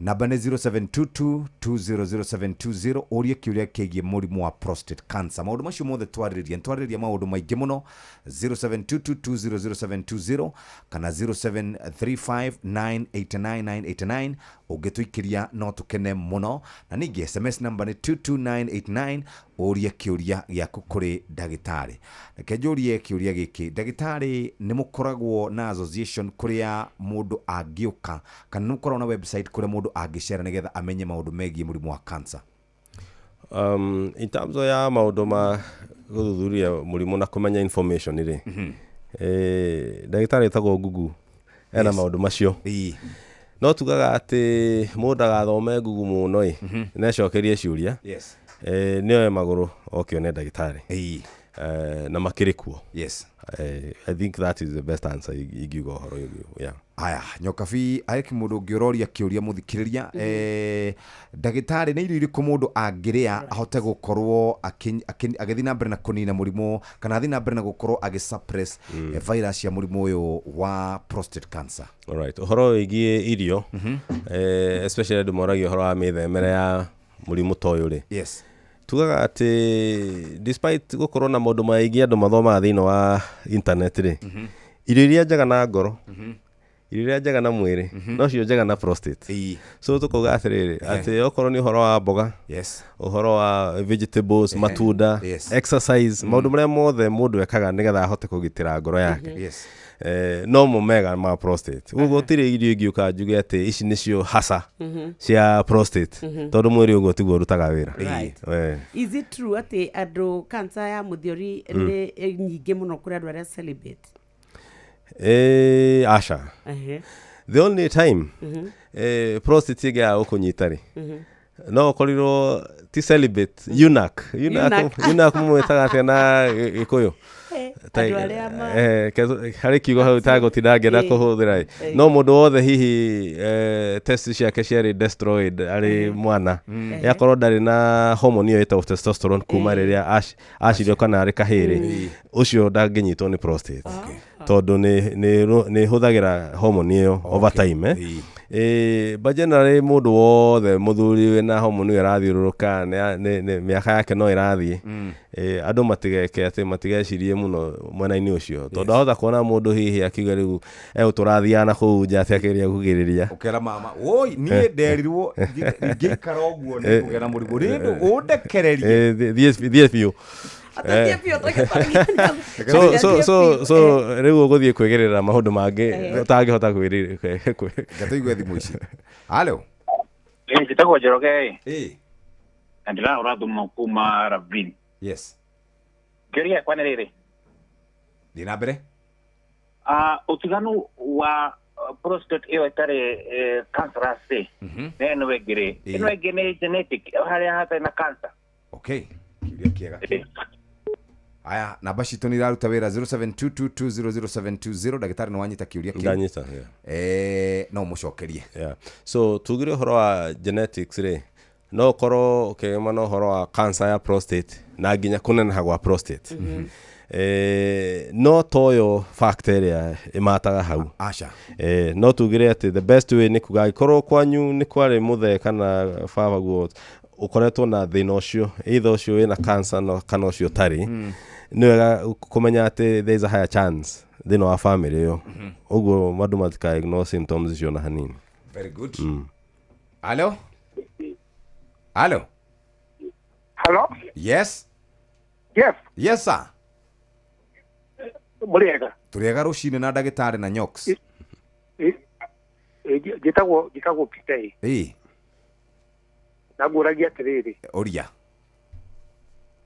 Namba nĩ 0722 200720, ũrie kĩũria kĩgiĩ mũrimũ wa prostate cancer. Maũndũ macio mothe twarĩrĩria, nĩtwarĩrĩria maũndũ maingĩ mũno. 0722 200720 kana 0735989989, ũngĩtũikĩria no tũkene mũno. Na ningĩ SMS namba nĩ 22989, ũrie kĩũria gĩaku kũrĩ ndagĩtarĩ. Reke njũrie kĩũria gĩkĩ, ndagĩtarĩ, nĩ mũkoragwo na association kũrĩa mũndũ angĩũka, kana nĩ mũkoragwo na website kũrĩa mũndũ angĩcera nĩgetha amenye maũndũ megiĩ mũrimũ wa cancer?
In terms ya maũndũ ma gũthuthuria mũrimũ na kũmenya information rĩ, ndagĩtarĩ ĩtagwo Google ena maũndũ macio. No tugaga atĩ mũndũ ndagathome Google mũno ĩ, necokerie ciũria, nĩoe magũrũ oke one ndagĩtarĩ, na makĩrĩ kuo. I think that is the best answer ingiuga ũhoro ũyũ. Yeah.
Aya, Nyokabi, arĩ mũndũ ũngĩ ũroria kĩũria mũthikĩrĩria, ndagĩtarĩ, nĩ irio irĩkũ mũndũ angĩrĩa ahote gũkorwo agĩthiĩ na mbere na kũnina mũrimũ, kana athiĩ na mbere na gũkorwo agĩ suppress virus ya mũrimũ ũyũ wa prostate cancer?
Alright, ũhoro wĩgiĩ irio, especially andũ moragia ũhoro wa mĩthemere ya mũrimũ ta ũyũ rĩ, tugaga atĩ despite gũkorwo na maũndũ maingĩ andũ mathomaga thĩinĩ wa internet rĩ, irio iria njega na ngoro, irio iria njega na mwĩrĩ, nocio njega na prostate. So tũkauga atĩrĩrĩ, atĩ okorwo nĩ ũhoro wa mboga, ũhoro wa vegetables, matunda, exercise, maũndũ marĩa mothe mũndũ ekaga nĩgetha ahote kũgitĩra ngoro yake, no mo mega ma prostate. Ũguo gũtirĩ irio ingĩũka njuge atĩ ici nĩcio hasa cia prostate, tondũ mwĩrĩ ũguo tiguo ũrutaga wĩra.
Is it true atĩ andũ cancer ya mũthiori nĩ nyingĩ mũno kũrĩ andũ arĩa celibate?
Aca. The only time prostate ĩngĩaga gũkũnyita rĩ, no ũkorirwo ti celibate, eunuch. Eunuch mũmwĩtaga atĩa na Gĩkũyũ? Harĩ kiugo hau itagũtinda ngĩenda kũhũthĩra ĩ. No mũndũ wothe hihi test ciake ciarĩ destroyed arĩ mwana, yakorwo ndarĩ na hormone ĩyo ĩtagwo testosterone kuma rĩrĩa acirio kana arĩ kahĩrĩ, ũcio ndangĩnyitwo nĩ prostate, tondũ nĩ hũthagĩra hormone ĩyo over time. But generally mũndũ wothe mũthuri wĩna hormone ĩyo ĩrathiũrũrũka, mĩaka yake no ĩrathiĩ, andũ matigeke atĩ matigecirie mũno mwena-inĩ ũcio, tondũ ahota kuona mũndũ hihi akiuga rĩu egũtũrathiaga na kũu nja atĩ akĩgeria kũgirĩrĩria.
Ũkera mama, oi niĩ nderirwo ngĩikara ũguo nĩ kũgĩa na mũrimũ, rĩndũ ũndekererie.
Thiĩ biũ. So rĩu ũgũthiĩ kwĩgerera maũndũ mangĩ ũtangĩhota kwĩrĩra.
Ngatũigue thimũ ici. Halo.
Njĩtagwo Njoroge. Na ndĩrahũra thimũ kuma Ravine. Kĩũria gĩakwa nĩ rĩrĩ.
Thiĩ na mbere.
Ũtiganu wa prostate ĩyo ĩtarĩ cancerous rĩ, na ĩno ĩngĩ rĩ, ĩno ĩngĩ nĩ genetic, harĩa hatarĩ na cancer.
Okay. Kĩũria kĩega. Aya, namba citũ nĩ iraruta wĩra 0722200720. Ndagĩtarĩ, nĩ wanyita kĩũria kĩu?
Ndanyita, yeah.
No mũcokerie.
Yeah. So tugire ũhoro wa genetics rĩ, no ũkorwo ũkĩgema na ũhoro wa cancer ya prostate na nginya kũneneha gwa prostate. No toyo factor ĩrĩa ĩmataga hau.
Aca.
No tugire atĩ the best way nĩ kuga angĩkorwo kwanyu nĩ kwarĩ mũthee kana baba guo ũkoretwo na thĩna ũcio, either ũcio wĩna cancer no, kana ũcio ũtarĩ, nĩ wega kũmenya atĩ there is a higher chance thĩinĩ wa family ĩyo. Ũguo andũ matika ignore symptoms icio na hanini.
Very good. Hello, hello.
Hello?
Yes.
Yes.
Yes sir.
Mũrĩega?
Tũrĩega rũcinĩ na ndagĩtarĩ na Nyox.
Njĩtagwo Peter.
Ĩ.
Na ngũragia atĩrĩrĩ,
ũria.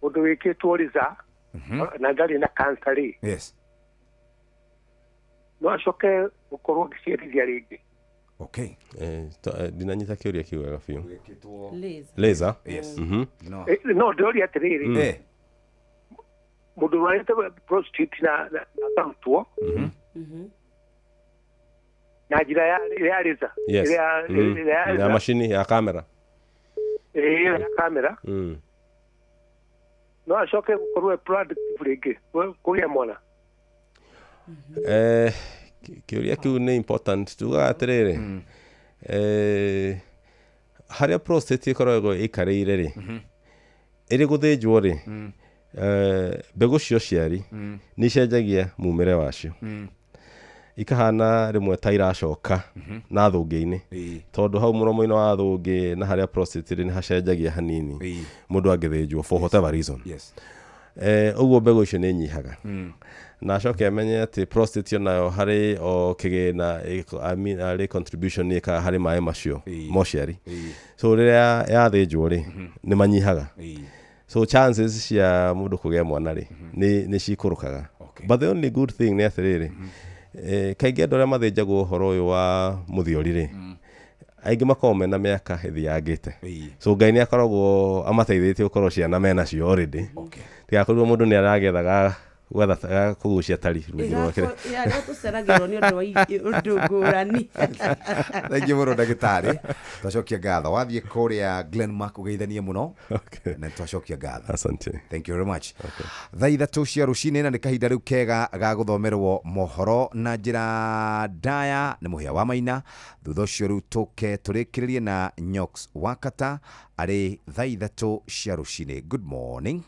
Mũndũ wĩkĩtwo riza na ndarĩ na cancer rĩ,
yes,
no acoke gũkorwo ngĩciarithia rĩngĩ?
Okay.
Ndinanyita kĩũria kĩu wega biũ.
Laser.
Laser?
Yes.
No ndĩroria atĩrĩrĩ, mũndũ ũrwarĩte prostate na akarutwo na njĩra ya laser,
Yes.
ĩrĩa ya
Ya
laser,
macini ya kamera.
Ĩyo ya kamera, no acoke gũkorwo e productive rĩngĩ, kũgĩa mwana?
Kĩũria kĩu nĩ important. Tugaga atĩrĩrĩ, harĩa prostate ĩkoragwo ĩikarĩire rĩ, ĩrĩ gũthĩnjwo rĩ, mbegũ cia ũciari nĩ icenjagia mumĩre wacio, ikahana rĩmwe ta iracoka na thũngĩ-inĩ, tondũ hau mũromo-inĩ wa thũngĩ na harĩa prostate ĩrĩ nĩ hacenjagia hanini mũndũ angĩthĩnjwo for whatever reason. Ũguo mbegũ icio nĩ nyihaga. Na acoke amenye atĩ prostate onayo harĩ o kĩgĩna I mean, harĩ contribution ĩkaga harĩ maĩ macio ma ũciari. So rĩrĩa yathĩnjwo rĩ, nĩ manyihaga. So chances cia mũndũ kũgĩa mwana rĩ, nĩ cikũrũkaga. But the only good thing nĩ atĩrĩrĩ, kaingĩ andũ arĩa mathĩnjagwo ũhoro ũyũ wa mũthiori rĩ, aingĩ makoragwo mena mĩaka ĩthiangĩte. So Ngai nĩ akoragwo amateithĩtie gũkorwo ciana menacio already, tigakorirwo mũndũ nĩ aragethaga gwetha ga kũgucia tari rungu rwake.
Arĩa tũceragĩrwo nĩ ũndũ wa ũndũ ngũrani.
Thengiũ mũno ndagĩtarĩ, twacokia ngatho. Wathiĩ kũrĩa Glenmark ũgeithanie mũno na twacokia ngatho.
Asante.
Thank you very much. Thaa 3 cia rũcinĩ, na nĩ kahinda rĩu kega ga gũthomerwo mohoro na njĩra ndaya nĩ Mũhĩa wa Maina. Thutha ũcio rĩu tũke tũrĩkĩrĩrie na Nyox Wakata arĩ thaa 3 cia rũcinĩ. Good morning.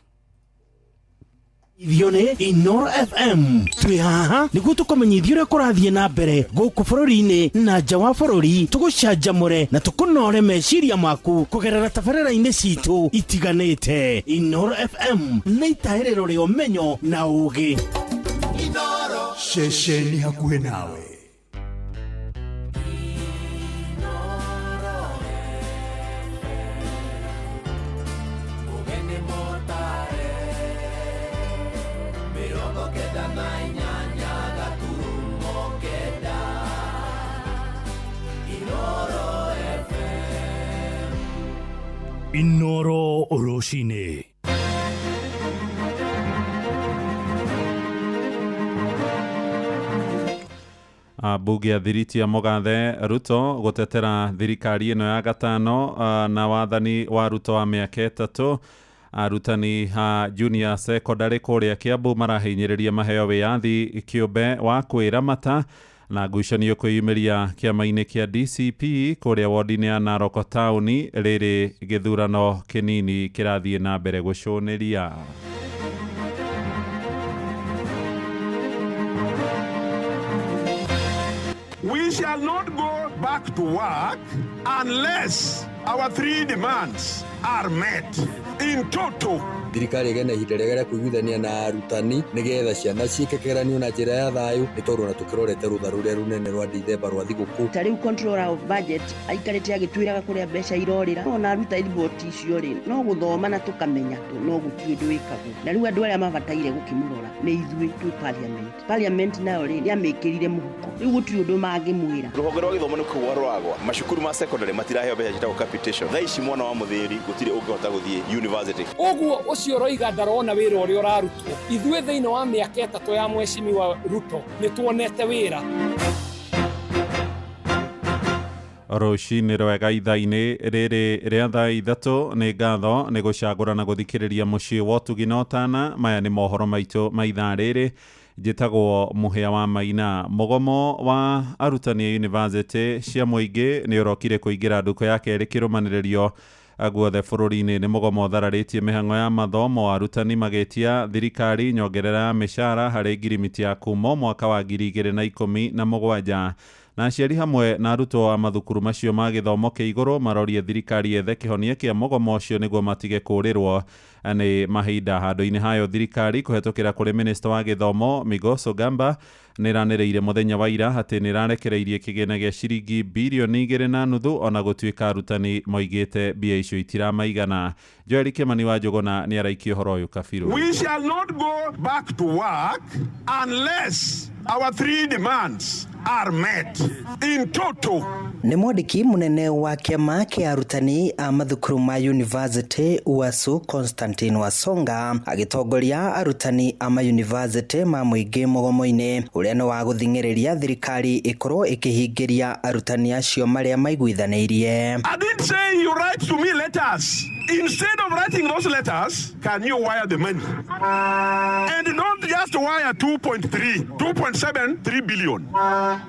Ithio nĩ Inoro FM. Twĩ haha nĩguo tũkũmenyithia ũrĩa kũrathiĩ na mbere gũkũ bũrũri-inĩ na nja wa bũrũri, tũgũcanjamũre na tũkũnore meciria maku kũgerera tabarĩra-inĩ citũ itiganĩte. Inoro FM nĩ itahĩrĩro rĩa ũmenyo na ũũgĩ.
Ceceni hakuhĩ nawe.
Ũgeni mũtare, 98.9 Inoro FM.
Inoro rũcinĩ.
Mbunge ya thiriti ya Mũgathe Ruto gũtetera thirikari ĩno ya gatano na wathani wa Ruto wa mĩaka 3. Arutani a junior secondary kũrĩa Kiambu marahinyĩrĩria maheo wĩyathi kĩũmbe wa kwĩramata, na ngucanio kwĩyumĩria kĩama-inĩ kĩa DCP kũrĩa wodi-inĩ ya Narok taũni rĩrĩ gĩthurano kĩnini kĩrathiĩ na mbere gũcũnĩria.
We shall not go back to work unless our three demands are met in total.
Thirikari ĩgĩe na ihinda rĩega rĩa kũiguithania na arutani nĩgetha ciana ciĩke kĩgeranio na njĩra ya thayũ, nĩ tondũ ona tũkĩrorete rũtha rũrĩa rũnene rwa Dithemba rwa thigũkũ.
Ta rĩu controller of budget aikarĩte agĩtwĩraga kũrĩa mbeca irorĩra, ona aruta riboti icio rĩ, no gũthoma na tũkamenya tu, no gũtirĩ ũndũ wĩkagwo. Na rĩu andũ arĩa mabataire gũkĩmũrora nĩ ithuĩ twĩ parliament. Parliament nayo rĩ, nĩamĩkĩrire mũhuko, rĩu gũtirĩ ũndũ mangĩmwĩra.
Rũhonge rwa gĩthomo nĩ kũgwa rwagwa, macukuru ma secondary matiraheo mbeca ciĩtagwo capitation. Thaa ici mwana wa mũthĩri gũtirĩ ũngĩhota gũthiĩ university.
University.
Ũguo ũcio ũroiga ndarona wĩra ũrĩa ũrarutwo. Ithuĩ thĩinĩ wa mĩaka 3 ya Mheshimiwa Ruto nĩ tuonete wĩra.
Rũcinĩ rwega ithaa-inĩ rĩrĩ rĩa thaa 3 nĩ ngatho nĩ gũcagũra na gũthikĩrĩria mũciĩ wa ũtugi na ũtana. Maya nĩ mohoro maitũ ma ithaa rĩrĩ. Njĩtagwo Mũhĩa wa Maina. Mũgomo wa arutani a university cia mũingĩ nĩ ũrokire kũingĩra ndukũ ya kerĩ kĩrũmanĩrĩrio guothe bũrũri-inĩ. Nĩ mũgomo ũthararĩtie mĩhang'o ya mathomo, arutani magĩtia thirikari nyongerera ya mĩcara harĩ ngirimiti ya kuma mwaka wa 2017 na aciari hamwe na arutwo a mathukuru macio ma gĩthomo kĩa igũrũ marorie thirikari yethe kĩhonia kĩa mũgomo ũcio nĩguo matige kũũrĩrwo nĩ mahinda. Handũ-inĩ hayo thirikari kũhetũkĩra kũrĩ minista wa gĩthomo Migos Ogamba nĩranĩrĩire mũthenya wa ira atĩ nĩrarekereirie kĩgĩna gĩa ciringi birioni 2.5 ona gũtuĩka arutani moigĩte mbia icio itiramaigana. Joel Kimani wa Njũgũna nĩaraikia ũhoro ũyũ kabirũ.
We shall not go back to work unless our three demands are met in total.
Nĩ mwandĩki mũnene wa kĩama kĩa arutani a mathukuru ma university UASU Constantine Wasonga agĩtongoria arutani a ma university ma mũingĩ mũgomo-inĩ ũrĩa nĩ wa gũthing'ĩrĩria thirikari ĩkorwo ĩkĩhingĩria arutani acio marĩa maiguithanĩirie.
I didn't say you write to me letters. Instead of writing those letters, can you wire the money? And don't just wire 2.3, 2.73 billion.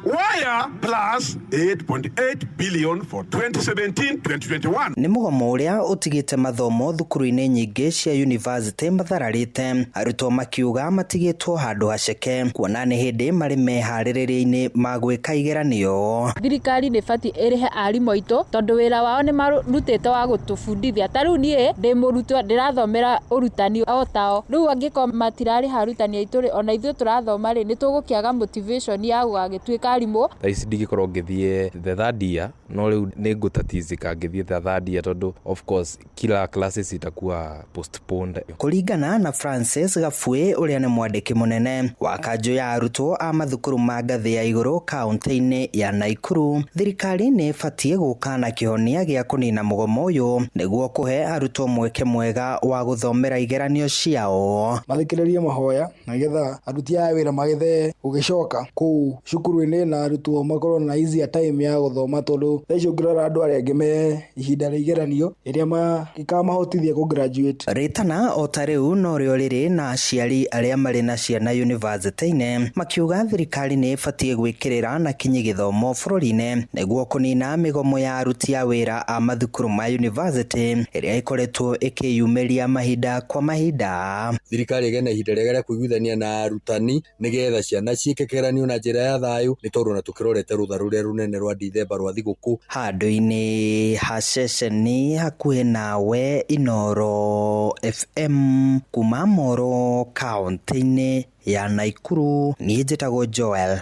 Wire plus 8.8 billion for 2017-2021.
Nĩ mũgomo ũrĩa ũtigĩte mathomo thukuru-inĩ nyingĩ cia university mathararĩte, arutwo makiuga matigĩtwo handũ haceke kuona nĩ hĩndĩ marĩ meharĩrĩria-inĩ ma gwĩka igeranio.
Thirikari nĩ batiĩ ĩrĩhe arimũ aitũ tondũ wĩra wao nĩ marutĩte wa gũtũbundithia. Ta rĩu niĩ ndĩ mũrutwo ndĩrathomera ũrutani o tao, rĩu angĩkorwo matirarĩha arutani aitũ rĩ, ona ithuĩ tũrathoma rĩ, nĩ tũgũkĩaga motivation ya gũgagĩtuĩka arimũ.
Thaa ici ndingĩkorwo ngĩthiĩ the third year, no rĩu nĩ ngũtatizika ngĩthiĩ the third year tondũ of course kila classes itakuwa postponed.
Kũringana na Francis Gabue ũrĩa nĩ mwandĩki mũnene wa kanjũ ya arutwo a mathukuru ma ngathĩ ya igũrũ kaunti-inĩ ya Naikuru, thirikari nĩ ĩbatiĩ gũka na kĩhonia gĩa kũnina mũgomo ũyũ nĩguo kũhe arutwo mweke mwega wa gũthomera igeranio ciao.
Mathikĩrĩrie mahoya nĩgetha aruti aya wĩra magethe gũgĩcoka kũu cukuru-inĩ na arutwo makorwo na easier time ya gũthoma tondũ thaa ici ũngĩrora andũ arĩa angĩ me ihinda rĩa igeranio ĩrĩa ikamahotithia kũ graduate.
Rĩtana o ta rĩu norĩo rĩrĩ na aciari arĩa marĩ na ciana university-inĩ makiuga thirikari nĩ ĩbatiĩ gwĩkĩrĩra na kinyi gĩthomo bũrũri-inĩ nĩguo kũnina mĩgomo ya aruti a wĩra a mathukuru ma university ĩrĩa ĩkoretwo ĩkĩyumĩria mahinda kwa mahinda.
Thirikari ĩgĩe na ihinda rĩega rĩa kũiguithania na arutani nĩgetha ciana ciĩke kĩgeranio na njĩra ya thayũ nĩ tondũ ona tũkĩrorete rũtha rũrĩa rũnene rwa Dithemba rwa thigũkũ.
Handũ-inĩ ha ceceni hakuhĩ nawe Inoro FM kuma Moro kaunti-inĩ ya Naikuru, niĩ njĩtagwo Joel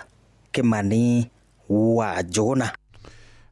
Kimani wa Njũgũna.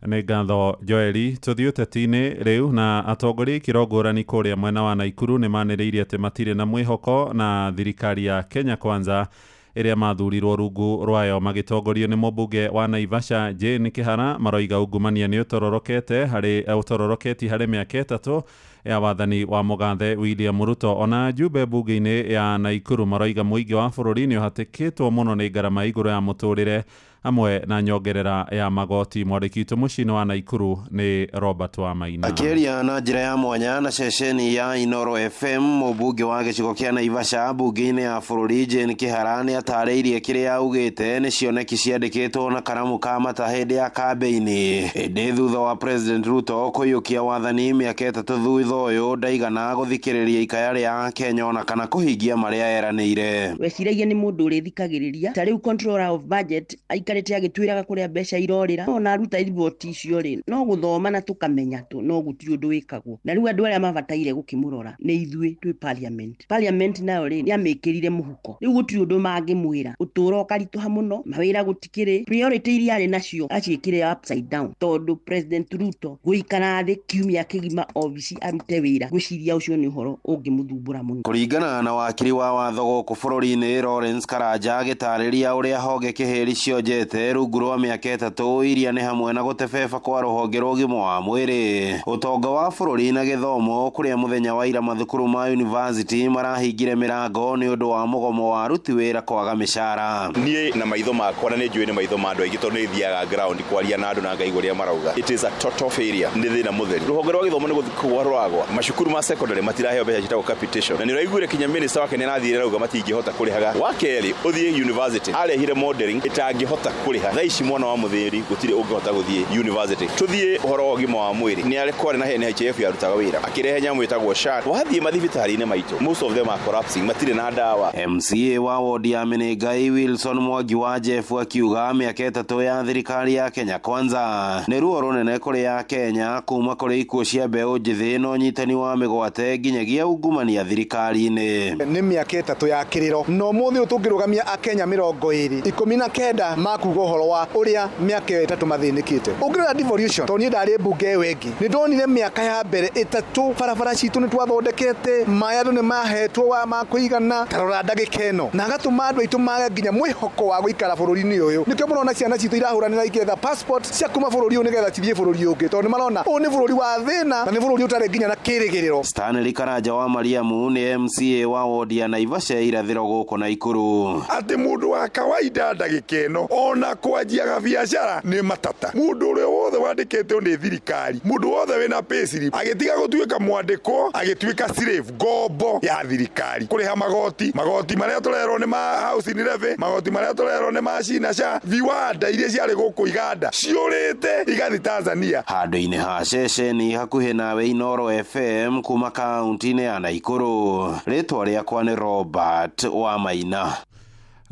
Nĩ ngatho Joeli. Tũthiĩ ũteti-inĩ rĩu na atongoria ikĩro ngũrani kũrĩa mwena wa Naikuru nĩ manĩrĩirie atĩ matirĩ na mwĩhoko na thirikari ya Kenya Kwanza ĩrĩa mathurirwo rungu rwayo magĩtongorio nĩ mũmbunge wa Naivasha Jane Kihara. Maroiga ungumania nĩ ũtororokete harĩ mĩaka 3 ya wathani wa mũgathe William Ruto. Ona njumbe mbunge-inĩ ya Naikuru maroiga mũingĩ wa bũrũri nĩ ũhatĩkĩtwo mũno nĩ ngarama igũrũ ya mũtũrĩre hamwe na nyongerera ya magoti. Mwandĩki witũ mũciĩ-inĩ wa Naikuru nĩ Robert Wamaina.
Akĩaria na njĩra ya mwanya na ceceni ya Inoro FM, mũmbunge wa gĩcigo kĩa Naivasha mbunge-inĩ ya bũrũri Jane Kihara nĩ atarĩirie kĩrĩa augĩte nĩ cioneki ciandĩkĩtwo na karamu ka mata hĩndĩ ya kambĩini. Ĩndĩ thutha wa President Ruto kũiyũkia wathani mĩaka 3 thutha ũyũ ndaigana gũthikĩrĩria ikaya rĩa Kenya ona kana kũhingia marĩa eranĩire.
Weciragia nĩ mũndũ ũrĩthikagĩrĩria. Ta rĩu controller of budget aikarĩte agĩtwĩraga kũrĩa mbeca irorĩra, ona aruta riboti icio rĩ, no gũthoma na tũkamenya tũ no gũtirĩ ũndũ wĩkagwo. Na rĩu andũ arĩa mabataire gũkĩmũrora nĩ ithuĩ twĩ parliament. Parliament nayo rĩ nĩamĩkĩrire mũhuko, rĩu gũtirĩ ũndũ mangĩmwĩra. Ũtũũro ũkaritũha mũno, mawĩra gũtikĩrĩ, priority iria arĩ nacio aciĩkĩre upside down tondũ President Ruto gũikara thĩ kiumia kĩgima obici arute wĩra, ngwĩciria ũcio nĩ ũhoro ũngĩmũthumbũra mũno.
Kũringana na wakiri wa watho gũkũ bũrũri-inĩ Lawrence Karanja agĩtarĩria ũrĩa honge kĩhĩri cionjete arutĩte rungu rwa mĩaka 3 iria nĩ hamwe na gũtebeba kwa rũhonge rwa ũgima wa mwĩrĩ, ũtonga wa bũrũri na gĩthomo, kũrĩa mũthenya wa ira mathukuru ma university marahingire mĩrango nĩ ũndũ wa mũgomo wa aruti wĩra kwaga mĩcara.
Niĩ na maitho makwa na nĩ njũĩ nĩ maitho ma andũ aingĩ tondũ nĩ thiaga ground kwaria na andũ na ngaigua ũrĩa marauga. It is a total failure, nĩ thĩna mũtheri. Rũhonge rwa gĩthomo nĩ gũkũgwa rũragwa, macukuru ma secondary matiraheo mbeca ciĩtagwo capitation, na nĩ ũraiguire kinya minister wake nĩ arathire arauga matingĩhota kũrĩhaga. Wa kerĩ, ũthiĩ university arehire modeling ĩtangĩhota kũrĩha. Thaa ici mwana wa mũthĩni gũtirĩ ũngĩhota gũthiĩ university. Tũthiĩ ũhoro wa ũgima wa mwĩrĩ, nĩ arĩ kwarĩ na NHIF yarutaga wĩra, akĩrehe nyamũ ĩtagwo SHA. Wathiĩ mathibitarĩ-inĩ maitũ, most of them are collapsing, matirĩ na ndawa.
MCA wa wodi ya Menengai Wilson Mwangi wa Jeff akiuga mĩaka 3 ya thirikari ya Kenya Kwanza nĩ ruo rũnene kũrĩ ya Kenya kuma kũrĩ ikuũ cia mbeũ njĩthĩ na ũnyitani wa mĩgwate nginyagia ungumania thirikari-inĩ.
Nĩ mĩaka 3 ya kĩrĩro na ũmũthĩ ũyũ tũngĩrũgamia akenya 29 makuga ũhoro wa ũrĩa mĩaka ĩyo 3 mathĩnĩkĩte. Ũngĩrora devolution, tondũ niĩ ndarĩ mbunge ĩyo ĩngĩ, nĩ ndonire mĩaka ya mbere 3 barabara citũ nĩ twathondekete, maĩ andũ nĩ mahetwo wa ma kũigana. Tarora ndagĩka ĩno na agatũma andũ aitũ mage nginya mwĩhoko wa gũikara bũrũri-inĩ ũyũ. Nĩkĩo mũrona ciana citũ irahũranĩra ikĩetha passport cia kuma bũrũri ũyũ nĩgetha cithiĩ bũrũri ũngĩ, tondũ nĩ marona ũyũ nĩ bũrũri wa thĩna na nĩ bũrũri ũtarĩ nginya na kĩrĩgĩrĩro.
Stanley Karanja wa Mariamu nĩ MCA wa wodi ya Naivasha irathĩro gũkũ Naikuru.
Atĩ mũndũ wa kawaida ndagĩka ĩno ona kwanjiaga biacara nĩ matata. Mũndũ ũrĩa wothe wandĩkĩtwo nĩ thirikari, mũndũ wothe wĩna payslip agĩtiga gũtuĩka mwandĩkwo agĩtuĩka slave, ngombo ya thirikari, kũrĩha magoti, magoti marĩa tũrerwo nĩ ma housing levy, magoti marĩa tũrerwo nĩ ma SHI na SHA, viwanda iria ciarĩ gũkũ Iganda ciũrĩte igathiĩ Tanzania.
Handũ-inĩ ha ceceni hakuhĩ nawe Inooro FM kuma kaunti-inĩ ya Naikuru, rĩtwa rĩakwa nĩ Robert wa Maina.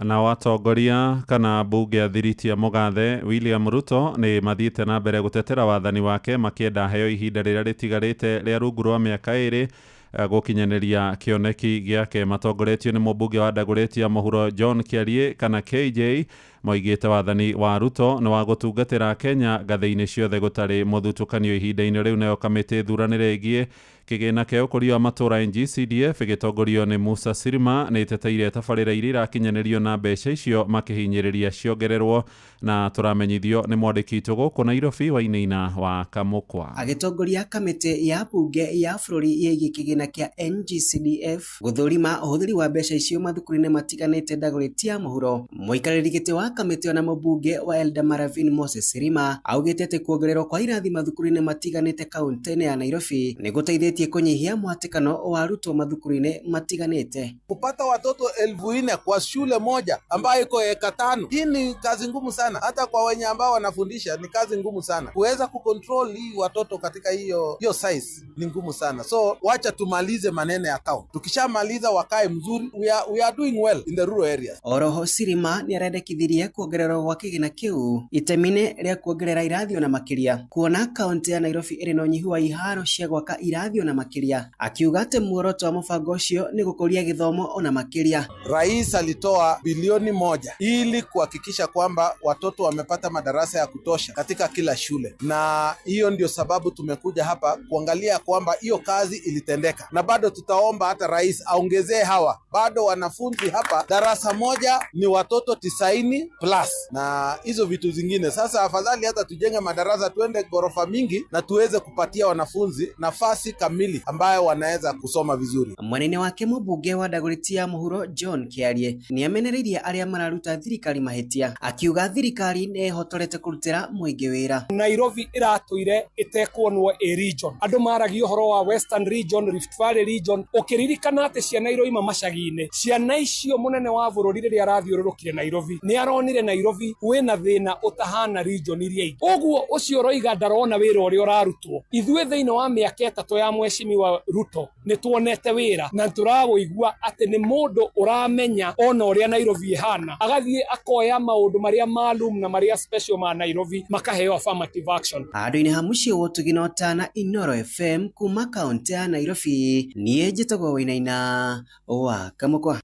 Na watongoria kana mbunge ya Thiritia Mũgathe William Ruto nĩ mathiĩte na mbere gũtetera wathani wake makĩenda heo ihinda rĩrĩa rĩtigarĩte rĩa rungu rwa mĩaka 2 gũkinyanĩria kĩoneki gĩake. Matongoretio nĩ mũmbunge wa Dagoretti mũhuro John Kĩarie kana KJ moigĩte wathani wa Ruto nĩ wa gũtungatĩra Kenya ngathĩ-inĩ ciothe gũtarĩ mũthutũkanio. Ihinda-inĩ rĩu nayo kamĩtĩ thuranĩre ĩgiĩ kĩgĩna kĩa ũkũria wa matũũra NGCDF ĩgĩtongorio nĩ Musa Sirima nĩ ĩteteire tabarĩra iria irakinyanĩrio na mbeca icio makĩhinyĩrĩria ciongererwo. Na tũramenyithio nĩ mwandĩki witũ gũkũ Nairobi Wainaina wa Kamũkwa.
Agĩtongoria kamĩtĩ ya mbunge ya bũrũri ĩgiĩ kĩgĩna kĩa NGCDF gũthũrima ũhũthĩri wa mbeca icio mathukuru-inĩ matiganĩte Dagoretti ya mũhuro, mũikarĩri gĩtĩ wa kamĩtĩ na mũmbunge wa Eldama Ravine Moses Sirima augĩte atĩ kuongererwo kwa irathi mathukuru-inĩ matiganĩte kaunti-inĩ ya Nairobi nĩ gũteithĩtie kunyihia mwatikano wa arutwo mathukuru-inĩ matiganĩte.
Kupata watoto 4,000 kwa shule moja ambayo iko eka 5, hii ni kazi ngumu sana. Hata kwa wenye ambao wanafundisha ni kazi ngumu sana. Kuweza kucontrol hii watoto katika hiyo size ni ngumu sana. So wacha tumalize maneno ya town. Tukishamaliza wakae mzuri. We are doing well in the rural areas.
Oroho Sirima ni arendekithirie kuongererwo gwa kĩgĩna kĩu itemi-inĩ rĩa kuongerera irathio na makĩria, kuona kaunti ya Nairobi ĩrĩ na ũnyihu wa iharo cia gwaka irathio na makĩria, akiuga atĩ muoroto wa mũbango ũcio nĩ gũkũria gĩthomo ona makĩria.
Rais alitoa bilioni 1 ili kuhakikisha kwamba watoto wamepata madarasa ya kutosha katika kila shule, na hiyo ndio sababu tumekuja hapa kuangalia kwamba hiyo kazi ilitendeka, na bado tutaomba hata rais aongezee hawa bado wanafunzi hapa. Darasa moja ni watoto 90 plus na hizo vitu zingine. Sasa afadhali hata tujenge madarasa, tuende gorofa mingi na tuweze kupatia wanafunzi nafasi kamili ambayo wanaweza kusoma vizuri.
Mwanene wake mũmbunge wa Dagoretti ya mũhuro John Kĩarie nĩ amenereirie arĩa mararuta thirikari mahĩtia, akiuga thirikari nĩ ĩhotorete kũrutĩra mũingĩ wĩra.
Nairobi ĩratũire ĩtekuonwo ĩ region. Andũ maragia ũhoro wa Western region, Rift Valley region, ũkĩririkana atĩ ciana iroima macagi-inĩ. Ciana icio mũnene wa bũrũri rĩrĩa arathiũrũrũkire Nairobi nĩ aronire Nairobi wĩna thĩna ũtahana region iria ingĩ. Ũguo ũcio ũroiga ndarona wĩra ũrĩa ũrarutwo. Ithuĩ thĩinĩ wa mĩaka 3 ya mheshimiwa Ruto nĩ tuonete wĩra na tũrawũigua atĩ nĩ mũndũ ũramenya ona ũrĩa Nairobi ĩhana, agathiĩ akoya maũndũ marĩa maalum na marĩa special ma Nairobi makaheo affirmative action.
Handũ-inĩ ha mũciĩ wa ũtugi na ũtana Inooro FM kuma kaunti ya Nairobi, niĩ njĩtagwo Wainaina wa Kamũkwa.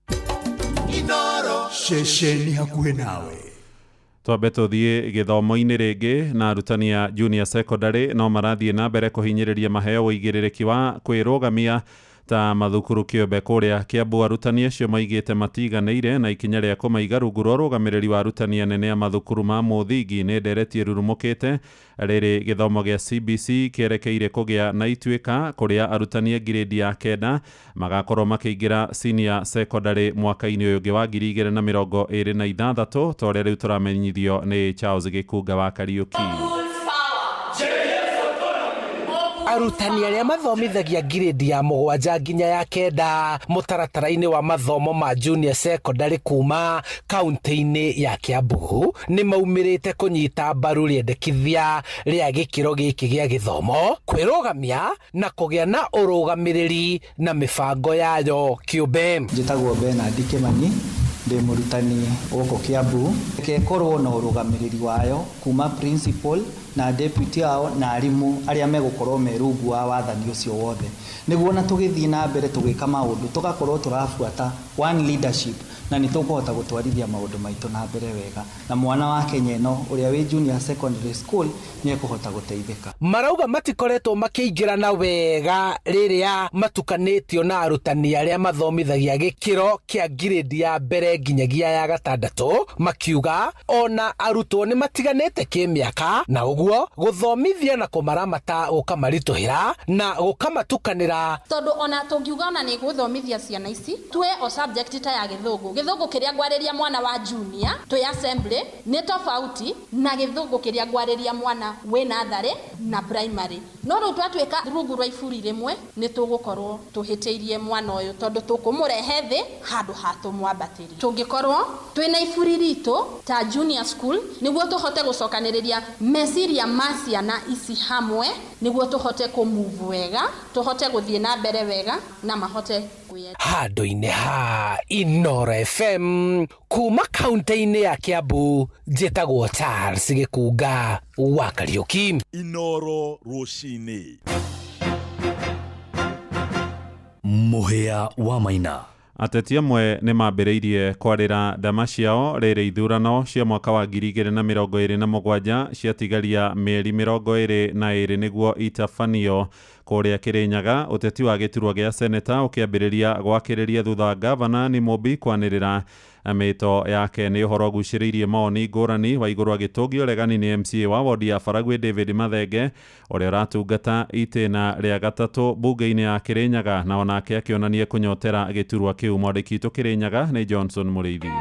Inooro
ceceni hakuhĩ nawe.
Twambe tũthiĩ gĩthomo-inĩ rĩngĩ na arutani a junior secondary no marathiĩ na mbere kũhinyĩrĩria maheo ũigĩrĩrĩki wa kwĩrũgamia Ta mathukuru kĩũmbe kũrĩa Kiambu, arutani acio maigĩte matiganĩire na ikinya rĩa kũmaiga rungu rwa ũrũgamĩrĩri wa arutani anene a mathukuru ma mũthingi. Nĩ ndereti ĩrurumũkĩte rĩrĩ gĩthomo gĩa CBC kĩerekeire kũgĩa na ituĩka kũrĩa arutani a ngirĩndi ya 9 magakorwo makĩingĩra senior secondary mwaka-inĩ ũyũ ũngĩ wa 2026, ta ũrĩa rĩu tũramenyithio nĩ Charles Gĩkunga wa Kariũki.
Arutani arĩa mathomithagia ngirĩndi ya 7 nginya ya 9 mũtaratara-inĩ wa mathomo ma junior secondary kuma kaunti-inĩ ya Kiambu nĩ maumĩrĩte kũnyita mbaru rĩendekithia rĩa gĩkĩro gĩkĩ gĩa gĩthomo, kwĩrũgamia na kũgĩa na ũrũgamĩrĩri na mĩbango yayo kĩũmbe.
Njĩtagwo Bernard Kĩmani, ndĩ mũrutani gũkũ Kiambu. Ĩkorwo na ũrũgamĩrĩri wayo kuma principal na deputy ao na arimũ arĩa megũkorwo me rungu wa wathani ũcio wothe, nĩguo na tũgĩthiĩ na mbere tũgĩka maũndũ tũgakorwo tũrabuata one leadership, na nĩ tũkũhota gũtwarithia maũndũ maitũ na mbere wega, na mwana wa Kenya ĩno ũrĩa wĩ junior secondary school nĩ ekũhota gũteithĩka.
Marauga matikoretwo makĩingĩrana wega rĩrĩa matukanĩtio na arutani arĩa mathomithagia gĩkĩro kĩa ngirĩndi ya 1 nginyagia ya 6, makiuga ona arutwo nĩ matiganĩte kĩmĩaka na ũguo gũthomithia na kũmaramata gũkamaritũhĩra na gũkamatukanĩra.
Tondũ ona tũngiuga ona nĩ gũthomithia ciana ici tue o subject ta ya gĩthũngũ, gĩthũngũ kĩrĩa ngwarĩria mwana wa junior twĩ assembly nĩ tofauti na gĩthũngũ kĩrĩa ngwarĩria mwana wĩ natharĩ na primary. No rĩu twatuĩka rungu rwa iburi rĩmwe nĩ tũgũkorwo tũhĩtĩirie mwana ũyũ, tondũ tũkũmũrehe thĩ handũ ha tũmwambatĩrie. Tũngĩkorwo twĩna iburi ritũ ta junior school nĩguo tũhote gũcokanĩrĩria meciria ma ciana ici hamwe, nĩguo tũhote kũmove wega, tũhote gũthiĩ na mbere wega na mahote kwĩyenda.
Handũ-inĩ ha Inoro FM kuma kaunti-inĩ ya Kiambu, njĩtagwo Charles Gĩkunga wa Kariũki.
Inoro rũcinĩ.
Mũhĩa wa Maina.
Ateti amwe nĩ mambĩrĩirie kwarĩra ndama ciao rĩrĩ ithurano cia mwaka wa 2027 ciatigaria mĩeri 22 nĩguo itabanio. Kũrĩa Kĩrĩnyaga, ũteti wa gĩturwa gĩa seneta ũkĩambĩrĩria gwakĩrĩria thutha wa gavana Nĩ Mũmbi kwanĩrĩra mĩto yake. Nĩ ũhoro ũgucĩrĩirie mawoni ngũrani. Waigũrũ agĩtũngio ũregani nĩ MCA wa wodi ya Baragwi David Mathenge ũrĩa ũratungata itĩna rĩa 3 bunge-inĩ ya Kĩrĩnyaga, na onake akĩonania kũnyotera gĩturwa kĩu. Mwandĩki witũ Kĩrĩnyaga nĩ Johnson Mũrĩithi.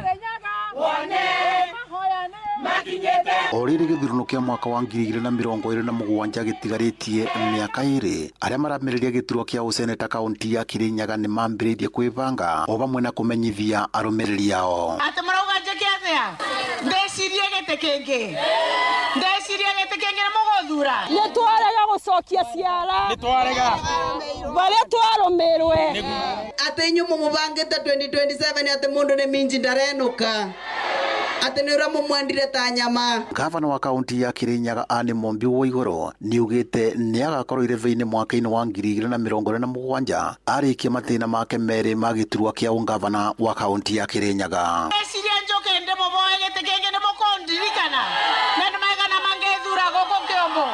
O rĩrĩ gĩthurano kĩa mwaka wa 2027 gĩtigarĩtie mĩaka 2, arĩa maramĩrĩria gĩturwa kĩa ũseneta kaunti ya Kĩrĩnyaga nĩ mambĩrĩirie kwĩbanga o vamwe na kũmenyithia arũmĩrĩri ao.
Atĩ marauga njĩke atĩa? Ndecirie gĩtĩ kĩngĩ. Ndecirie gĩtĩ kĩngĩ nĩ mũgũthura.
Nĩ twarega gũcokia ciara.
Nĩ twarega.
Barĩa twarũmĩrwe.
Atĩ inyuĩ mũmũbangĩte 2027 atĩ mũndũ nĩ minji ndarenũka. Atĩ nĩ ũrĩa mũmwendire ta nyama.
Gavana wa kaunti ya Kĩrĩnyaga Anne Mũmbi Waigũrũ nĩugĩte nĩagakorwo irebe-inĩ mwaka-inĩ wa 2027 arĩkia matĩna make merĩ ma gĩturwa kĩa ũngavana wa kaunti ya Kĩrĩnyaga.
Ndecirie njũke ndĩmũboe gĩtĩ kĩngĩ nĩ mũkũndirikana na nĩ maigana mangĩthura gũkũ Kĩũmbũ.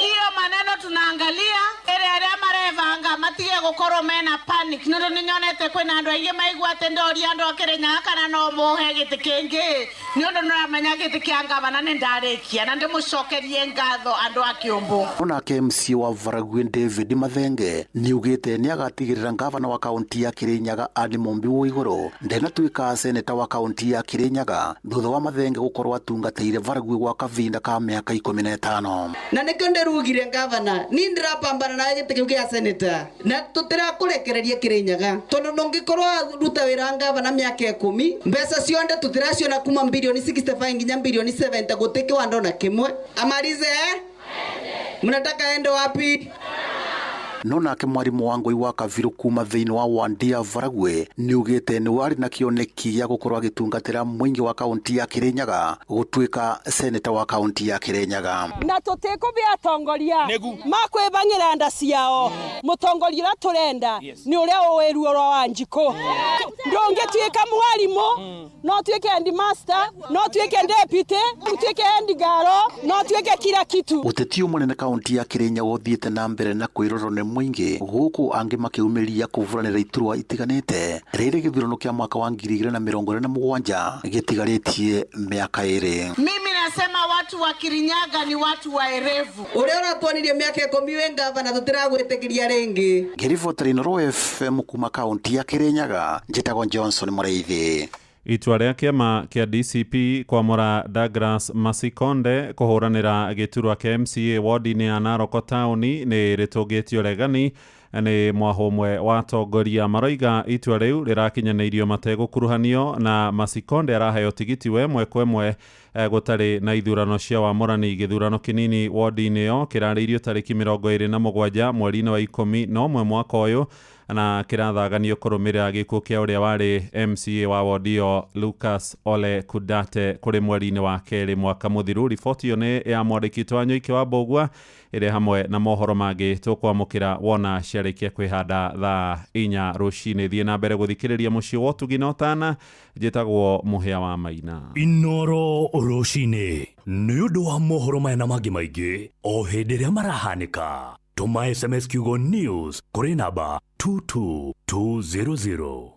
Iyo maneno tunaangalia ĩrĩa arĩa marebanga matige gũkorwo mena panic, nĩ ũndũ nĩnyonete kwĩna andũ aingĩ maigua atĩ ndoria andũ a Kĩrĩnyaga kana no mũhe gĩtĩ kĩngĩ, nĩ ũndũ nĩũramenya gĩtĩ kĩa ngavana nĩ ndarĩkia na ndĩmũcokerie ngatho andũ a Kĩũmbũ.
Onake MC wa Baragwi David Mathenge nĩugĩte nĩagatigĩrĩra ngavana wa kaunti ya Kĩrĩnyaga Anne Mũmbi Waigũrũ ndenatuĩka seneta wa kaunti ya Kĩrĩnyaga thutha wa Mathenge gũkorwo atungatĩire Baragwi gwa kavinda ka mĩaka 15.
Na nĩkĩo ndĩrugire ngavana niĩ ndĩrapambana na gĩtĩ kĩu gĩa seneta na tũtirakũrekereria Kĩrĩnyaga, tondũ ndũngĩkorwo waruta wĩra wa ngavana mĩaka 10, mbeca cionde tũtiraciona kuma bilioni 65 nginya bilioni 70, gũtĩ kĩwanda ona kĩmwe. Amalize mnataka ende wapi?
No nake mwarimu wa Ngũi wa Kabiru kuma thĩinĩ wa wandi ya Baragwi nĩugĩte nĩ warĩ na kĩoneki gĩa gũkorwo agĩtungatĩra mũingĩ wa kaunti ya Kĩrĩnyaga gũtuĩka seneta wa kaunti ya Kĩrĩnyaga.
Na tũtikũbĩa atongoria makwĩbang'ĩra nda ciao. Mũtongoria ũrĩa tũrenda nĩ ũrĩa ũĩ ruo rwa Wanjikũ. Ndũngĩtuĩka mwarimũ, no tuĩke headmaster, no tuĩke deputy, tuĩke head girl, no tuĩke kila kitu.
Ũteti mũnene kaunti ya Kĩrĩnyaga ũthiĩte na mbere na kwĩrorwo nĩ mũingĩ gũkũ angĩ makĩumĩria kũburanĩra iturwa itiganĩte rĩrĩ gĩthurano kĩa mwaka wa 2027 gĩtigarĩtie mĩaka 2.
Mimi nasema watu wa Kirinyaga ni watu waerevu.
Uria uratwanirie miaka 10 we ngavana tutiragwitikiria ringi.
Ngĩribotera Inooro FM kuma kaunti ya Kirinyaga, njĩtagwo Johnson Mũrĩithi.
Itua rĩa kĩama kĩa DCP kwamũra Douglas Masikonde kũhũranĩra gĩturwa kĩa MCA wodi-inĩ ya Narok taũni nĩ rĩtũngĩtio regani nĩ mwahũ ũmwe wa atongoria. Maroiga itua rĩu rĩrakinyanĩirio mategũkuruhanio na Masikonde araheo tigiti we ĩmwe kwa ĩmwe gũtarĩ na ithurano cia wamũrani. Gĩthurano kĩnini wodi-inĩ ĩyo kĩrarĩirio tarĩki 27 mweri-inĩ wa 11 mwaka ũyũ na kĩrathaganio kũrũmĩrĩra gĩkuũ kĩa ũrĩa warĩ MCA wa wodi ĩyo Lucas Ole Kudate kũrĩ mweri-inĩ wa kerĩ mwaka mũthiru. Riboti ĩyo nĩ ya mwandĩki witũ Wanyoike wa Mbũgua ĩrĩ hamwe na mohoro mangĩ tũkwamũkĩra wona ciarĩkia kwĩhanda thaa 4 rũcinĩ. Thiĩ na mbere gũthikĩrĩria mũciĩ wa ũtugi na ũtana. Njĩtagwo Mũhĩa wa Maina.
Inooro rũcinĩ nĩ ũndũ wa mohoro maya na mangĩ maingĩ o hĩndĩ ĩrĩa marahanĩka. Tũma SMS kiugo news kũrĩ namba 22200.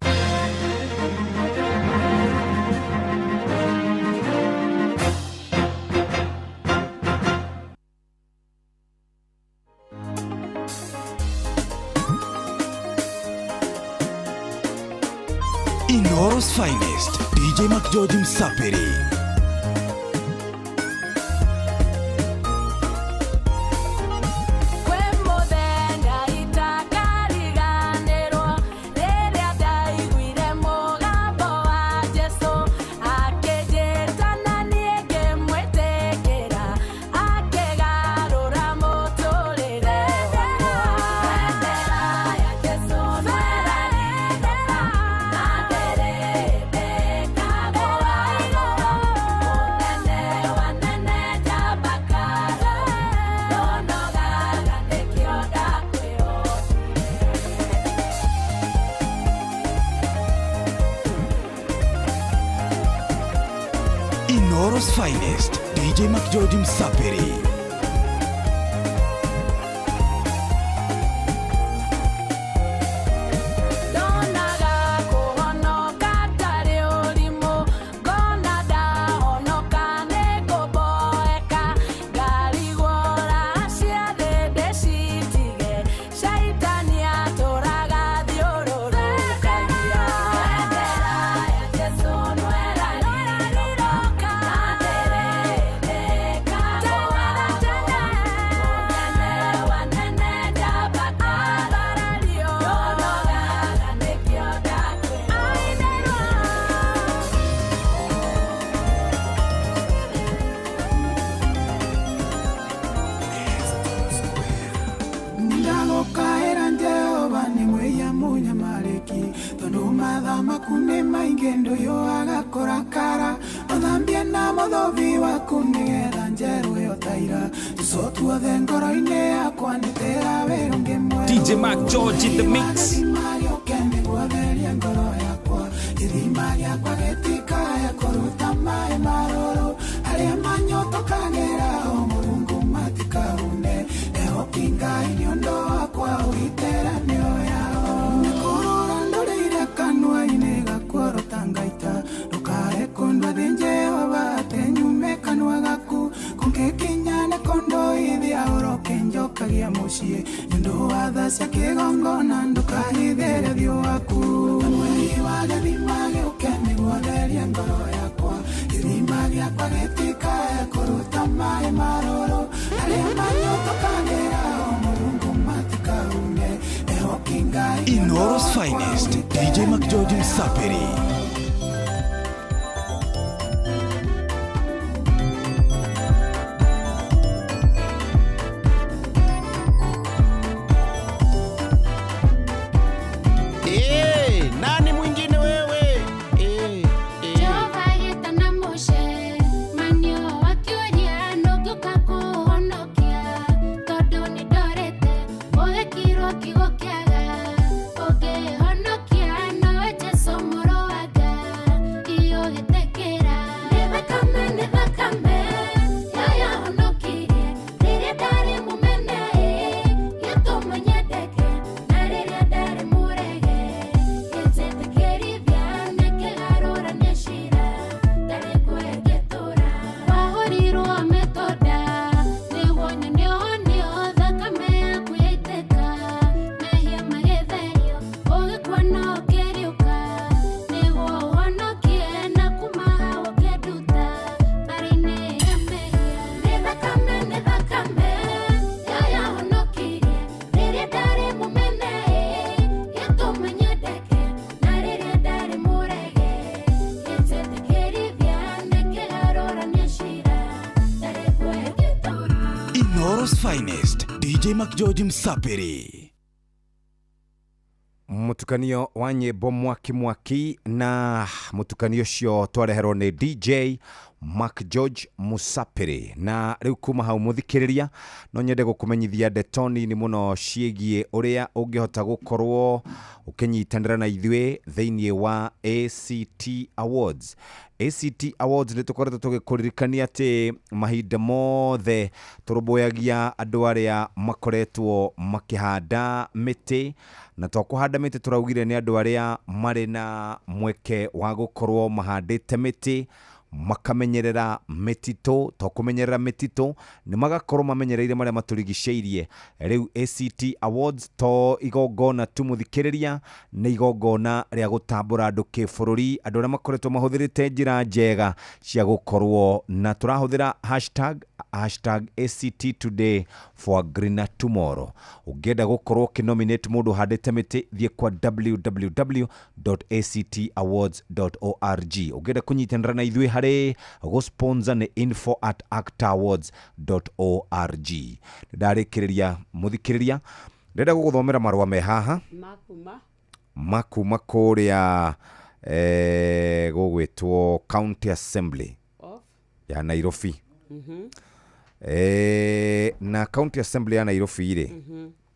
Inooro's finest, DJ McGeorge Msapiri. Inooro's finest, DJ McGeorge Msapiri.
DJ McGeorge in the mix. Inooro's finest, DJ McGeorge Msapiri.
Nani mwingine wewe?
Kigo kiaga, oge honokia, no eche somoro aga.
Inooro's finest, DJ McGeorge Msapiri.
Mutukanio wa nyimbo mwaki mwaki na mutukanio ucio twareherwo ni DJ Mark George Musapiri. Na riu kuma hau muthikiriria no nyende gukumenyithia ndeto nini muno ciĩgiĩ ũrĩa ũngĩhota gũkorwo ũkĩnyitanĩra na ithuĩ thĩinĩ wa ACT Awards. ACT Awards nĩ tũkoretwo tũgĩkũririkania atĩ mahinda mothe tũrũmbũyagia andũ arĩa makoretwo makĩhanda mĩtĩ, na to kũhanda mĩtĩ tũraugire nĩ andũ arĩa marĩ na mweke wa gũkorwo mahandĩte mĩtĩ, makamenyerera mĩtitũ, to kũmenyerera mĩtitũ nĩ magakorwo mamenyereire marĩa matũrigicĩirie. Rĩu ACT Awards to igongona tu mũthikĩrĩria, nĩ igongona rĩa gũtambũra andũ kĩbũrũri, andũ arĩa makoretwo mahũthĩrĩte njĩra njega cia gũkorwo na tũrahũthĩra hashtag ACT today for a greener tomorrow. Ũngĩenda gũkorwo ũkĩnominate mũndũ ũhandĩte mĩtĩ, thiĩ kwa www.actawards.org. Ũngĩenda kũnyitanĩra na ithuĩ harĩ gũsponsor nĩ info@actawards.org. Ndarĩkĩrĩria mũthikĩrĩria, ndĩrenda gũgũthomera marũa me haha makuma kũrĩa gũgwĩtwo County Assembly ya Nairobi. Na County Assembly ya Nairobi rĩ,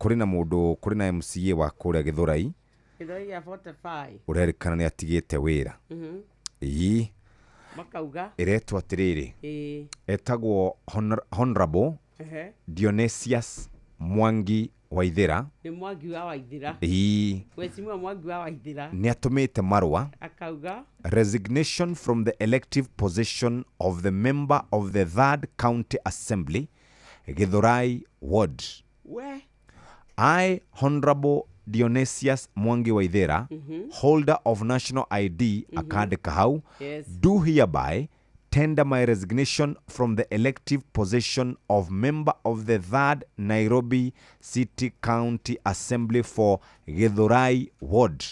kũrĩ na mũndũ, kũrĩ na MCA wa kũrĩa Gĩthũrai
Gĩthũrai ya 45
ũrerĩkana nĩ atigĩte wĩra. Ĩĩ
makauga
ĩretwo atĩrĩrĩ, etagwo Honorable Dionysius Mwangi Waithera.
Nĩ Mwangi wa Waithera.
Ĩĩ
Mheshimiwa Mwangi wa Waithera
nĩ atũmĩte marũa
akauga
resignation from the elective position of the member of the Third County Assembly, Githurai Ward.
We
I, Honorable Dionysius Mwangi Waithera, holder of national ID, akandĩka hau,
Yes.
do hereby tender my resignation from the elective position of member of the Third Nairobi City County Assembly for Githurai Ward,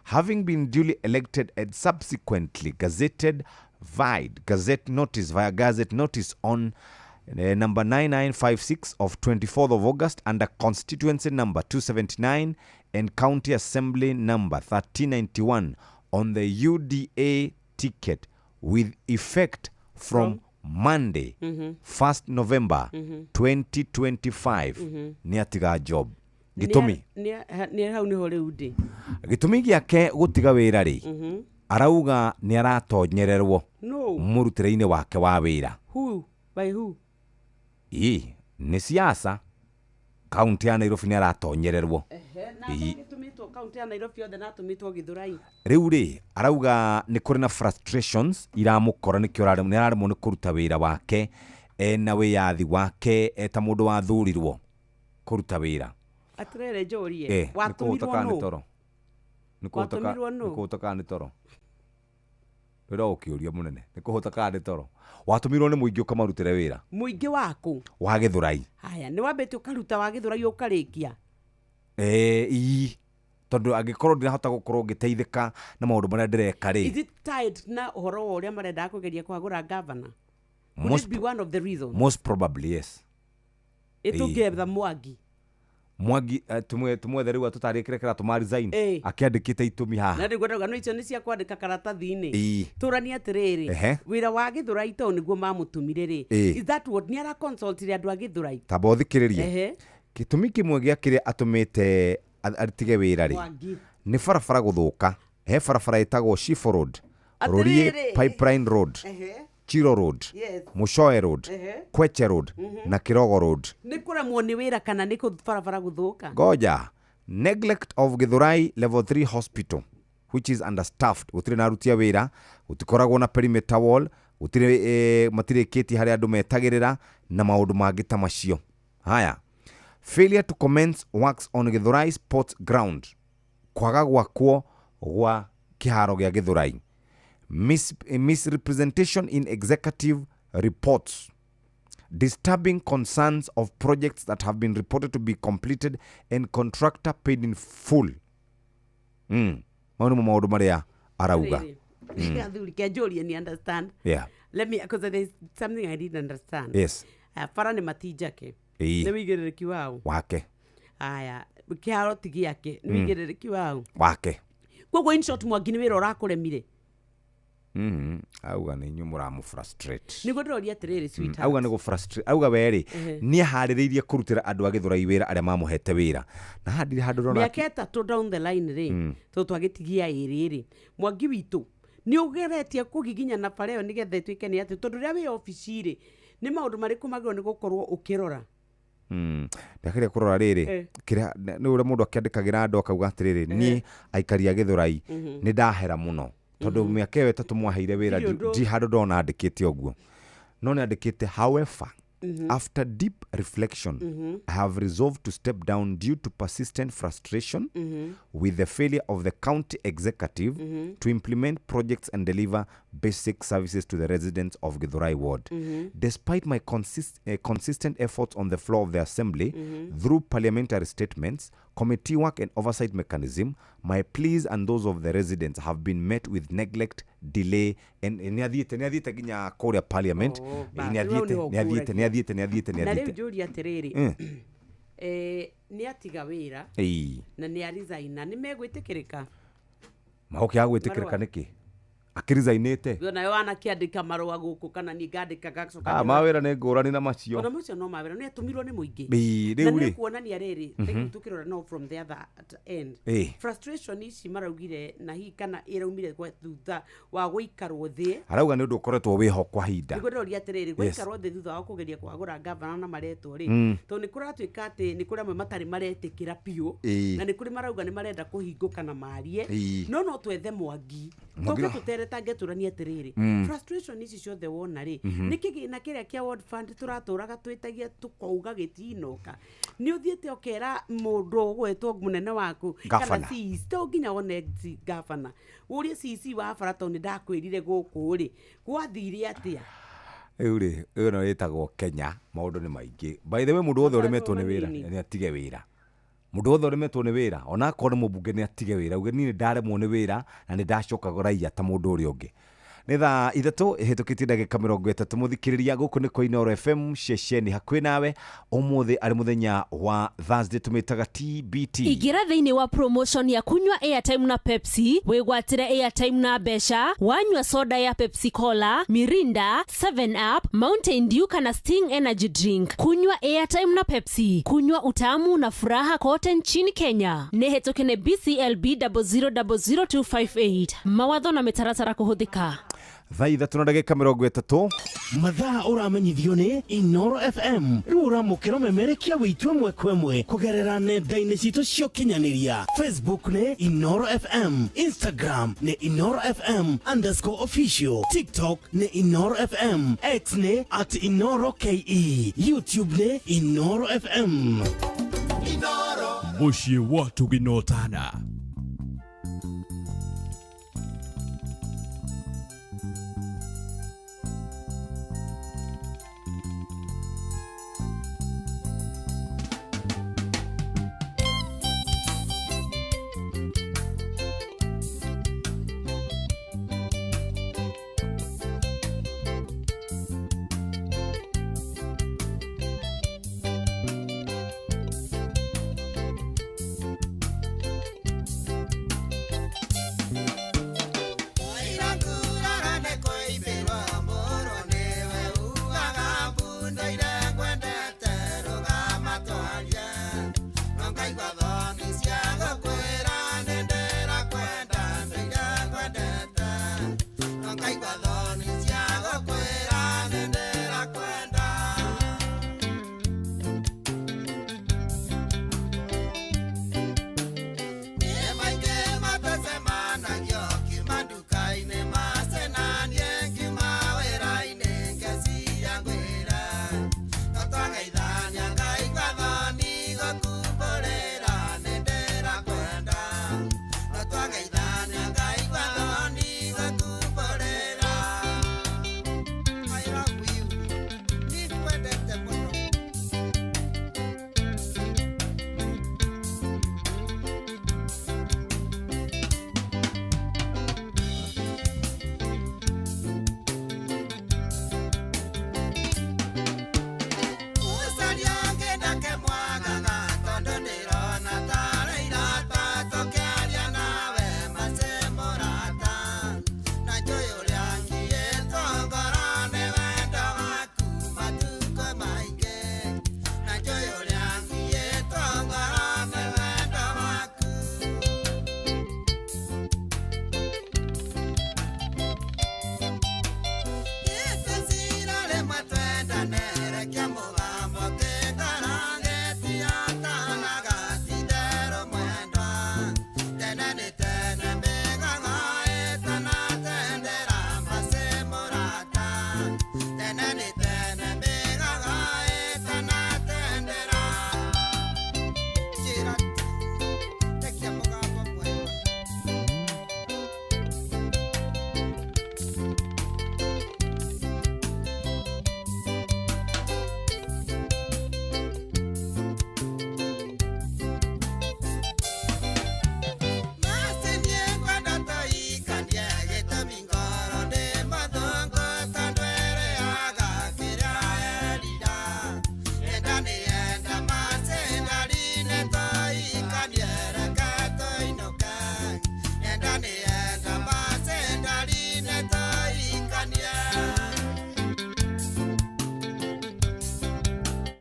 having been duly elected and subsequently gazetted via Gazette notice on number 9956 of 24th of August under constituency number 279 and county assembly number 1391 on the UDA ticket with effect from Monday, 1st November 2025. Nĩ atiga job. Gĩtũmi
nĩ hau nĩho rĩu ndĩ.
Gĩtũmi gĩake gũtiga wĩra rĩ, arauga nĩ aratonyererwo mũrutĩre-inĩ wake wa wĩra.
Who? By who?
Ĩĩ nĩ siasa. Kaunti ya Nairobi nĩ aratonyererwo. Rĩu rĩ arauga nĩ kũrĩ na frustrations iramũkora, nĩkĩo nĩ araremwo nĩ kũruta wĩra wake ena wĩyathi wake eta mũndũ wathurirwo kũruta wĩra.
Atĩrĩrĩ njũrie, watũmirwo nũ?
Nĩ kũhũta kana nĩ toro? Rĩra ũkĩũria mũnene, nĩ kũhũta kana nĩ toro? Watũmirwo nĩ mũingĩ ũkamarutĩre wĩra.
Mũingĩ waku?
Wa Gĩthũrai.
Haya, nĩ wambĩte ũkaruta wa Gĩthũrai ũkarĩkia?
Ĩĩ, tondũ angĩkorwo ndirahota gũkorwo ngĩteithĩka na maũndũ marĩa ndĩreka rĩ.
Is it tied na ũhoro wa ũrĩa marendaga kũgeria kũhagũra governor? Could it be one of the reasons?
Most probably, yes.
Ĩtũngĩetha Mwangi.
Mwangi tumwethe rĩu atũtarĩrie kĩrĩa kĩratũma resign akĩandĩkĩte itũmi haha.
Na rĩu ngwendaga no icio nĩ cia kwandĩka karatathi-inĩ. Tũranie atĩrĩrĩ, wĩra wa Gĩthũrai tondũ nĩguo mamũtũmire rĩ, is that what nĩ araconsultire andũ a Gĩthũrai?
Tamba ũthikĩrĩrie. Gĩtũmi kĩmwe gĩa kĩrĩa atũmĩte atige wĩra rĩ nĩ barabara gũthũka. He barabara ĩtagwo Shifo Road, Rũriĩ Pipeline Road, Chiro Road, Mushoe Road, Kweche Road na Kirogo Road.
Nĩ kũremwo nĩ wĩra kana nĩ barabara gũthũka?
Ngoja. Neglect of Githurai Level 3 Hospital which is understaffed. Gũtirĩ na aruti a wĩra, gũtikoragwo na perimeter wall, gũtirĩ matirĩkĩtie harĩa andũ metagĩrĩra na maũndũ mangĩ ta macio. Haya. Failure to commence works on Githurai Sports Ground. Kwaga gwakwo gwa kĩharo gĩa Githurai. Misrepresentation in executive reports, disturbing concerns of projects that have been reported to be completed and contractor paid in full. Mau nĩmo maũndũ marĩa arauga.
Understand.
Yeah.
Let me, because there's something I didn't understand.
Yes.
Haya, bara nĩ matinjake.
Ĩĩ.
Nĩ wĩigĩrĩrĩki wao.
Wake.
Haya, kĩharo ti gĩake, nĩ wĩigĩrĩrĩki wao.
Wake.
Koguo in short Mwangi nĩ wĩra ũrakũremire.
Auga nĩ inyuĩ mũramũ frustrate.
Nĩguo ndĩroria atĩrĩrĩ, sweetheart.
Auga nĩ gũ frustrate. Auga we rĩ,
Ehe.
nĩ aharĩrĩirie kũrutĩra andũ a Gĩthũrai wĩra arĩa mamũhete wĩra. Na haha ndirĩ handũ ndĩrona.
Mĩaka 3 down the line rĩ, tondũ twagĩtigia 2 rĩ, Mwangi witũ nĩ ũgeretie kũgiginyana bara ĩyo nĩgetha ĩtuĩke nĩ atĩ, tondũ rĩrĩa wĩ obici rĩ, nĩ maũndũ marĩkũ magĩrĩirwo nĩ gũkorwo ũkĩrora?
Ndakĩrĩa kũrora rĩrĩ, kĩrĩa nĩ ũrĩa mũndũ akĩandĩkagĩra andũ akauga atĩrĩrĩ, niĩ aikari a Gĩthũrai nĩ ndahera mũno tondũ mĩaka ĩyo 3 mwaheire wĩra ndi handũ ndona andĩkĩte ũguo. No nĩ andĩkĩte, however, after deep reflection, I have resolved to step down due to persistent frustration with the failure of the county executive to implement projects and deliver basic services to the residents of Githurai Ward. Despite my consistent efforts on the floor of the assembly through parliamentary statements, committee work and oversight mechanism, my pleas and those of the residents have been met with neglect, delay, and nĩ athiĩte nginya kũrĩa parliament. Nĩ athiĩte.
Na rĩu njũria atĩrĩrĩ, nĩ atiga wĩra na nĩ arisaina, nĩ megwĩtĩkĩrĩka?
Magũkĩaga gwĩtĩkĩrĩka nĩkĩ? Akĩrisainĩte.
Nayo wanakĩandĩka marũa gũkũ kana niĩ ngandĩka ngacoka.
Mawĩra nĩ ngũrani na macio.
Ona macio no mawĩra, nĩ atũmirwo nĩ mũingĩ.
Rĩu rĩ,
na nĩ kuonania rĩrĩ, rĩu tũkĩrora no from the other end. Frustration ici maraugire na hihi kana ĩraumire thutha wa gũikarwo thĩ.
Arauga nĩ ũndũ ũkoretwo wĩho kwa ihinda.
Nĩguo ndĩroria atĩrĩrĩ, gũikarwo thĩ thutha wa kũgeria kũhagũra ngavana na maretwo rĩ, tondũ nĩ kũratuĩka atĩ nĩ kũrĩ amwe matarĩ maretĩkĩra biũ, na nĩ kũrĩ marauga nĩ marenda kũhingũka na marie. No twethe Mwangi. Tũke tũteretange tũranie atĩrĩrĩ, frustration ici ciothe wona rĩ, nĩ kĩgĩna kĩrĩa kĩa World Fund tũratũraga twĩtagia tũkauga gĩtinoka. Nĩ ũthiĩte ũkera mũndũ ũgwetwo mũnene waku kana CEC, to nginya wone gavana, ũrie CEC wa bara tondũ nĩ ndakwĩrire gũkũ rĩ, gwathire atĩa?
Rĩu rĩ, ĩno ĩtagwo Kenya, maũndũ nĩ maingĩ. By the way, mũndũ wothe ũremetwo nĩ wĩra nĩ atige wĩra. Mũndũ wothe ũremetwo nĩ wĩra, ona akorwo nĩ mũmbunge nĩ atige wĩra. Uge niĩ nĩ ndaremwo nĩ wĩra na nĩ ndacoka raiya ta mũndũ ũrĩa ũngĩ. Nĩ thaa 3 ĩhĩtũkĩtie ndagĩka 30 mũthikĩrĩria, gũkũ nĩ kwa Inooro FM ceceni hakuhĩ nawe. Ũmũthĩ arĩ mũthenya wa Thursday, tũmĩtaga TBT.
Ingĩra thĩinĩ wa promotion ya kunywa airtime na Pepsi, wĩgwatĩre airtime na mbeca, wanyua soda ya Pepsi Cola, Mirinda, 7 Up, Mountain Dew kana Sting Energy Drink. Kunywa airtime na Pepsi, kunywa utamu na furaha kote nchini Kenya. Nĩ hĩtũke nĩ BCLB 0000258. Mawatho na mĩtaratara kũhũthĩka.
Thaa 3 na ndagĩka 30.
Mathaa ũramenyithio nĩ Inooro FM. Rĩu ũramũkĩra ũmemerekia wĩitũ ĩmwe kwa ĩmwe kũgerera nenda-inĩ citũ cia ũkinyanĩria. Facebook nĩ Inooro FM, Instagram nĩ Inooro FM _official, TikTok nĩ Inooro FM, X nĩ @InooroKE, YouTube nĩ Inooro FM.
Mũciĩ wa Tũginotana.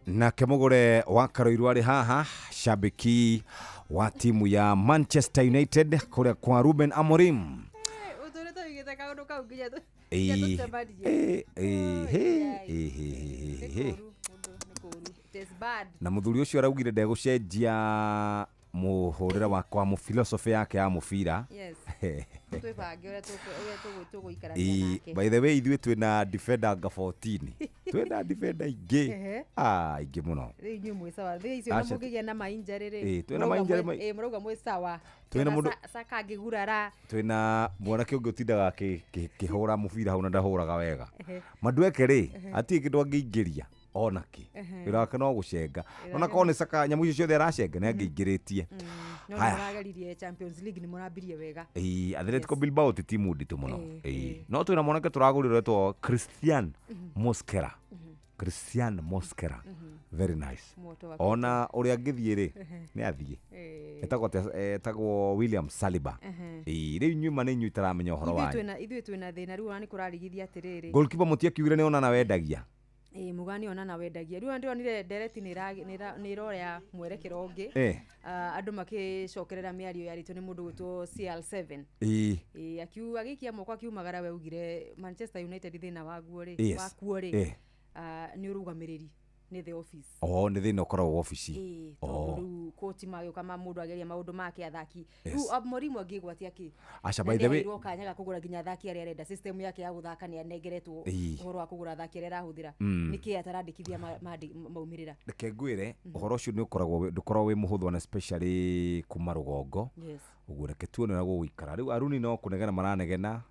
Nake mugure wa Karoiru arĩ haha, shabiki wa timu ya Manchester United kuria kwa Ruben Amorim.
Ũtũrĩte ũigĩte kaũndũ kau nginya
Ĩĩ,
tũcemanie.
ĩ, ĩ, hĩ, ĩ, hĩ, hĩ, hĩ, hĩ.
It is bad.
Na muthuri ũcio araugire ndegũcenjia mũhũrĩre wakwa mu philosophy yake ya mũbira.
Yes. Twĩbange ũrĩa tũgũikarania nake.
By the way, ithuĩ twĩna defender anga 14. Twĩna defender aingĩ.
Ehe.
Ah, aingĩ mũno.
Rĩu inyuĩ mwĩ sawa. Rĩu icio
Aca.
mũngĩgĩa na mainjarĩ rĩ.
Ĩĩ, twĩna mainjarĩ
Ĩĩ, mũrauga mwĩ sawa.
Twĩna mũndũ-
Saka angĩgurara.
Twĩna mwanake ũngĩ ũtindaga akĩhũra mũbira hau na ndahũraga wega.
Ehe.
Madueke rĩ,
Ehe.
hatirĩ kĩndũ angĩingĩria ona kĩ.
Ehe.
Wĩra wake no gũcenga.
Wĩra
Ona
wake
korwo nĩ Saka nyamũ icio ciothe aracenga nĩ angĩingĩrĩtie.
No
Haya.
nĩmũrageririe Champions League nĩmũrambirie wega.
Ĩĩ, Atletico Bilbao ti timu nditũ mũno.
Ĩĩ,
Ĩĩ. No twĩna mwanake tũragũrire wetwo Christian Mosquera. Christian Mosquera. Very nice.
Mwoto wa
Ona ũrĩa angĩthiĩ rĩ,
Ehe.
nĩ athiĩ.
Ĩĩ.
Etagwo atĩa? Etagwo William Saliba.
Ehe.
Ĩĩ, rĩu inyuĩ ma nĩ inyuĩ itaramenya ũhoro
Ithuĩ
wanyu.
ithuĩ twĩna thĩna rĩu ona nĩkũrarigithia atĩrĩrĩ.
Goalkeeper mũtiakiugire nĩ Onana wendagia.
Ĩĩ, mũgani Onana wendagia. Rĩu ndĩronire ndereti nĩ ĩroya mwerekero ũngĩ. Ah, andũ makĩcokerera mĩario yarĩtwo nĩ mũndũ gwĩtwo CR7.
Ĩĩ.
Ĩĩ, agĩikia moko akiumagara we augire Manchester United thĩna waguo rĩ,
Yes.
wakuo rĩ, ah, nĩ ũrũgamĩrĩri, nĩ the office.
Oh, nĩ thĩna ũkoragwo wabici.
Ĩĩ, tondũ rĩu koti magĩũka ma mũndũ ageria maũndũ make athaki.
Yes.
Rĩu Amorim angĩgwatia kĩ?
Aca,
Na
by the way-
nĩaheirwo kanya ga kũgũra nginya athaki arĩa arenda. System yake ya gũthaka nĩ anengeretwo ũhoro wa kũgũra athaki arĩa arahũthĩra. Nĩkĩ atarandĩkithia maumĩrĩra?
Reke ngwĩre ũhoro ũcio nĩ ũkoragwo ndũkoragwo wĩ mũhũthũ ona especially kuma rũgongo.
Yes.
Ũguo reke tuone ũrĩa gũgũikara. Rĩu Aruni no kũnegena maranegena.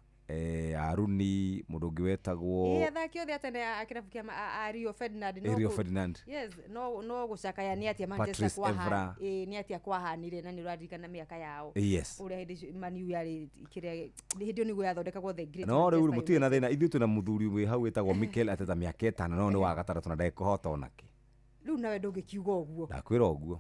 Aruni mũndũ ũngĩ wetagwo
Ĩĩ, athaki othe a tene a kĩrabu kĩa a Rio Ferdinand no
Rio Ferdinand.
Yes, no gũcakaya nĩ atĩa Manchester
Patrice Evra.
Ĩĩ, nĩ atĩa kwahanire na nĩ ũraririkana mĩaka yao.
Yes.
Ũrĩa hĩndĩ icio Man U yarĩ kĩrĩa hĩndĩ ĩyo nĩguo yathondekagwo the great
No rĩu
Manchester
mũtirĩ na thĩna, ithuĩ twĩna mũthuri wĩ hau wĩtagwo Mikel Arteta mĩaka ĩtano no nĩ wa gatandatũ na ndekũhota onakĩ.
Rĩu nawe ndũngĩkiuga ũguo.
Ndakwĩra ũguo.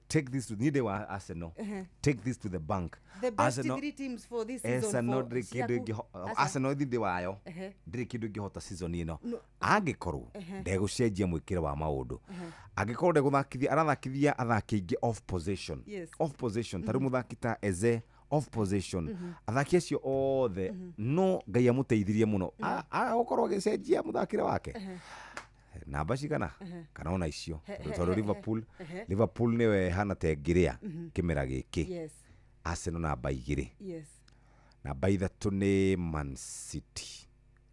Take this to niĩ ndĩ wa Arsenal.
Ehe.
Take this to the bank.
The best three teams for this season
Arsenal
for
ndĩrĩ kĩndũ
ciaku.
ĩngĩho-
Aca.
Arsenal ithuĩ ndĩ wayo.
Ehe.
Ndĩrĩ kĩndũ ĩngĩhota season ĩno.
No.
Angĩkorwo
Ehe.
ndegũcenjia mwĩkĩre wa maũndũ.
Ehe.
Angĩkorwo ndegũthakithia arathakithia athaki aingĩ off position.
Yes.
Off position. Ta rĩu mũthaki ta Eze off position. Athaki acio othe no Ngai amũteithirie mũno. Agũkorwo agĩcenjia mũthakĩre wake.
Ehe.
Namba cigana
Ehe.
kana ona icio
He, he,
tondũ
he,
Liverpool
he.
Liverpool nĩwe hana ta ĩngĩrĩa kĩmera gĩkĩ.
Yes.
Arsenal namba 2.
Yes.
Namba 3 nĩ Man City.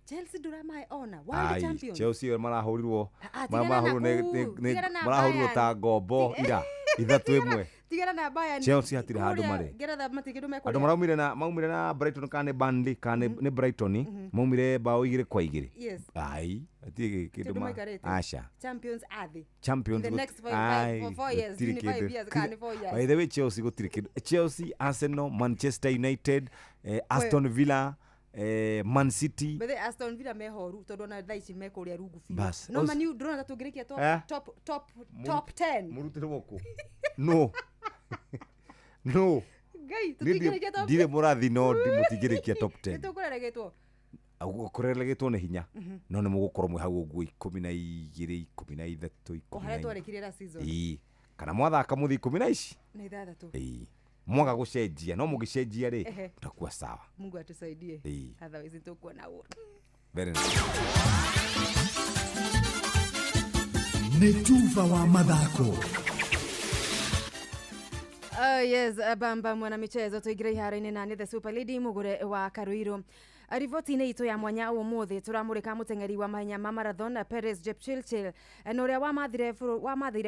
Chelsea ndũramahe ona world
Ai,
champions.
Chelsea marahũrirwo
Ah, tigana na
marahũrirwo
kũu, tigana na
marahũrirwo ta
Bayern.
ngombo ira ithatũ ĩmwe.
Tigana na Bayern.
Chelsea hatirĩ handũ
Kũrĩa
marĩ.
Ngeretha matirĩ kĩndũ
Andũ
mekũrĩa.
maraumire na maumire na Brighton kana nĩ Burnley kana nĩ Brighton maumire bao 2-2.
Yes.
Ai, hatirĩ kĩndũ
Kĩndũ
ma
maikarĩte.
aca.
Champions athĩ.
Champions
In the
gut-
next
Ai,
4 years,
gũtirĩ
nĩ 5
kĩndũ.
years kana nĩ 4 years.
By the way, Chelsea gũtirĩ kĩndũ. Chelsea, Arsenal, Manchester United, Aston Villa, Man City.
Bethe Aston Villa mehoru tondũ ona thaa ici me kũrĩa rungu biũ.
Bas,
No
os-
Man U ndũrona ta tũngĩrĩkia top
Eh?
top top top 10.
Mũrutĩrwo kũ? No. No.
Ngai
Niĩ
tũtingĩrĩkia top
ndirĩ mũrathi no mũtingĩrĩkia top 10.
Nĩtũkũreregetwo.
Kũreregetwo nĩ hinya. No nĩ mũgũkorwo mwĩ hau ũguo 12, 13,
O harĩa
14.
twarĩkirie last season.
Ĩĩ. Kana mwathaka mũthiĩ 10 na ici.
Na ithathatũ.
Ĩĩ. Mwaga gũcenjia no mũngĩcenjia rĩ
Ehe.
mtakuwa sawa.
Mungu atusaidie.
Ĩĩ.
Otherwise nĩtũkuona ũru.
Very nice.
Nĩ tuba wa mathako.
Oh yes, bamba mwana michezo tuingire iharo-inĩ na nĩ the super lady mugure wa Karuiru. Riboti-inĩ itũ ya mwanya ũmũthĩ tũramũrĩka mũteng'eri wa mahenya ma marathon Peres Jepchirchir na ũrĩa wamathĩire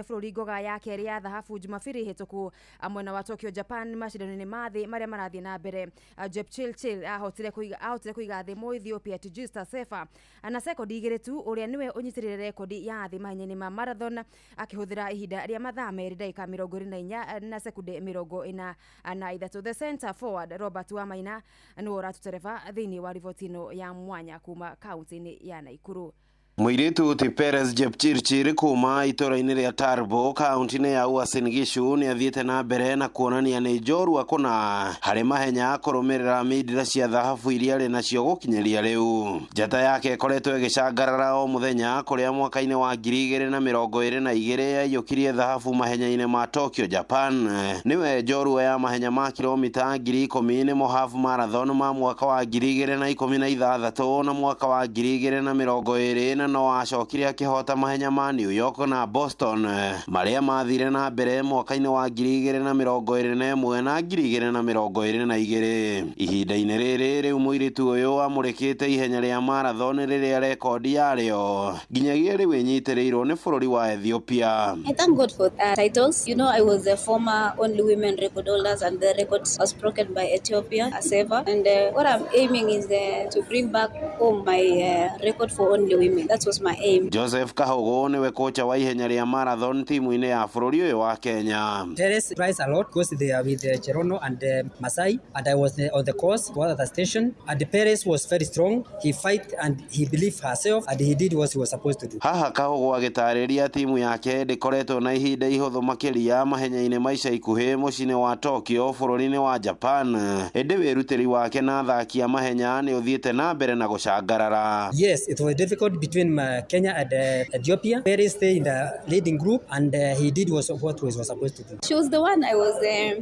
bũrũri ngoga ya kerĩ ya thahabu Jumapili hĩtũku mwena wa Tokyo, Japan macindano-inĩ ma thĩ marĩa marathiĩ na mbere. Jepchirchir ahotire kũiga thĩ Mũethiopia Tigist Assefa na sekondi 2 tu, ũrĩa nĩwe ũnyitĩrĩire rekondi ya thĩ mahenya-inĩ ma marathon akĩhũthĩra ihinda rĩa mathaa 2 ndagĩka 24 na sekunde 43. The center forward Robert Wamaina nĩwe ũratũtereba thĩinĩ wa riboti ĩno ya mwanya kuma kaunti-inĩ ya Naikuru.
Mũirĩtu ti Peres Jepchirchir kuma itũra-inĩ rĩa Tarbo kaunti-inĩ ya Uasin Gishu nĩ athiĩte na mbere na kuonania nĩ njorua kũna harĩ mahenya kũrũmĩrĩra mindira cia thahabu iria arĩ nacio gũkinyĩria rĩu. Njata yake ĩkoretwo ĩgĩcangarara o mũthenya kũrĩa mwaka-inĩ wa 2022 yaiyũkirie thahabu mahenya-inĩ ma Tokyo, Japan. Nĩwe njorua ya mahenya ma kilomita 10,000 nĩmo half marathon ma mwaka wa 2016 na mwaka wa 2020 na no acokire akĩhota mahenya ma New York na Boston marĩa mathire na mbere mwaka-inĩ wa 2021 na 2022. Ihinda-inĩ rĩrĩ rĩu mũirĩtu ũyũ amũrĩkĩte ihenya rĩa marathon rĩrĩa rekondi yarĩo nginyagia rĩu ĩnyitĩrĩirwo nĩ bũrũri wa Ethiopia.
I thank God for titles. You know, I was the former only women record holders and the record was broken by Ethiopia, Assefa. And what I'm aiming is to bring back home my record for only women. That was my aim.
Joseph Kahogo niwe kocha wa ihenya rĩa marathon timu-inĩ ya bũrũri ũyũ wa Kenya.
Peres tries a lot because they are with Cherono and Masai, and I was on the course at the station, and Peres was very strong. He fight and he believed herself and he did what he was supposed to do.
Haha Kahogo agĩtarĩria timu yake ndĩkoretwo na ihinda ihũthũ makĩria mahenya-inĩ ma ica ikuhĩ mũciĩ-inĩ wa Tokyo bũrũri-inĩ wa Japan, ĩndĩ wĩrutĩri wake na athaki a mahenya nĩ ũthiĩte na mbere na gũcangarara.
Yes, it was difficult between Kenya and Ethiopia. Peres stayed in the leading group and he did what he was supposed to do.
She was the one I was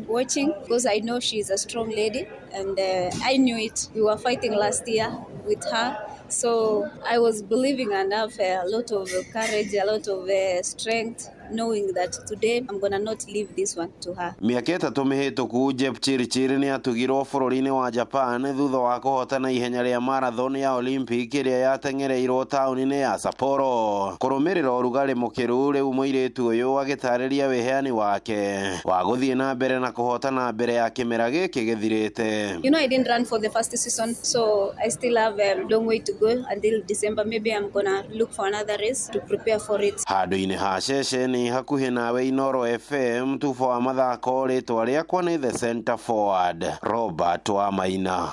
watching because I know she's a strong lady and I knew it. We were fighting last year with her. So I was believing and have a lot of courage, a lot of strength, knowing that today I'm gonna not leave this one to her.
Mĩaka 3 mĩhĩtũku Jepchirchir nĩ atugirwo bũrũri-inĩ wa Japan thutha wa kũhotana ihenya rĩa marathon ya Olympic ĩrĩa yateng'ereirwo taũni-inĩ ya Sapporo. Kũrũmĩrĩra ũrugarĩ mũkĩru rĩu mũirĩtu ũyũ agĩtarĩria wĩheani wake wa gũthiĩ na mbere na kũhotana mbere ya kĩmera gĩkĩ gĩthirĩte.
You know, I didn't run for the first season, so I still have a long way to go until December. Maybe I'm gonna look for another race to prepare for it.
Handũ-inĩ ha ceceni hakuhĩ nawe Inoro FM tubo wa mathako rĩtwa rĩakwa nĩ the center forward Robert Wamaina.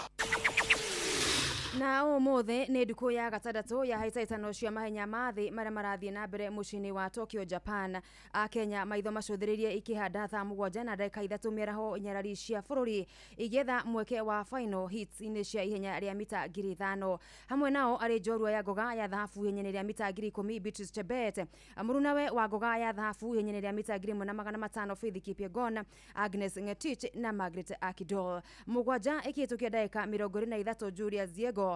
Na ũmũthĩ nĩ ndukũ ya gatandatũ ya hĩtahĩtano cia mahenya ma thĩ marĩa marathiĩ na mbere mũciĩ-inĩ wa Tokyo, Japan. Akenya maitho macũthĩrĩrie ikĩhanda thaa 7:03 mĩaraho nyarari cia bũrũri igĩetha mweke wa final heats-inĩ cia ihenya rĩa mita 5,000. Hamwe nao arĩ njorua ya ngoga ya thahabu ihenya-inĩ rĩa mita 10,000 Beatrice Chebet, mũrunawe wa ngoga ya thahabu ihenya-inĩ rĩa mita 1,500 Faith Kipyegon, Agnes Ngetich na Margaret Akidol. 7 ĩkĩhĩtũkia ndagĩka 23 Julius Yego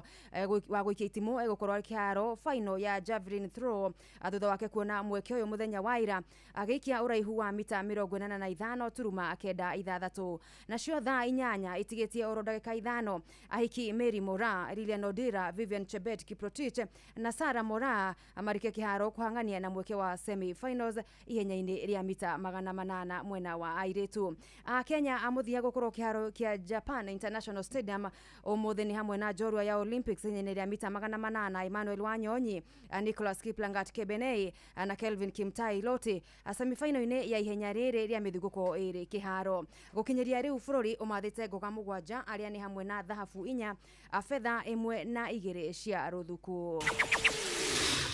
wa gũikia itimũ egũkorwo kĩharo final ya javelin throw thutha wake kuona mweke ũyũ mũthenya wa ira agĩikia ũraihu wa mita 85.96. Nacio thaa 8 itigĩtie oro ndagĩka 5 ahiki Mary Mora, Lilian Odira, Vivian Chebet Kiprotich na Sarah Mora marike kĩharo kũhang'ania na mweke wa semi finals ihenya-inĩ rĩa mita 800 mwena wa airĩtu. Akenya amũthia gũkorwo kĩharo kĩa Japan International Stadium ũmũthĩ nĩ hamwe na njorua ya Olympics ihenya-inĩ rĩa mita 800 Emmanuel Wanyonyi, Nicholas Kiplangat Kebenei na Kelvin Kimtai Loti semifinal-inĩ ya ihenya rĩrĩ rĩa mĩthugũko ĩrĩ kĩharo. Gũkinyĩria rĩu bũrũri ũmathĩte ngoga 7 arĩa nĩ hamwe na thahabu 4, betha 1 na 2 cia rũthuku.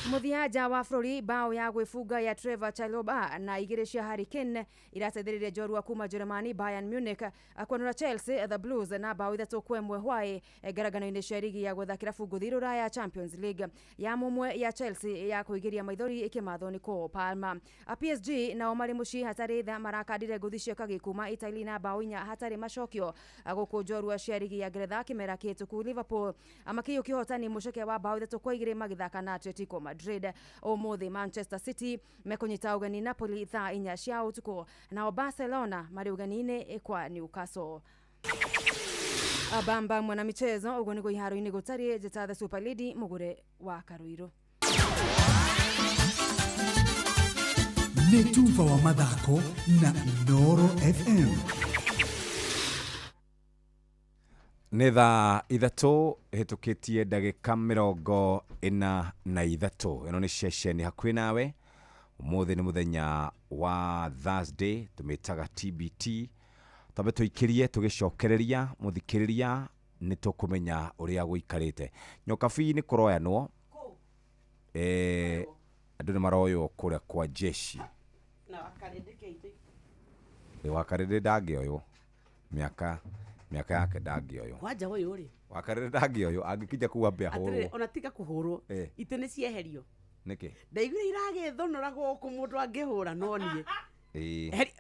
Mũthia nja wa bũrũri bao ya gwĩbunga ya Trevor Chalobah na 2 cia Harry Kane irateithĩrĩria njorua kuma Jerumani Bayern Munich kwanũra Chelsea the Blues na bao 3-1 hwaĩ ngarangano-inĩ cia rigi ya gwetha kĩrabu ngũthi rũraya Champions League. Ya mũmwe ya Chelsea ya kũingĩria maithori ĩkĩmathwo nĩ Cole Palmer. PSG nao marĩ mũciĩ hatarĩ tha marakandire ngũthi cia kagi kuma Italy na bao 4 hatarĩ macokio. Gũkũ njorua cia rigi ya Ngeretha kĩmera kĩhĩtũku Liverpool makĩiyũkia ũhotani mũceke wa bao 3-2 magĩthaka na Atletico Madrid. Madrid. Umuthi Manchester City mekunyita ugeni Napoli thaa 4 cia utuku, nao Barcelona mari ugeni-ini kwa Newcastle. Abamba mwana michezo ugo niguo iharo-ini gutari njita the Super Lady mugure wa Karuiru.
Nĩ tuba wa mathako na Inooro FM.
Nĩ thaa 3 hĩtũkĩtie ndagĩka 43. Ĩno nĩ ceceni hakuhĩ nawe. Ũmũthĩ nĩ mũthenya wa Thursday, tũmĩtaga TBT. Twambe tũikĩrie tũgĩcokereria mũthikĩrĩria nĩ tũkũmenya ũrĩa gũikarĩte. Nyokabi nĩ kũroyanwo, andũ nĩ maroywo kũrĩa kwa jeshi.
Na wakarĩndĩ keitũ.
Wakarĩndĩ ndangĩoywo, mĩaka yake ndangĩoywo.
Kwanja ũyũ rĩ,
wakarĩndĩ ndangĩoywo, angĩkinya kũu ambe ahũrwo.
Atĩrĩrĩ, ona tiga kũhũrwo, itĩ nĩ cieherio.
Nĩkĩ?
Ndaiguire iragĩthũnũra gũkũ mũndũ angĩhũra no niĩ.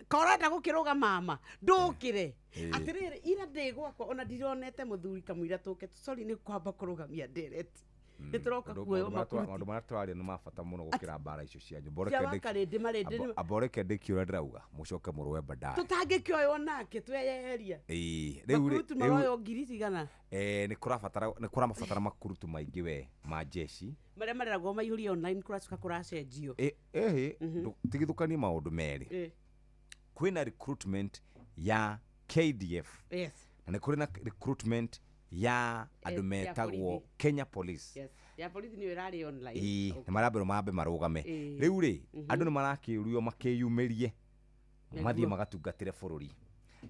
Korenda gũkĩrũga mama ndũkĩre. Atĩrĩrĩ, ira ndĩ gwakwa ona ndironete mũthuri kamũira tũke. Sorry, nĩ kwamba kũrũgamia ndereti. Nĩ tũroka kuoywo makuruti.
Maũndũ marĩa tũraria nĩ ma bata mũno gũkĩra mbara icio cia nyũmba.
Cia wakarĩndĩ marĩndĩ.
Amba ũreke ndĩkie ũrĩa ndĩrauga, mũcoke mũrũe baadaye.
Tũtangĩkĩoywo nake tweyeheria.
Rĩu
makurutu maroywo ngiri cigana?
Nĩ kũrabatara makurutu maingĩ we ma jeshi.
Marĩa mareragwo maihũrie online kũracoka kũracenjio.
Tigithũkanie maũndũ merĩ. Kwĩna recruitment ya KDF.
Yes.
Na nĩ kũrĩ na recruitment ya andũ metagwo Kenya Police.
Yes. Ya police nĩyo ĩrarĩ online.
Nĩ marambĩrwo mambe marũgame. Rĩu rĩ, andũ nĩ marakĩũrio makĩyumĩrie mathiĩ magatungatĩre bũrũri.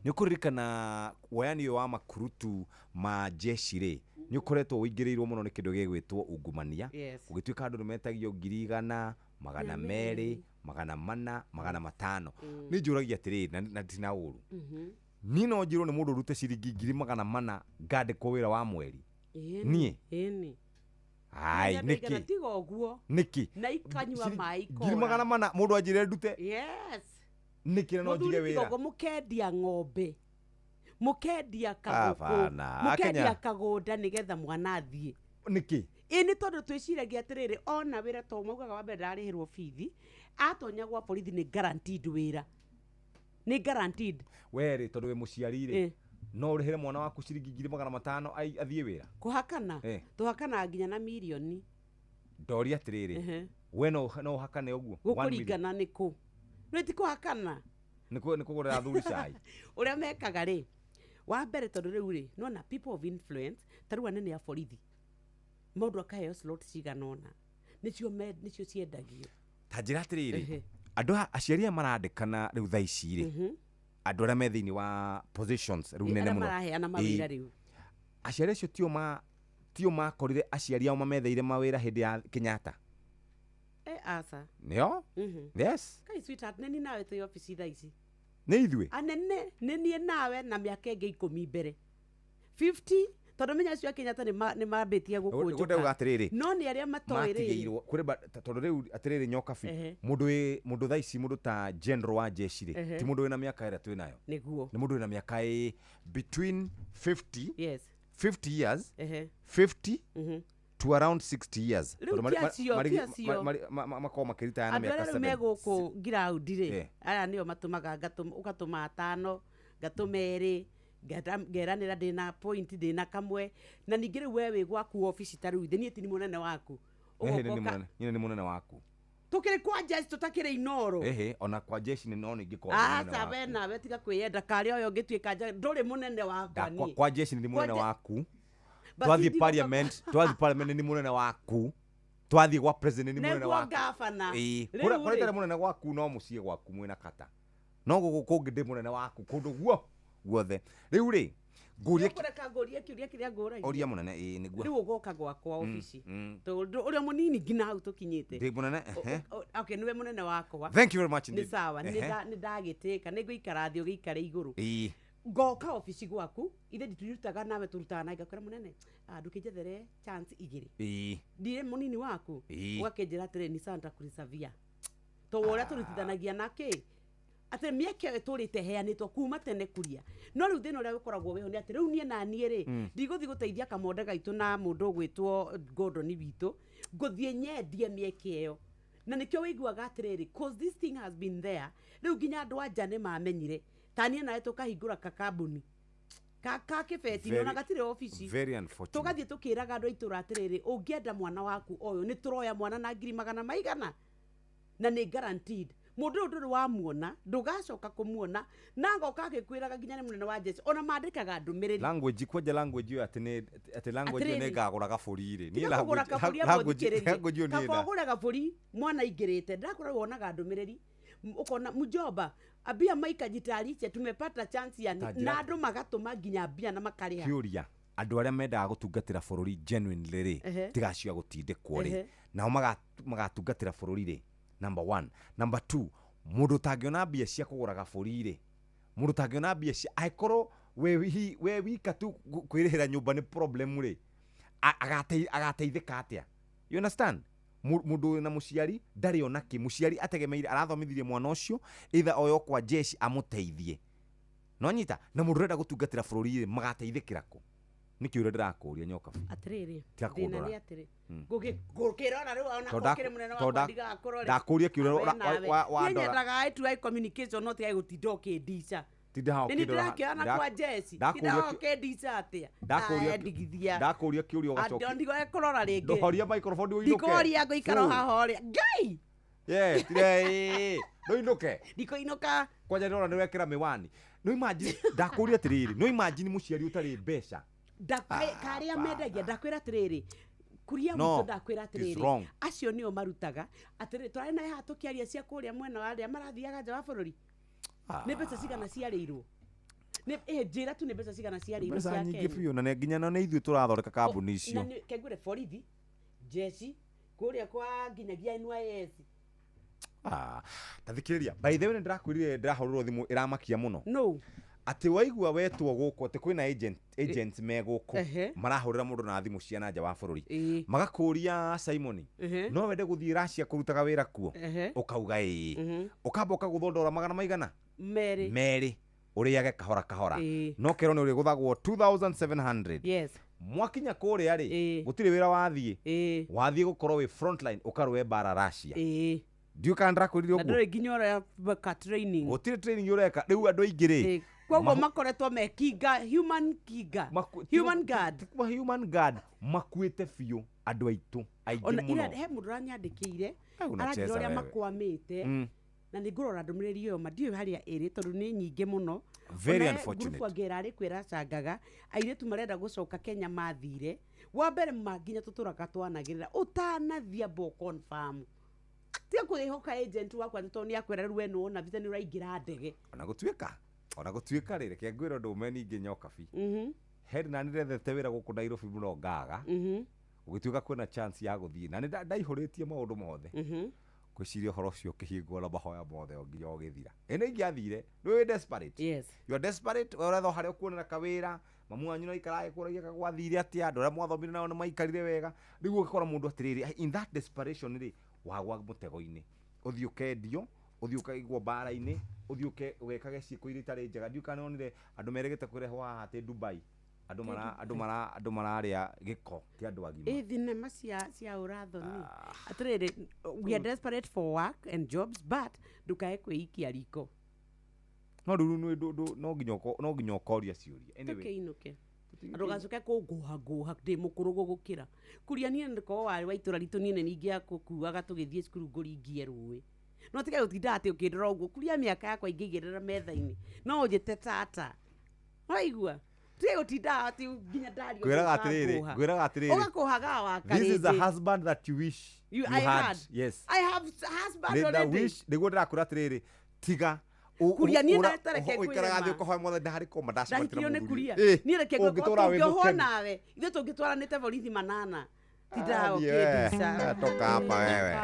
Nĩ ũkũririkana woyani ũyũ wa makurutu ma jeshi rĩ, nĩ ũkoretwo ũingĩrĩirwo mũno nĩ kĩndũ gĩgwĩtwo ungumania. Gũgĩtuĩka andũ nĩ metagio 100,000, 200, 400, 500. Nĩ njũragia atĩrĩrĩ, na ndina ũru. Niĩ no njĩrwo nĩ mũndũ ũrute ciringi 400,000 ngandĩkwo wĩra wa mweri. Niĩ? Ai, nĩkĩ?
Tiga ũguo.
Nĩkĩ?
Na ikanyua maĩ ikora.
400,000 mũndũ anjĩre ndute?
Yes.
Nĩkĩ no njige wĩra?
Mũthuri tiga ũguo, mũkendia ng'ombe, mũkendia kagũkũ, mũkendia kagũnda nĩgetha mwana athiĩ.
Nĩkĩ?
Ĩ nĩ tondũ twĩciragia atĩrĩrĩ, ona wĩra to maugaga wa mbere ndararĩhĩrwo bithi, atonya gwa borithi nĩ guaranteed wĩra. Nĩ guaranteed.
We rĩ, tondũ wĩ mũciari rĩ, no ũrĩhĩre mwana waku ciringi 500,000 athiĩ wĩra?
Kũhakana? Tũhakanaga nginya na mirioni.
Ndoria atĩrĩrĩ, we no ũhakane ũguo?
Gũkũringana nĩ kũ? Nĩ ti kũhakana.
Nĩ kũgũrĩra athuri cai.
Ũrĩa mekaga rĩ, wa mbere tondũ rĩu rĩ, nĩwona people of influence, ta rĩu anene a borithi, mũndũ akaheo slot cigana ũna, nĩcio ciendagio.
Ta njĩra atĩrĩrĩ, andũ aciari aya marandĩkana rĩu thaa ici rĩ, andũ arĩa me thĩinĩ wa positions rĩu nene mũno,
maraheana mawĩra rĩu,
aciari acio tio makorire aciari ao mametheire mawĩra hĩndĩ ya Kenyatta.
Aca.
Nĩo? Yes.
Kai sweetheart, nĩ niĩ nawe twĩ obici thaa ici.
Nĩ ithuĩ?
Anene, nĩ niĩ nawe na mĩaka ĩngĩ 10 mbere. 50, tondũ menya acio a Kenyatta nĩ mambĩtie gũkũnjũka.
Ndauga atĩrĩrĩ,
no nĩ arĩa matoĩ rĩrĩ.
Matigĩirwo kũrĩ tondũ rĩu atĩrĩrĩ Nyokabi, mũndũ thaa ici mũndũ ta general wa jeshi rĩ, ti mũndũ wĩna mĩaka ĩrĩa twĩ nayo.
Nĩguo.
Nĩ mũndũ wĩna mĩaka ĩ between 50,
yes,
50 years, 50 to around 60 years.
Rĩu ti acio.
Makoragwo makĩritaya na mĩaka
7. Andũ arĩa rĩu me gũkũ ngiraundi rĩ, aya nĩo matũmaga ũgatũma 5, ngatũma 2, ngeranĩra ndĩna point, ndĩna kamwe. Na ningĩ rĩu we wĩ gwaku obici ta rĩu, niĩ ti mũnene waku.
Niĩ nĩ mũnene waku.
Tũkĩrĩ kwa jeshi tũtakĩrĩ Inooro.
Ona kwa jeshi nĩ no ningĩkorwo ndĩ mũnene waku.
Aca we nawe tiga kwĩyenda karĩa ũyũ ũngĩtuĩka ndũrĩ mũnene wakwa niĩ.
Kwa jeshi nĩ mũnene waku. Twathiĩ parliament, twathiĩ parliament nĩ mũnene waku. Twathiĩ gwa president nĩ mũnene waku.
Nĩguo gavana.
Kũrĩa itarĩ mũnene waku no mũciĩ gwaku mwĩna kata. No gũkũ kũngĩ ndĩ mũnene waku kũndũ guo guothe. Rĩu rĩ, ngũrie
kũreka ngũrie kĩũria kĩrĩa ngũragia.
Ũria mũnene, ĩĩ nĩguo.
Rĩu ũgoka gwakwa obici. Tondũ ũrĩa mũnini nginya hau tũkinyĩte.
Ndĩ mũnene, ehe.
Okay, nĩwe mũnene wakwa.
Thank you very much indeed.
Nĩ sawa, nĩ ndagĩtĩka, nĩ ngũikara thĩ ũgĩikare igũrũ. Ngoka obici gwaku, ithe nditurutaga nawe turutaga na ngakwĩra mũnene, ndũkĩnjethere chance 2. Ndirĩ mũnini waku. Ũgakĩnjĩra atĩrĩ ni Santa kurisavia. Tondũ ũrĩa tũrutithanagia na kĩ? Atĩ mĩeke ĩyo ĩtũrĩte ĩheanĩtwo kuma tene kuria. No rĩu thĩna ũrĩa ũkoragwo wĩho nĩ atĩ rĩu niĩ na niĩ rĩ, ndigũthiĩ gũteithia kamonde gaitũ na mũndũ ũgwĩtwo Gordon witũ, ngũthiĩ nyendie mĩeke ĩyo. Na nĩkĩo wĩiguaga atĩrĩrĩ, cause this thing has been there, rĩu nginya andũ a nja nĩ mamenyire. Ta niĩ nawe tũkahingũra kakambuni ka kĩbeti ona gatirĩ obici.
Very unfortunate.
Tũgathiĩ tũkĩraga andũ a itũũra atĩrĩrĩ, ũngĩenda mwana waku ũyũ, nĩ tũroya mwana na ngiri magana maigana na nĩ guaranteed. Mũndũ ũyũ ndũrĩ wamuona, ndũgacoka kũmuona, na agoka agĩkwĩraga nginya nĩ mũnene wa jeshi, ona mandĩkaga ndũmĩrĩri.
Language kwanja language ĩyo atĩ nĩ atĩ language ĩyo nĩ
Atĩrĩrĩ.
ngagũra gabũri rĩ. Niĩ
Tiga kũgũra kabũri
language language ĩyo niĩ
kaba ũgũre gabũri mwana aingĩrĩte. Ndakũra wonaga ndũmĩrĩri ukona mjomba abia maika jitayarishe tumepata chance ya
Ta njĩra-
na andũ magatũma nginya mbia na makarĩha.
Kĩũria andũ arĩa mendaga gũtungatĩra bũrũri genuinely rĩ, tigacio gũtindĩkwo rĩ, nao magatungatĩra bũrũri rĩ, number 1. Number 2, mũndũ ũtangĩona mbia cia kũgũra gabũri rĩ, mũndũ ũtangĩona mbia cia angĩkorwo we wika tu kwĩrĩhĩra nyũmba nĩ problem rĩ, agateithĩka atĩa? You understand? Mũndũ wĩna mũciari ndarĩ ona kĩ, mũciari ategemeire arathomithirie mwana ũcio either oyo kwa jeshi amũteithie. No nyita na mũndũ ũrenda gũtungatĩra bũrũri rĩ, magateithĩkĩra kũ? Nĩ kĩũria ndĩrakũria nyoka.
Atĩrĩrĩ,
Tiga
thĩna
kũndora.
nĩ atĩrĩ, ngũkĩrora rĩu ona
Tondũ
kũrĩ mũnene
tondũ
wakwa ndigaga kũrore.
ndakũria kĩũria wa
Niĩ
ndora.
nyendaga ĩtu ai communication no tigai gũtinda ũkĩndica.
Tinda haha
Nĩ niĩ
ũkĩndora.
ndĩrakĩona kwa jeshi, tinda haha ũkĩndica atĩa?
Ndakũria
Aya, ndigithia.
Ndakũria kĩũria ũgacokia.
Andũ ndigoe kũrora rĩngĩ.
Ndohoria microphone ũinũke.
Ndikoria ngũikara
Fool.
haha ũrĩa. Ngai!
Yeah, tire ndũinũke.
Ndikũinũka.
Kwanja ndĩrona nĩ wekĩra mĩwani. No imagine ndakũria atĩrĩrĩ, no imagine mũciari ũtarĩ mbeca.
Karĩa mendagia ndakwĩra atĩrĩrĩ, kuria
No,
witũ ndakwĩra
it is
atĩrĩrĩ,
wrong.
acio nĩo marutaga atĩrĩrĩ, twarĩ nawe haha tũkĩaria cia kũrĩa mwena wa arĩa marathiaga nja wa bũrũri. Nĩ mbeca cigana ciarĩirwo? Nĩ njĩra tu nĩ mbeca cigana ciarĩirwo
Mbeca
cia
nyingĩ
Kenya?
biũ na nginya na nĩ ithuĩ tũrathondeka kambuni
Na
icio.
kengwĩre borithi, jeshi, kũrĩa kwa nginyagia NYS.
Ta thikĩrĩria, by the way nĩ ndĩrakwĩrire ndĩrahũrĩrwo thimũ ĩramakia mũno.
No.
Atĩ waigua wetwo gũkũ atĩ kwĩna agents me gũkũ marahũrĩra mũndũ na thimũ cia na nja wa bũrũri, magakũria Simon, no wende gũthiĩ Russia kũrutaga wĩra kuo? Ũkauga ĩĩ. Ũkamba ũkagũthondora magana maigana
merĩ
merĩ, ũrĩage kahora kahora, no kerwo nĩ ũrĩgũthagwo 2700.
Yes.
Mwakinya kũrĩa rĩ, gũtirĩ wĩra wathiĩ, wathiĩ gũkorwo wĩ frontline ũkarũe mbara Russia. Ndiũĩ kana ndĩrakwĩrire
Na
ũguo.
ndũrĩ nginya ũreka training.
Gũtirĩ training ũreka. Rĩu andũ aingĩ rĩ,
Koguo makoretwo me kinga, human kinga, human guard.
Human guard makuĩte biũ andũ aitũ aingĩ
Ona ira
mũno.
he mũndũ ũranyandĩkĩire
Ai, unacheza
aranjĩra ũrĩa
wewe.
makwamĩte, na nĩ ngũrora ndũmĩrĩri ĩyo ma ndiũĩ harĩa ĩrĩ tondũ nĩ nyingĩ mũno.
Very
Ona he
unfortunate.
ngurubu angĩ ĩrarĩ kwĩracangaga airĩtu marenda gũcoka Kenya mathire wa mbere ma nginya tũtũraga twanagĩrĩra ũtanathiĩ amba ũconfirm. Tiga kwĩhoka agent wakwa atĩ tondũ nĩ akwĩra rĩu we nĩwona visa nĩ ũraingĩra ndege.
Ona gũtuĩka rĩ, reke ngwĩre ũndũ ũmwe ningĩ nyoka bi. He na nĩ ndethete wĩra gũkũ Nairobi mũno ngaga. Gũgĩtuĩka kwĩna chance ya gũthiĩ na nĩ ndaihũrĩtie maũndũ mothe. Ngwĩciria ũhoro ũcio ũkĩhingwo na mahoya mothe o nginya ũgĩthira. Ĩ nĩ ingĩathire, nĩ wĩ desperate.
Yes.
You are desperate, we ũretha harĩa ũkuonera kawĩra, mamu wanyu no aikaraga agĩkũragia kagwathire atĩa, andũ arĩa mwathomire nao nĩ maikarire wega. Rĩu ũgakora mũndũ atĩrĩrĩ, in that desperation rĩ, wagwa mũtego-inĩ. Ũthiĩ ũkendio, ũthiĩ ũkaigwo mbara-inĩ, ũthiĩ ũgekage ciĩko iria itarĩ njega. Ndiũĩ kana nĩwonire andũ merĩgĩte kũrehwo haha atĩ Dubai. Andũ mararĩa gĩko kĩa andũ agima.
Ĩ thinema cia ũrathoni. Atĩrĩrĩ, we are desperate for work and jobs, but ndũkae kwĩikia riko.
No rĩu no nginya ũkoria ciũria. Anyway.
Tũkĩinũke. Ndũgacoke kũngũha ngũha ndĩ mũkũrũ gũgũkĩra. Kuria niĩ nĩkorwo warĩ wa itũra ritũ niĩ nĩ ingĩakũkuaga tũgĩthiĩ cukuru ngũringie rũĩ. No tiga gũtinda atĩ ũkĩndora ũguo, kuria mĩaka yakwa ingĩigĩrĩra metha-inĩ. No ũnjĩte tata. Waigua? Tiga gũtinda atĩ nginya ndario
Ngwĩraga atĩrĩrĩ, ngwĩraga atĩrĩrĩ.
Ũgakũhaga wa
This is a
karĩndĩ.
husband that you wish you
I
had.
had.
Yes.
I have husband
Nĩ the
already.
wish, nĩguo ndĩrakwĩra atĩrĩrĩ, tiga
Kuria niĩ ndatareke
ũikaraga
kwĩrema.
thĩ ũkahoya mwathani ndaharĩ koma ndacemania
Ndahikirio
na
nĩ
mũthuri.
kuria.
Ĩ,
Niĩ reke
ũngĩtũra wĩ
tũngĩohwo
mũkenu.
nawe. Ithuĩ tũngĩtwaranĩte borithi manana. Tinda
Ah, yeah.
ũkĩndica.
Toka hapa wewe.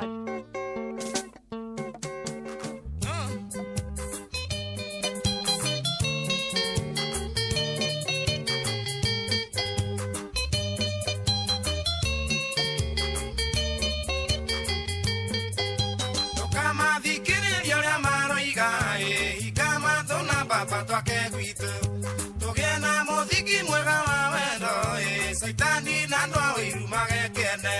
Ndũkamathikĩrĩrie ũrĩa maroiga, ĩ, witũ tũgĩe na mũthingi mwega wa wendo ĩ caitani na andũ a ũiru magekene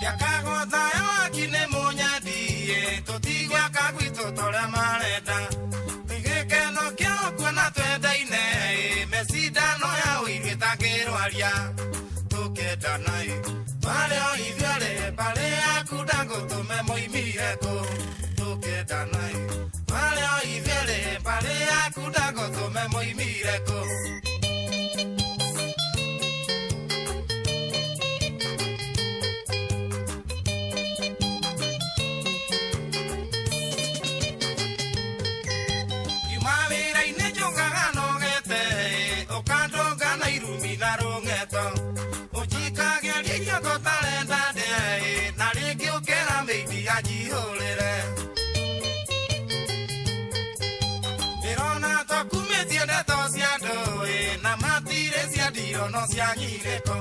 yakagwo thayũ waki nĩ mũnyendi ĩ tũtigwaka gwitũ torĩa marenda gĩkeno kĩao kuona twendaine ĩ mecindano ya ũiru ĩtangĩrwaria tũkendana ĩ twarĩ o ithuerĩ mbarĩ yaku ndangũtũme moimire kũ tũkendana ĩ twarĩ o ithuerĩ mbarĩ yaku ndangũtũme moimire kũ. Kiuma wĩra-inĩ njũkaga nogete ũkandũnga na irumi na rũng'eto ũnjikagĩria irio tũtarenda ndĩe na rĩngĩ ũkera mĩiti anjihũrĩre ndĩrona twakumĩtie ndeto cia andũ na matirĩ cia ndiro no cia nyirĩko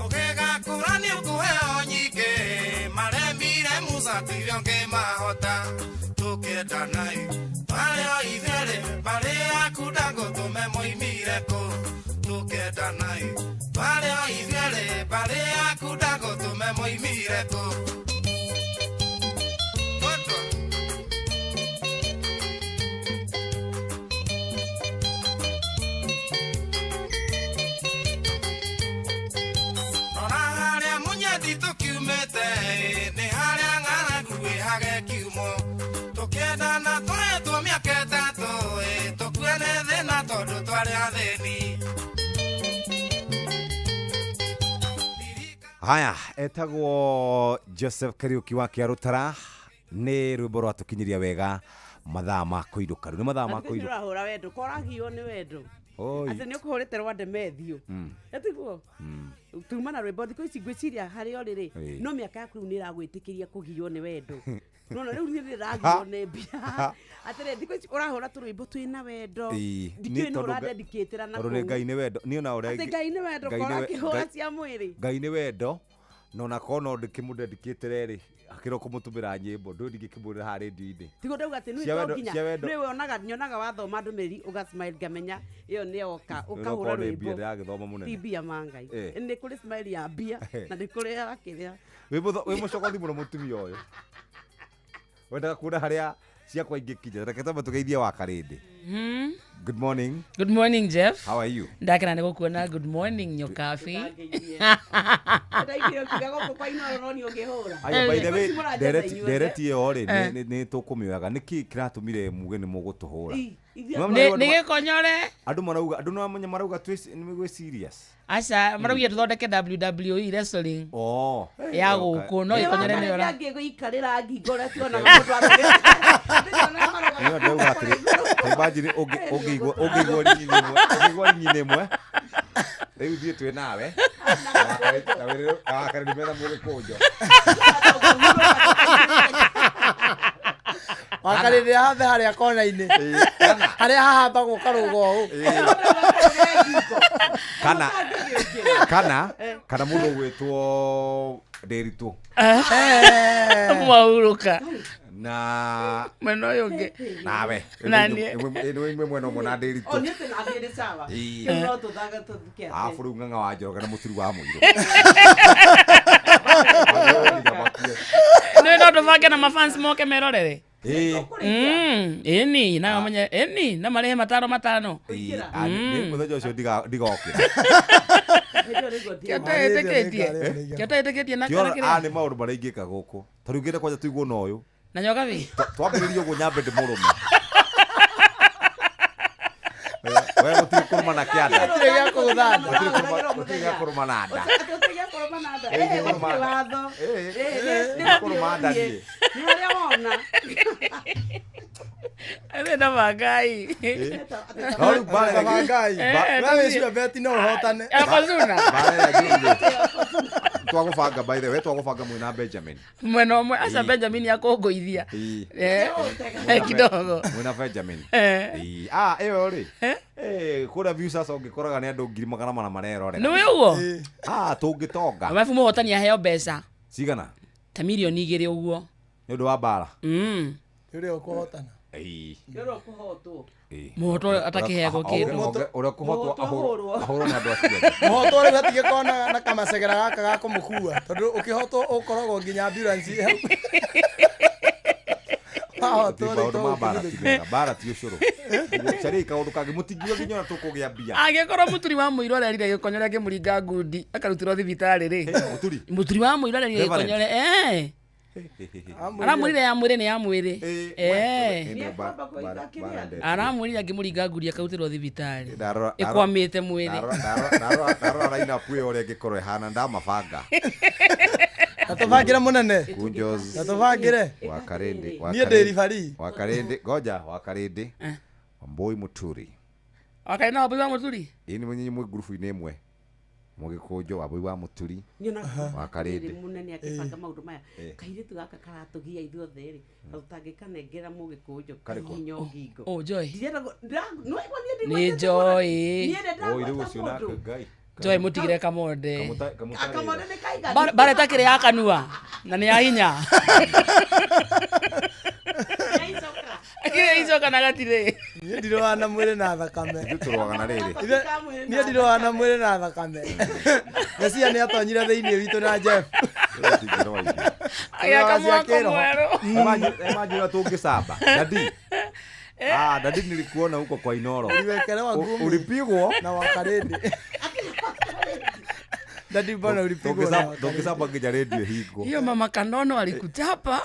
ũgĩgakũra nĩ ũkũheo nyingĩ maremire Musa tiwe ũngĩmahota tũkendana ĩ twarĩ o ithuerĩ mbarĩ yaku ndangũtũme moimire kũ tũkendana ĩ twarĩ o ithuerĩ mbarĩ yaku ndangũtũme moimire kũ. Rora harĩa mũnyendi tũkiumĩte nĩ harĩa ng'aragu ĩhage kiumo tũkĩendana tũretwo mĩaka ĩtatũ tũkue nĩ thĩna tondũ twarĩ athĩni.
Haya, etagwo Joseph Kariuki wa Kĩarũtara nĩ rwĩmbo rwatũkinyiria wega mathaa ma kũinũka rĩu nĩ mathaa ma kũinũka
ũrahũra wendo koragio nĩ wendo
Oi.
atĩ nĩ ũkũhũrĩte rwa Ndemethio ĩtiguo tuma na rwĩmbo thikũ ici ngwĩciria harĩa ũrĩ rĩ
Ĩĩ.
no mĩaka yaku rĩu nĩ ĩragwĩtĩkĩria kũgiywo nĩ wendo nona rĩu niĩ ndĩragiywo nĩ mbia atĩrĩ thikũ ici ũrahũra tũrwĩmbo twĩna wendo
Ĩĩ,
ndikĩũĩ
nĩ
nũ
tondũ
ũradedicatĩra na
tondũ nĩ
kũu
Ngai nĩ wendo niĩ ona ũrĩa
atĩ Ngai nĩ wendo
Ngai nĩ
korwo
we-
akĩhũra
Ngai-
cia mwĩrĩ
Ngai nĩ wendo na ona korwo no ndĩkĩmũdedicatĩre rĩ akĩrwo kũmũtũmĩra nyĩmbo ndũĩ ndingĩkĩmũrĩra haha rĩndiũ-inĩ
tiguo ndauga atĩ
Cia
nĩ
wendo-
to nginya
cia wendo.
nĩ wonaga nyonaga wathoma ndũmĩrĩri ũga smile ngamenya ĩyo nĩ yoka ũkahũra
Okorwo nĩ mbia
rwĩmbo
ndĩragĩthoma
ti
mũnene
mbia ma Ngai
Eh.
nĩ kũrĩ smile ya mbia na nĩ kũrĩ ya kĩrĩa
wĩ mũcogothi mũno mũtumia ũyũ wendaga kuona harĩa ciakwa ingĩkinya reke twambe tũgeithie wa karĩndĩ. Good morning.
Good morning, Jeff.
How are you?
Ndakena nĩ gũkuona. Good morning, Nyokabi.
ndaigire ũkiuga gũkũ kwa Inooro no niĩ ũngĩhũra
Aya, by the way,
Thikũ ici mũranjetha inyuothe.
ndereti ĩyo rĩ
Eh.
nĩ tũkũmĩoyaga nĩkĩ kĩratũmire muge nĩ mũgũtũhũra
Ithuĩ-
Nĩ gĩkonyore.
andũ marauga andũ nĩwamenya marauga nĩ serious
Aca, maraugire tũthondeke WWE wrestling.
Oh.
Ya gũkũ, no gĩkonyore nĩ ora.
Nĩ gũikarĩra ngingo ũrĩa tuonaga mũndũ arũgĩte.
Nĩyo ndauga atĩrĩ ta imagine ũngĩigua ũngĩigua ringi ĩmwe rĩu ithuĩ twĩ nawe na wakarĩ metha mũgĩkũnjo
wakarĩrĩra hambe harĩa kona-inĩ harĩa hahambagwo karũgo ũũ
kana kana kana mũndũ ũgwĩtwo Ndĩritũ
Mwaurũka.
na
Mwena ũyũ ũngĩ.
nawe
Na niĩ.
ĩmwe mwena ũmwe na
O
Ndĩritũ
niĩ twĩ na niĩ nĩ sawa.
Ĩĩ.
Rĩu no tũthage tũthike atĩ.
arabu rĩu ng'ang'a wa Njoroge na mũturi wa mũirũ
Nĩ no tũbange na mafans moke merorere.
Ĩĩ.
Ĩni, na mamenye, ĩni, na marĩhe matano matano.
Nĩ mũthenya ũcio ndigokĩra
Kĩotaĩtĩkĩtie. Kĩotaĩtĩkĩtie na
Kĩora-
kĩrĩa.
aya nĩ maũndũ marĩa ingĩka gũkũ ta rĩu ngĩenda kwanja tũiguo na ũyũ
Na Nyokabi.
Twambĩrĩrie ũguo nyambe ndĩmũrũme we gũtirĩ kũrũma na kĩanda
Gũtirĩ gĩa kũgũtha nda.
Gũtirĩ gĩa kũrũma na nda
Atĩ ũtirĩ gĩa kũrũma na nda.
Ĩĩ,
Ĩĩ,
kũrũma
gũtirĩ
nda.
watho.
Ĩĩ,
Ĩĩ, nĩ
kũrũma nda
ũthiĩ.
niĩ.
Nĩ harĩa wona.
Arĩ na mangai.
No rĩu mbara ĩrĩa-
Mangai.
Ba-
We wĩcue beti no ũhotane.
Akozuna.
Mbara ĩrĩa njũru rĩ, twagũbanga by the way twagũbanga mwĩna Benjamin
Mwena ũmwe aca
Ĩĩ.
Benjamin akũngũithia.
Ĩĩ.
Eh, kidogo.
Mwĩna Benjamin
Eh.
Ĩĩ. Ah, ĩyo rĩ Eh, kũrĩa view sasa ũngĩkoraga nĩ andũ 400,000 marerorera
Nĩ ũĩ ũguo?
Ah, tũngĩtonga
Arabu mũhotani aheo mbeca
cigana
ta mirioni 2 ũguo.
nĩ ũndũ wa mbara
Nĩ ũrĩa ũkũhotana.
Ũrĩa ũkũhotwo.
Mũhotwo atakĩheagwo kĩndũ.
Ũrĩa ũkũhotwo
ahũrwo.
Ahũrwo nĩ andũ acio angĩ.
Mũhotwo rĩu hatigĩkorwo na kamacegera gaka ga kũmũkua tondũ ũkĩhotwo ũkoragwo nginya ambulance ĩ hau. Wahotwo rĩ,
Maũndũ ma mbara ti
tũgũkĩguthũkia.
mega, mbara ti ũcũrũ. Cariai kaũndũ kangĩ mũtingiuga nginya ũrĩa tũkũgĩa mbia.
Angĩkorwo mũturi wa mũirũ arerire gĩkonyore akĩmũringa ngundi akarutĩrwo thibitarĩ rĩ. Mũturi wa mũirũ arerire
Reverend.
gĩkonyore eh. Aramwĩrire ya mwĩrĩ nĩ ya mwĩrĩ. Eh. Aramwĩrire akĩmũringa ngundi akarutĩrwo thibitarĩ. Ĩkwamĩte mwĩrĩ.
Ndarora lineup ĩyo ũrĩa ĩngĩkorwo ĩhana ndamabanga.
Na tũbangĩre mũnene.
Kunjos.
Na tũbangĩre.
Wakarĩndĩ.
Niĩ ndĩ referee.
Wakarĩndĩ. Ngoja Wakarĩndĩ. Wambui Muturi.
Wakarĩndĩ na Wambui wa Mũturi?
Ĩĩ nĩ mũnyinyi mwĩ ngurubu-inĩ ĩmwe. Mũgĩkũnjũ Wambui wa Mũturi. Wakarĩndĩ.
Mũnene akĩbanga maũndũ maya kairĩtu gaka karatũgia ithuothe rĩ na tũtangĩkanengera mũgĩkũnjũ
Karĩkũ?
kahihinyo ngingo.
Oh, Joy.
Ndirenda nĩwaigua niĩ
Nĩ
ndigwetete
Joy.
mũno. Niĩ ndĩ
Oi, rĩu
ndagweta
ũcio nake
mũndũ.
Ngai.
Joy mũtigire kamonde.
Kamũta- Kamũta- nĩ kaiganu.
Bara ĩtakĩrĩ ya kanua na nĩ ya hinya. Akĩrĩ icoka na gatirĩ.
Niĩ ndirũaga na mwĩrĩ na thakame.
Ithuĩ tũrũaga na rĩrĩ.
Niĩ ndirũaga na mwĩrĩ na thakame. Mesia nĩ atonyire thĩinĩ witũ na Jeff.
Agĩaka mwako mwerũ.
Emanjĩra tũngĩcamba. Dadi. Ah, dadi nilikuona huko kwa Inoro.
Uliwekelewa ngumi.
Ulipigwa
na Wakarĩndĩ. Dadi mbona ulipigwa na Wakarĩndĩ?
Tũngĩcamba nginya redio ĩhingwo.
Hiyo mama Kanono alikuchapa.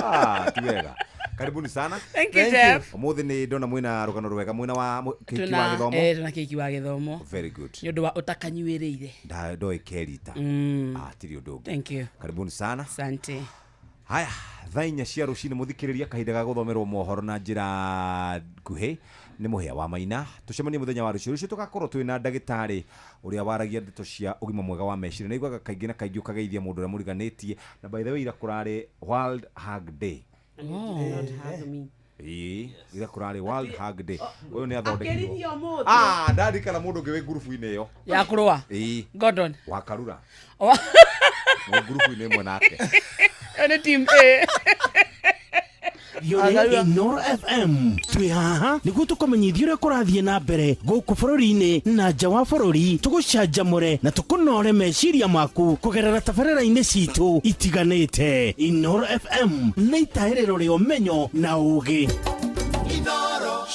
Ah, ti wega. Karibuni sana.
Thank you, Jeff.
Ũmũthĩ nĩ ndona mwĩna rũgano rwega mwĩna wa kĩhiki wa
Tuna
gĩthomo.
tuna kĩhiki wa gĩthomo.
Very good.
Nĩ ũndũ wa ũtakanyuĩrĩire.
Ndoĩ kerita. Ah, tiri ũndũ ũngĩ.
Thank you.
Karibuni sana.
Asante.
Haya, thaa inya cia rũcinĩ mũthikĩrĩria kahinda ga gũthomerwo mohoro na njĩra nguhĩ nĩ mũhĩa wa maina tũcemanie mũthenya wa rũciũ. Rũciũ tũgakorwo twĩ na ndagĩtarĩ ũrĩa waragia ndeto cia ũgima mwega wa meciria na iguaga kaingĩ na kaingĩ ũkageithia mũndũ ũrĩa mũriganĩtie na by the way ira kũrarĩ World Hug Day.
And you did not hug me.
Ĩĩ, ira kũrarĩ World Hug Day. Ũyũ nĩ athondekirwo.
Akĩrithia ũmũthĩ.
Ah, ndarikana mũndũ ũngĩ wĩ ngurubu-inĩ ĩyo.
Ya kũrũa.
Ĩĩ.
Gordon.
Wa Karura.
Oh.
Mwĩ ngurubu-inĩ ĩmwe nake.
Ĩyo nĩ team A.
Yore Inoro FM twĩ haha nĩguo tũkũmenyithia ũrĩa kũrathiĩ na mbere gũkũ bũrũri-inĩ na nja wa bũrũri, tũgũcanjamũre na tũkũnore meciria maku kũgerera tabarĩra-inĩ citũ itiganĩte. Inoro FM nĩ itahĩrĩro rĩa ũmenyo na ũũgĩ.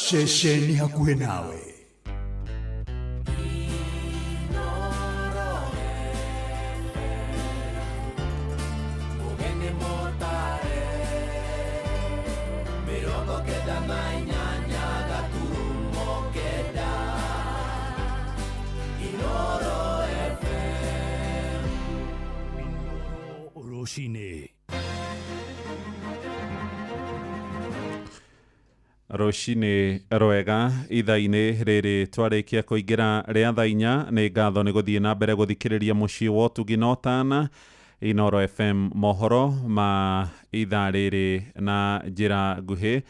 Ceceni hakuhĩ nawe.
Mũgeni mũtare 98 gaturumo 9 Inoro FM.
Rũcinĩ.
Rũcinĩ rwega ithaa-inĩ rĩrĩ twarĩkia kũingĩra rĩa thaa inya nĩ ngatho nĩ gũthiĩ na mbere gũthikĩrĩria mũciĩ wa ũtugi na ũtana Inoro FM mohoro ma ithaa rĩrĩ na njĩra nguhĩ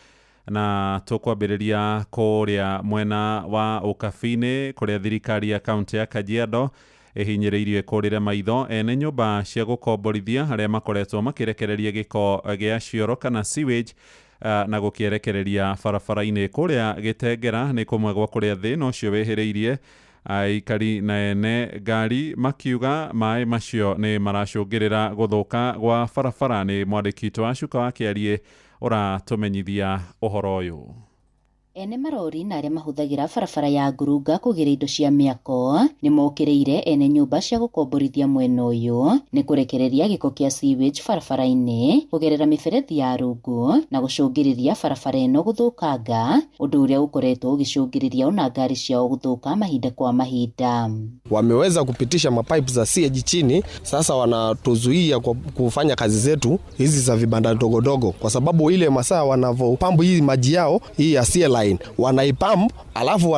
na tũkwambĩrĩria kũrĩa mwena wa Ũkabi-inĩ kũrĩa thirikari ya kaunti ya Kajiado ĩhinyĩrĩirie ĩkũrĩre maitho ene nyũmba cia gũkomborithia arĩa makoretwo makĩrekereria gĩko gĩa cioro kana sewage na gũkĩerekereria barabara-inĩ kũrĩa Gĩtengera nĩ kũmwe gwa kũrĩa thĩna ũcio wĩhĩrĩirie aikari na ene ngari makiuga maĩ macio nĩ maracũngĩrĩra gũthũka gwa barabara. Nĩ mwandĩki witũ wa Cuka wa Kĩariĩ ũratũmenyithia ũhoro ũyũ.
Ene marori na arĩa mahũthagĩra barabara ya ngurunga kũgĩra indo cia mĩako nĩ mokĩrĩire ene nyũmba cia gũkomborithia mwena ũyũ nĩ kũrekereria gĩko kĩa sewage barabara-inĩ kũgerera mĩberethi ya rungu na gũcũngĩrĩria barabara ĩno gũthũkanga, ũndũ ũrĩa ũkoretwo ũgĩcũngĩrĩria ona ngari ciao gũthũka mahinda kwa mahinda.
Wameweza kupitisha mapipe za sewage chini, sasa wanatuzuia kwa kufanya kazi zetu hizi za vibanda ndogo ndogo, kwa sababu ile masaa wanavopambu hii maji yao hii ya pipeline wanaipump, alafu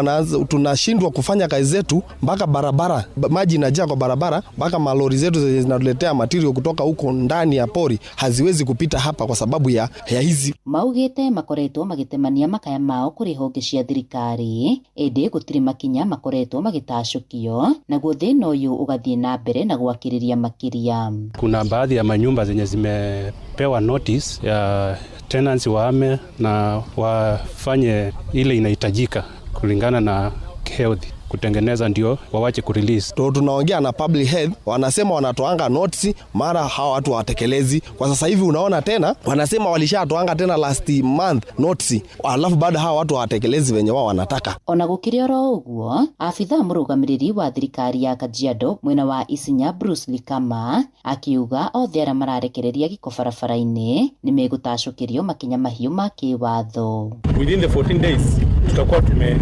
tunashindwa kufanya kazi zetu mpaka barabara maji inajaa kwa barabara, mpaka malori zetu zenye zinatuletea material kutoka huko ndani ya pori haziwezi kupita hapa kwa sababu ya hizi.
Maugite makoretwo magitemania makaya mao kuri honge cia thirikari indi gutiri makinya makoretwo magitacukio naguo thina uyu ugathie na mbere na gwakiriria makiria.
Kuna baadhi ya manyumba zenye zimepewa notice ya tenants waame na wafanye ile inahitajika kulingana na health kutengeneza ndio wawache kurelease.
Tunaongea na public health, wanasema wanatoanga notice mara hawa watu hawatekelezi. Kwa sasa hivi unaona tena wanasema walishatoanga tena last month notice, alafu baada hawa watu hawatekelezi wenye wao wanataka.
Ona gukiri oro uguo, afitha murugamiriri wa thirikari ya Kajiado mwena wa Isinya Bruce Likama akiuga othe aria mararekereria giko barabara-ini nimegutacukirio makinya mahiu ma kiwatho.
Within the 14 days tutakuwa tume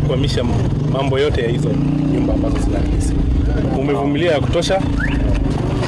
kuhamisha mambo yote ya hizo nyumba ambazo zina release. Umevumilia ya kutosha,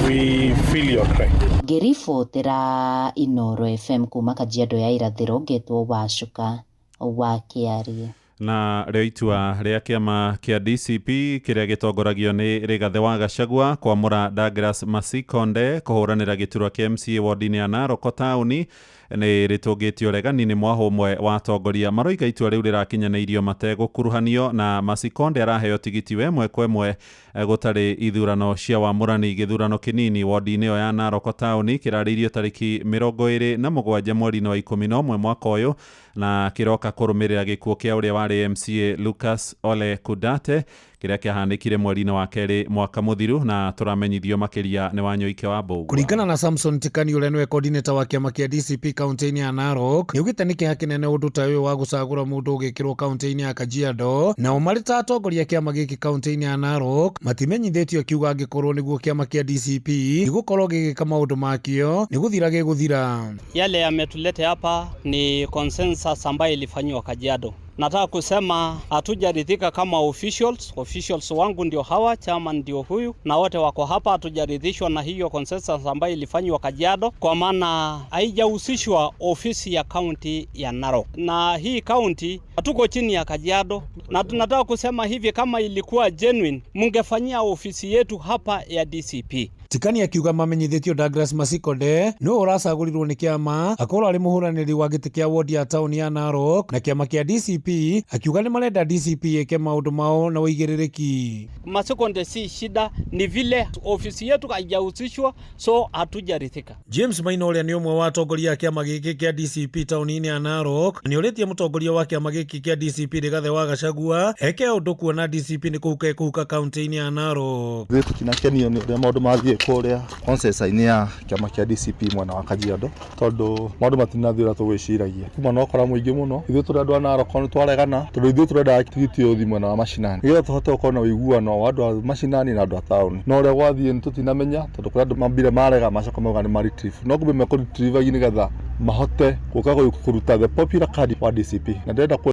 we feel your cry.
Ngĩribotera Inoro FM kuma Kajiado ya Irathĩro ngetwo Wacuka wa Kĩarie.
Na rĩo itua rĩa kĩama kĩa DCP kĩrĩa gĩtongoragio nĩ Rigathĩ wa Gachagua kwamũra Douglas Masikonde kũhũranĩra gĩturwa kĩa MCA ward-inĩ ya Narok taũni nĩ rĩtũngĩtio ũregani nĩ mwahũ ũmwe wa atongoria. Maroiga itua rĩu rĩrakinyanĩirio mategũkuruhanio na Masikonde araheo tigiti we ĩmwe kwa ĩmwe gũtarĩ ithurano cia wamũrani. Gĩthurano kĩnini ward-inĩ ĩyo ya Narok taũni kĩrarĩirio tarĩki 27 mweri-inĩ wa 11 mwaka ũyũ na kĩroka kũrũmĩrĩra gĩkuũ kĩa ũrĩa warĩ MCA Lucas Ole Kudate kĩrĩa kĩahanĩkire mweri-inĩ wa kerĩ mwaka mũthiru, na tũramenyithio makĩria nĩ Wanyoike wa Mbũgua.
Kũringana na Samson Tikani ũrĩa nĩwe coordinator wa kĩama kĩa DCP kaunti-inĩ ya Narok, nĩaugĩte nĩ kĩeha kĩnene ũndũ ta ũyũ wa gũcagũra mũndũ ũgĩkĩrwo kaunti-inĩ ya Kajiado, nao marĩ ta atongoria kĩama gĩkĩ kaunti-inĩ ya Narok matimenyithĩtio, akiuga angĩkorwo nĩguo kĩama kĩa DCP gĩgũkorwo gĩgĩka maũndũ makĩo nĩ gũthira gĩgũthira.
Yale yametulete hapa ni consensus ambayo ilifanywa Kajiado. Nataka kusema hatujaridhika kama officials. Officials wangu ndio hawa, chairman ndio huyu, na wote wako hapa. Hatujaridhishwa na hiyo consensus ambayo ilifanywa Kajiado, kwa maana haijahusishwa ofisi ya county ya Narok. Na hii county hatuko chini ya Kajiado, na tunataka kusema hivi, kama ilikuwa genuine mungefanyia ofisi yetu hapa ya DCP.
Tikani akiuga mamenyithĩtio Douglas Masikonde nĩwe ũracagũrirwo nĩ kĩama akorwo arĩ mũhũranĩri wa gĩtĩ kĩa ward ya taũni ya Narok na kĩama kĩa DCP, akiuga nĩ marenda DCP ĩke maũndũ mao na ũigĩrĩrĩki.
Masikonde si shida, ni vile ofisi yetu haijahusishwa, so hatujarithika.
James Maina ũrĩa nĩ ũmwe wa atongoria a kĩama gĩkĩ kĩa DCP taũni-inĩ ya Narok nĩorĩtie mũtongoria wa kĩama gĩkĩ kĩa DCP Rigathĩ wa Gachagua eke ũndũ kuona DCP nĩ kũhuka ĩkũhuka kaunti-inĩ ya Narok.
Ithuĩ tũtinakenio nĩ ũrĩa maũndũ mathiĩ kũrĩa consensus-inĩ ya kĩama kĩa DCP mwena wa Kajiado, tondũ maũndũ matinathiĩ ũrĩa tũgwĩciragia. Kuma na ũkora mũingĩ mũno, ithuĩ tũrĩ andũ a Narok nĩ twaregana, tondũ ithuĩ tũrenda tigiti ũyũ mwena wa mashinani nĩgetha tũhote gũkorwo na ũiguano wa andũ a mashinani na andũ a taũni. No ũrĩa gwathiĩ nĩ tũtinamenya, tondũ kũrĩ andũ mambire marega macoka mauga nĩ ma-retrieve, no kumbe mekũ-retrieve nĩgetha mahote gũka kũruta the popular card wa DCP, na ndĩrenda